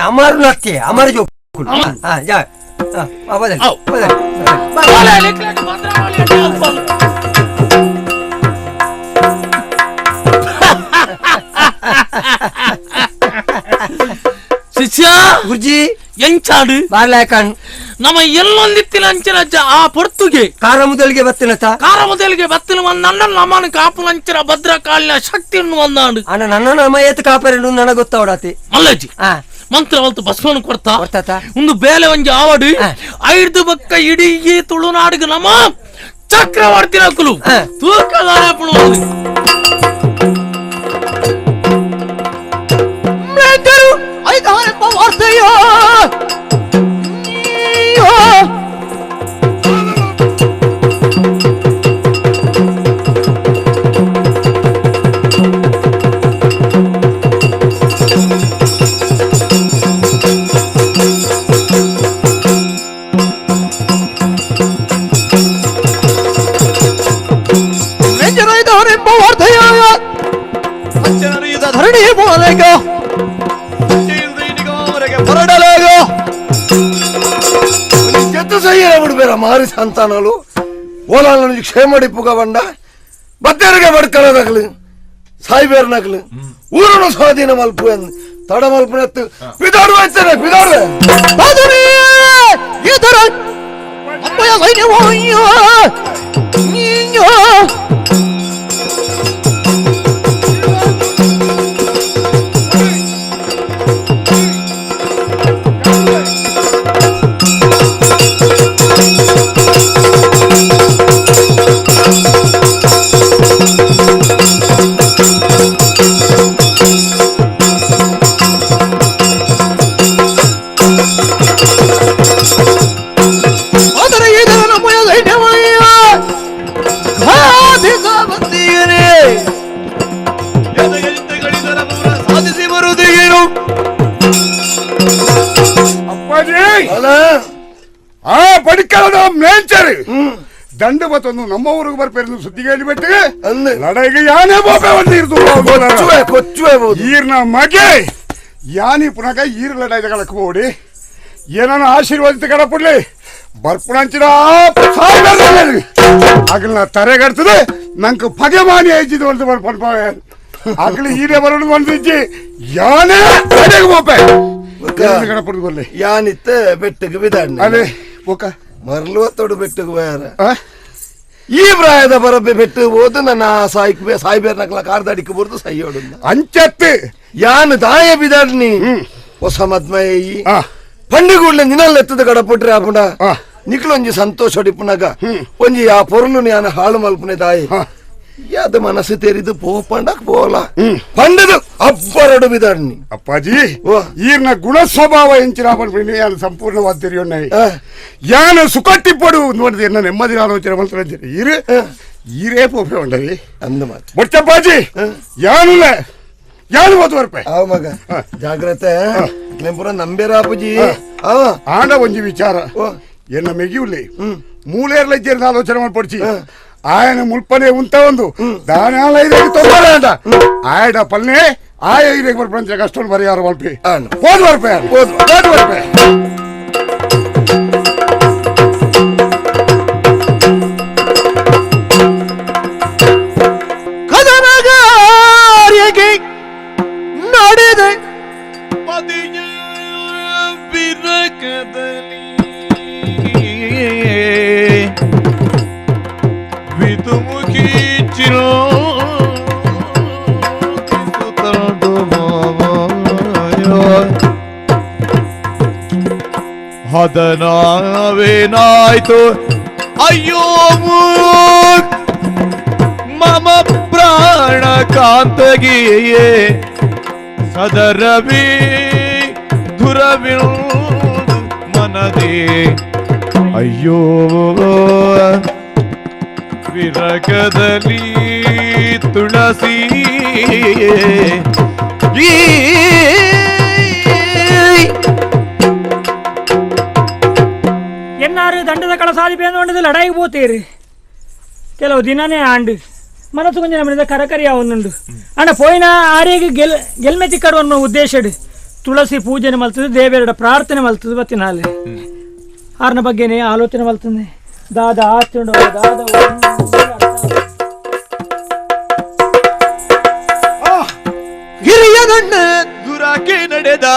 ಅಮರನ ಅತ್ತೆ ಅಮರ ಜೋಕುಲು ಯಾ ಬದಲಿ ಬದಲಿ ಶಿಷ್ಯ ಗುರ್ಜಿ ಎಂಚಾಡು ಬಾರ್ಲಾಕಣ್ ನಮ್ಮ ಎಲ್ಲೊಂದಿತ್ತಿನ ಅಂಚಿನ ಆ ಪೊರ್ತುಗೆ ಕಾರ ಮೊದಲಿಗೆ ಬತ್ತಿನತ ಕಾರ ಮೊದಲಿಗೆ ಬತ್ತಿನ ಒಂದಣ್ಣ ನಮ್ಮನ ಕಾಪುನಂಚಿನ ಭದ್ರಕಾಳಿನ ಶಕ್ತಿಯನ್ನು ಒಂದಾಂಡು ಅಣ್ಣ ನನ್ನ ನಮ್ಮ ಏತ್ ಕಾಪರೆಂಡು ನನಗೆ ಗೊತ್ತಾವಡಾತಿ ಮಲ್ಲಜ್ಜಿ ಮಂತ್ರ ಹೊಲ್ತು ಬಸ್ವನು ಕೊಡ್ತಾ ಒಂದು ಬೇಲೆ ಒಂಜಿ ಆವಡು ಐದು ಬಕ್ಕ ಇಡೀ ತುಳುನಾಡಿಗೆ ನಮ್ಮ ಚಕ್ರವರ್ತಿನ ಕುಲು ತೂಕದಾರ ಮಾರಿ ಸಂತಾನಲು ಓಲಾಲ ಕ್ಷೇಮಡಿಪ್ಪುಗ ಬಂಡ ಬತ್ತೇರಿಗೆ ಬಡ್ಕಲದಗಲು ಸಾಯ್ಬೇರ್ನಗಲು ಊರನ್ನು ಸ್ವಾಧೀನ ಮಲ್ಪು ತಡ ಮಲ್ಪು ಪಿದಾಡುವ ಇರ್ತೇನೆ ಪಿದಾಡುವೆ ದಂಡು ಬತ್ತೊಂದು ನಮ್ಮ ಊರಿಗೆ ಬರ್ಪೇರು ಸುದ್ದಿ ಕೇಳಿಬಿಟ್ಟು ಲಡೈಗೆ ಯಾನೇ ಬೋಪೆ ಬಂದಿರ್ತು ಈರ್ನ ಮಗೆ ಯಾನಿ ಪುನಕ ಈರ್ ಲಡಾಯ್ದ ಕಳಕ್ ಹೋಡಿ ಏನನ್ನ ಆಶೀರ್ವಾದಿತ ಕಡಪುಡ್ಲಿ ಬರ್ಪುಣಂಚಿನ ಅಗಲ್ನ ತರೆಗಡ್ತದೆ ನಂಗೆ ಪಗೆ ಮಾನಿ ಐಜಿದು ಅಂತ ಬರ್ಪಣ ಅಗಲಿ ಈರೇ ಬರೋಣ ಬಂದಿಜ್ಜಿ ಯಾನೇ ಲಡೈಗೆ ಬೋಪೆ ಕಡಪುಡ್ದು ಬರ್ಲಿ ಯಾನಿತ್ತ ಬೆಟ್ಟಕ್ಕೆ ಬಿದಾಡ್ನಿ ಅದೇ ಬೋಕ ಮರಳುವತ್ತೋಡು ಬೆಟ್ಟಕ್ಕೆ ಬೇರೆ ಈ ಪ್ರಾಯದ ಬರಬೆ ಬೆಟ್ಟು ಹೋದು ನನ್ನ ಸಾಯ್ಕ್ ಸಾಯ್ಬೇರ್ ನಕಲ ಕಾರ್ದಾಡಿಕ್ಕೆ ಬರುದು ಸೈಯೋಡು ಅಂಚತ್ತೆ ಯಾನು ದಾಯ ಬಿದಾಡ್ನಿ ಹೊಸ ಮದ್ಮಯಿ ಪಂಡಿಗೂಡ್ಲೆ ನಿನ್ನಲ್ಲೆತ್ತದ ಕಡಪುಟ್ರೆ ಆಪುಂಡ ನಿಕ್ಲೊಂಜಿ ಸಂತೋಷ ಹೊಡಿಪುನಾಗ ಒಂಜಿ ಆ ಪೊರುಲು ಯಾನ ಹಾಳು ಮಲ್ಪುನೆ ದಾಯಿ ಯಾದ ಮನಸ್ಸು ತೆರಿದು ಪೋಪಂಡಕ್ ಪೋಲ ಪಂಡದು ಅಬ್ಬರಡು ಬಿದಾಡ್ನಿ ಅಪ್ಪಾಜಿ ಈರ್ನ ಗುಣ ಸ್ವಭಾವ ಎಂಚಿನ ಯಾನು ಸಂಪೂರ್ಣವಾದ ತೆರಿಯೋಣ ಯಾನು ಸುಖಟ್ಟಿಪ್ಪಡು ನೋಡಿದೆ ಎನ್ನ ನೆಮ್ಮದಿ ಆಲೋಚನೆ ಮಂತ್ರ ಈರು ಈರೇ ಪೋಪೆ ಉಂಡರಿ ಅಂದ ಮಾತು ಬೊಟ್ಟಪ್ಪಾಜಿ ಯಾನುಲ್ಲ ಯಾನು ಓದು ಬರ್ಪೆ ಅವ ಮಗ ಜಾಗ್ರತೆ ಪೂರ ನಂಬೇರ ಅಪ್ಪಾಜಿ ಆಂಡ ಒಂಜಿ ವಿಚಾರ ಎನ್ನ ಮೆಗಿಯುಲ್ಲಿ ಮೂಲೇರ್ಲ ಇದ್ದೇರಿನ ಆಲೋಚನೆ ಮಾಡ್ಪಡಿಸಿ ఆయన ಮುಲ್ಪನೆ ಉಂತ ಒಂದು ದಾನಾಲ ಇದಕ್ಕೆ ತೊಂದರೆ ಅಂತ ಆಯಡ ಪಲ್ನೆ ಆಯ ಇದಕ್ಕೆ ಬರ್ಪಂಚ ಕಷ್ಟ ಪರಿಹಾರ ಮಲ್ಪಿ ಹೋದ್ ಬರ್ಪೆ ಹೋದ್ ಬರ್ಪೆ ಕದನಗಾರಿಗೆ ನಡೆದೆ ವಿದುಮುಖಿ ಚಿರೋ ಹದನಾವೇನಾಯ್ತು ಅಯ್ಯೋ ಮಮ ಪ್ರಾಣ ಕಾಂತಗಿಯೇ ಸದರವಿ ಧುರವಿಳು ಮನದೇ ಅಯ್ಯೋ ವಿರಗದಲ್ಲಿ ತುಳಸಿ ಎನ್ನಾರು ದಂಡದ ಕಳ ಸಾಧಿಪೆ ಅಂದು ಲಡಾಯಿಗೆ ಪೋತೇರಿ ಕೆಲವು ದಿನನೇ ಆಂಡು ಮನಸ್ಸು ಕೊಂಚ ನಮ್ಮನಿಂದ ಕರಕರಿಯ ಒಂದುಂಡು ಅಣ್ಣ ಪೋಯಿನ ಆರೇಗೆ ಗೆಲ್ಮೆ ತಿಕ್ಕಡು ಅನ್ನೋ ಉದ್ದೇಶಡು ತುಳಸಿ ಪೂಜೆನೆ ಮಲ್ತದೆ ದೇವರ ಪ್ರಾರ್ಥನೆ ಮಲ್ತದೆ ಬತ್ತಿನಾಲೆ ಆರ್ನ ಬಗ್ಗೆನೇ ಆಲೋಚನೆ ಮಲ್ತದೆ ದಾದ ಆತುಂಡು ದಾದ ಹಿರಿಯನಣ್ಣ ದುರಾಕೆ ನಡೆದ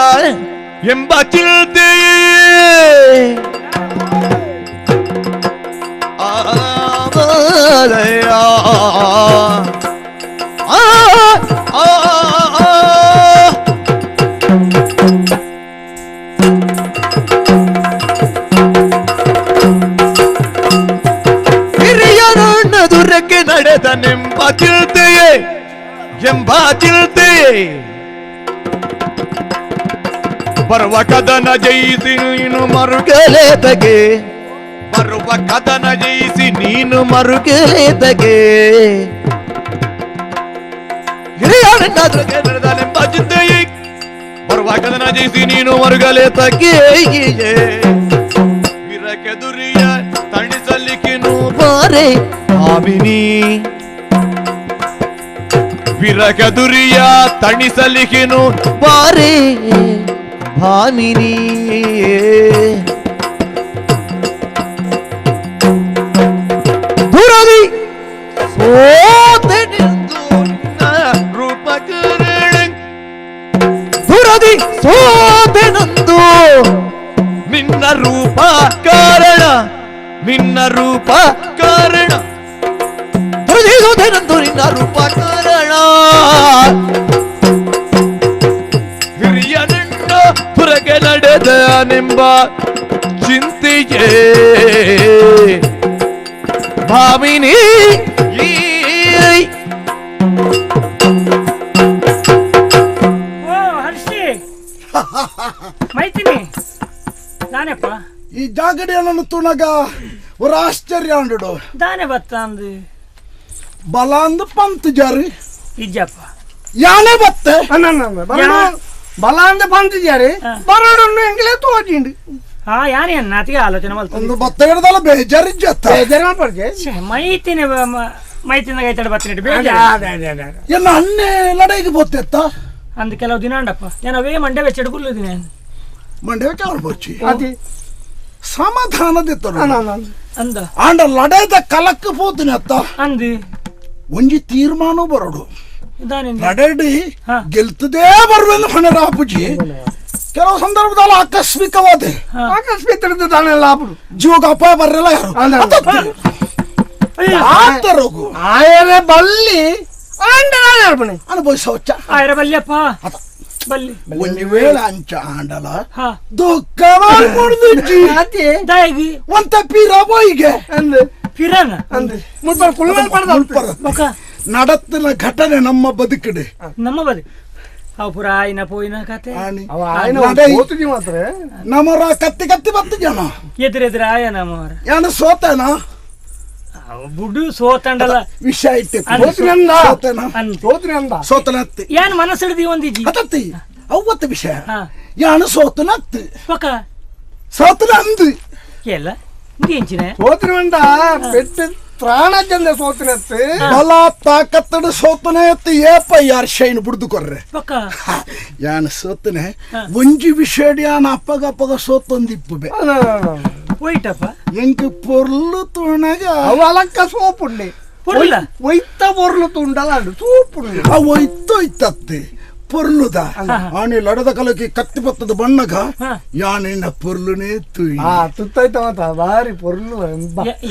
ಎಂಬ ಚಿಂತೆ. ಹಿರಿಯರಣ್ಣ ದುರಕ್ಕೆ ನಡೆದನೆಂಬ ಚಿಂತೆಯೇ ಎಂಬ ಚಿಂತೆಯೇ ಬರುವ ಕದನ ಜಯಿಸಿ ನೀನು ಮರುಗಲೇತಗೆ ಬರುವ ಕದನ ಜಯಿಸಿ ನೀನು ಮರುಗಲೇತಗೆ ಹಿರಿಯರಣ್ಣ ದುರಕ್ಕೆ ನಡೆದನೆಂಬ ಚಿಂತೆಯೇ ಬರುವ ಕದನ ಜಯಿಸಿ ನೀನು ಮರುಗಲೇತಗೆ ವಿರಕೆದುರಿಯ ತಣಿಸಲಿಕ್ಕಿನು ಬಾರೆ ಭಾಮಿನಿ ವಿರಗದುರಿಯ ತಣಿಸಲಿಕ್ಕಿನು ಬಾರೆ ಭಾಮಿನಿ ದುರದಿ ಸೋತೆನೆಂದು ನಿನ್ನ ರೂಪಕರಣ ದುರದಿ ಸೋತೆನೆಂದು ನಿನ್ನ ರೂಪ ಕಾರಣ ನಿನ್ನ ರೂಪ ಕಾರಣ ದುರದಿ ಸೋತೆನೆಂದು ನಿನ್ನ ರೂಪ ಕಾರಣ ಹಿರಿಯನಣ್ಣ ಹೊರಗೆ ನಡೆದನೆಂಬ ಚಿಂತೆಯೇ ಭಾಮಿನಿ ಓ ಹರ್ಷಿ ಮೈತಿನಿ ದಾನೆಪ್ಪ ಈ ಜಾಗಡಿಯನ್ನು ತುಣಗ ஒரு ಆಶ್ಚರ್ಯ ಅಂಡು ದಾನೆ ಬತ್ತ ಅಂದು ಬಲ ಅಂದು ಪಂತ್ ಜಾರಿ ಇಜ್ಜಪ್ಪ ಯಾನೆ ಬತ್ತೆ ಬಲ ಅಂದ ಪಂತ್ ಜಾರಿ ಬರೋಡನ್ನು ಎಂಗಲೇ ತೋಜಿಂಡು ಹಾ ಯಾನೇ ನಾತಿಗೆ ಆಲೋಚನೆ ಮಲ್ತು ಒಂದು ಬತ್ತ ಹಿಡ್ದಲ್ಲ ಬೇಜಾರು ಇಜ್ಜತ್ತ ಬೇಜಾರು ಮಾಡ್ಪಡ್ಗೆ ಮೈತಿನ ಮೈತಿನ ಕೈತಡ ಬತ್ತಿನಿಟ್ಟು ಬೇಜಾರು ಎನ್ನ ಅಣ್ಣೆ ಲಡೈಗೆ ಬೊತ್ತೆತ್ತ ಅಂದ್ ಕೆಲವು ದಿನ ಅಂಡಪ್ಪ ಏನವೇ ಮಂಡೆ ವೆಚ್ಚಡು ಕುಲ್ಲುದಿನ ಮಂಡೆ ವೆಚ್ಚ ಅವ್ರು ಬೊಚ್ಚಿ ಅದೇ ಸಮಾಧಾನದಿತ್ತರು ಅಂದ ಆಂಡ ಲಡೈದ ಕಲಕ್ಕೆ ಪೋತಿನ ಅತ್ತ ಅಂದು ಒಂಜಿ ತೀರ್ಮಾನ ಬರೋಡು ಲಡೈಡಿ ಗೆಲ್ತದೇ ಬರುವೆಂದು ಹೊಣೆರ ಅಪ್ಪುಜಿ ಕೆಲವು ಸಂದರ್ಭದಲ್ಲಿ ಆಕಸ್ಮಿಕವಾದ ಆಕಸ್ಮಿಕ ತಾನೆಲ್ಲ ಜೀವಕ್ಕೆ ಅಪಾಯ ಬರಲ್ಲ ಯಾರು ಆಯರೆ ಬಲ್ಲಿ ಆಂಡ ಅನುಭವಿಸೋಚ ಆಯರೆ ಬಲ್ಲಿಯಪ್ಪ ಬಲ್ಲಿ ಒಂದು ವೇಳೆ ಅಂಚ ಆಂಡಲ ದುಃಖ ಒಂತ ಪೀರ ಬೋಯಿಗೆ ಪಿರನ ನಡತ್ತಿನ ಘಟನೆ ನಮ್ಮ ಬದುಕಿಡೆ ನಮ್ಮ ಬದುಕು ಅವು ಪುರ ಆಯ್ನ ಪೋಯಿನ ಕತೆ ನಮ್ಮರ ಕತ್ತಿ ಕತ್ತಿ ಬತ್ತು ಜನ ಎದುರೆದುರ ಆಯ ನಮ್ಮವರ ಯಾನು ಸೋತನ ಬುಡು ಸೋತಂಡಲ ವಿಷಯ ಇಟ್ಟೆ ಸೋತನ ಯಾನ್ ಮನಸ್ಸಿಡ್ದಿ ಒಂದಿಜಿ ಅತತ್ತಿ ಅವತ್ತು ವಿಷಯ ಯಾನು ಸೋತನ ಅತ್ತು ಸೋತನ ಅಂದು ಎಲ್ಲ ಇಂಚಿನ ಸೋತನ ಪೆಟ್ಟು ತ್ರಾಣ ಚಂದ ಸೋತನತ್ತು ಬಲ ತಾಕತ್ತಡು ಸೋತನೆ ಎತ್ತು ಏಪ ಯಾರ್ ಶೈನ್ ಬುಡ್ದು ಕೊರ್ರೆ ಯಾನ್ ಸೋತನೆ ಒಂಜಿ ವಿಷಯ ಯಾನ್ ಅಪ್ಪಗ ಅಪ್ಪಗ ಸೋತೊಂದಿಪ್ಪು ಹೋಯ್ತಪ್ಪ ಎಂಕ್ ಪೊರ್ಲು ತುಣಗ ಅವ ಅಲಕ್ಕ ಸೋಪುಂಡೆ ಪೊರ್ಲ ಒಯ್ತ ಪೊರ್ಲು ತುಂಡಲ ಸೋಪುಂಡೆ ಅವ ಒಯ್ತೊಯ್ತತ್ತೆ ಪೊರ್ಲುದ ಆನೆ ಲಡದ ಕಲಕಿ ಕತ್ತಿ ಬತ್ತದ ಬಣ್ಣಗ ಯಾನಿನ್ನ ಪೊರ್ಲುನೇ ತುಯ್ ತುತ್ತೈತ ಮತ್ತ ಬಾರಿ ಪೊರ್ಲು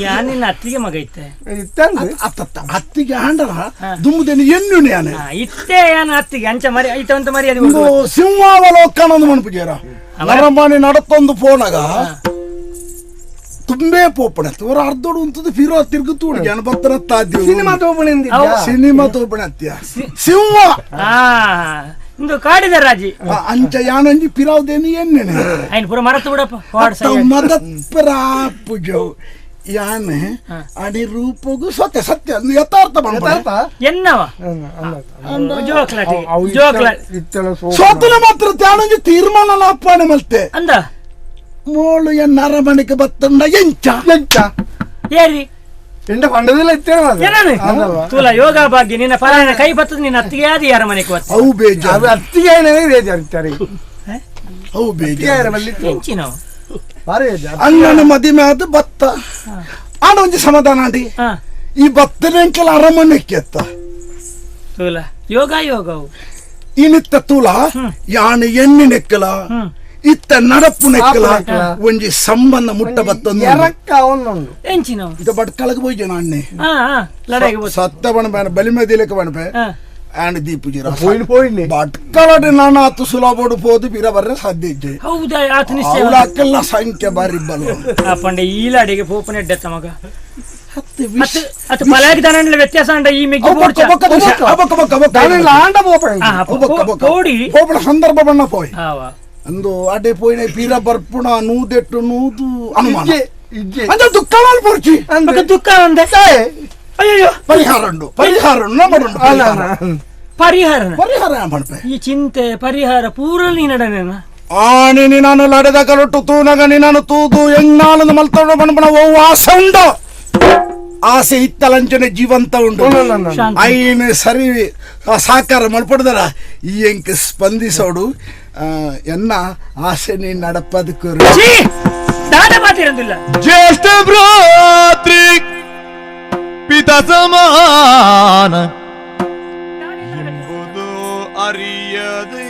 ಯಾನಿನ್ನ ಅತ್ತಿಗೆ ಮಗ ಇತ್ತೆ ಅತ್ತತ್ತ ಅತ್ತಿಗೆ ಆಂಡಲ ದುಮ್ಮದೇನು ಎಣ್ಣು ಯಾನೆ ಇತ್ತೆ ಯಾನ ಅತ್ತಿಗೆ ಅಂಚ ಮರಿ ಐತವಂತ ಮರ್ಯಾದೆ ಸಿಂಹಾವಲೋಕನ ಒಂದು ಮನ್ಪುಜೇರ ನರಮಾನಿ ನಡತ್ತೊಂದು ಫೋನಾಗ ತುಂಬೇ ಪೋಪಣೆ ತೋರ ಅರ್ಧೋಡು ಉಂತದ ಫಿರೋ ತಿರುಗುತ್ತು ಜನ ಬರ್ತಾರ ತಾದ್ಯ ಸಿನಿಮಾ ತೋಪಣೆ ಸಿನಿಮಾ ತೋಪಣೆ ಅತ್ಯ ಸಿಂಹ ಇಂದು ಕಾಡಿದ ರಾಜಿ ಅಂಚ ಯಾನಂಜಿ ಪಿರಾವ್ದೇನು ಎಣ್ಣೆ ಐನ್ ಪೂರ ಮರತು ಬಿಡಪ್ಪ ಮದಪ್ಪರ ಪೂಜೆ ಯಾನೆ ಅಡಿ ರೂಪಗೂ ಸತ್ಯ ಸತ್ಯ ಯಥಾರ್ಥ ಯಥಾರ್ಥ ಎನ್ನವ ಸೋತನ ಮಾತ್ರ ತ್ಯಾನಂಜಿ ತೀರ್ಮಾನ ಅಪ್ಪಣೆ ಮಲ್ತೆ ಅಂದ ಮೋಳು ಎನ್ನ ಅರಮನೆಗೆ ಬತ್ತಂಡ ಎಂಚ ಎಂಚ ಏರಿ ಎಂಡ ಪಂಡದಿಲ್ಲ ಇತ್ತೇನೆ ತುಲ ಯೋಗ ಭಾಗ್ಯ ನಿನ್ನ ಫಲಾನ ಕೈ ಬತ್ತದ ನಿನ್ನ ಅತ್ತಿಗೆ ಆದಿ ಅರಮನೆಗೆ ಬತ್ತ ಅವು ಬೇಜಾರು ಅದು ಅತ್ತಿಗೆ ಬೇಜಾರು ಇತ್ತಾರೆ ಅವು ಬೇಜಾರು ಎಂಚಿನವು ಬಾರಿ ಬೇಜಾರು ಅಣ್ಣನ ಮದಿಮೆ ಆದ ಬತ್ತ ಆಡ ಒಂಜಿ ಸಮಾಧಾನ ಆಂಡಿ ಈ ಬತ್ತನೆ ಅಂಕೆಲ್ಲ ಅರಮನೆಗೆ ಎತ್ತ ತುಲ ಯೋಗ ಯೋಗವು ಇನಿತ್ತ ತುಲ ಯಾನು ಎಣ್ಣೆ ನೆಕ್ಕಲ ಇತ್ತ ನಡಪುನೆಕ್ಕಲ ಒಂಜಿ ಸಂಬಂಧ ಮುಟ್ಟ ಬತ್ತೊಂದು ಎರಕ್ಕ ಒಂದುಂಡು ಎಂಚಿನ ಇದು ಬಟ್ಕಳಗೆ ಪೋಯ್ಜನ ಅಣ್ಣೆ ಲಡಾಯಿಗೆ ಸತ್ತ ಬಣಪೆ ಬಲಿಮೆದಿಲಕ್ಕೆ ಬಣಪೆ ಆಂಡ್ ದೀಪುಜಿರ ಪೋಯಿನ್ ಪೋಯಿನ್ ಬಟ್ಕಳಡ್ ನಾನು ಆತು ಸುಲಭೋಡು ಪೋದು ಪಿರ ಬರ್ರೆ ಸಾಧ್ಯ ಇಜ್ಜೆ ಹೌದಾ ಆತ ನಿಶ್ಚಯ ಅವಳ ಅಕ್ಕಲ್ನ ಸಂಖ್ಯೆ ಬಾರಿ ಬಲ ಪಂಡೆ ಈ ಲಾಡಿಗೆ ಪೋಪನೆ ಎಡ್ಡೆತ್ತ ಮಗ ಅದು ಪಲಾಗಿ ದಾನಂಡ್ಲ ವ್ಯತ್ಯಾಸ ಅಂಡ ಈ ಮೆಗ್ಗಿ ಪೋಪಣ ಸಂದರ್ಭ ಬಣ್ಣ ಪೋಯ್ ಅಂದು ಅಡೆ ಪೋಯಿನ ಪೀರ ಬರ್ಪುಣ ನೂದೆಟ್ಟು ನೂದು ಅನುಮಾನ ಅಂದ ದುಃಖ ಪೊರ್ಚಿ ದುಃಖ ಅಂದೆ ಅಯ್ಯೋ ಪರಿಹಾರ ಉಂಡು ಪರಿಹಾರ ಉಂಡು ಪರಿಹಾರ ಪರಿಹಾರ ಪಣಪೆ ಈ ಚಿಂತೆ ಪರಿಹಾರ ಪೂರ ನೀನಡನೇನ ಆಣಿ ನಾನು ಲಡೆದ ಕಲೊಟ್ಟು ತೂನಗ ನೀನು ತೂದು ಎಂಗ್ನಾಲಂದು ಮಲ್ತೊಂಡು ಬಣಪಣ ಓ ಆಸೆ ಉಂಡು ಆಸೆ ಇತ್ತಲಂಚನೆ ಜೀವಂತ ಉಂಡು ಐನು ಸರಿ ಸಾಕಾರ ಮಲ್ಪಡ್ದಾರ ಈ ಎಂಕ್ ಸ್ಪಂದಿಸೋಡು ಎನ್ನ ಆಸೆ ನೀ ನಡಪದಕ್ಕೆ ಜ್ಯೇಷ್ಠ ಭ್ರಾತೃ ಪಿತ ಸಮಾನ ಎಂಬುದು ಅರಿಯದೆ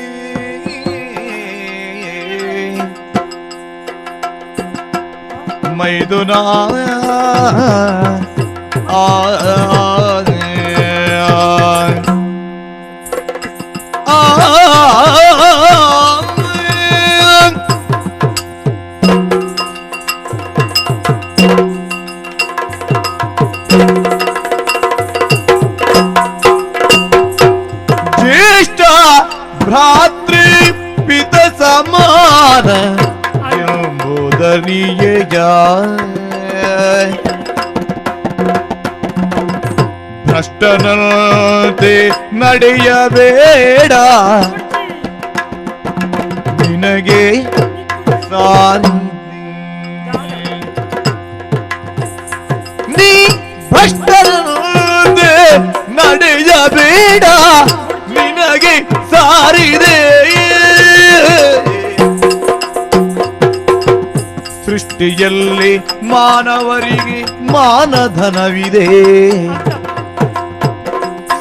ಮೈದುನ ಆ ಜ್ಯೇಷ್ಠ ಭ್ರಾತೃ ಪಿತ ಸಮಾನ ಎಂಬುದರಿಯ ಭ್ರಷ್ಟನಂತೆ ನಡೆಯಬೇಡ ನಿನಗೆ ನೀ ಭ್ರಷ್ಟನಂತೆ ನಡೆಯಬೇಡ ನಿನಗೆ ಸಾರಿದೆ ಸೃಷ್ಟಿಯಲ್ಲಿ ಮಾನವರಿಗೆ ಮಾನಧನವಿದೆ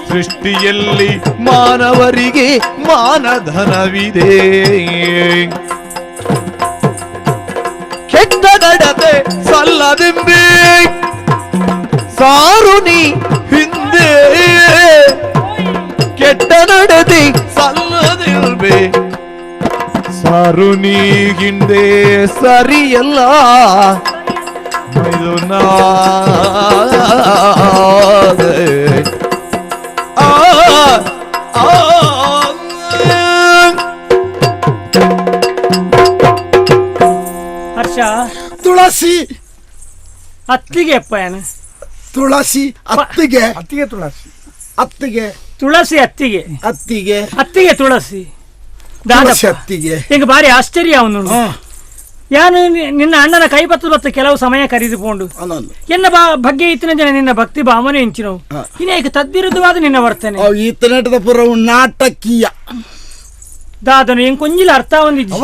ಸೃಷ್ಟಿಯಲ್ಲಿ ಮಾನವರಿಗೆ ಮಾನಧನವಿದೆ ಕೆಟ್ಟ ನಡತೆ ಸಲ್ಲದೆಂಬೆ ಸಾರು ನೀ ಹಿಂದೆ ಕೆಟ್ಟ ನಡತೆ ಸಲ್ಲದೆಂಬೆ ಸಾರು ನೀ ಹಿಂದೆ ಸರಿಯಲ್ಲ ಮೈದುನಾ ಹರ್ಷ ತುಳಸಿ ಅತ್ತಿಗೆ ಅಪ್ಪ ಏನು ತುಳಸಿ ಅತ್ತಿಗೆ ಅತ್ತಿಗೆ ತುಳಸಿ ಅತ್ತಿಗೆ ತುಳಸಿ ಅತ್ತಿಗೆ ಅತ್ತಿಗೆ ಅತ್ತಿಗೆ ತುಳಸಿ ತುಳಸಿ ಅತ್ತಿಗೆ ಹಿಂಗೆ ಭಾರಿ ಆಶ್ಚರ್ಯ ಅವನು ಯಾನು ನಿನ್ನ ಅಣ್ಣನ ಕೈ ಬತ್ತ ಬತ್ತ ಕೆಲವು ಸಮಯ ಕರೆದುಕೊಂಡು ಎನ್ನ ಬಗ್ಗೆ ಇತ್ತಿನ ಜನ ನಿನ್ನ ಭಕ್ತಿ ಭಾವನೆ ಇಂಚಿನವು ಇನ್ನೇಕ ತದ್ವಿರುದ್ಧವಾದ ನಿನ್ನ ವರ್ತನೆ ಈತನಟದ ಪುರವು ನಾಟಕೀಯ ದಾದನು ಎಂಕ್ ಕೊಂಜಿಲ ಅರ್ಥ ಒಂದಿಜ್ಜಿ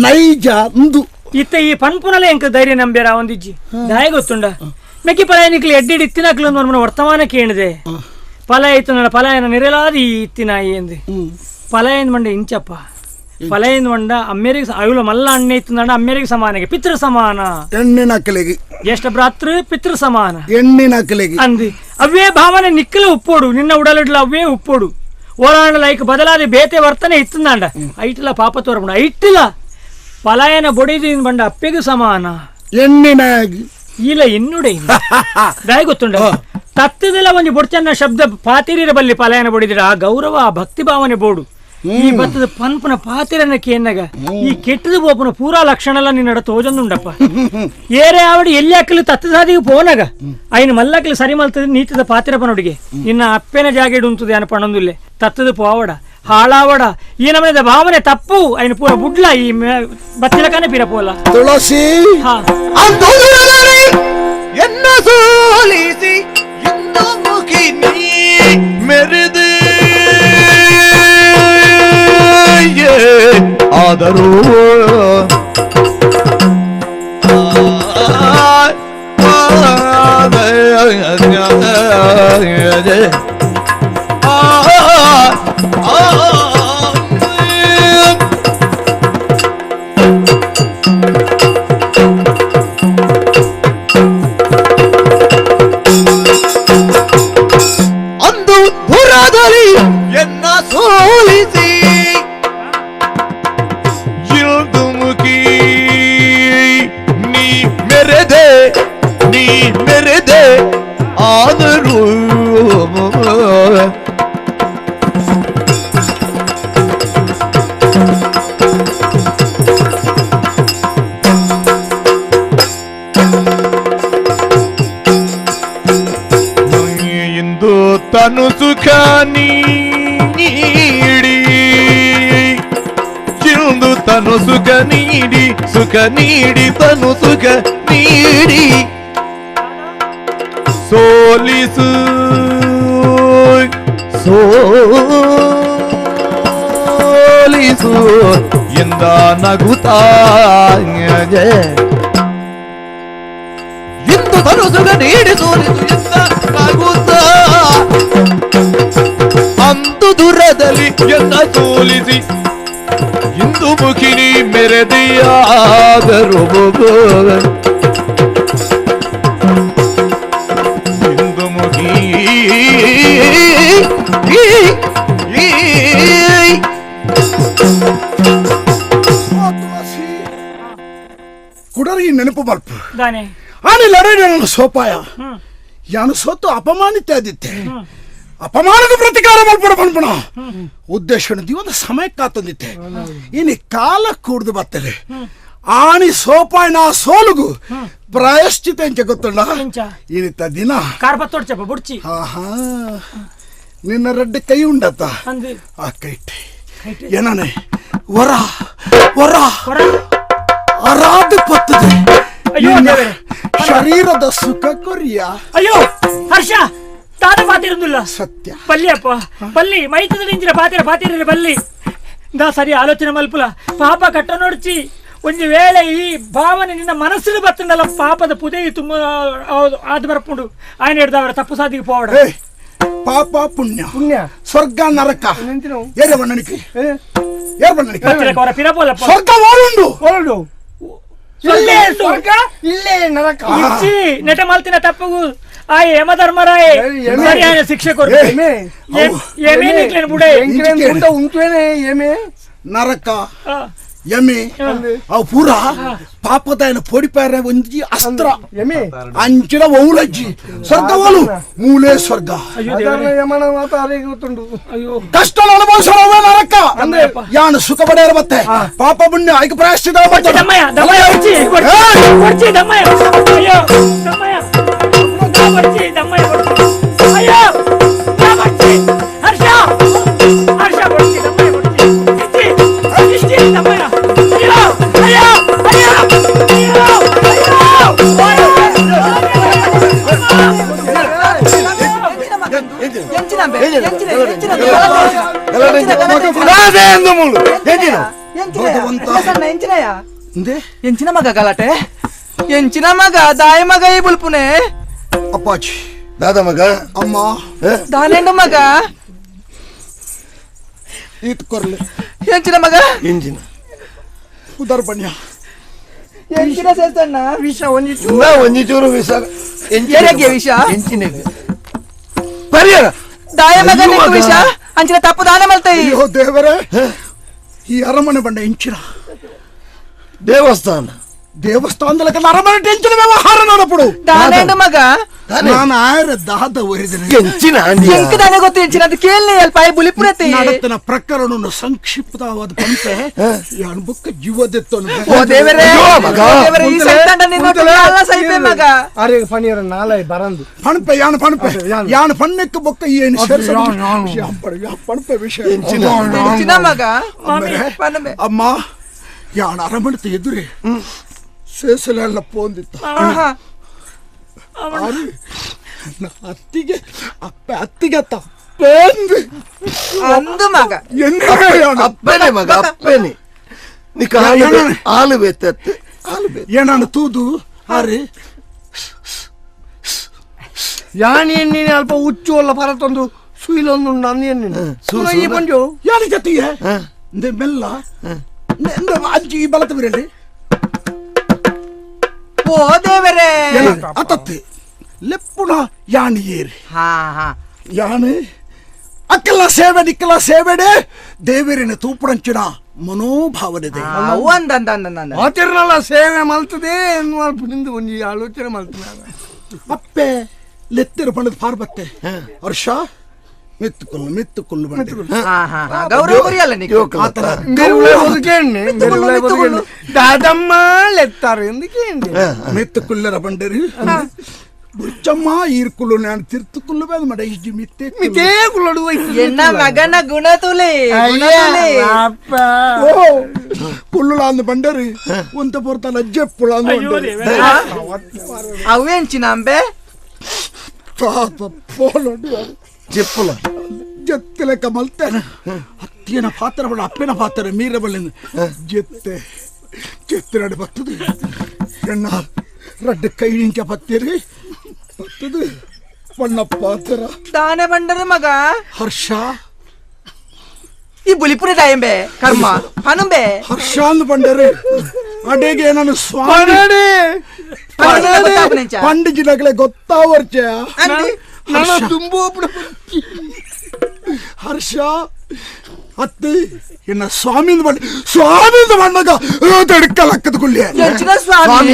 ನೈಜ ಅಂದು ಇತ್ತ ಈ ಪನ್ಪುನಲ ಎಂಕ ಧೈರ್ಯ ನಂಬ್ಯಾರ ಒಂದಿಜ್ಜಿ ದಾಯ ಗೊತ್ತುಂಡ ಮೆಕ್ಕಿ ಪಲಾಯನಿಕ್ಲಿ ಎಡ್ಡಿಡ್ ಇತ್ತಿನಕ್ಲು ಒಂದು ವರ್ತಮಾನ ಕೇಳಿದೆ ಫಲ ಇತ್ತು ನನ್ನ ಫಲಾಯನ ನಿರಲಾದಿ ಇತ್ತಿನಾಯಿ ಎಂದು ಫಲಾಯನ್ ಮಂಡೆ ಇಂಚಪ್ಪ ಫಲಯನ್ ಮಂಡ ಅಮ್ಮೇರಿಗೆ ಅಯುಲ ಮಲ್ಲ ಅಣ್ಣೆ ಇತ್ತು ಅಮ್ಮೇರಿಗೆ ಸಮಾನಗೆ ಪಿತೃ ಸಮಾನ ಎಣ್ಣಿನ ಕಲೆಗೆ ಜ್ಯೇಷ್ಠ ಭ್ರಾತೃ ಪಿತೃ ಸಮಾನ ಎಣ್ಣಿನ ಕಲೆಗೆ ಅಂದು ಅವೇ ಭಾವನೆ ನಿಕ್ಕಲ ಉಪ್ಪೋಡು ನಿನ್ನ ಉಡಲಿಡ್ಲ ಅವೇ ಉಪ್ಪೋಡು ಓಡಾಡ ಲೈಕ್ ಬದಲಾದ ಬೇತೆ ವರ್ತನೆ ಇತ್ತಂದಾಂಡ ಐಟಿಲ ಪಾಪ ತೋರ್ಪಣ ಐಟಿಲ ಪಲಾಯನ ಬೊಡಿದು ಬಂಡ ಅಪ್ಪೆಗೂ ಸಮಾನ ಎಣ್ಣಿನ ಇಲ್ಲ ಎನ್ನುಡೆ ದಾಯ ಗೊತ್ತುಂಡ ತತ್ತದೆಲ್ಲ ಒಂದು ಬೊಡ್ಚನ್ನ ಶಬ್ದ ಪಾತಿರಿರ ಬಲ್ಲಿ ಪಲಾಯನ ಬೊಡಿದಿರ ಆ ಗೌರವ ಆ ಭಕ್ತಿ ಭಾವನೆ ಬೋಡು ಈ ಬತ್ತದ ಪನ್ಪನ ಪಾತಿರನ ಕೇನ್ನಗ ಈ ಕೆಟ್ಟದ ಬೋಪನ ಪೂರಾ ಲಕ್ಷಣ ನಿನ್ನಡ ತೋಜೊಂದುಂಡಪ್ಪ ಏರೇ ಆವಡಿ ಎಲ್ಲಿ ಹಾಕಲು ತತ್ತದಾದಿಗೆ ಪೋನಗ ಐನು ಮಲ್ಲಕಲು ಸರಿ ಮಲ್ತದ ನೀತದ ಪಾತಿರಪನೊಡಿಗೆ ನಿನ್ನ ಅಪ್ಪೆನ ಜಾಗೆಡು ಉಂತದೆ ಅನಪಣೊಂದುಲ್ಲೆ ತತ್ತದ ಪೋವಡ ಹಾಳಾವಡ ಈ ನಮನದ ಭಾವನೆ ತಪ್ಪು ಐನು ಪೂರ ಬುಡ್ಲ ಈ ಬತ್ತಿಲಕನೆ ಪಿರ ಪೋಲ ತುಳಸಿ ಎನ್ನ ಸೋಲಿಸಿ ಇಂದು ಮುಖಿ ನೀ ಮೆರೆದೆ ಆದರೂ ಮೆರೆದೆ ಆದರೂ ಇಂದು ತನು ಸುಖ ನೀಡಿ ಚಿಂದು ತನು ಸುಖ ನೀಡಿ ಸುಖ ನೀಡಿ ತನು ಸುಖ ನೀಡಿ ಸೋಲಿಸು ಸೋಲಿಸು ಎಂದ ನಗುತ್ತಾ ಇಂದು ತನು ಸುಖ ನೀಡಿ ಸೋಲಿಸು ಎಂದ ನಗುತ್ತಾ ಅಂದು ದುರದಲ್ಲಿ ಎನ್ನ ಸೋಲಿಸಿ ಇಂದು ಮುಖಿನಿ ಮೆರೆದಿಯಾದರು ಇಂದು ಮುಖಿ ಕುಡರಿ ನೆನಪು ಬರ್ಪು ಆನೆ ಲಡೈ ಸೋಪಾಯ ಯಾನು ಸೋತು ಅಪಮಾನಿತ ಆದಿತ್ತೆ ಅಪಮಾನದ ಪ್ರತಿಕಾರ ಮಲ್ಪಡ ಪಣ್ಪಣ ಉದ್ದೇಶ ದಿವದ ಸಮಯಕ್ಕಾತಂದಿತ್ತೆ ಇನಿ ಕಾಲ ಕೂಡ್ದು ಬತ್ತಲೆ ಆಣಿ ಸೋಪಾಯನ ಸೋಲುಗು ಪ್ರಾಯಶ್ಚಿತ ಎಂಚ ಗೊತ್ತುಂಡ ಇನಿತ ದಿನ ಕಾರ್ಪತ್ತೊಡ್ಚಪ್ಪ ಬುಡ್ಚಿ ಆಹಾ ನಿನ್ನ ರೆಡ್ಡಿ ಕೈ ಉಂಡತ್ತ ಆ ಕೈಟೆ ಏನನೆ ವರ ವರ ಅರಾದ ಪತ್ತದೆ ಶರೀರದ ಸುಖ ಕೊರಿಯ. ಅಯ್ಯೋ ಹರ್ಷ ತಾತ ಪಾತಿರುದಿಲ್ಲ ಸತ್ಯ ಪಲ್ಲಿಯಪ್ಪ ಪಲ್ಲಿ ಮೈತದ ನಿಂಚಿನ ಪಾತಿರ ಪಾತಿರ ಪಲ್ಲಿ ದಾ ಸರಿ ಆಲೋಚನೆ ಮಲ್ಪುಲ ಪಾಪ ಕಟ್ಟ ನೋಡ್ಚಿ ಒಂದು ವೇಳೆ ಈ ಭಾವನೆ ನಿನ್ನ ಮನಸ್ಸಿನ ಬತ್ತಂಡಲ್ಲ ಪಾಪದ ಪುದೇ ತುಂಬ ಆದ ಬರ್ಪುಂಡು ఆయన ಹಿಡ್ದವರ ತಪ್ಪು ಸಾಧಿಗೆ ಪೋವಡ. ಪಾಪ ಪುಣ್ಯ ಪುಣ್ಯ ಸ್ವರ್ಗ ನರಕ ಏರವಣ್ಣನಿಗೆ ಏರವಣ್ಣನಿಗೆ ಸ್ವರ್ಗ ಓಡುಂಡು ಓಡು ಸ್ವರ್ಗ ಇಲ್ಲೇ ನರಕ ಇಚ್ಚಿ ನೆಟ ಮಲ್ತಿನ ತಪ್ಪುಗು ಆ ಯಮಧರ್ಮರಾಯ ಸರಿಯಾದ ಶಿಕ್ಷೆ ಕೊರು ಯಮೇ ನಿಕ್ಲೇನು ಬುಡೆ ಉಂಟುವೇನೆ ಯಮೆ ನರಕ ಯಮೆ ಅವು ಪೂರ ಪಾಪದಾಯನ ಪೋಡಿಪಾರ ಒಂಜಿ ಅಸ್ತ್ರ ಯಮೆ ಅಂಚಿನ ಓಲಜ್ಜಿ ಸ್ವರ್ಗ ಓಲು ಮೂಲೆ ಸ್ವರ್ಗ ಯಮನ ಮಾತಾರಿಗೆ ಗೊತ್ತುಂಡು. ಅಯ್ಯೋ ಕಷ್ಟ ಅನುಭವಿಸೋಣ ನರಕ ಯಾನು ಸುಖ ಪಡೆಯರ ಮತ್ತೆ ಪಾಪ ಪುಣ್ಯ ಐಕ ಪ್ರಾಯಶ್ಚಿತ ದಮ್ಮಯ್ಯ ದಮ್ಮಯ್ಯ ಒಡ್ಚಿ ಒಡ್ಚಿ ದಮ್ಮಯ್ಯ ಅಯ್ಯೋ ದಮ್ಮಯ್ಯ ಒಡ್ಚಿ ದಮ್ಮಯ್ಯ ಅಯ್ಯೋ ಒಡ್ಚಿ ಹರ್ಷ ಹರ್ಷ ಒಡ್ಚಿ ದಮ್ಮಯ್ಯ ಒಡ್ಚಿ ಇಚ್ಚಿ ಇಚ್ಚಿ ದಮ್ಮಯ್ಯ ಅಯ್ಯೋ ಅಯ್ಯೋ ಅಯ್ಯೋ ಎಂಚಿನ ಮಗ ಗಲಾಟೆ ಎಂಚಿನ ಮಗ ದಾಯ ಮಗ ಈ ಬುಲ್ಪುನೆ ಅಪ್ಪಾಜಿ ದಾದ ಮಗ ಅಮ್ಮ ದಾನೆಂಡು ಮಗ ಈತ್ ಕೊರ್ಲೆ ಎಂಚಿನ ಮಗ ಎಂಜಿನ ಉದಾರ ಬಣ್ಣ ಎಂಚಿನ ಸೇರ್ತಣ್ಣ ವಿಷ ಒಂಜಿ ಒಂಜಿ ಚೂರು ವಿಷ ಎರೆಗೆ ವಿಷ ಎಂಚಿನ ಪರಿಹಾರ ದಾಯ ಮಗ ನಿಕ್ಕು ವಿಷ ಅಂಚಿನ ತಪ್ಪು ದಾನ ಮಲ್ತೈ. ಅಯ್ಯೋ ದೇವರೇ ಈ ಅರಮನೆ ಬಂಡ ಎಂಚಿನ ದೇವಸ್ಥಾನ ದೇವಸ್ಥಾನದಲ್ಲಿ ಅರಮನೆ ಟೆಂಚಿನ ವ್ಯವಹಾರ ನೋಡಪಡು ದಾನೇಂಡು ಮಗ ನಾನು ಆಯರ ದಾದ ಒರಿದಿನ ಎಂಚಿನ ಎಂಕ್ ದಾನೆ ಗೊತ್ತು ಎಂಚಿನ ಅದು ಕೇಳನೆ ಅಲ್ಪ ಆಯ್ ಬುಲಿಪುರತೆ ನಡತನ ಪ್ರಕರಣವನ್ನು ಸಂಕ್ಷಿಪ್ತವಾದ ಪಂತೆ ಯಾನು ಬುಕ್ಕ ಜೀವದೆತ್ತನು. ಓ ದೇವರೇ ದೇವರೇ ಈ ಸೈತಾಂಡ ನಿನ್ನ ಅಲ್ಲ ಸೈಪೆ ಮಗ ಅರೆ ಫಣಿಯರ ನಾಳೆ ಬರಂದು ಪಣಪೆ ಯಾನು ಪಣಪೆ ಯಾನು ಪಣ್ಣಕ್ಕೆ ಬೊಕ್ಕ ಈ ಏನು ಸೇರ್ಸ ಪಣಪೆ ವಿಷಯ ಎಂಚಿನ ಮಗ ಅಮ್ಮ ಯಾನು ಅರಮಣತೆ ಎದುರೇ ಸೇಸಲೆಲ್ಲ ಪೋಂದಿತ್ತ ಅತ್ತಿಗೆ ಅಪ್ಪ ಅತ್ತಿಗೆ ತಪ್ಪೇಂದು ಅಂದು ಮಗ ಅಪ್ಪನೇ ಮಗ ಅಪ್ಪನೇ ನಿಕ್ಕ ಹಾಲು ಬೇತತ್ತೆ ಹಾಲು ಬೇತ ಏನಾನು ತೂದು ಆರೆ ಯಾನಿ ಎಣ್ಣಿನ ಅಲ್ಪ ಹುಚ್ಚು ಅಲ್ಲ ಪರತೊಂದು ಸುಯಿಲೊಂದು ನಾನು ಎಣ್ಣಿನ ಈ ಬಂಜು ಯಾನಿ ಜೊತೆಗೆ ಮೆಲ್ಲ ಅಜ್ಜಿ ಈ ಬಲತ ಬಿರಲಿ ಓ ದೇವರೇ ಅತತ್ತೆ ಲೆಪ್ಪುಣ ಯಾಣಿ ಏರಿ ಹಾ ಹಾ ಯಾಣಿ ಅಕ್ಕೆಲ್ಲ ಸೇವೆ ನಿಕ್ಕೆಲ್ಲ ಸೇವೆಡೆ ದೇವರಿನ ತೂಪುಣಂಚಿನ ಮನೋಭಾವನೆ ಇದೆ ಒಂದಂದ ಆತಿರ್ನಲ್ಲ ಸೇವೆ ಮಲ್ತದೆ ಎನ್ನುವ ನಿಂದು ಒಂಜಿ ಆಲೋಚನೆ ಮಲ್ತದೆ. ಅಪ್ಪೆ ಲೆತ್ತಿರ ಪಣದ ಪಾರ್ಬತ್ತೆ ಹರ್ಷ ಮೆತ್ತುಕೊಲ್ಲು ಮೆತ್ತುಕೊಲ್ಲು ದಾದಮ್ಮ ಲೆತ್ತಾರೆ ಎಂದು ಮೆತ್ತುಕುಲ್ಲರ ಬಂಡರಿ ಬುಚ್ಚಮ್ಮ ಈರ್ಕುಲ್ಲು ನಾನು ತಿರ್ತುಕುಲ್ಲು ಬೇದ ಮಡ ಇಜ್ಜಿ ಮಿತ್ತೆ ಮಿತೇ ಕುಲ್ಲಡು ಎನ್ನ ಮಗನ ಗುಣ ತುಲೆ ಓ ಕುಲ್ಲುಲ ಅಂದ ಬಂಡರಿ ಒಂತ ಪೊರ್ತ ಲಜ್ಜೆ ಪುಳ ಅಂದ ಅವೇಂಚಿನಂಬೆ ತಾತ ಪೋಲೊಂಡು చెప్పుల జెత్తె మల్తేన అత్తిన పాత్ర బళ్ళ అప్పిన పాత్ర మీర బళ్ళింది జెత్తే జెత్తినాడు బతుది ఎన్న రడ్డు కై నుంచి పత్తిరి బతుది ಬಣ್ಣ ಪಾತ್ರ ದಾನೆ ಬಂಡರ ಮಗ ಹರ್ಷ ಈ ಬುಲಿಪುರ ದಾಯಂಬೆ ಕರ್ಮ ಪನುಂಬೆ ಹರ್ಷ ಅಂದ್ ಬಂಡರಿ ಅಡೆಗೆ ನಾನು ಸ್ವಾಮಿ ಪಂಡಿಜಿನಗಳೇ ಗೊತ್ತಾವರ್ಚ ಹರ್ಷ ಅತ್ತಿ ಎನ್ನ ಸ್ವಾಮಿಂದ ಬಂಡ ಸ್ವಾಮಿಂದ ಬಂಡಗ ತಡ್ಕಲಕ್ಕದ ಕುಲ್ಯ ಸ್ವಾಮಿ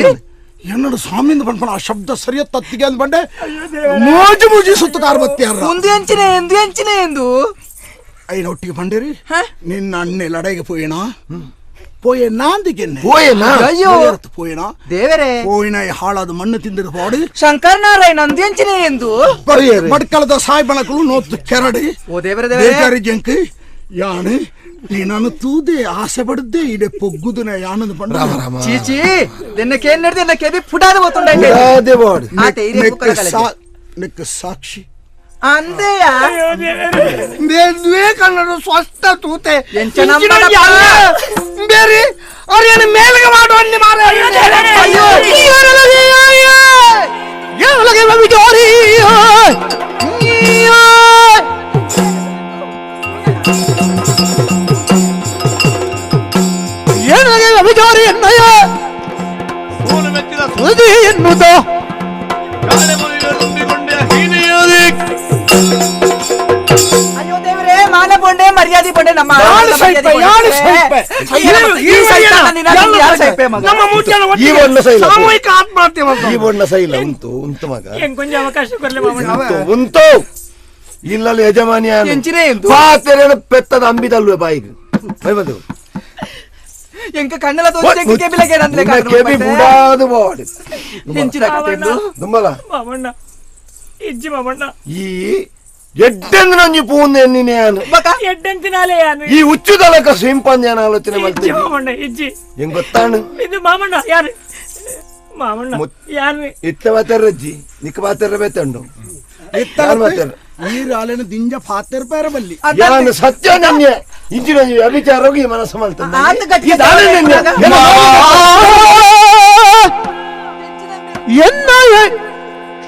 ಎನ್ನೋಡು ಸ್ವಾಮಿಂದ ಬಂಡ್ಪಣ ಆ ಶಬ್ದ ಸರಿಯತ್ತ ಅತ್ತಿಗೆ ಅಂದ್ ಬಂಡೆ ಮೋಜು ಮೂಜಿ ಸುತ್ತ ಕಾರ್ಬತ್ತಿ ಒಂದು ಎಂಚಿನ ಎಂದು ಎಂಚಿನ ಎಂದು ಐನ ಒಟ್ಟಿಗೆ ಬಂಡೇರಿ ನಿನ್ನ ಅಣ್ಣೆ ಲಡೈಗೆ ಪೋಯಣ ಪೋಯೆ ನಾಂದಿಗೆನ್ನೆ ಪೋಯೆನಾ ಅಯ್ಯೋ ಪೋಯೆನಾ ದೇವರೇ ಪೋಯಿನ ಹಾಳಾದ ಮಣ್ಣು ತಿಂದಿರ ಪಾಡು ಶಂಕರ್ ನಾರಾಯಣ ಅಂದೆಂಚಿನ ಎಂದು ಬಡ್ಕಳದ ಸಾಯ್ಬಣಕಲು ನೋತ್ತು ಕೆರಡಿ ಓ ದೇವರೇ ದೇವರೇ ಬೇಜಾರಿ ಜಂಕಿ ಯಾಣೆ ನೀನನ್ನು ತೂದೆ ಆಸೆ ಪಡದೆ ಇಡೆ ಪೊಗ್ಗುದುನ ಯಾನಂದ ಪಂಡ ಚೀಚಿ ದೆನ್ನ ಕೇನ್ ನಡ್ದೆ ಎನ್ನ ಕೆಬಿ ಫುಡಾದ ಹೋತುಂಡ ಅದೇ ಬಾಡಿ ಆತೆ ಇರೆ ಬುಕ್ಕಲ ನಿಕ್ಕ ಸಾಕ್ಷಿ ಅಂದೆಯ ಬೇರೆ ಕನ್ನಡ ಸ್ವಸ್ಥ ತೂತೆ ಬೇರೆ ಅವ್ರೇನು ಮೇಲ್ಗೆ ಮಾಡುವ ಮಾರ ಎನ್ನುತ್ತ ಅಯ್ಯೋ ದೇವರೇ ಮಾನ ಪೊಂಡೆ ಮರ್ಯಾದೆ ಪೊಂಡೆ ನಮ್ಮ ಸಾಮೂಹಿಕ ಆತ್ಮಹತ್ಯೆ ಈ ಬಣ್ಣ ಸೈಲ ಉಂಟು ಉಂಟು ಮಗ ಉಂಟು ಇಲ್ಲಲ್ಲಿ ಯಜಮಾನಿ ಪಾತ್ರೆ ಪೆತ್ತದ ಅಂಬಿದಲ್ವೇ ಬಾಯಿಗೆ ಬೈಬದು ಎಂಕ ಕಣ್ಣಲ ತೋಚೆ ಕೆಬಿಲಗೆ ನಂದ್ರೆ ಕೆಬಿ ಬುಡಾದು ಬಾಡಿ ಎಂಚಿನ ಕತೆ ದುಂಬಲ ಮಾಮಣ್ಣ ಇಜ್ಜಿ ಮಾಮಣ್ಣ ಈ ಎಡ್ಡೆಂದು ನಂಜಿ ಪೂಂದೆ ಎನ್ನಿನೇ ಎಡ್ಡೆಂತಿನಾಲೆ ಯಾನು ಈ ಹುಚ್ಚುದಲಕ ಸಿಂಪಂಜನ ಆಲೋಚನೆ ಇಜ್ಜಿ ಮಾಮಣ್ಣ ಇಜ್ಜಿ ಹೆಂಗ್ ಗೊತ್ತಾಣು ಇದು ಮಾಮಣ್ಣ ಯಾರು ಮಾಮಣ್ಣ ಯಾರು ಇತ್ತ ಮಾತಾಡ್ರಜ್ಜಿ ನಿಕ್ಕ ಮಾತಾಡ್ರ ಬೇತಂಡು ಈ ದಿಂಜ ಪಾತೆರ್ ಪೇರ ಬಲ್ಲಿ ಯಾನು ಸತ್ಯ ನನ್ಯ ಇಂಜಿನ ಅವಿಚಾರೋಗಿ ಮನಸ್ಸು ಮಲ್ತಂದ ಎನ್ನ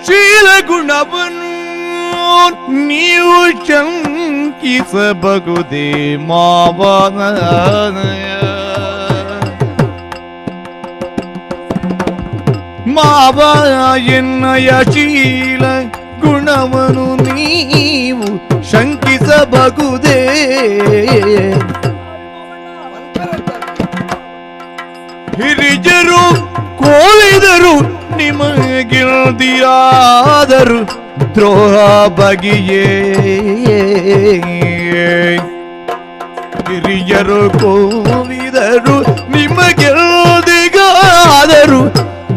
ಶೀಲ ಗುಣವನ್ನು ನೀವು ಶಂಕಿಸಬಹುದೇ ಮಾವನ ಮಾವ ಎನ್ನಯ ಶೀಲ ಗುಣವನ್ನು ನೀವು ಶಂಕಿಸಬಹುದೇ ಹಿರಿಜರು ಕೋಲಿದರು ನಿಮಗಿಲ್ದಿಯಾದರು ದ್ರೋಹ ಬಗೆಯೇ ಹಿರಿಯರು ಕೋವಿದರು ನಿಮಗೆಲ್ದಿಗಾದರು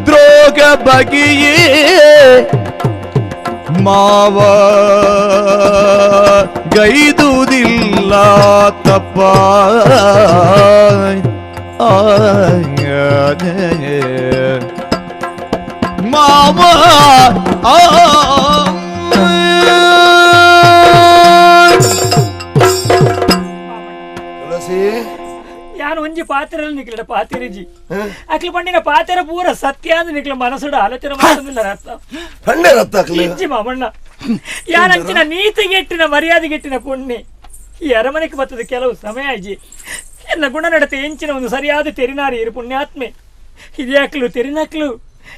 ದ್ರೋಹ ಬಗೆಯೇ ಮಾವ ಗೈದುದಿಲ್ಲ ತಪ್ಪ ಮಾವ ಯಾನು ಒಂಜಿ ಪಾತ್ರೆ ನಿಕ್ಲ ಪಾತಿರಿಜಿ ಅಕ್ಲು ಪಂಡಿನ ಪಾತ್ರೆ ಪೂರ ಸತ್ಯ ಅಂದ್ ನಿಕ್ಲ ಮನಸ್ಸುಡ ಆಲೋಚನೆ ಮಾಡ್ತಂದಿಲ್ಲ ರತ್ತ ಪಂಡೆ ರತ್ತ ಇಜ್ಜಿ ಮಾಮಣ್ಣ ಯಾನಂಚಿನ ನೀತಿಗೆಟ್ಟಿನ ಮರ್ಯಾದೆಗೆಟ್ಟಿನ ಪುಣ್ಯ ಈ ಅರಮನೆಗೆ ಬರ್ತದೆ ಕೆಲವು ಸಮಯ ಅಜ್ಜಿ ಎನ್ನ ಗುಣ ನಡತೆ ಎಂಚಿನ ಒಂದು ಸರಿಯಾದ ತೆರಿನಾರಿ ಇರು ಪುಣ್ಯಾತ್ಮೆ ಇದ್ಯಾಕ್ಲು ತೆರಿನಕ್ಲು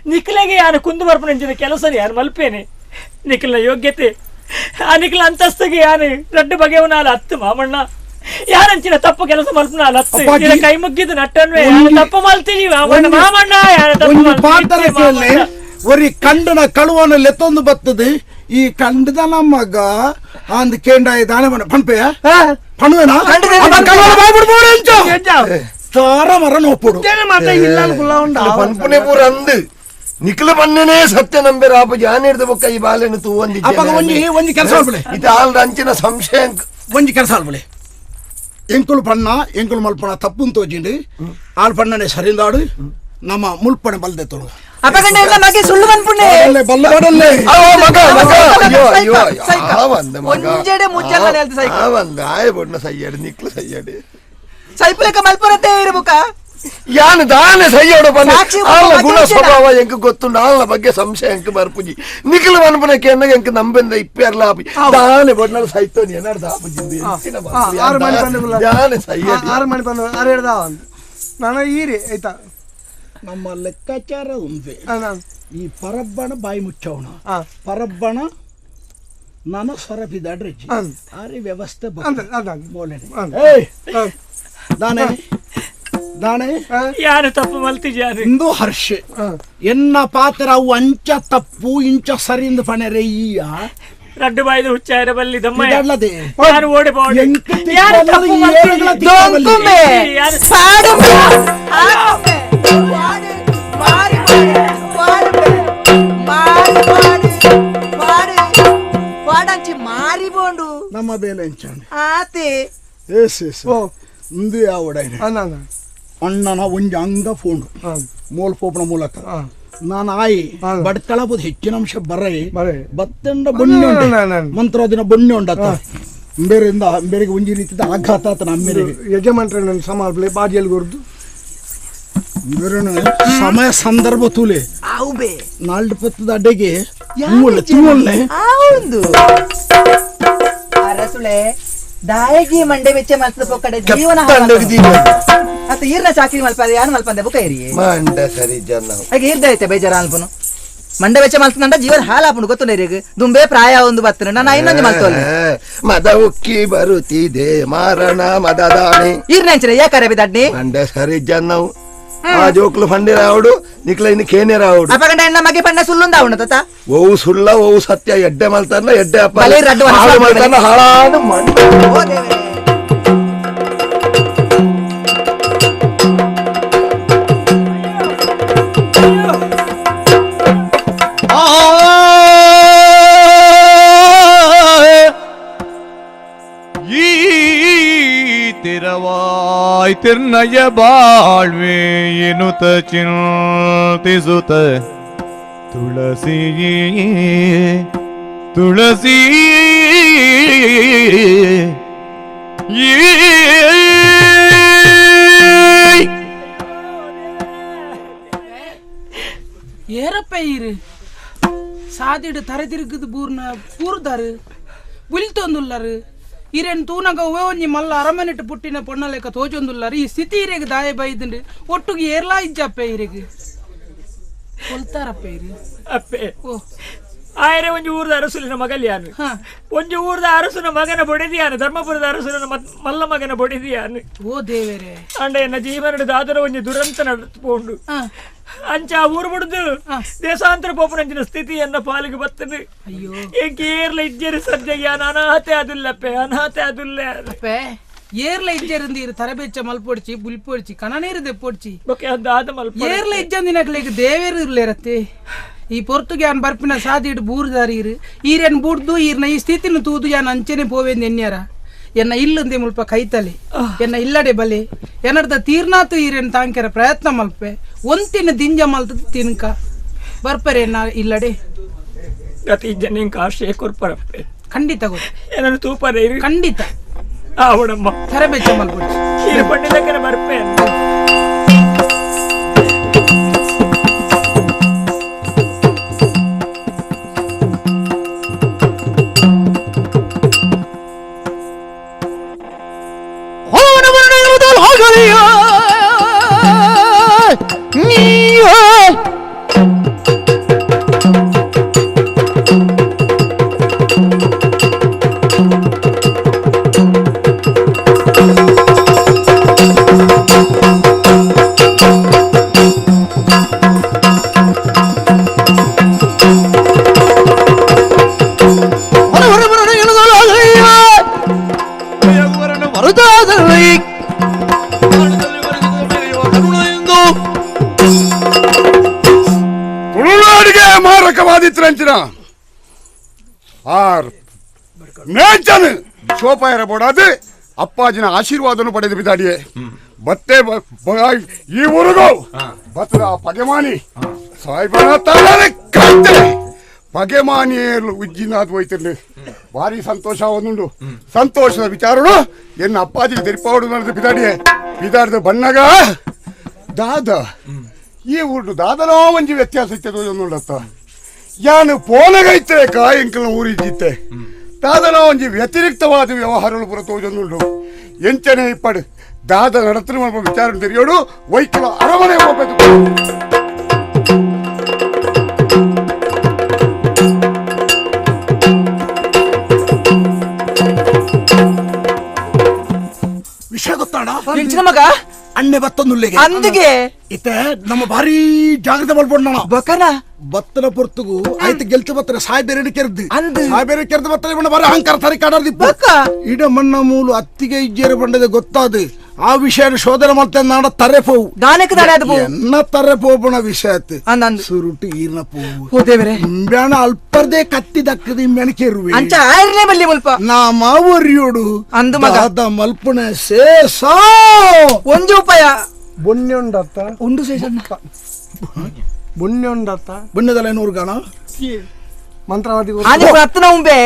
ನಿಕ್ಲೆಗೆ ಯಾರು ಕುಂದು ಬರ್ಪಣಂಚಿನ ಕೆಲಸ ಯಾರು ಮಲ್ಪೇನೆ ನಿಖಲ್ನ ಯೋಗ್ಯತೆ ಆ ನಿಖಲ ಅಂತಸ್ತಿಗೆ ಯಾರು ರಡ್ಡು ಬಗೆಯವನಾಲ ಹತ್ತು ಮಾಮಣ್ಣ ಯಾರಂಚಿನ ತಪ್ಪು ಕೆಲಸ ಮಲ್ಪನಾಲ ಹತ್ತು ಕೈ ಮುಗ್ಗಿದ್ದು ನಟ್ಟನ್ವೇ ಯಾರು ತಪ್ಪು ಮಲ್ತೀನಿ ಮಾಮಣ್ಣ ಮಾಮಣ್ಣ ಯಾರ ತಪ್ಪು ಒರಿ ಕಂಡನ ಕಳುವನ ಲೆತ್ತೊಂದು ಬತ್ತದು ಈ ಕಂಡದ ಮಗ ಅಂದ್ ಕೇಂಡಾಯ ದಾನೆ ಬಣ್ಣ ಪಣ್ಪೆಯ ಪಣುವೆನಾ ತಾರ ಮರ ನೋಪುಡು ಪನ್ಪುನೆ ಪೂರ ಅಂದು ನಿಖಲ ಬಣ್ಣನೇ ಸತ್ಯ ನಂಬೆ ಆಪುಜಿ ಆನೆ ಹಿಡ್ದು ಬೊಕ್ಕ ಈ ಬಾಲೆನು ತೂ ಅಪ್ಪಗ ಒಂಜಿ ಒಂಜಿ ಕೆಲಸ ಮಲ್ಪಲೆ ಇದು ಆಲ್ ಅಂಚಿನ ಸಂಶಯ ಒಂಜಿ ಕೆಲಸ ಮಲ್ಪಲೆ ಎಂಕುಲು ಪಣ್ಣ ಎಂಕುಲು ಮಲ್ಪಣ ತಪ್ಪುನ್ ತೋಜಿಂಡು ಆಲ್ ಪಣ್ಣನೆ ಸರಿಂದಾಡು ನಮ್ಮ ಮುಲ್ಪಣೆ ಬಲ್ದೆ ತೊಳು ಅಪಗಂಡ ಎಲ್ಲ ಮಗೆ ಸುಳ್ಳು ಬಂದ್ಪುಣೆ ಬಲ್ಲ ಬಡಲ್ಲೆ ಮಗ ಮಗ ಅಯ್ಯೋ ಅಯ್ಯೋ ಆವಂದ ಮಗ ಒಂಜೆಡೆ ಮುಚ್ಚಲ್ಲ ಹೇಳ್ತ ಸೈಕ ಆವಂದ ಆಯ ಬೊಡ್ನ ಸಯ್ಯಾಡು ನಿಕ್ಲು ಸಯ್ಯಾಡು ಸೈಪುಲೆಕ ಮಲ್ಪರತೆ ಇರಬುಕ ಯಾನು ದಾನೆ ಸಯ್ಯೋಡು ಬನ್ನಿ ಆಲ್ನ ಗುಣ ಸ್ವಭಾವ ಎಂಕ್ ಗೊತ್ತುಂಡು ಆಲ್ನ ಬಗ್ಗೆ ಸಂಶಯ ಎಂಕ್ ಬರ್ಪುಜಿ ನಿಖಿಲ್ ಮನ್ಪುನಕ್ಕೆ ಎನ್ನಗ ಎಂಕ್ ನಂಬೆಂದ ಇಪ್ಪೆರ್ಲ ಆಪುಜಿ ದಾನೆ ಬೊಡ್ನ ಸೈತೋನಿ ಏನಾರ್ದ ಆಪುಜಿ ದಾನೆ ಸಯ್ಯಾಡಿ 6 ಮಣಿ ಬಂದು ಆರು ಹೇಳ್ದ ನಾನು ಈರಿ ಆಯ್ತಾ ನಮ್ಮ ಲೆಕ್ಕಾಚಾರ ಉಂದೆ ಈ ಪರಬ್ಬಣ ಬಾಯಿ ಮುಚ್ಚವಣ ಪರಬ್ಬಣ ನಾನು ಸೊರಪಿದಾಡ್ರಿ ಆರಿ ವ್ಯವಸ್ಥೆ ದಾನೆ ದಾನೆ ಯಾರು ತಪ್ಪು ಮಲ್ತಿದ್ಯಾರು ಇಂದು ಹರ್ಷ ಎನ್ನ ಪಾತ್ರ ಅವು ಅಂಚ ತಪ್ಪು ಇಂಚ ಸರಿಂದ ಪಣೆರೆ ಈಯ ರಡ್ಡು ಬಾಯ್ದು ಹುಚ್ಚಾರ ಬಲ್ಲಿ ದಮ್ಮ ಯಾರು ಓಡಿ ಮಾರಿ ಬೋಂಡು ನಮ್ಮ ಬೇಲೆ ಆತೆ ಎಸ್ ಎಸ್ ಇಂದು ಯಾವಡ ಅಣ್ಣನ ಒಂಜಿ ಅಂಗ ಫೋನ್ ಮೋಲ್ ಪೋಪನ ಮೂಲಕ ನಾನು ಆಯಿ ಬಡ್ಕಳಬೋದು ಹೆಚ್ಚಿನ ಅಂಶ ಬರೈ ಬತ್ತಂಡ ಬೊಣ್ಣೆ ಉಂಟು ಮಂತ್ರೋದಿನ ಬೊಣ್ಣೆ ಉಂಡತ್ತ ಬೇರೆಯಿಂದ ಬೇರೆಗೆ ಒಂಜಿ ರೀತಿದ ಆಘಾತ ಆತ ನಮ್ಮೇರೆಗೆ ಯಜಮಾನ್ರೆ ನನ್ನ ಸಮಾಲ್ಪ್ಲೆ ಬಾಜಿಯಲ್ಲಿ ಕೊರ್ದು ಸಮಯ ಸಂದರ್ಭ ತೂಲೆ ನಾಲ್ಕು ಪತ್ತದ ಅಡ್ಡೆಗೆ ತೂಲೆ ಅರಸುಳೆ ದಾಯಗಿ ಮಂಡೆ ಬೆಚ್ಚ ಮಲ್ತದ ಪೊಕ್ಕಡೆ ಜೀವನ ಅತ್ತ ಈರ್ನ ಚಾಕ್ರಿ ಮಲ್ಪದೆ ಯಾನು ಮಲ್ಪಂದೆ ಬುಕ್ಕ ಇರಿ ಮಂಡ ಸರಿ ಜನ ಹಾಗೆ ಈರ್ದ ಐತೆ ಬೇಜಾರ ಅನ್ಪನು ಮಂಡೆ ಬೆಚ್ಚ ಮಲ್ತದಂಡ ಜೀವನ ಹಾಲಾಪುಂಡು ಗೊತ್ತುಂಡ ಇರಿಗೆ ದುಂಬೆ ಪ್ರಾಯ ಒಂದು ಬತ್ತನ ನಾನು ಇನ್ನೊಂದು ಮಲ್ತೋಲ್ಲ ಮದ ಉಕ್ಕಿ ಬರುತ್ತಿದೆ ಮಾರಣ ಮದದಾಣಿ ಈರ್ನ ಅಂಚಿನ ಯಾಕರೆ ಬಿದಡ್ನಿ ಮಂಡೆ ಸರಿ ಜನ ಆ ಜೋಕ್ಲು ಫಂಡಿ ರಾವುಡು ನಿಕ್ಲ ಇನ್ನು ಕೇನೆ ರಾವುಡು ಅಪಗಂಡ ಎನ್ನ ಮಗೆ ಪಣ್ಣ ಸುಲ್ಲುಂದ ಅವನು ತಾತ ಓ ಸುಳ್ಳ ಓ ಸತ್ಯ ಎಡ್ಡೆ ಮಲ್ತಾನ ಎಡ್ಡೆ ಅಪ್ಪ ಬಲೆ ರಡ್ಡು ಹಾಳು ಮಲ್ತಾನ ಹಾಳಾದ ಮಂಡ ಓ ದೇವರೇ ತಿರವಾಯ್ ತಿರ್ನಯ ಬಾಳ್ವೆ ಎನ್ನುತ್ತ ಚಿಂತಿಸುತ್ತ ತುಳಸಿ ತುಳಸಿ ಏರಪ್ಪ ಈರು ಸಾದಿಡು ತರೆ ತಿರುಗುದು ಬೂರ್ನ ಪೂರ್ದಾರು ಬುಲ್ತೊಂದುಲ್ಲರು ಈರೇನು ತೂನಗ ಒಂಜಿ ಮಲ್ಲ ಅರಮನೆಟ್ಟು ಪುಟ್ಟಿನ ಪೊಣ್ಣಲೆಕ್ಕ ತೋಜೊಂದುಲ್ಲಾರು ಈ ಸ್ಥಿತಿ ಈರೆಗ್ ದಾಯ ಬೈದುಂಡು ಒಟ್ಟುಗೆ ಏರ್ಲಾ ಇಜ್ಜಪ್ಪ ಈರೆಗ್ ಕೊಲ್ತಾರಪ್ಪ ಈರು ಅಪ್ಪೆ ಆಯರೆ ಒಂಜಿ ಊರ್ದ ಅರಸುಲಿನ ಮಗಲ್ಯಾನು ಒಂಜಿ ಊರ್ದ ಅರಸುನ ಮಗನ ಬೊಡೆದಿಯಾನು ಧರ್ಮಪುರದ ಅರಸುನ ಮಲ್ಲ ಮಗನ ಬೊಡೆದಿಯಾನು ಓ ದೇವರೇ ಅಂಡ ಎನ್ನ ಜೀವನದ ದಾದರ ಒಂಜಿ ದುರಂತ ನಡೆದುಕೊಂಡು ಅಂಚ ಊರು ಬಿಡುದು ದೇಶಾಂತರ ಪೋಪನಂಚಿನ ಸ್ಥಿತಿ ಎನ್ನ ಪಾಲಿಗೆ ಬತ್ತನು ಅಯ್ಯೋ ಏರ್ಲ ಇಜ್ಜೇರಿ ಸದ್ಯ ಅನಾಥೆ ಅದುಲ್ಲಪ್ಪೆ ಅನಾಥೆ ಅದುಲ್ಲ ಅಪ್ಪೆ ಏರ್ಲ ಇಜ್ಜೇರಿಂದ ಇರು ತರಬೆಚ್ಚ ಮಲ್ಪೊಡ್ಚಿ ಬುಲ್ಪೊಡ್ಚಿ ಕಣನೀರು ದೆಪ್ಪೊಡ್ಚಿ ಏರ್ಲ ಇಜ್ಜಂದಿನಕ್ಲೆಗ್ ದೇವೇರು ಇರ್ಲೇರತ್ತೆ ಈ ಪೊರ್ತುಗ್ಯಾನ್ ಬರ್ಪಿನ ಸಾದಿಡು ಬೂರ್ದಾರಿ ಇರು ಈರೇನು ಬೂಡ್ದು ಈರ್ನ ಈ ಸ್ಥಿತಿನ ತೂದು ಯಾನ್ ಅಂಚೆನೆ ಪೋವೇಂದು ಎನ್ಯಾರ ಎನ್ನ ಇಲ್ಲಂದೆ ಮುಲ್ಪ ಕೈತಲೆ ಎನ್ನ ಇಲ್ಲಡೆ ಬಲೆ ಎನ್ನರ್ದ ತೀರ್ನಾತು ಈರೇನು ತಾಂಕೆರ ಪ್ರಯತ್ನ ಮಲ್ಪೆ ಒಂತಿನ ದಿಂಜ ಮಲ್ತದ ತಿನ್ಕ ಬರ್ಪರೆ ಎನ್ನ ಇಲ್ಲಡೆ ಗತಿ ಇಜ್ಜ ಆಶ್ರಯ ಕೊರ್ಪರಪ್ಪೆ ಖಂಡಿತ ಗೊತ್ತು ಏನನ್ನು ತೂಪರೆ ಖಂಡಿತ ಆವಡಮ್ಮ ತರಬೆಚ್ಚ ಮಲ್ಪೊಡ್ಚಿ ಈರು ಪಂಡಿತಕ್ಕನ ಬರ್ಪೆ Thank you. ಮಾರಕವಾದಿತ್ರಂಚಿನ ಆರ್ ಮೇಚನು ಶೋಪಾಯರ ಬೋಡಾದು ಅಪ್ಪಾಜಿನ ಆಶೀರ್ವಾದನು ಪಡೆದು ಬಿದ್ದಾಡಿಯೇ ಬತ್ತೆ ಈ ಊರಿಗೂ ಬತ್ತದ ಪಗೆಮಾನಿ ಸಾಯಿಬನ ತಾಳನೆ ಕತ್ತೆ ಪಗೆಮಾನಿಯರು ಉಜ್ಜಿನಾದ್ ಹೋಯ್ತಿರ್ಲಿ ಭಾರಿ ಸಂತೋಷ ಒಂದುಂಡು ಸಂತೋಷದ ವಿಚಾರನು ಎನ್ನ ಅಪ್ಪಾಜಿಗೆ ತೆರಿಪಾವಡು ನಡೆದು ಬಿದಾಡಿಯೇ ಬಿದಾಡ್ದ ಬಣ್ಣಗ ದಾದ ಈ ಊರು ದಾದನೋ ಒಂಜಿ ವ್ಯತ್ಯಾಸ ಇತ್ತದ ಒಂದುಂಡತ್ತ ಯಾನು ಪೋನಗೈತ್ರೆ ಕಾಯಿಂಕಲ್ನ ಊರಿದ್ದಿತ್ತೆ ದಾದನೋ ಒಂಜಿ ವ್ಯತಿರಿಕ್ತವಾದ ವ್ಯವಹಾರಗಳು ಪುರ ತೋಜೊಂದುಂಡು ಎಂಚನೆ ಇಪ್ಪಡು ದಾದ ನಡತ್ರ ವಿಚಾರ ತೆರೆಯೋಡು ವೈಕಲ ಅರಮನೆ ಹೋಗ್ಬೇಕು. ವಿಷಯ ಗೊತ್ತಾಡ ಮಗ ಅಣ್ಣೆ ಬತ್ತೊಂದುಳ್ಳಿಗೆ ಅಂದಿಗೆ ಇತ್ತೆ ನಮ್ಮ ಭಾರಿ ಜಾಗ್ರತೆ ಮಾಡ್ಕೊಂಡ ಬಕನ ಬತ್ತನ ಪೊರ್ತುಗು ಆಯ್ತು ಗೆಲ್ತು ಬತ್ತನ ಸಾಯ್ಬೇರೆ ಕೆರ್ದು ಸಾಯ್ಬೇರೆ ಕೆರ್ದು ಬತ್ತನ ಬಣ್ಣ ಬಾರಿ ಅಹಂಕಾರ ತರಿ ಕಾಡಾರ್ದಿಪ್ಪ ಇಡ ಮಣ್ಣ ಮೂಲು ಅತ್ತಿಗೆ ಇಜ್ಜೇರು ಬಂಡದೆ ಗೊತ್ತಾದು ಆ ವಿಷಯ ಶೋಧನೆ ಮಾಡ್ತೇನೆ ನಾಡ ತರೆ ಪೋವು ದಾನಕ್ಕೆ ದಾನೆ ಅದು ಎನ್ನ ತರೆ ಪೋಪಣ ವಿಷಯ ಆಯ್ತು ಸುರುಟು ಈರ್ನ ಪೋವು ಇಂಬ್ಯಾಣ ಅಲ್ಪರ್ದೇ ಕತ್ತಿ ದಕ್ಕದ ಇಂಬ್ಯಾಣ ಕೆರುವೆ ಅಂಚ ಆಯ್ರನೇ ಬಲ್ಲಿ ಮುಲ್ಪ ನಾ ಮಾವರಿಯೋಡು ಅಂದು ಮಗ ದಾದ ಮಲ್ಪುಣ ಸೇಸ ಒಂಜಿ ಉಪಾಯ ಬೊನ್ನೆ ಉಂಡತ್ತ ಉಂಡು ಸೇಸಣ್ಣ ಬೊನ್ನೆ ಉಂಡತ್ತ ಬೊನ್ನೆದಲ್ಲ ನೂರು ಗಾಣ ಮಂತ್ರವಾದಿ ಆನೆ ರತ್ನ ಉಂಬೆ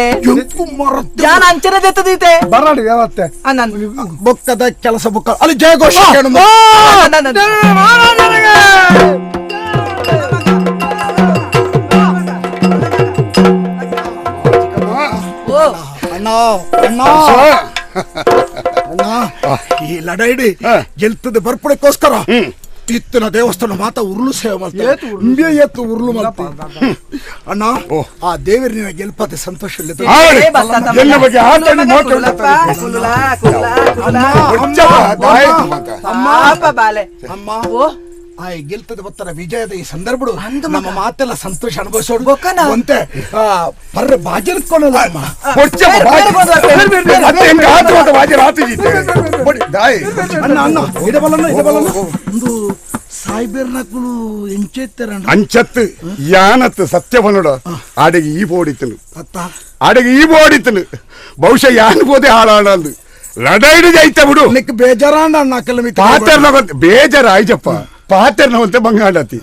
ಜಾನ ಅಂಚನೆ ದೆತ್ತದೀತೆ ಬರಾಡಿ ಯಾವತ್ತೆ ಬೊಕ್ಕದ ಕೆಲಸ ಬೊಕ್ಕ ಅಲ್ಲಿ ಜಯಘೋಷ ಅಣ್ಣ ಅಣ್ಣ ಅಣ್ಣ ಈ ಲಡೈಡಿ ಗೆಲ್ತದ ಬರ್ಪಡಕ್ಕೋಸ್ಕರ ಇತ್ತಿನ ದೇವಸ್ಥಾನ ಮಾತ ಉರುಳು ಸೇವೆ ಮಾಡ್ತಾರೆ ಎತ್ತು ಉರುಳು ಮಾಡ್ತಾರೆ ಅಣ್ಣ ಆ ದೇವರಿನ ಗೆಲ್ಪತೆ ಸಂತೋಷ ಅಮ್ಮ ಆ ಗೆಲ್ತದ ಬತ್ತರ ವಿಜಯದ ಈ ಸಂದರ್ಭ ನಮ್ಮ ಮಾತೆಲ್ಲ ಸಂತೋಷ ಅನುಭವಿಸೋಡು ಅಂತೆ ಪರ್ರೆ ಬಾಜರ್ಕೊಳ್ಳಲ್ಲ ಅಣ್ಣ ಅಣ್ಣ ಇಡಬಲ್ಲ ಇಡಬಲ್ಲ ಒಂದು ಸಾಯ್ಬೇರ್ನಕ್ಕಳು ಎಂಚೆತ್ತರಣ್ಣ ಅಂಚತ್ತು ಯಾನತ್ತು ಸತ್ಯ ಬನ್ನೋಡ ಆಡೆಗೆ ಈ ಬೋಡಿತ್ತನು ಆಡೆಗೆ ಈ ಬೋಡಿತ್ತನು ಬಹುಶಃ ಯಾನ್ ಬೋದೆ ಹಾಳಾಡ ಅಂದು ಲಡೈಡು ಜೈತ ಬಿಡು ನಿಕ್ ಬೇಜಾರಾಂಡ ಅಣ್ಣ ಅಕ್ಕಲ ಪಾತೆರ್ನ ಬೇಜಾರ ಆಯ್ತಪ್ಪ ಪಾತೆರ್ನ ಒಂತೆ ಬಂಗಾಡತಿ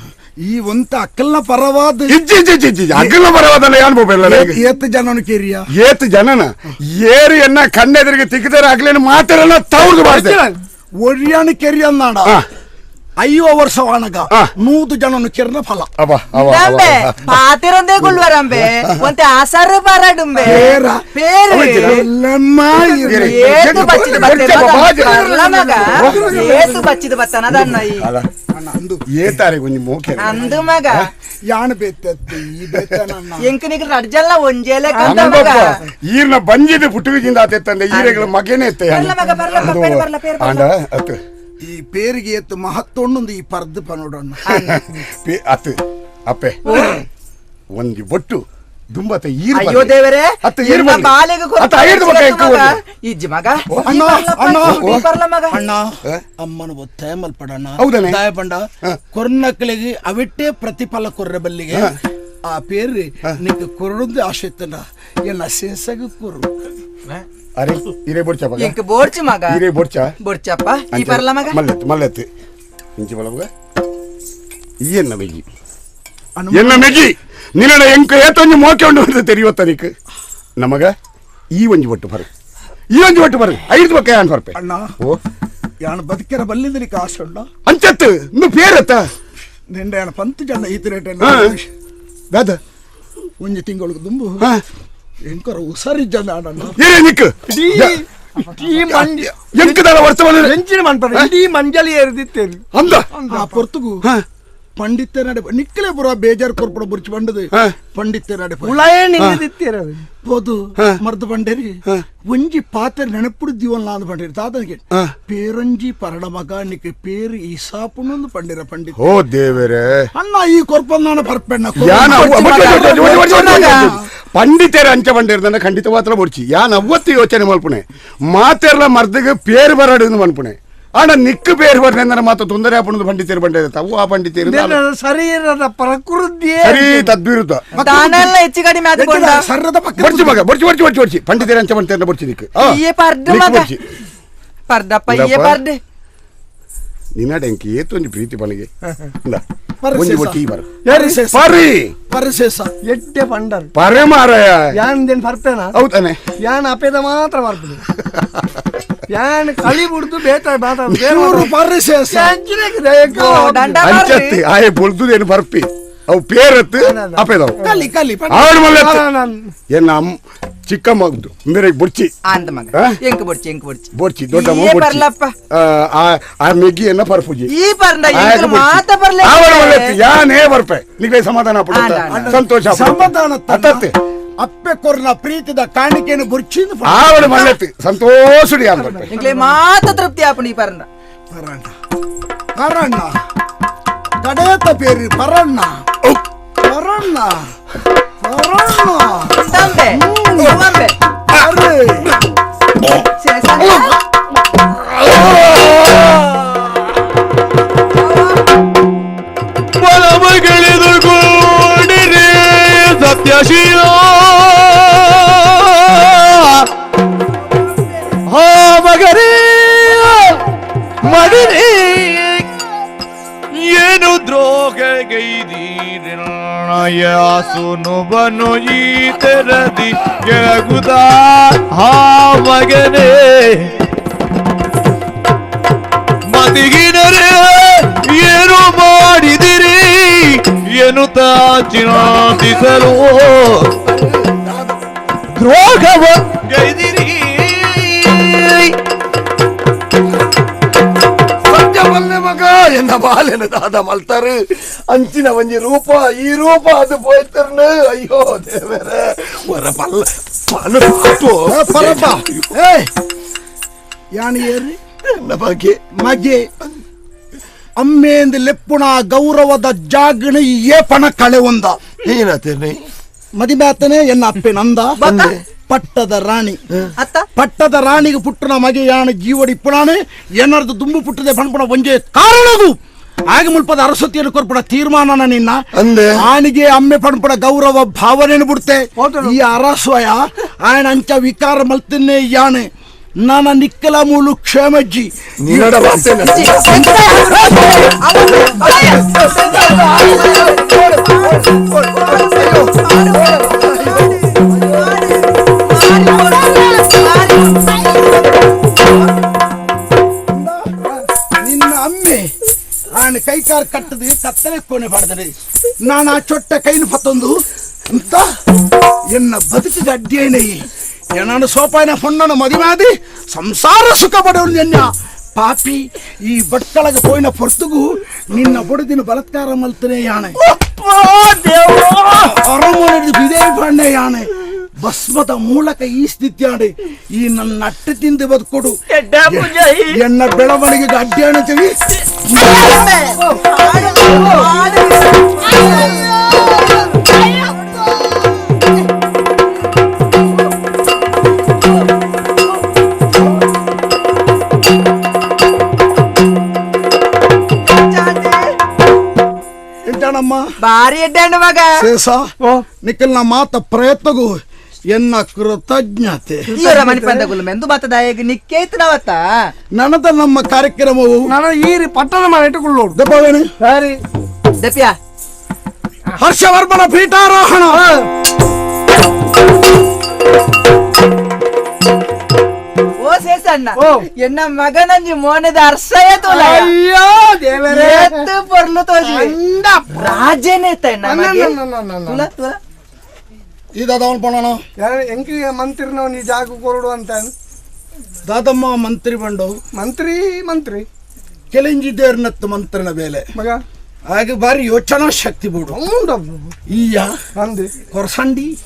ಈ ಒಂತ ಅಕ್ಕಲ್ನ ಪರವಾದ ಇಜ್ಜಿ ಇಜ್ಜಿ ಇಜ್ಜಿ ಅಕ್ಕಲ್ನ ಪರವಾದಲ್ಲ ಯಾನ್ ಬೋಬೆಲ್ಲ ಏತ್ ಜನನ ಕೇರಿಯ ಏತ್ ಜನನ ಏರು ಎನ್ನ ಕಣ್ಣೆದುರಿಗೆ ತಿಕ್ಕಿದರೆ ಆಗ್ಲೇನು ಮಾತೆರಲ್ಲ ತವ್ರದು ಮಾಡ್ತಾರೆ ಒರಿಯಾಣ ಕೆರಿಯ ನಾಡ ಐವ ವರ್ಷವಾನಗ 100 ಜನನು ಕೆರ್ನ ಫಲ ಪಾತಿರಂದೇ ಗುಳ್ವರಂಬೆ ಒಂತೆ ಆಸಾರ ಬಾರಾಡುಂಬೆ ಪೇರು ಏತು ಬಚ್ಚಿದ ಮಗ ಏತು ಬಚ್ಚಿದ ಬತ್ತನ ಅದನ್ನ ಏತಾರೆ ಒಂಜಿ ಮೋಕೆ ಅಂದು ಮಗ ಯಾಣ ಬೇತತ್ತಿ ಈ ಬೇತನ ಎಂಕನಿಗೆ ರಡ್ಜಲ್ಲ ಒಂಜೇಲೆ ಕಂದ ಮಗ ಈರ್ನ ಬಂಜಿದ ಪುಟ್ಟುವಿಜಿಂದ ಆತೆತ್ತಂದೆ ಈರೆಗಳ ಮಗನೇ ಎತ್ತೆ ಬರ್ಲ ಮಗ ಬರ್ಲ ಪೇರು ಬರ್ಲ ಪೇರು ಆಂಡ ಅತ್ತು ಈ ಪೇರಿಗೆ ಎತ್ತು ಮಹತ್ವಣ್ಣೊಂದು ಈ ಪರ್ದು ಪನೋಡಣ್ಣ ಅತ್ತು ಅಪ್ಪೆ ಒಂದು ಬೊಟ್ಟು ದುಂಬತ ಈರು ಅಯ್ಯೋ ದೇವರೇ ಅತ್ತು ಈರು ಎನ್ನ ಬಾಲೆಗೆ ಅತ್ತ ಐದು ಮಗ ಮಗ ಇಜ್ಜಿ ಮಗ ಅಣ್ಣ ಅಣ್ಣ ಬರ್ಲ ಮಗ ಅಣ್ಣ ಅಮ್ಮನ ಒತ್ತಾಯ ಮಲ್ಪಡಣ್ಣ ಹೌದನೆ ದಾಯಪಂಡ ಕೊರ್ನಕ್ಕಳಿಗೆ ಅವಿಟ್ಟೆ ಪ್ರತಿಫಲ ಕೊರ್ರ ಬಲ್ಲಿಗೆ ಆ ಪೇರು ನಿಂಗೆ ಕೊರಡೊಂದು ಆಶೆ ಇತ್ತಣ್ಣ ಎನ್ನ ಸೇಸಗ ಕೊರು ಅರೆ ಇರೇ ಬೋಡ್ಚ ಮಗ ಎಂಕ್ ಬೋಡ್ಚು ಮಗ ಇರೇ ಬೋಡ್ಚ ಬೋಡ್ಚಪ್ಪ ಈ ಬರ್ಲ ಮಗ ಮಲ್ಲೆತ್ತು ಮಲ್ಲೆತ್ತು ಇಂಚಿ ಬಲ ಮಗ ಈ ಎನ್ನ ಮೆಗಿ ಎನ್ನ ಮೆಗಿ ನಿನ್ನ ಎಂಕ ಏತೊಂಜಿ ಮೋಕೆ ಉಂಡು ಅಂತ ತೆರಿಯುವತ್ತ ನಿಕ್ ನಮಗ ಈ ಒಂಜಿ ಒಟ್ಟು ಬರು ಈ ಒಂಜಿ ಒಟ್ಟು ಬರು ಐದು ಬಕ್ಕ ಯಾನ್ ಬರ್ಪೆ ಅಣ್ಣ ಓ ಯಾನ್ ಬದುಕಿರ ಬಲ್ಲಿಂದ ನಿಕ್ ಆಸೆ ಉಂಡ ಅಂಚತ್ತು ಇನ್ನು ಪೇರತ್ತ ನಿಂಡ ಯಾನ್ ಪಂತು ಜನ ಈ ರೇಟ್ ದಾದ ಒಂಜಿ ತಿಂಗಳಿಗೆ ದುಂಬು ಎಂಕರ ಹುಷಾರಿಜ್ಜನ ಅಣ್ಣ ಏನೇ ನಿಕ್ ಎಂಕದಲ್ಲ ವರ್ತಮಾನ ಎಂಚಿನ ಮನ್ಪರ ಇಡೀ ಮಂಜಲಿ ಏರಿದಿತ್ತೇರಿ ಅಂದ ಆ ಪೊರ್ತುಗು ಪಂಡಿತ ನಡೆ ನಿಕ್ಕಲೆ ಬರೋ ಬೇಜಾರು ಕೊರ್ಪಡ ಬುರ್ಚಿ ಬಂಡದು ಪಂಡಿತ ನಡೆ ಉಳಾಯ ನಿಂದಿತ್ತೀರ போது மருந்து பண்டேரி ಒಂಜಿ ಪಾತ್ರ ನೆನಪುಡು ದಿವಲ್ಲ ಅಂದ್ ಪಂಡೇರಿ ತಾತನಿಗೆ ಪೇರೊಂಜಿ ಪರಡ ಮಗ ನಿಕ್ಕೆ ಪೇರು ಈ ಸಾಪುನೊಂದು ಪಂಡಿರ ಪಂಡಿತ ಓ ದೇವರೇ ಅಣ್ಣ ಈ ಕೊರ್ಪಂದಾನ ಪರ್ಪೆಣ್ಣ ಯಾನ ಪಂಡಿತೇರ ಅಂಚ ಪಂಡಿರ್ದನ್ನ ಖಂಡಿತ ಮಾತ್ರ ಬೊಡ್ಚಿ ಯಾನ್ ಅವತ್ತು ಯೋಚನೆ ಮಲ್ಪುಣೆ ಮಾತೆರ್ಲ ಮರ್ದಿಗೆ ಪೇರು ಬರಡು ಮನ್ಪುಣೆ ಆಂಡ ನಿಕ್ಕು ಬೇರೆ ಬರ್ನೆ ಮಾತ್ರ ತೊಂದರೆ ಆಪಣದು ಪಂಡಿತರು ಬಂಡೆ ತಾವು ಆ ಪಂಡಿತರು ಶರೀರದ ಪ್ರಕೃತಿ ಸರಿ ತದ್ವಿರುದ್ಧ ದಾನೆಲ್ಲ ಹೆಚ್ಚು ಕಡಿಮೆ ಆತ್ಕೊಂಡ ಸರ್ರದ ಪಕ್ಕ ಬಡ್ಚಿ ಮಗ ಬಡ್ಚಿ ಬಡ್ಚಿ ಬಡ್ಚಿ ಬಡ್ಚಿ ಪಂಡಿತರು ಅಂಚ ಪಂಡಿತರನ್ನ ಬಡ್ಚಿ ನಿಕ್ಕು ಈ ಪರ್ದು ಮಗ ಪರ್ದಪ್ಪ ಈ ಪರ್ದು ನಿನ್ನ ಎಂಕಿ ಏತೊಂಜಿ ಪ್ರೀತಿ ಪಣಿಗೆ ಇಂದ ಒಂಜಿ ಬೊಟ್ಟಿ ಬರ ಪರಿ ಪರಿಶೇಷ ಎಡ್ಡೆ ಪಂಡರ್ ಪರೆ ಮಾರಾಯ ಯಾನ್ ದೇನ್ ಪರ್ಪೇನಾ ಹೌದಾನೆ ಯಾನ್ ಅಪೇದ ಮಾತ್ರ ಪರ್ಪುದು ಯಾನ್ ಕಳಿ ಬುಡ್ದು ಬೇತ ಬಾತ ಚೂರು ಪರಿಶೇಷ ಅಂಚತ್ತಿ ಆಯೆ ಬೊಲ್ದುದೇನು ಪರ್ಪಿ ಅವು ಪೇರತ್ತು ಅಪೇದವು ಕಲಿ ಕಲಿ ಆವಡು ಮಲ್ಲತ್ತು ಎನ್ನ ಚಿಕ್ಕಮ್ಮ ಮೇರೆ ಬೊಡ್ಚಿ ಅಂದ ಮಗ ಎಂಕ ಬೊಡ್ಚಿ ಎಂಕ ಬೊಡ್ಚಿ ಬೊಡ್ಚಿ ದೊಡ್ಡಮ್ಮ ಬೊಡ್ಚಿ ಪರ್ಲಪ್ಪ ಆ ಮೆಗ್ಗಿಯನ್ನ ಪರ್ಪುಜಿ ಈ ಪರ್ನ ಎಂಕ ಮಾತ ಪರ್ಲೆ ಆವಡು ಮಲ್ಲತ್ತು ಯಾನೇ ಬರ್ಪೆ ನಿಮಗೆ ಸಮಾಧಾನ ಪಡುತ್ತ ಸಂತೋಷ ಸಮಾಧಾನ ಅತ್ತತ್ತೆ ಅಪ್ಪೆ ಕೊರ್ನ ಪ್ರೀತಿದ ಕಾಣಿಕೆಯನ್ನು ಬುರ್ಚಿ ಆವಡು ಮಲ್ಲತ್ತು ಸಂತೋಷಡಿ ಯಾನ್ ಬರ್ಪೆ ಎಂಕ್ಲೆ ಮಾತ ತೃಪ್ತಿ ಆಪುಂಡು ಈ ಪರ್ನ ಪರಣ್ಣ ಪರಣ್ಣ ಕಡೇತ ಪೇರಿ ಪರಣ್ಣ ಪರಣ್ಣ ಪರಣ್ಣ ತಂಬೆ ತಂಬೆ ಅರೆ ಬಲಮಗಳಿದುಕೊಂಡಿರಿ ಸತ್ಯಶೀಲ ಹಾ ಮಗರೇ ಮಗನೇ ಏನು ದ್ರೋಹಗೈದೀರಯಸುನುಬನು ಈ ತೆರದಿ ಕೆಳಗುದ ಹಾ ಮಗನೇ ಮತಿಗಿನರೇ ಏನು ಮಾಡಿದಿರಿ ಎನ್ನುತ್ತ ಚಿಂತಿಸಲು ದ್ರೋಹವ ಗೈದಿರಿ ಮಲ್ಲೆ ಮಗ ಎನ್ನ ಬಾಲೆನ ದಾದ ಮಲ್ತಾರು ಅಂಚಿನ ಒಂಜಿ ರೂಪ ಈ ರೂಪ ಅದು ಪೋಯ್ತರ್ನ ಅಯ್ಯೋ ದೇವರೇ ವರ ಪಲ್ಲ ಪಲ್ಲ ಪರಪ್ಪ ಏಯ್ ಯಾನ್ ಏರಿ ಎನ್ನ ಬಗ್ಗೆ ಮಗೆ ಅಮ್ಮೇಂದು ಲೆಪ್ಪುಣ ಗೌರವದ ಜಾಗಣ ಏ ಪಣ ಕಳೆ ಒಂದ ಏನಾತೇನೆ ಮದಿಮಾತನೆ ಎನ್ನ ಅಪ್ಪೆ ನಂದ ಪಟ್ಟದ ರಾಣಿ ಪಟ್ಟದ ರಾಣಿಗೆ ಪುಟ್ಟನ ಮಗೆ ಯಾಣ ಜೀವಡಿ ಪುಣಾನೆ ಏನಾರ್ದು ದುಂಬು ಪುಟ್ಟದೆ ಪಣಪುಣ ಒಂಜೆ ಕಾರಣದು ಆಗ ಮುಲ್ಪದ ಅರಸತಿಯನ್ನು ಕೊರ್ಪುಣ ತೀರ್ಮಾನನ ನಿನ್ನ ಆಣಿಗೆ ಅಮ್ಮೆ ಪಣಪುಣ ಗೌರವ ಭಾವನೆಯನ್ನು ಬಿಡ್ತೆ ಈ ಅರಸ್ವಯ ಆಯಣ ಅಂಚ ವಿಕಾರ ಮಲ್ತಿನ್ನೇ ಯಾಣೆ ನಾನ ನಿಕ್ಕಲ ಮೂಲು ಕ್ಷೇಮಜ್ಜಿ ನಿನ್ನ ಅಮ್ಮೆ ಆನೆ ಕೈಕಾರ್ ಕಟ್ಟದು ಕತ್ತಲೆ ಕೋಣೆ ಪಡೆದರೆ ನಾನು ಆ ಚೊಟ್ಟ ಕೈನು ಪತ್ತೊಂದು ಅಂತ ಎನ್ನ ಬದುಕಿಗೆ ಅಡ್ಡಿಯೇನೇ ಏನಾನು ಸೋಪಾಯನ ಹೊಣ್ಣನ ಮದಿಮಾದಿ ಸಂಸಾರ ಸುಖ ಪಡೆಯಲು ಎನ್ನ ಪಾಪಿ ಈ ಬಟ್ಕಳಗೆ ಪೋಯಿನ ಪೊರ್ತುಗು ನಿನ್ನ ಬೊಡದಿನ ಬಲತ್ಕಾರ ಮಲ್ತನೆ ಯಾಣೆ ಅರಮನೆ ಬಿದೇ ಬಣ್ಣೆ ಯಾಣೆ ಭಸ್ಮದ ಮೂಲಕ ಈ ಸ್ಥಿತಿಯಾಡೆ ಈ ನನ್ನ ಅಟ್ಟೆ ತಿಂದು ಬದುಕೊಡು ಎನ್ನ ಬೆಳವಣಿಗೆಗೆ ಅಡ್ಡಿಯಾಣ ತಿಳಿ ಎಂಟಾಣಮ್ಮ ಬಾರಿ ಎಡ್ಡಾಣ ಮಗ ಶೇಷ ನಿಖಲ್ನ ಮಾತ ಪ್ರಯತ್ನಗೂ ಎನ್ನ ಕೃತಜ್ಞತೆ ನನದ ನಮ್ಮ ಕಾರ್ಯಕ್ರಮವು ನನ್ನ ಈರಿ ಪಟ್ಟಣ ಮಾಡಿಟ್ಟುಕೊಳ್ಳೋಡು ದಪ್ಪವೇನು ಸರಿ ದಪ್ಪ್ಯಾ ಹರ್ಷವರ್ಮನ ಪೀಠಾರೋಹಣ ಓ ಶೇಷಣ್ಣ ಎನ್ನ ಮಗನಂಜಿ ಮೋನದ ಅರ್ಸಯ ತೋಲ ಅಯ್ಯೋ ದೇವರೇ ಎತ್ತು ಪೊರ್ಲು ತೋಜಿ ರಾಜನೇ ತಣ್ಣ ತುಲ ತುಲ ಈ ದಾದವನ್ ಪೋಣ ಎಂಕಿ ಮಂತ್ರಿನವ ನೀ ಜಾಗ ಕೊರಡು ಅಂತ ದಾದಮ್ಮ ಮಂತ್ರಿ ಬಂಡು ಮಂತ್ರಿ ಮಂತ್ರಿ ಕೆಲಿಂಜಿದೇರ್ನತ್ತು ಮಂತ್ರಿನ ಬೇಲೆ ಮಗ ಹಾಗೆ ಬಾರಿ ಯೋಚನಾ ಶಕ್ತಿ ಬಿಡು ಈಯ ಅಂದೆ ಕೊರಸಂಡಿ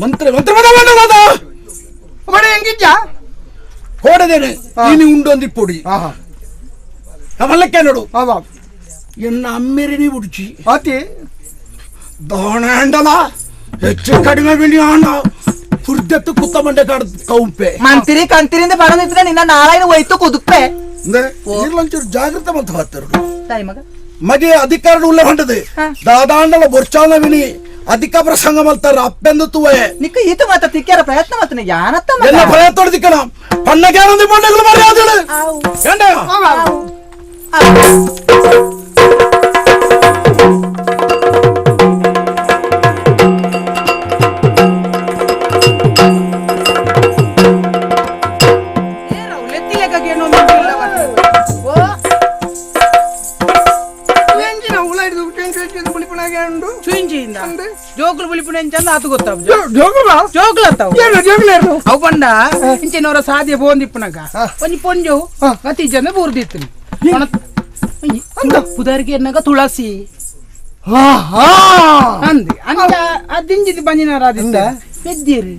ಮಂತ್ರಿ ಮಂತ್ರಿ ಬಡ ಬಡ ದಾದ ಬಡ ಹೆಂಗಿದ್ಯ ಕೋಡದೇನೆ ನೀನು ಉಂಡೊಂದಿ ಪೊಡಿ ಅವಲ್ಲಕ್ಕೆ ನೋಡು ಎನ್ನ ಅಮ್ಮೆರಿನಿ ಉಡ್ಚಿ ಅತಿ ದೋಣಂಡಲ ಹೆಚ್ಚು ಕಡಿಮೆ ಬಿಡಿ ಪುರ್ದತ್ತು ಕುತ್ತ ಮಂಡೆ ಕಾಡ ಕೌಂಪೆ ಮಂತ್ರಿ ಕಂತಿರಿಂದ ಬರೋದಿದ್ರೆ ನಿನ್ನ ನಾರಾಯಣ ಹೋಯ್ತು ಕುದುಪೆ ಈರ್ಲಂಚೂರು ಜಾಗೃತ ಮಂತ ಹಾಕ್ತಾರು ತಾಯಿ ಮಗ ಮಗೆ ಅಧಿಕಾರ ಉಲ್ಲ ಹೊಂಟದೆ ದಾದಾಂಡಲ ಬೊರ್ಚಾನ ವಿನಿ ಅಧಿಕ ಪ್ರಸಂಗ ಮಲ್ತಾರ ಅಪ್ಪೆಂದು ತುವೆ ನಿಕ್ಕ ಈತ ಮಾತ್ರ ತಿಕ್ಕ್ಯಾರ ಪ್ರಯತ್ನ ಮಾಡ್ತಾನೆ ಯಾನತ್ತ ಮಗ ಎಲ್ಲ ಪ್ರಯತ್ನ ತೊಡ್ದಿಕ್ಕಣ ಪಣ್ಣಗ್ಯಾನಂದಿ ಪಣ್ಣಗಳು ಮರ್ಯಾದಳು ಎಂಡ ಜೋಕುಲು ಬುಲಿಪುಣ ಎಂಚಂದ ಆತು ಗೊತ್ತಾವು ಜೋಕುಲು ಅತ್ತಾವು ಅವು ಪಂಡ ಇಂಚಿನವರ ಸಾಧ್ಯ ಪೋಂದಿಪ್ಪುನಗ ಒಂಜಿ ಪೊಂಜವು ಗತಿ ಜನ ಬೂರ್ದಿತ್ತು ಪುದರ್ಗೆ ಎನ್ನಗ ತುಳಸಿ ಅಂದೆ ಅಂಚ ಅದಿಂಜಿದ ಬಂಜಿನಾರ ಅದಿತ್ತ ಪೆದ್ದಿರು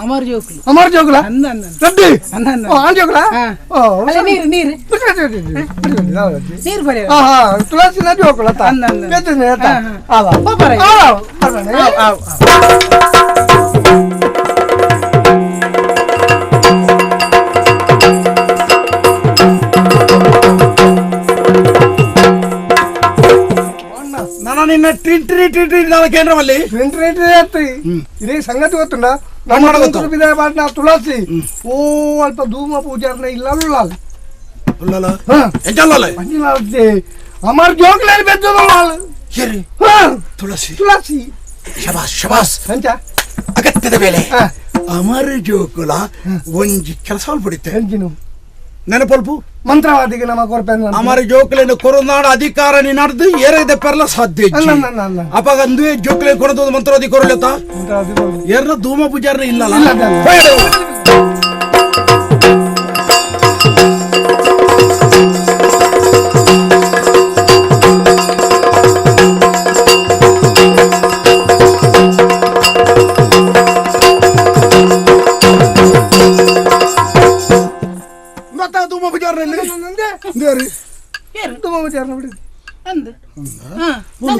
ಅಮರ್ ಜೋಕುಲು ಅಮರ್ ಜೋಕುಲ ಅಂದ ಅಂದ ಅಂದ ಜೋಕುಲ ನೀರು ನೀರು ನೀರು ಬರ ತುಳಸಿನ ಜೋಕುಲ ಅಂದ ನಾನು ನಿನ್ನ ಟ್ರಿಂಟ್ರಿ ಟ್ರಿಂಟ್ರಿ ನಾನು ಕೇಂದ್ರವಲ್ಲಿ ಟ್ರಿಂಟ್ರಿ ಟ್ರಿಂಟ್ರಿ ಇದೇ ಸಂಗತಿ ಗೊತ್ತುಂಡ ನಮ್ಮ ತುಳಸಿ ಓ ಅಲ್ಪ ಧೂಮ ಪೂಜಾರ್ನ ಇಲ್ಲ ಉಳ್ಳಾಲ ಅಮರ್ ಜೋಕ್ಲೇರಿ ಬೆಚ್ಚೋದಲ್ಲ ತುಳಸಿ ತುಳಸಿ ಶಬಾಸ್ ಶಬಾಸ್ ಅಗತ್ಯದ ಮೇಲೆ ಅಮರ ಜೋಕುಲ ಒಂಜಿ ಕೆಲಸ ಬಿಡುತ್ತೆ ನೆನಪಲ್ಪು ಮಂತ್ರವಾದಿಗೆ ನಮ್ಮ ಕೊರಪೆ ಅಮರ ಜೋಕುಲೇನ ಕೊರನಾಡ ಅಧಿಕಾರ ನೀನಾಡ್ದು ಏರಿದೆ ಪೆರ್ಲ ಸಾಧ್ಯ ಅಪ್ಪ ಅಂದುವೆ ಜೋಕುಲೆ ಕೊರದು ಮಂತ್ರವಾದಿ ಕೊರಲತ್ತ ಏರ್ನ ಧೂಮ ಪೂಜಾರನ ಇಲ್ಲಲ್ಲ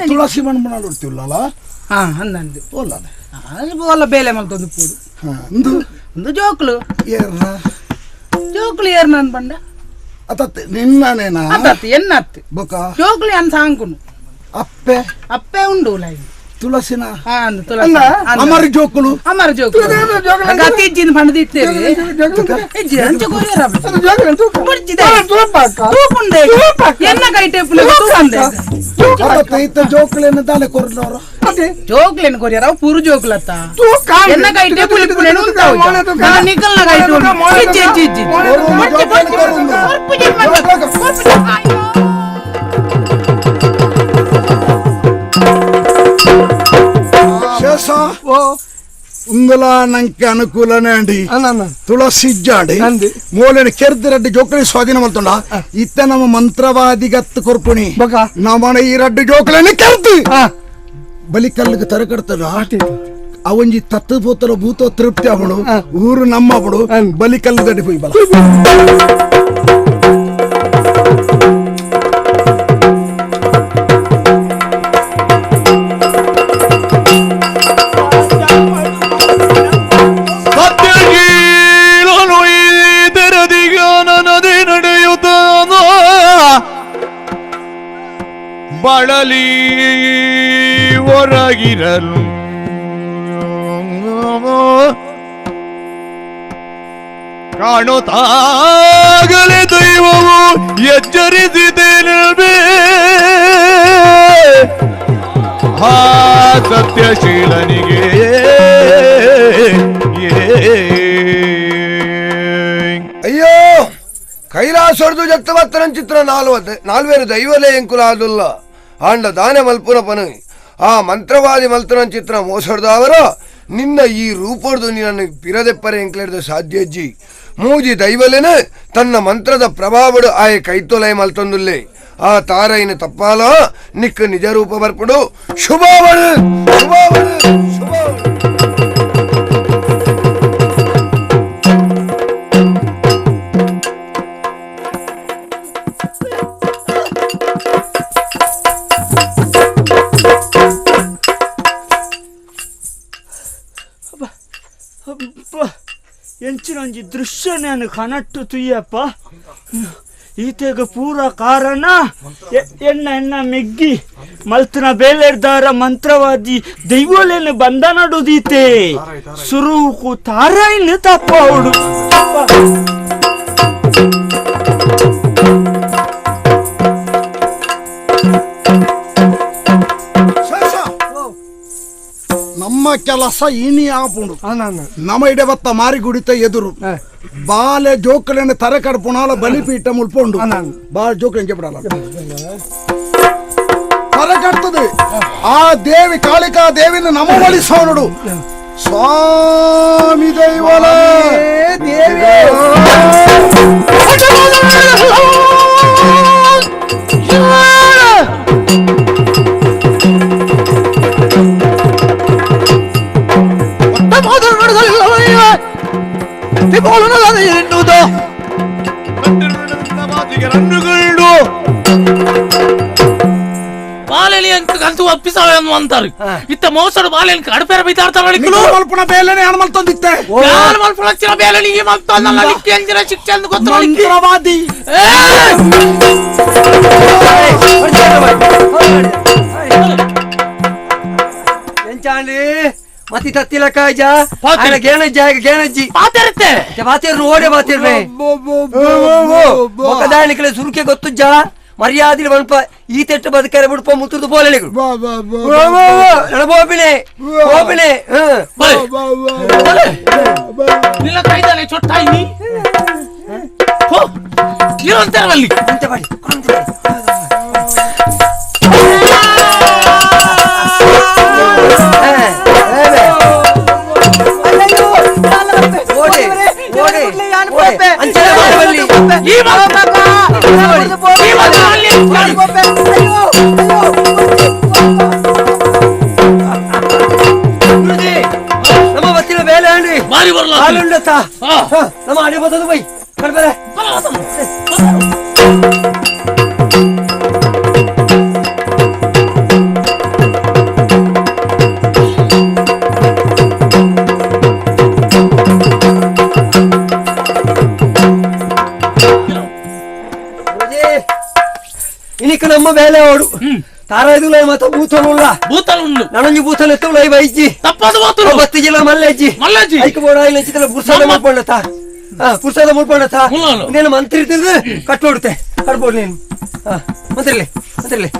ತುಳಸಿ ಮಣ್ಣು ಹಾ ಅಂದಂದು ಓಲ್ಲ ಬೇಲೆ ಮಲ್ತೊಂದು ಪೂಡು ಒಂದು ಜೋಕ್ಲು ಜೋಕ್ಲು ಏರ್ನ ಬಂಡ ಅತತ್ ನಿನ್ನನೇನಾ ಅತತ್ ಎನ್ನತ್ತು ಬೊಕ ಜೋಕ್ಲು ಅನ್ ಸಾಂಕುನು ಅಪ್ಪೆ ಅಪ್ಪೆ ಉಂಡು ಲೈ ತುಳಸಿನ ತುಳಸಿ ಅಮರ ಜೋಕುಲು ಅಮರ ಜೋಕುಲು ಗತಿ ಇಜ್ಜಿನ ಪಂಡದಿತ್ತೇರಿ ಇಜ್ಜಿ ಅಂಚ ಕೊರಿಯರ ಬುಡ್ಜಿದೆ ತೂಪುಂಡೆ ಎನ್ನ ಕೈ ಟೇಪುನ ತೂಪಂದೆ ಅತ್ತ ಜೋಕುಲೇನ ದಾನೆ ಕೊರ್ನವರು ಜೋಕ್ಲೇನ ಕೊರಿಯರ ಅವು ಪೂರು ಜೋಕುಲತ್ತ ಎನ್ನ ಕೈ ಟೇಪುಲು ಇಪ್ಪುನೇನು ಉಂತಾವು ನನ್ನ ನಿಕಲ್ನ ಕೈ ಟೇಪುಲು ಇಜ್ಜಿ ಇಜ್ಜಿ ಇಜ್ಜಿ ಬುಡ್ಜಿ ಬುಡ್ಜಿ ಕೊರ್ಪುಜಿ ಕೊರ್ಪುಜಿ ಶೇಷ ಉಂದಲ ನಂಗೆ ಅನುಕೂಲನೇ ಅಂಡಿ ತುಳಸಿ ಇಜ್ಜಾಂಡಿ ಮೂಲೆನ ಕೆರ್ದು ರಡ್ಡು ಜೋಕುಲಿ ಸ್ವಾಧೀನ ಮಲ್ತೊಂಡ ಇತ್ತ ನಮ್ಮ ಮಂತ್ರವಾದಿಗತ್ತು ಕೊರ್ಪುಣಿ ನಮ್ಮನ ಈ ರಡ್ಡು ಜೋಕುలని ಕೆರ್ದು ಬಲಿ ಕಲ್ಲಿಗೆ ತರಕಡ್ತಾರ ಅವಂಜಿ ತತ್ತು ಪೋತರ ಭೂತ ತೃಪ್ತಿ ಅವಳು ಊರು ನಮ್ಮ ಅವಳು ಬಲಿ ಕಲ್ಲು ದಡಿ ಪೋಯಿ ಬಲ ಬಳಲಿ ಹೊರಗಿರಲು ಕಾಣುತ್ತಾಗಲೇ ದೈವವು ಎಚ್ಚರಿಸಿದೆ ಆ ಸತ್ಯಶೀಲನಿಗೆ ಅಯ್ಯೋ ಕೈಲಾಸೊಡೆದು ಜಕ್ತವತ್ತನ ಚಿತ್ರ ನಾಲ್ವೇರು ದೈವಲೇ ಎಂಕುಲಾದುಲ್ಲ ಆಂಡ ದಾನ ಮಲ್ಪುನ ಪನು ಆ ಮಂತ್ರವಾದಿ ಮಲ್ತನ ಚಿತ್ರ ಮೋಸಡ್ದವರ ನಿನ್ನ ಈ ರೂಪೊಡ್ದು ನಿನ್ನನ್ನು ಪಿರದೆಪ್ಪರೆ ಎಂಕ್ಲೆಡ್ದು ಸಾಧ್ಯಜ್ಜಿ ಮೂಜಿ ದೈವಲೇನ ತನ್ನ ಮಂತ್ರದ ಪ್ರಭಾವಡು ಆಯ ಕೈತೊಲೈ ಮಲ್ತೊಂದುಲ್ಲೆ ಆ ತಾರೈನ ತಪ್ಪಾಲ ನಿಕ್ಕ ನಿಜ ರೂಪ ಬರ್ಪುಡು ಶುಭಾವಳು ಶುಭಾವಳು ಶುಭಾವಳು. ಎಂಚಿನೊಂಜಿ ದೃಶ್ಯ ನಾನು ಕನಟ್ಟು ತುಯ್ಯಪ್ಪ. ಈತೆಗ ಪೂರ ಕಾರಣ ಎನ್ನ ಎನ್ನ ಮೆಗ್ಗಿ ಮಲ್ತನ ಬೇಲೆರ್ದಾರ ಮಂತ್ರವಾದಿ ದೈವಲೇನು ಬಂಧನಡುದೀತೆ ಸುರುಕು ತಾರಾಯಿನ ತಪ್ಪಾವುಡು. ನಮ್ಮ ಕೆಲಸ ಇನಿ ಆಪುಂಡು ನಮ್ಮ ಇಡಬತ್ತ ಮಾರಿಗುಡಿತ ಎದುರು ಬಾಲೆ ಜೋಕುಲೆನ ತರೆ ಕಡ್ಪುಣಾಲ ಬಲಿಪೀಠ ಮುಲ್ಪೊಂಡು ಬಾಳೆ ಜೋಕುಲೆನ ಜೆಪಡಲ ತರೆ ಕಟ್ತದೆ ಆ ದೇವಿ ಕಾಳಿಕಾ ದೇವಿನ ನಮ ಒಳಿಸೋನುಡು ಸ್ವಾಮಿ ದೈವಲ ದೇವಿ ಅಂತಾರೆ ಇತ್ತ ಮೋಸಡು ಬಾಲೆಲಿ ಕಡಪೆರ ಬೈತಾಡ್ತಾರೆ ಮಲ್ಪುಣ ಬೇಲೆನೆ ಯಾನ್ ಮಲ್ತೊಂದಿತ್ತೆ ಯಾನ್ ಮಲ್ಪುಣ ಚಿರ ಬೇಲೆನಿ ಈ ಮಲ್ತೊಂದಲ್ಲ ನಿಕ್ಕೆ ಅಂಜಿನ ಶಿಕ್ಷೆ ಅಂದ್ ಗೊತ್ತು ಮಂತ್ರವಾದಿ. ಎಂಚಾಂಡಿ ಮತಿ ತತ್ತಿಲ ಕಾಯ್ಜ ಆಯ್ನ ಗೇಣಜ್ಜಿ ಆಯ್ಗ ಗೇಣಜ್ಜಿ ಪಾತೆರುತ್ತೆ ಪಾತೇರ್ನು ಓಡೆ ಪಾತೇರ್ನೆ ಮೊಕದಾಣಿಕಲೆ ಸುರುಕೆ ಗೊತ್ತುಜ್ಜ ಮರ್ಯಾದಿಲ್ ಬನ್ಪ ಈ ತೆಟ್ಟು ಬದುಕರೆ ಬಿಡ್ಪ ಮುತ್ತುರ್ದು ಪೋಲೆಳಿಗು ಬೋಪಿನೆ ಬೋಪಿನೆ ನಿನ್ನ ಕೈದಾನೆ ಚೊಟ್ಟಾಯಿ ಇರಂತಾರಲ್ಲಿ ನಮ್ಮ ಬತ್ತಿನ ಬೇಲೆ ಅಂಡಿ ಹಾಲುಂಡತ್ತ ನಮ್ಮ ಅಡಿ ಬತ್ತದು ಬೈ ಕಡ್ಬೇರೆ ಇನಿಕ್ ನಮ್ಮ ಬೇಲೆ ಅವಡು ತಾರಾಯ್ದುಲ ಮತ್ತ ಬೂತನುಲ್ಲ ಬೂತನುಂಡು ನನೊಂಜಿ ಬೂತನ್ ಎತ್ತುಲ I ಬೈಜಿ ತಪ್ಪದು ಬೂತನು ಬತ್ತಿಜಿಲ ಮಲ್ಲೆಜ್ಜಿ ಮಲ್ಲೆಜ್ಜಿ ಐಕ್ ಬೋಡ ಐಲ ಚಿತಲ ಪುರ್ಸಾದ ಮುಲ್ಪೊಂಡತ ಪುರ್ಸಾದ ಮುಲ್ಪೊಂಡತ ನೀನು ಮಂತ್ರಿ ತಿಂದು ಕಟ್ಟೋಡುತ್ತೆ ಕಟ್ಬೋದು ನೀನು ಮಂತ್ರಿಲಿ ಮಂತ್ರಿಲಿ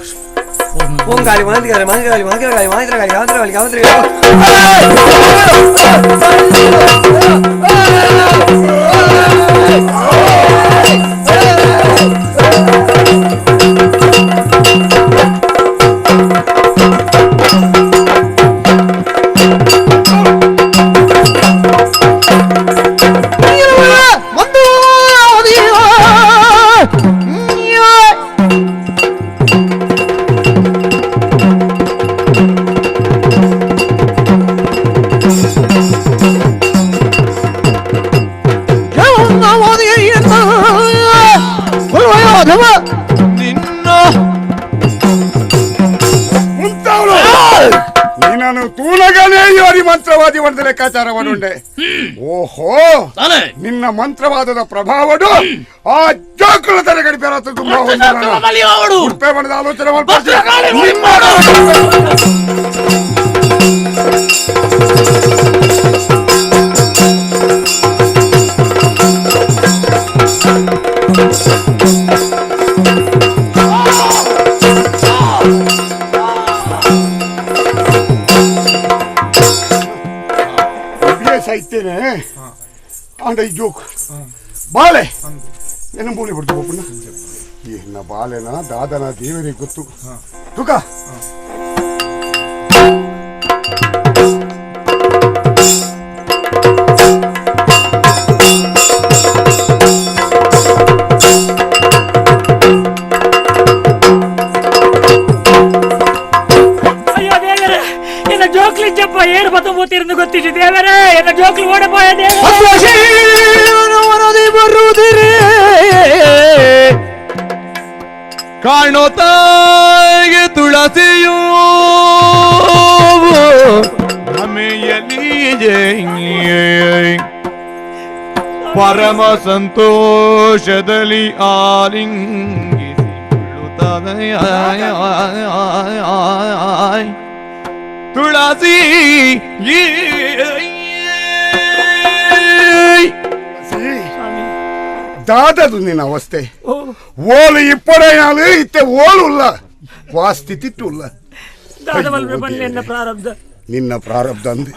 ಓಂಗಾಲಿ ಮಾಂದ್ರಿಗಾಲಿ ಮಾಂದ್ರಿಗಾಲಿ ಮಾಂದ್ರಿಗಾಲಿ ಮಾಂದ್ರಿಗಾಲಿ ಮಾಂದ್ರಿಗಾಲಿ ಮಾಂದ್ರಿಗಾಲಿ ಮಂತ್ರವಾದಿ ಒಂದು ಲೆಕ್ಕಾಚಾರ ಮಾಡುಂಡೆ. ಓಹೋ, ನಿನ್ನ ಮಂತ್ರವಾದದ ಪ್ರಭಾವಡು ಆ ಜೋಕುಲ ತಲೆಗಡಿ ಆಲೋಚನೆ ಇತ್ತೇನೆ ಅಂಡ ಈ ಜೋಕ್ ಬಾಳೆ ಎನ್ನ ಮೂಲೆ ಬಿಡ್ತು ಗೋಪಣ್ಣ. ಎನ್ನ ಬಾಳೆನ ದಾದನ ದೇವರಿಗೆ ಗೊತ್ತು. ತುಕ ಅಯ್ಯೋ ದೇವರೇ, ಎನ್ನ ಜೋಕ್ಲಿ ಜಪ್ಪ ಏರು ಬತ್ತ ಬೋತಿರಂದು ಗೊತ್ತಿದ್ದು ದೇವರೇ, ಎನ್ನ ಜೋಕ್ಲಿ ಓಡಪೋಯ ಬರುವುದಿರೇ ಕಾಣೋ ತಾಯಿಗೆ ತುಳಸಿಯೂ ಹಮೆಯಲಿಯೇ. ಪರಮ ಸಂತೋಷದಲ್ಲಿ ಆಲಿಂಗಿಸಿಕೊಳ್ಳುತ್ತಾನೆ. ತುಳಸಿ ದಾದದು ನಿನ್ನ ಅವಸ್ಥೆ ಓಲು ಇಪ್ಪಡೈನಾಲು ಇತ್ತೆ ಓಲು ಉಲ್ಲ ವಾ ಸ್ಥಿತಿ ಉಲ್ಲ ಪ್ರಾರಬ್ಧ ನಿನ್ನ ಪ್ರಾರಬ್ಧ ಅಂದೆ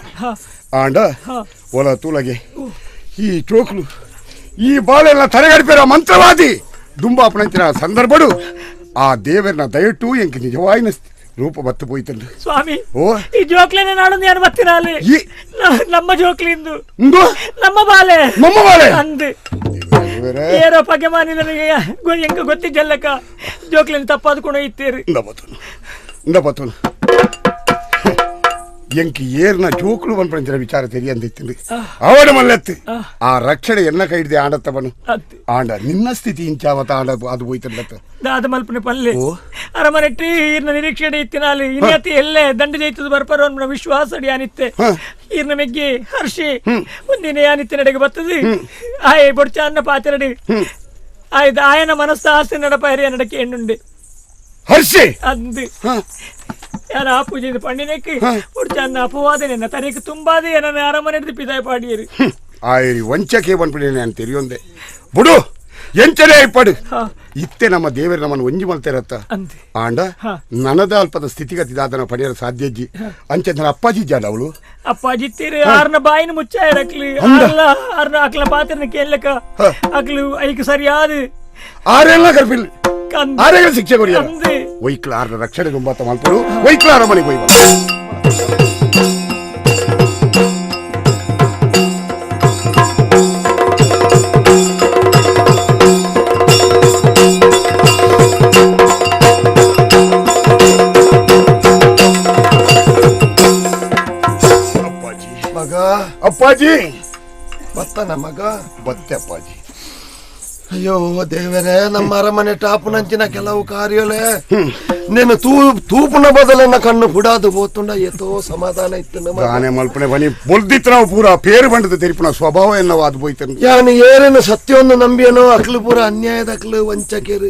ಆಂಡ ಒಲ ತೂಲಗೆ ಈ ಚೋಕ್ಲು ಈ ಬಾಳೆಲ್ಲ ತರೆಗಡಿಪಿರ ಮಂತ್ರವಾದಿ ದುಂಬಾಪನಂಚಿನ ಸಂದರ್ಭಡು ಆ ದೇವರನ್ನ ದಯಟ್ಟು ಎಂಕ್ ನಿಜವಾಯಿನ ರೂಪ ಬತ್ತು ಪೋಯ್ತಂಡು ಸ್ವಾಮಿ. ಓ ಈ ಜೋಕ್ಲೇನೆ ನಾಡೊಂದು ಯಾರು ಬತ್ತಿನಾಲೆ ನಮ್ಮ ಜೋಕ್ಲಿಂದು ನಮ್ಮ ಬಾಲೆ ನಮ್ಮ ಬಾಲೆ ಅಂದು ಏರೋ ಪಗೆ ಮಾನಿ ನನಗೆ ಎಂಕ ಗೊತ್ತಿಜ್ಜಲ್ಲಕ್ಕ ಜೋಕ್ಲಿನ ತಪ್ಪಾದ್ಕೊಂಡು ಇತ್ತೀರಿ. ಇಂದ ಬತ್ತುನು ಎಂಕ್ ಏರ್ನ ಜೋಕ್ಲು ಪನ್ಪಂಚಿನ ವಿಚಾರ ತೆರಿಯಂದಿತ್ತು ಅವಡ ಮಲ್ಲೆತ್ತು ಆ ರಕ್ಷಣೆ ಎನ್ನ ಕೈ ಹಿಡಿದೆ ಆಂಡತ್ತವನು ಆಂಡ ನಿನ್ನ ಸ್ಥಿತಿ ಇಂಚಾವತ ಆಂಡ ಅದು ಹೋಯ್ತಂಡತ್ತ ದಾದ ಮಲ್ಪನೆ ಪಲ್ಲೆ ಅರಮನೆಟ್ಟಿ ಈರ್ನ ನಿರೀಕ್ಷಣೆ ಇತ್ತಿನಾಲಿ ಇನ್ನತಿ ಎಲ್ಲೇ ದಂಡ ಜೈತದ ಬರ್ಪರೋ ಅನ್ಪನ ವಿಶ್ವಾಸ ಯಾನಿತ್ತೆ ಈರ್ನ ಮೆಗ್ಗಿ ಹರ್ಷಿ ಒಂದಿನ ಯಾನಿತ್ತೆ ನಡೆಗೆ ಬರ್ತದೆ ಆಯ್ ಬೊಡ್ಚ ಅನ್ನ ಪಾತಿರಡಿ ಆಯ್ತು ಆಯನ ಮನಸ್ಸ ಆಸೆ ನಡಪಾರಿ ನಡಕ್ಕೆ ಹೆಣ್ಣುಂಡೆ ಹರ್ಷಿ ಅಂದು ಯಾರ ಆ ಪೂಜೆ ಪಂಡಿನಕ್ಕೆ ಬೊಡ್ಚ ಅನ್ನ ಅಪವಾದನೆ ತರೀಕು ತುಂಬಾದೆ ನನ್ನ ಅರಮನೆ ಪಿದಾಯ ಪಾಡಿಯರು ಆಯರಿ ವಂಚಕೆ ಪನ್ಪಿಣೆ ನಾನು ತೆರಿಯೊಂದೆ ಬುಡು ಎಂಚನೆ ಇಪ್ಪಡು ಇತ್ತೆ ನಮ್ಮ ದೇವರು ನಮ್ಮನ್ನು ಒಂಜಿ ಮಲ್ತಿರತ್ತ ಆಂಡ ನನದ ಅಲ್ಪದ ಸ್ಥಿತಿಗತಿ ದಾದನ ಪಡೆಯಲು ಸಾಧ್ಯಜ್ಜಿ ಅಂಚೆ ನನ್ನ ಅಪ್ಪಾಜಿ ಜಾಡ ಅವಳು ಅಪ್ಪಾಜಿ ತೀರಿ ಆರ್ನ ಬಾಯಿನ ಮುಚ್ಚಾಯರಕ್ಲಿ ಆರ್ಲ ಆರ್ನ ಅಕ್ಲ ಪಾತ್ರನ ಕೇಳಕ ಅಕ್ಲು ಐಕ್ ಸರಿಯಾದ ಆರೆಲ್ಲ ಕರ್ಪಿಲ್ ಆರೆಗಳ ಶಿಕ್ಷೆ ಕೊಡಿಯ ವೈಕ್ಲ ಆರ್ನ ರಕ್ಷಣೆ ತುಂಬಾತ ಮಲ್ಪಡು ವೈಕ್ಲ ಅರಮನೆಗೆ ಹೋಯ್ವ. ಮಗ ಅಪ್ಪಾಜಿ ಬತ್ತನ ಮಗ ಬತ್ತೆ ಅಪ್ಪಾಜಿ. ಅಯ್ಯೋ ದೇವರೇ, ನಮ್ಮ ಅರಮನೆ ಟಾಪುನಂಚಿನ ಕೆಲವು ಕಾರ್ಯಲೇ ನೀನು ತೂಪುನ ಬದಲನ್ನ ಕಣ್ಣು ಪುಡಾದು ಪೋತುಂಡ ಏತೋ ಸಮಾಧಾನ ಇತ್ತು. ದಾನೆ ಮಲ್ಪನೆ ಬನಿ ಬೊಲ್ದಿತ್ತು ನಾವು ಪೂರ ಪೇರು ಬಂಡದ ತೆರಿಪುನ ಸ್ವಭಾವ ಎನ್ನವ ಅದು ಪೋಯ್ತು. ಯಾನು ಏರೇನು ಸತ್ಯವನ್ನು ನಂಬಿಯನೋ ಅಕ್ಲು ಪೂರ ಅನ್ಯಾಯದ ಅಕ್ಲು ವಂಚಕೇರು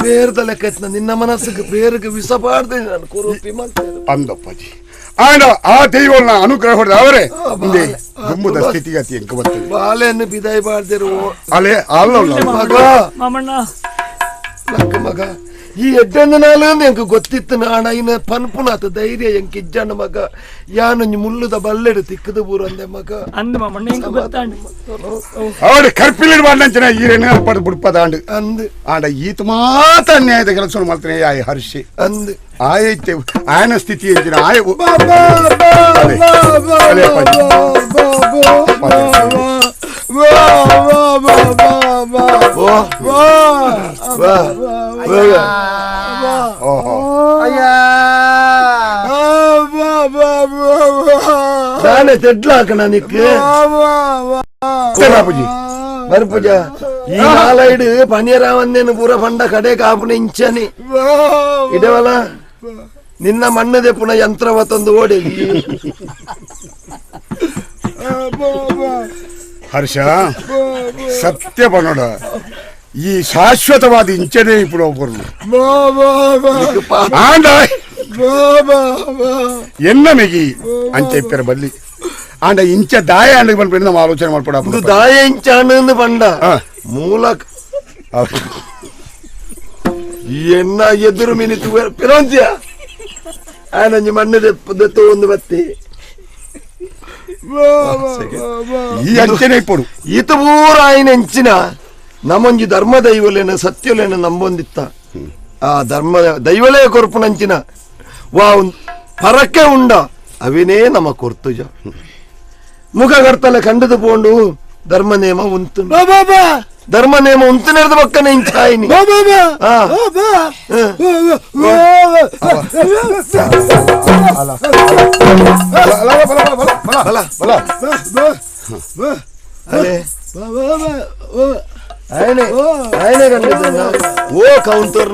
ಪೇರ್ದ ಲೆಕ್ಕ ನಿನ್ನ ಮನಸ್ಸಿಗೆ ಪೇರಿಗೆ ವಿಷ ಪಾಡ್ದೆ ನಾನು ಕುರೂಪಿ ಮಾಡ್ತೇನೆ ಅಂದಪ್ಪಾಜಿ. ಆಂಡ ಆ ದೈವನ ಅನುಗ್ರಹ ಹೊಡೆದ ಅವರೇ ಮುಂದೆ ದುಂಬುದ ಸ್ಥಿತಿಗತಿ ಎಂಕ ಬರ್ತದೆ. ಬಾಲೆಯನ್ನು ಬಿದಾಯಿ ಬಾಳ್ದಿರು ಅಲೆ ಅಲ್ಲ ಮಗ ಲಕ್ಕ ಮಗ ಈ ಎಡ್ಡನ್ನ ನಾಲು ಎಂಕ ಗೊತ್ತಿತ್ತು ನಾಣ ಇನ್ನ ಪನ್ಪುನಾತ ಧೈರ್ಯ ಎಂಕ ಇಜ್ಜಣ್ಣ ಮಗ ಯಾನೊಂಜಿ ಮುಳ್ಳುದ ಬಲ್ಲೆಡು ತಿಕ್ಕದು ಬೂರಂದೆ ಮಗ ಅಂದ ಮಾಮಣ್ಣ ಎಂಕ ಗೊತ್ತಾಂಡು ಅವಳು ಕರ್ಪಿಲಿಡ್ ಬಾಂಡಂಚನ ಈರೇನು ಪಡೆದು ಬುಡ್ಪದ ಆಂಡು ಅಂದು ಆಂಡ ಈತ ಮಾತ ಅನ್ಯಾಯದ ಕೆಲಸ ಮಾಡ್ತಾನೆ ಆಯ್ ಹರ್ಷಿ ಅಂದು ಆಯೈತೆ ಆಯನ ಸ್ಥಿತಿ ಎಂಜಿನ ಆಯ ನಾನೇ ತೆಡ್ಲಾಕಣ ನಿಕ್ ಬರ್ಪುಜ ಈ ನಾಲೈಡು ಪನಿಯರಾವನ್ನೇನು ಪೂರ ಪಂಡ ಕಡೆ ಕಾಪುನ ಇಂಚನಿ ಇಡವಲ ನಿನ್ನ ಮಣ್ಣು ದೆಪ್ಪುನ ಯಂತ್ರವ ತಂದು ಓಡಿ. ಹರ್ಷ ಸತ್ಯ ಬನ್ನೋಡ ಈ ಶಾಶ್ವತವಾದ ಇಂಚನೇ ఇప్పుడు ಒಬ್ಬರು ಆಂಡ ಎನ್ನ ಮೆಗಿ ಅಂಚೆ ಇಪ್ಪರ ಬಲ್ಲಿ ಆಂಡ ಇಂಚ ದಾಯ ಅಂಡ ಬಂದ್ಬಿಟ್ಟು ನಮ್ಮ ಆಲೋಚನೆ ಮಾಡ್ಕೊಡ ದಾಯ ಇಂಚ ಅಣ್ಣು ಬಂಡ ಮೂಲ ಎನ್ನ ಎದುರು ಮಿನಿತು ಪಿರೋಂತಿಯ ಆನಂಜಿ ಮಣ್ಣು ದೆತ್ತು ಒಂದು ಬತ್ತಿ ಈ ಅಂಚನೆ ಇಪ್ಪಡು ಈತ ಪೂರ ಆಯ್ನ ಎಂಚಿನ ನಮ್ಮೊಂಜಿ ಧರ್ಮ ದೈವಲೇನ ಸತ್ಯಲೇನ ನಂಬೊಂದಿತ್ತ ಆ ಧರ್ಮ ದೈವಲೇ ಕೊರ್ಪುನಂಚಿನ ವಾ ಪರಕ್ಕೆ ಉಂಡ ಅವಿನೇ ನಮ್ಮ ಕೊರ್ತುಜ ಮುಖ ಕರ್ತಲೆ ಕಂಡದು ಪೋಂಡು ಧರ್ಮ ನೇಮ ಉಂತು ಧರ್ಮ ನೇಮ ಉಂತು ನೆರೆದ ಪಕ್ಕನೆ ಇಂಚಾಯಿನಿ ಓ ಕೌಂಟರ್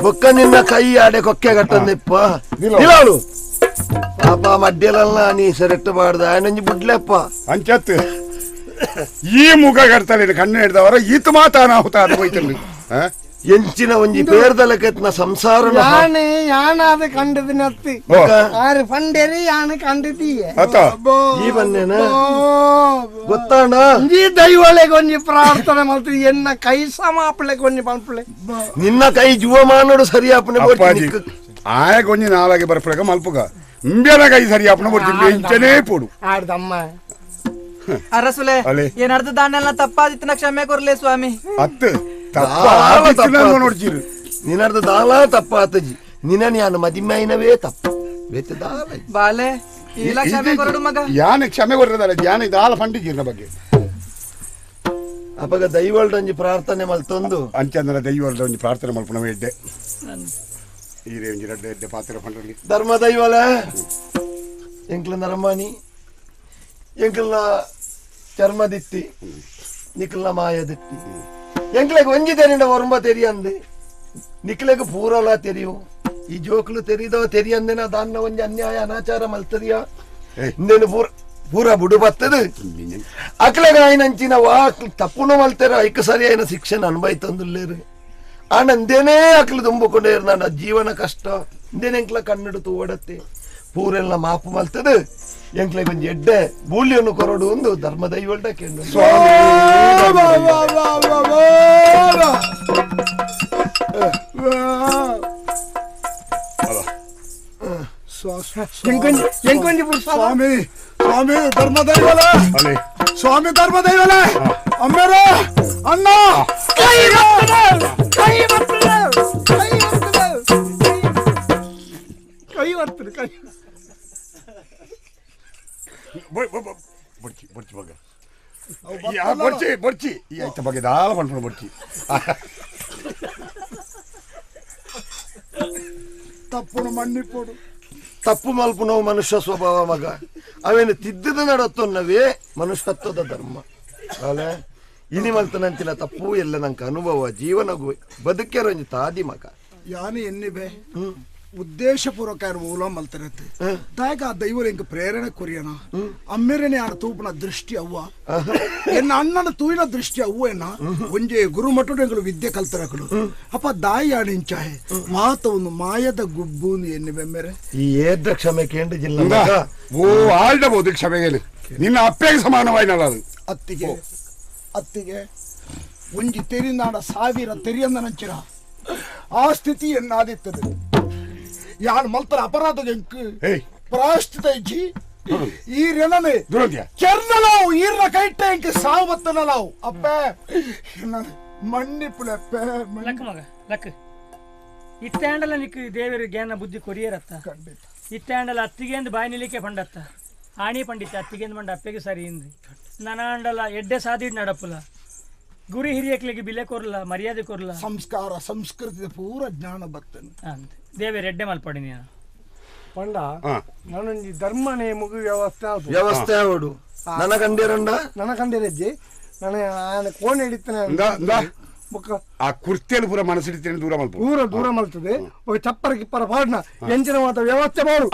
ಬೊಕ್ಕ ನಿನ್ನ ಕೈ ಆಡೆ ಕೊಕ್ಕೆ ಕಟ್ಟಂದಿಪ್ಪ ನಿಲ್ಲವಳು ಪಾಪ ಮಡ್ಯಲಲ್ಲ ನೀ ಸೆರೆಕ್ಟ್ ಮಾಡ್ದ ಆಯನಂಜಿ ಬುಡ್ಲೆಪ್ಪ ಅಂಚತ್ ಈ ಮುಗ ಕಡ್ತಲೆ ಕಣ್ಣು ಹಿಡ್ದವರ ಈತ ಮಾತ ಅನಾಹುತ ಅದು ಹೋಯ್ತಲ್ಲಿ. ಎಂಚಿನ ಒಂಜಿ ಪೇರ್ದಲಕತ್ನ ಸಂಸಾರ ಯಾನೆ ಯಾನಾದ ಕಂಡದ ನತ್ತಿ ಆರು ಪಂಡೇರಿ ಯಾನೆ ಕಂಡದೀಯ ಈ ಬನ್ನೇನ ಗೊತ್ತಾಣ ಈ ದೈವಳೆಗೆ ಒಂಜಿ ಪ್ರಾರ್ಥನೆ ಮಾಡ್ತೀವಿ ಎನ್ನ ಕೈ ಸಮಾಪಳೆ ಕೊಂಜಿ ಪಂಪಳೆ ನಿನ್ನ ಕೈ ಜೀವಮಾನೋಡು ಸರಿ ಅಪ್ಪನೆ ಆಯ ಕೊಂಜಿ ನಾಲಾಗೆ ಬರ್ಪಳಗ ಮಲ್ಪುಗ ಇಂಬ್ಯನ ಕೈ ಸರಿ ಅಪ್ಪನ ಬರ್ತೀನಿ ಇಂಚನೇ ಪೋಡು ಆಡ್ದಮ್ಮ ಅರಸುಲೆ ಏನರ್ಧ ದಾನೆಲ್ಲ ತಪ್ಪಾದಿತ್ತಿನ ಕ್ಷಮೆ ಕೊರ್ಲೆ ಸ್ವಾಮಿ. ಅತ್ತು ನಿನ್ನರ್ಧ ದಾಲ ತಪ್ಪ ಆತಜಿ ನಿನ್ನ ಯಾನು ಮದಿಮೈನವೇ ತಪ್ಪು ಬಾಲೆ ಇಲ್ಲ ಕ್ಷಮೆ ಕೊರಡು ಮಗ ಯಾನೆ ಕ್ಷಮೆ ಕೊರದಲ್ಲ ಯಾನೆ ದಾಲ ಪಂಡಿಜೀರ್ನ ಬಗ್ಗೆ ಅಪಗ ದೈವಲ್ಡೊಂಜಿ ಪ್ರಾರ್ಥನೆ ಮಲ್ತೊಂದು ಅಂಚಂದ್ರ ದೈವಲ್ಡೊಂಜಿ ಪ್ರಾರ್ಥನೆ ಮಲ್ಪುನವೇ ಇದ್ದೆ ಈ ರೇಂಜ್ ರಡ್ಡೆ ಎಡ್ಡೆ ಪಾತ್ರ ಪಂಡ್ರಲ್ಲಿ ಧರ್ಮ ದೈವಲ ಎಂಕ್ಲ ನರಮಾನಿ ಎಂಕ್ಲನ ಚರ್ಮದಿತ್ತಿ ನಿಕ್ಲನ ಮಾಯದಿತ್ತಿ ಎಂಕ್ಲೆಗ್ ಒಂಜಿ ತೆರಿಂಡ ಒರುಂಬ ತೆರಿಯಂದೆ ನಿಕ್ಲೆಗ್ ಪೂರಲ ತೆರಿಯು ಈ ಜೋಕ್ಲು ತೆರಿದವ ತೆರಿಯಂದೆನ ದಾನ್ನ ಒಂಜಿ ಅನ್ಯಾಯ ಅನಾಚಾರ ಮಲ್ತದಿಯ ಇಂದೇನು ಪೂರ ಪೂರ ಬುಡು ಬತ್ತದು ಅಕ್ಲೆಗ್ ಆಯ್ನಂಚಿನ ವಾ ತಪ್ಪುನು ಮಲ್ತೆರ ಐಕ್ ಸರಿ ಆಯ್ನ ಶಿಕ್ಷಣ ಅನ್ಬೈತಂದುಲ್ಲೇರು ಆನಂದೇನೇ ಅಕ್ಲು ತುಂಬಿಕೊಂಡೇ ನನ್ನ ಜೀವನ ಕಷ್ಟ ಇಂದೇನೆ ಎಂಕ್ಲ ಕಣ್ಣು ತೂವಡತ್ತೆ ಪೂರೆಲ್ಲ ಮಾಪು ಮಲ್ತದು ಎಂಕ್ಲೆಗ್ ಒಂಜಿ ಎಡ್ಡೆ ಬೂಲಿಯನ್ನು ಕೊರಡು ಒಂದು ಧರ್ಮ ದೈವಲ್ಡ ಕೇಂದ್ರ ಸ್ವಾಮಿ ಸ್ವಾಮಿ ಧರ್ಮ ದೈವಲ ಸ್ವಾಮಿ ಧರ್ಮ ದೈವಲ ಅಮ್ಮೇರ ಅಣ್ಣ ಕೈ ಕೈ ಕೈ ಬರ್ತದೆ ಕೈ ಬೊಡ್ಚಿ ಬೊಡ್ಚಿ ಮಗ ಬೊಡ್ಚಿ ಬೊಡ್ಚಿ ಈ ಆಯ್ತ ಬಗ್ಗೆ ದಾಲ ಪಂಡ್ಕೊಂಡು ಬೊಡ್ಚಿ ತಪ್ಪುನು ಮಣ್ಣಿಪೋಡು ತಪ್ಪು ಮಲ್ಪುನವು ಮನುಷ್ಯ ಸ್ವಭಾವ ಮಗ ಅವೇನು ತಿದ್ದದ ನಡತ್ತೊನ್ನವೇ ಮನುಷ್ಯತ್ವದ ಧರ್ಮ ಅಲ್ಲ ಇನಿ ಮಲ್ತನಂಚಿನ ತಪ್ಪು ಎಲ್ಲ ನಂಗೆ ಅನುಭವ ಜೀವನ ಬದುಕೆರೊಂಜಿ ತಾದಿ ಮಗ ಯಾನು ಎನ್ನಿಬೆ ಉದ್ದೇಶಪೂರ್ವಕ ಓಲ ಮಲ್ತಿರತ್ತೆ ತಾಯಕ ಆ ದೈವರು ಎಂಕ ಪ್ರೇರಣೆ ಕೊರಿಯನ ಅಮ್ಮೇರನೆ ಆನ ತೂಪನ ದೃಷ್ಟಿ ಅವ್ವ ಎನ್ನ ಅಣ್ಣನ ತೂಯಿನ ದೃಷ್ಟಿ ಅವ್ವ ಎನ್ನ ಒಂಜೆ ಗುರುಮಠ ಎಂಗಳು ವಿದ್ಯೆ ಕಲ್ತರಕಲು ಅಪ್ಪ ದಾಯಿ ಆಣಿಂಚಾಹೆ ಮಾತ ಒಂದು ಮಾಯದ ಗುಬ್ಬು ಎನ್ನಿ ಬೆಮ್ಮೆರೆ ಈ ಏದ್ರ ಕ್ಷಮೆ ಕೇಂದ್ರ ಜಿಲ್ಲ ಓ ಆಳ್ಡಬಹುದು ಕ್ಷಮೆಗೆ ನಿನ್ನ ಅಪ್ಪೆಗೆ ಸಮಾನವಾಯಿನಲ್ಲ ಅದು ಅತ್ತಿಗೆ ಅತ್ತಿಗೆ ಒಂಜಿ ತೆರಿನಾಡ ಸಾವಿರ ತೆರಿಯಂದ ನಂಚಿನ ಆ ಸ್ಥಿತಿ ಎನ್ನಾದಿತ್ತದೆ ಯಾರು ಮಲ್ತರ ಅಪರಾಧ ಪ್ರಾಶ್ಚಿತ ಇಜ್ಜಿ ಈ ರೆನನೆ ಕೆರ್ನಲಾವು ಈರ್ನ ಕೈಟ್ಟೆ ಎಂಕ್ ಸಾವು ಬತ್ತನಲಾವು ಅಪ್ಪೆ ಮಣ್ಣಿಪುಲಪ್ಪೆ ಲಕ್ಕ ಮಗ ಲಕ್ಕ ಇತ್ತಾಂಡಲ ನಿಕ್ ದೇವರು ಜ್ಞಾನ ಬುದ್ಧಿ ಕೊರಿಯರತ್ತ ಇತ್ತಾಂಡಲ ಅತ್ತಿಗೆಂದು ಬಾಯಿ ನಿಲಿಕೆ ಪಂಡತ್ತ ಆಣಿ ಪಂಡಿತ ಅತ್ತಿಗೆಂದು ಮಂಡ ಅಪ್ಪೆಗೆ ಸರಿ ಇಂದು ನನಾಂಡಲ ಎಡ್ಡೆ ಸಾದಿಡ್ ನಡಪುಲ ಗುರಿ ಹಿರಿಯಕ್ಲಿಗೆ ಬಿಲೆ ಕೊರ್ಲ ಮರ್ಯಾದೆ ಕೊರ್ಲ ಸಂಸ್ಕಾರ ಸಂಸ್ಕೃತಿ ಪೂರ ಜ್ಞಾನ ಬರ್ತೇನೆ ಅಂತ ದೇವೇರ್ ಎಡ್ಡೆ ಮಲ್ಪಡಿ ನೀನು ಪಂಡ ನಾನೊಂಜಿ ಧರ್ಮನೇ ಮುಗು ವ್ಯವಸ್ಥೆ ವ್ಯವಸ್ಥೆ ಆವಡು ನನ್ನ ಕಂಡೇರಂಡ ನನ್ನ ಕಂಡೇರಜ್ಜಿ ನಾನು ಆನೆ ಕೋಣೆ ಹಿಡಿತೇನೆ ಆ ಕುರ್ತಿಯಲ್ಲಿ ಪೂರ ಮನಸ್ಸಿಡ್ತೇನೆ ದೂರ ಮಲ್ಪ ಪೂರ ದೂರ ಮಲ್ತದೆ ఒక ಚಪ್ಪರ ಕಿಪ್ಪರ ಪಾಡ್ನ ಎಂಚಿನ ಮಾತ ವ್ಯವಸ್ಥೆ ಮಾಡು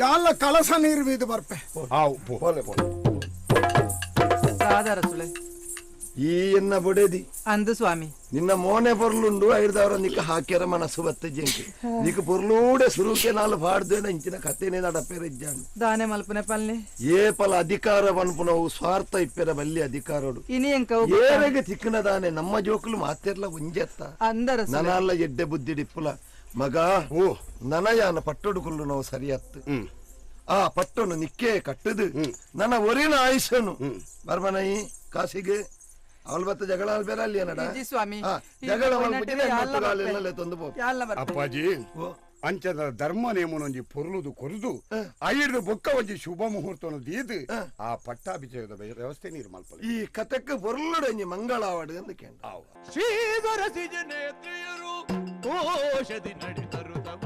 ಯಾಲ್ಲ ಕಲಸ ನೀರು ಬೀದು ಬರ್ಪೆ ಈ ಎನ್ನ ಬೊಡೆದಿ ಅಂದು ಸ್ವಾಮಿ ನಿನ್ನ ಮೋನೆ ಪೊರ್ಲುಂಡು ಐದವರ ನಿಕ್ಕ ಹಾಕ್ಯರ ಮನಸ್ಸು ಬತ್ತ ಜಂಕಿ ನಿಕ್ಕ ಪೊರ್ಲೂಡೆ ಸುರುಕೆ ನಾಲು ಪಾಡ್ದೇನ ಇಂಚಿನ ಕಥೆನೆ ನಡಪೆರಿಜ್ಜಾನು ದಾನೆ ಮಲ್ಪನೆ ಪಲ್ನೆ ಏ ಪಲ ಅಧಿಕಾರ ಪನ್ಪುನವು ಸ್ವಾರ್ಥ ಇಪ್ಪೆರ ಬಲ್ಲಿ ಅಧಿಕಾರೋಡು ಇನಿ ಎಂಕ ಏರೆಗೆ ತಿಕ್ಕನ ದಾನೆ ನಮ್ಮ ಜೋಕುಲು ಮಾತೆರ್ಲ ಒಂಜೆತ್ತ ಅಂದರ ನನಲ್ಲ ಎಡ್ಡೆ ಬುದ್ಧಿಡಿಪ್ಪುಲ ಮಗ ಓ ನನಯಾನ ಪಟ್ಟೊಡು ಕುಲ್ಲು ನಾವು ಸರಿಯತ್ತು ಆ ಪಟ್ಟೊನು ನಿಕ್ಕೆ ಕಟ್ಟದು ನನ್ನ ಒರಿನ ಆಯುಷನು ಬರ್ಬನೈ ಕಾಸಿಗೆ ಅವಳು ಬತ್ತ ಜಗಳ ಬೇರೆ ಅಲ್ಲಿ ಏನಡ ಸ್ವಾಮಿ ಜಗಳ ಅಪ್ಪಾಜಿ ಅಂಚದ ಧರ್ಮ ನೇಮನೊಂಜಿ ಪೊರ್ಲುದು ಕೊರ್ದು ಐದು ಬೊಕ್ಕ ಒಂಜಿ ಶುಭ ಮುಹೂರ್ತವನ್ನು ದೀದು ಆ ಪಟ್ಟಾಭಿಷೇಕದ ವ್ಯವಸ್ಥೆ ನೀರು ಮಲ್ಪಲಿ ಈ ಕಥಕ್ಕೆ ಪೊರ್ಲುಡಂಜಿ ಮಂಗಳಾವಡು ಎಂದು ಕೇಳ ಶ್ರೀಧರ ಸಿಜನೇತ್ರಿಯರು ಕೋಶದಿ ನಡಿತರು ತವ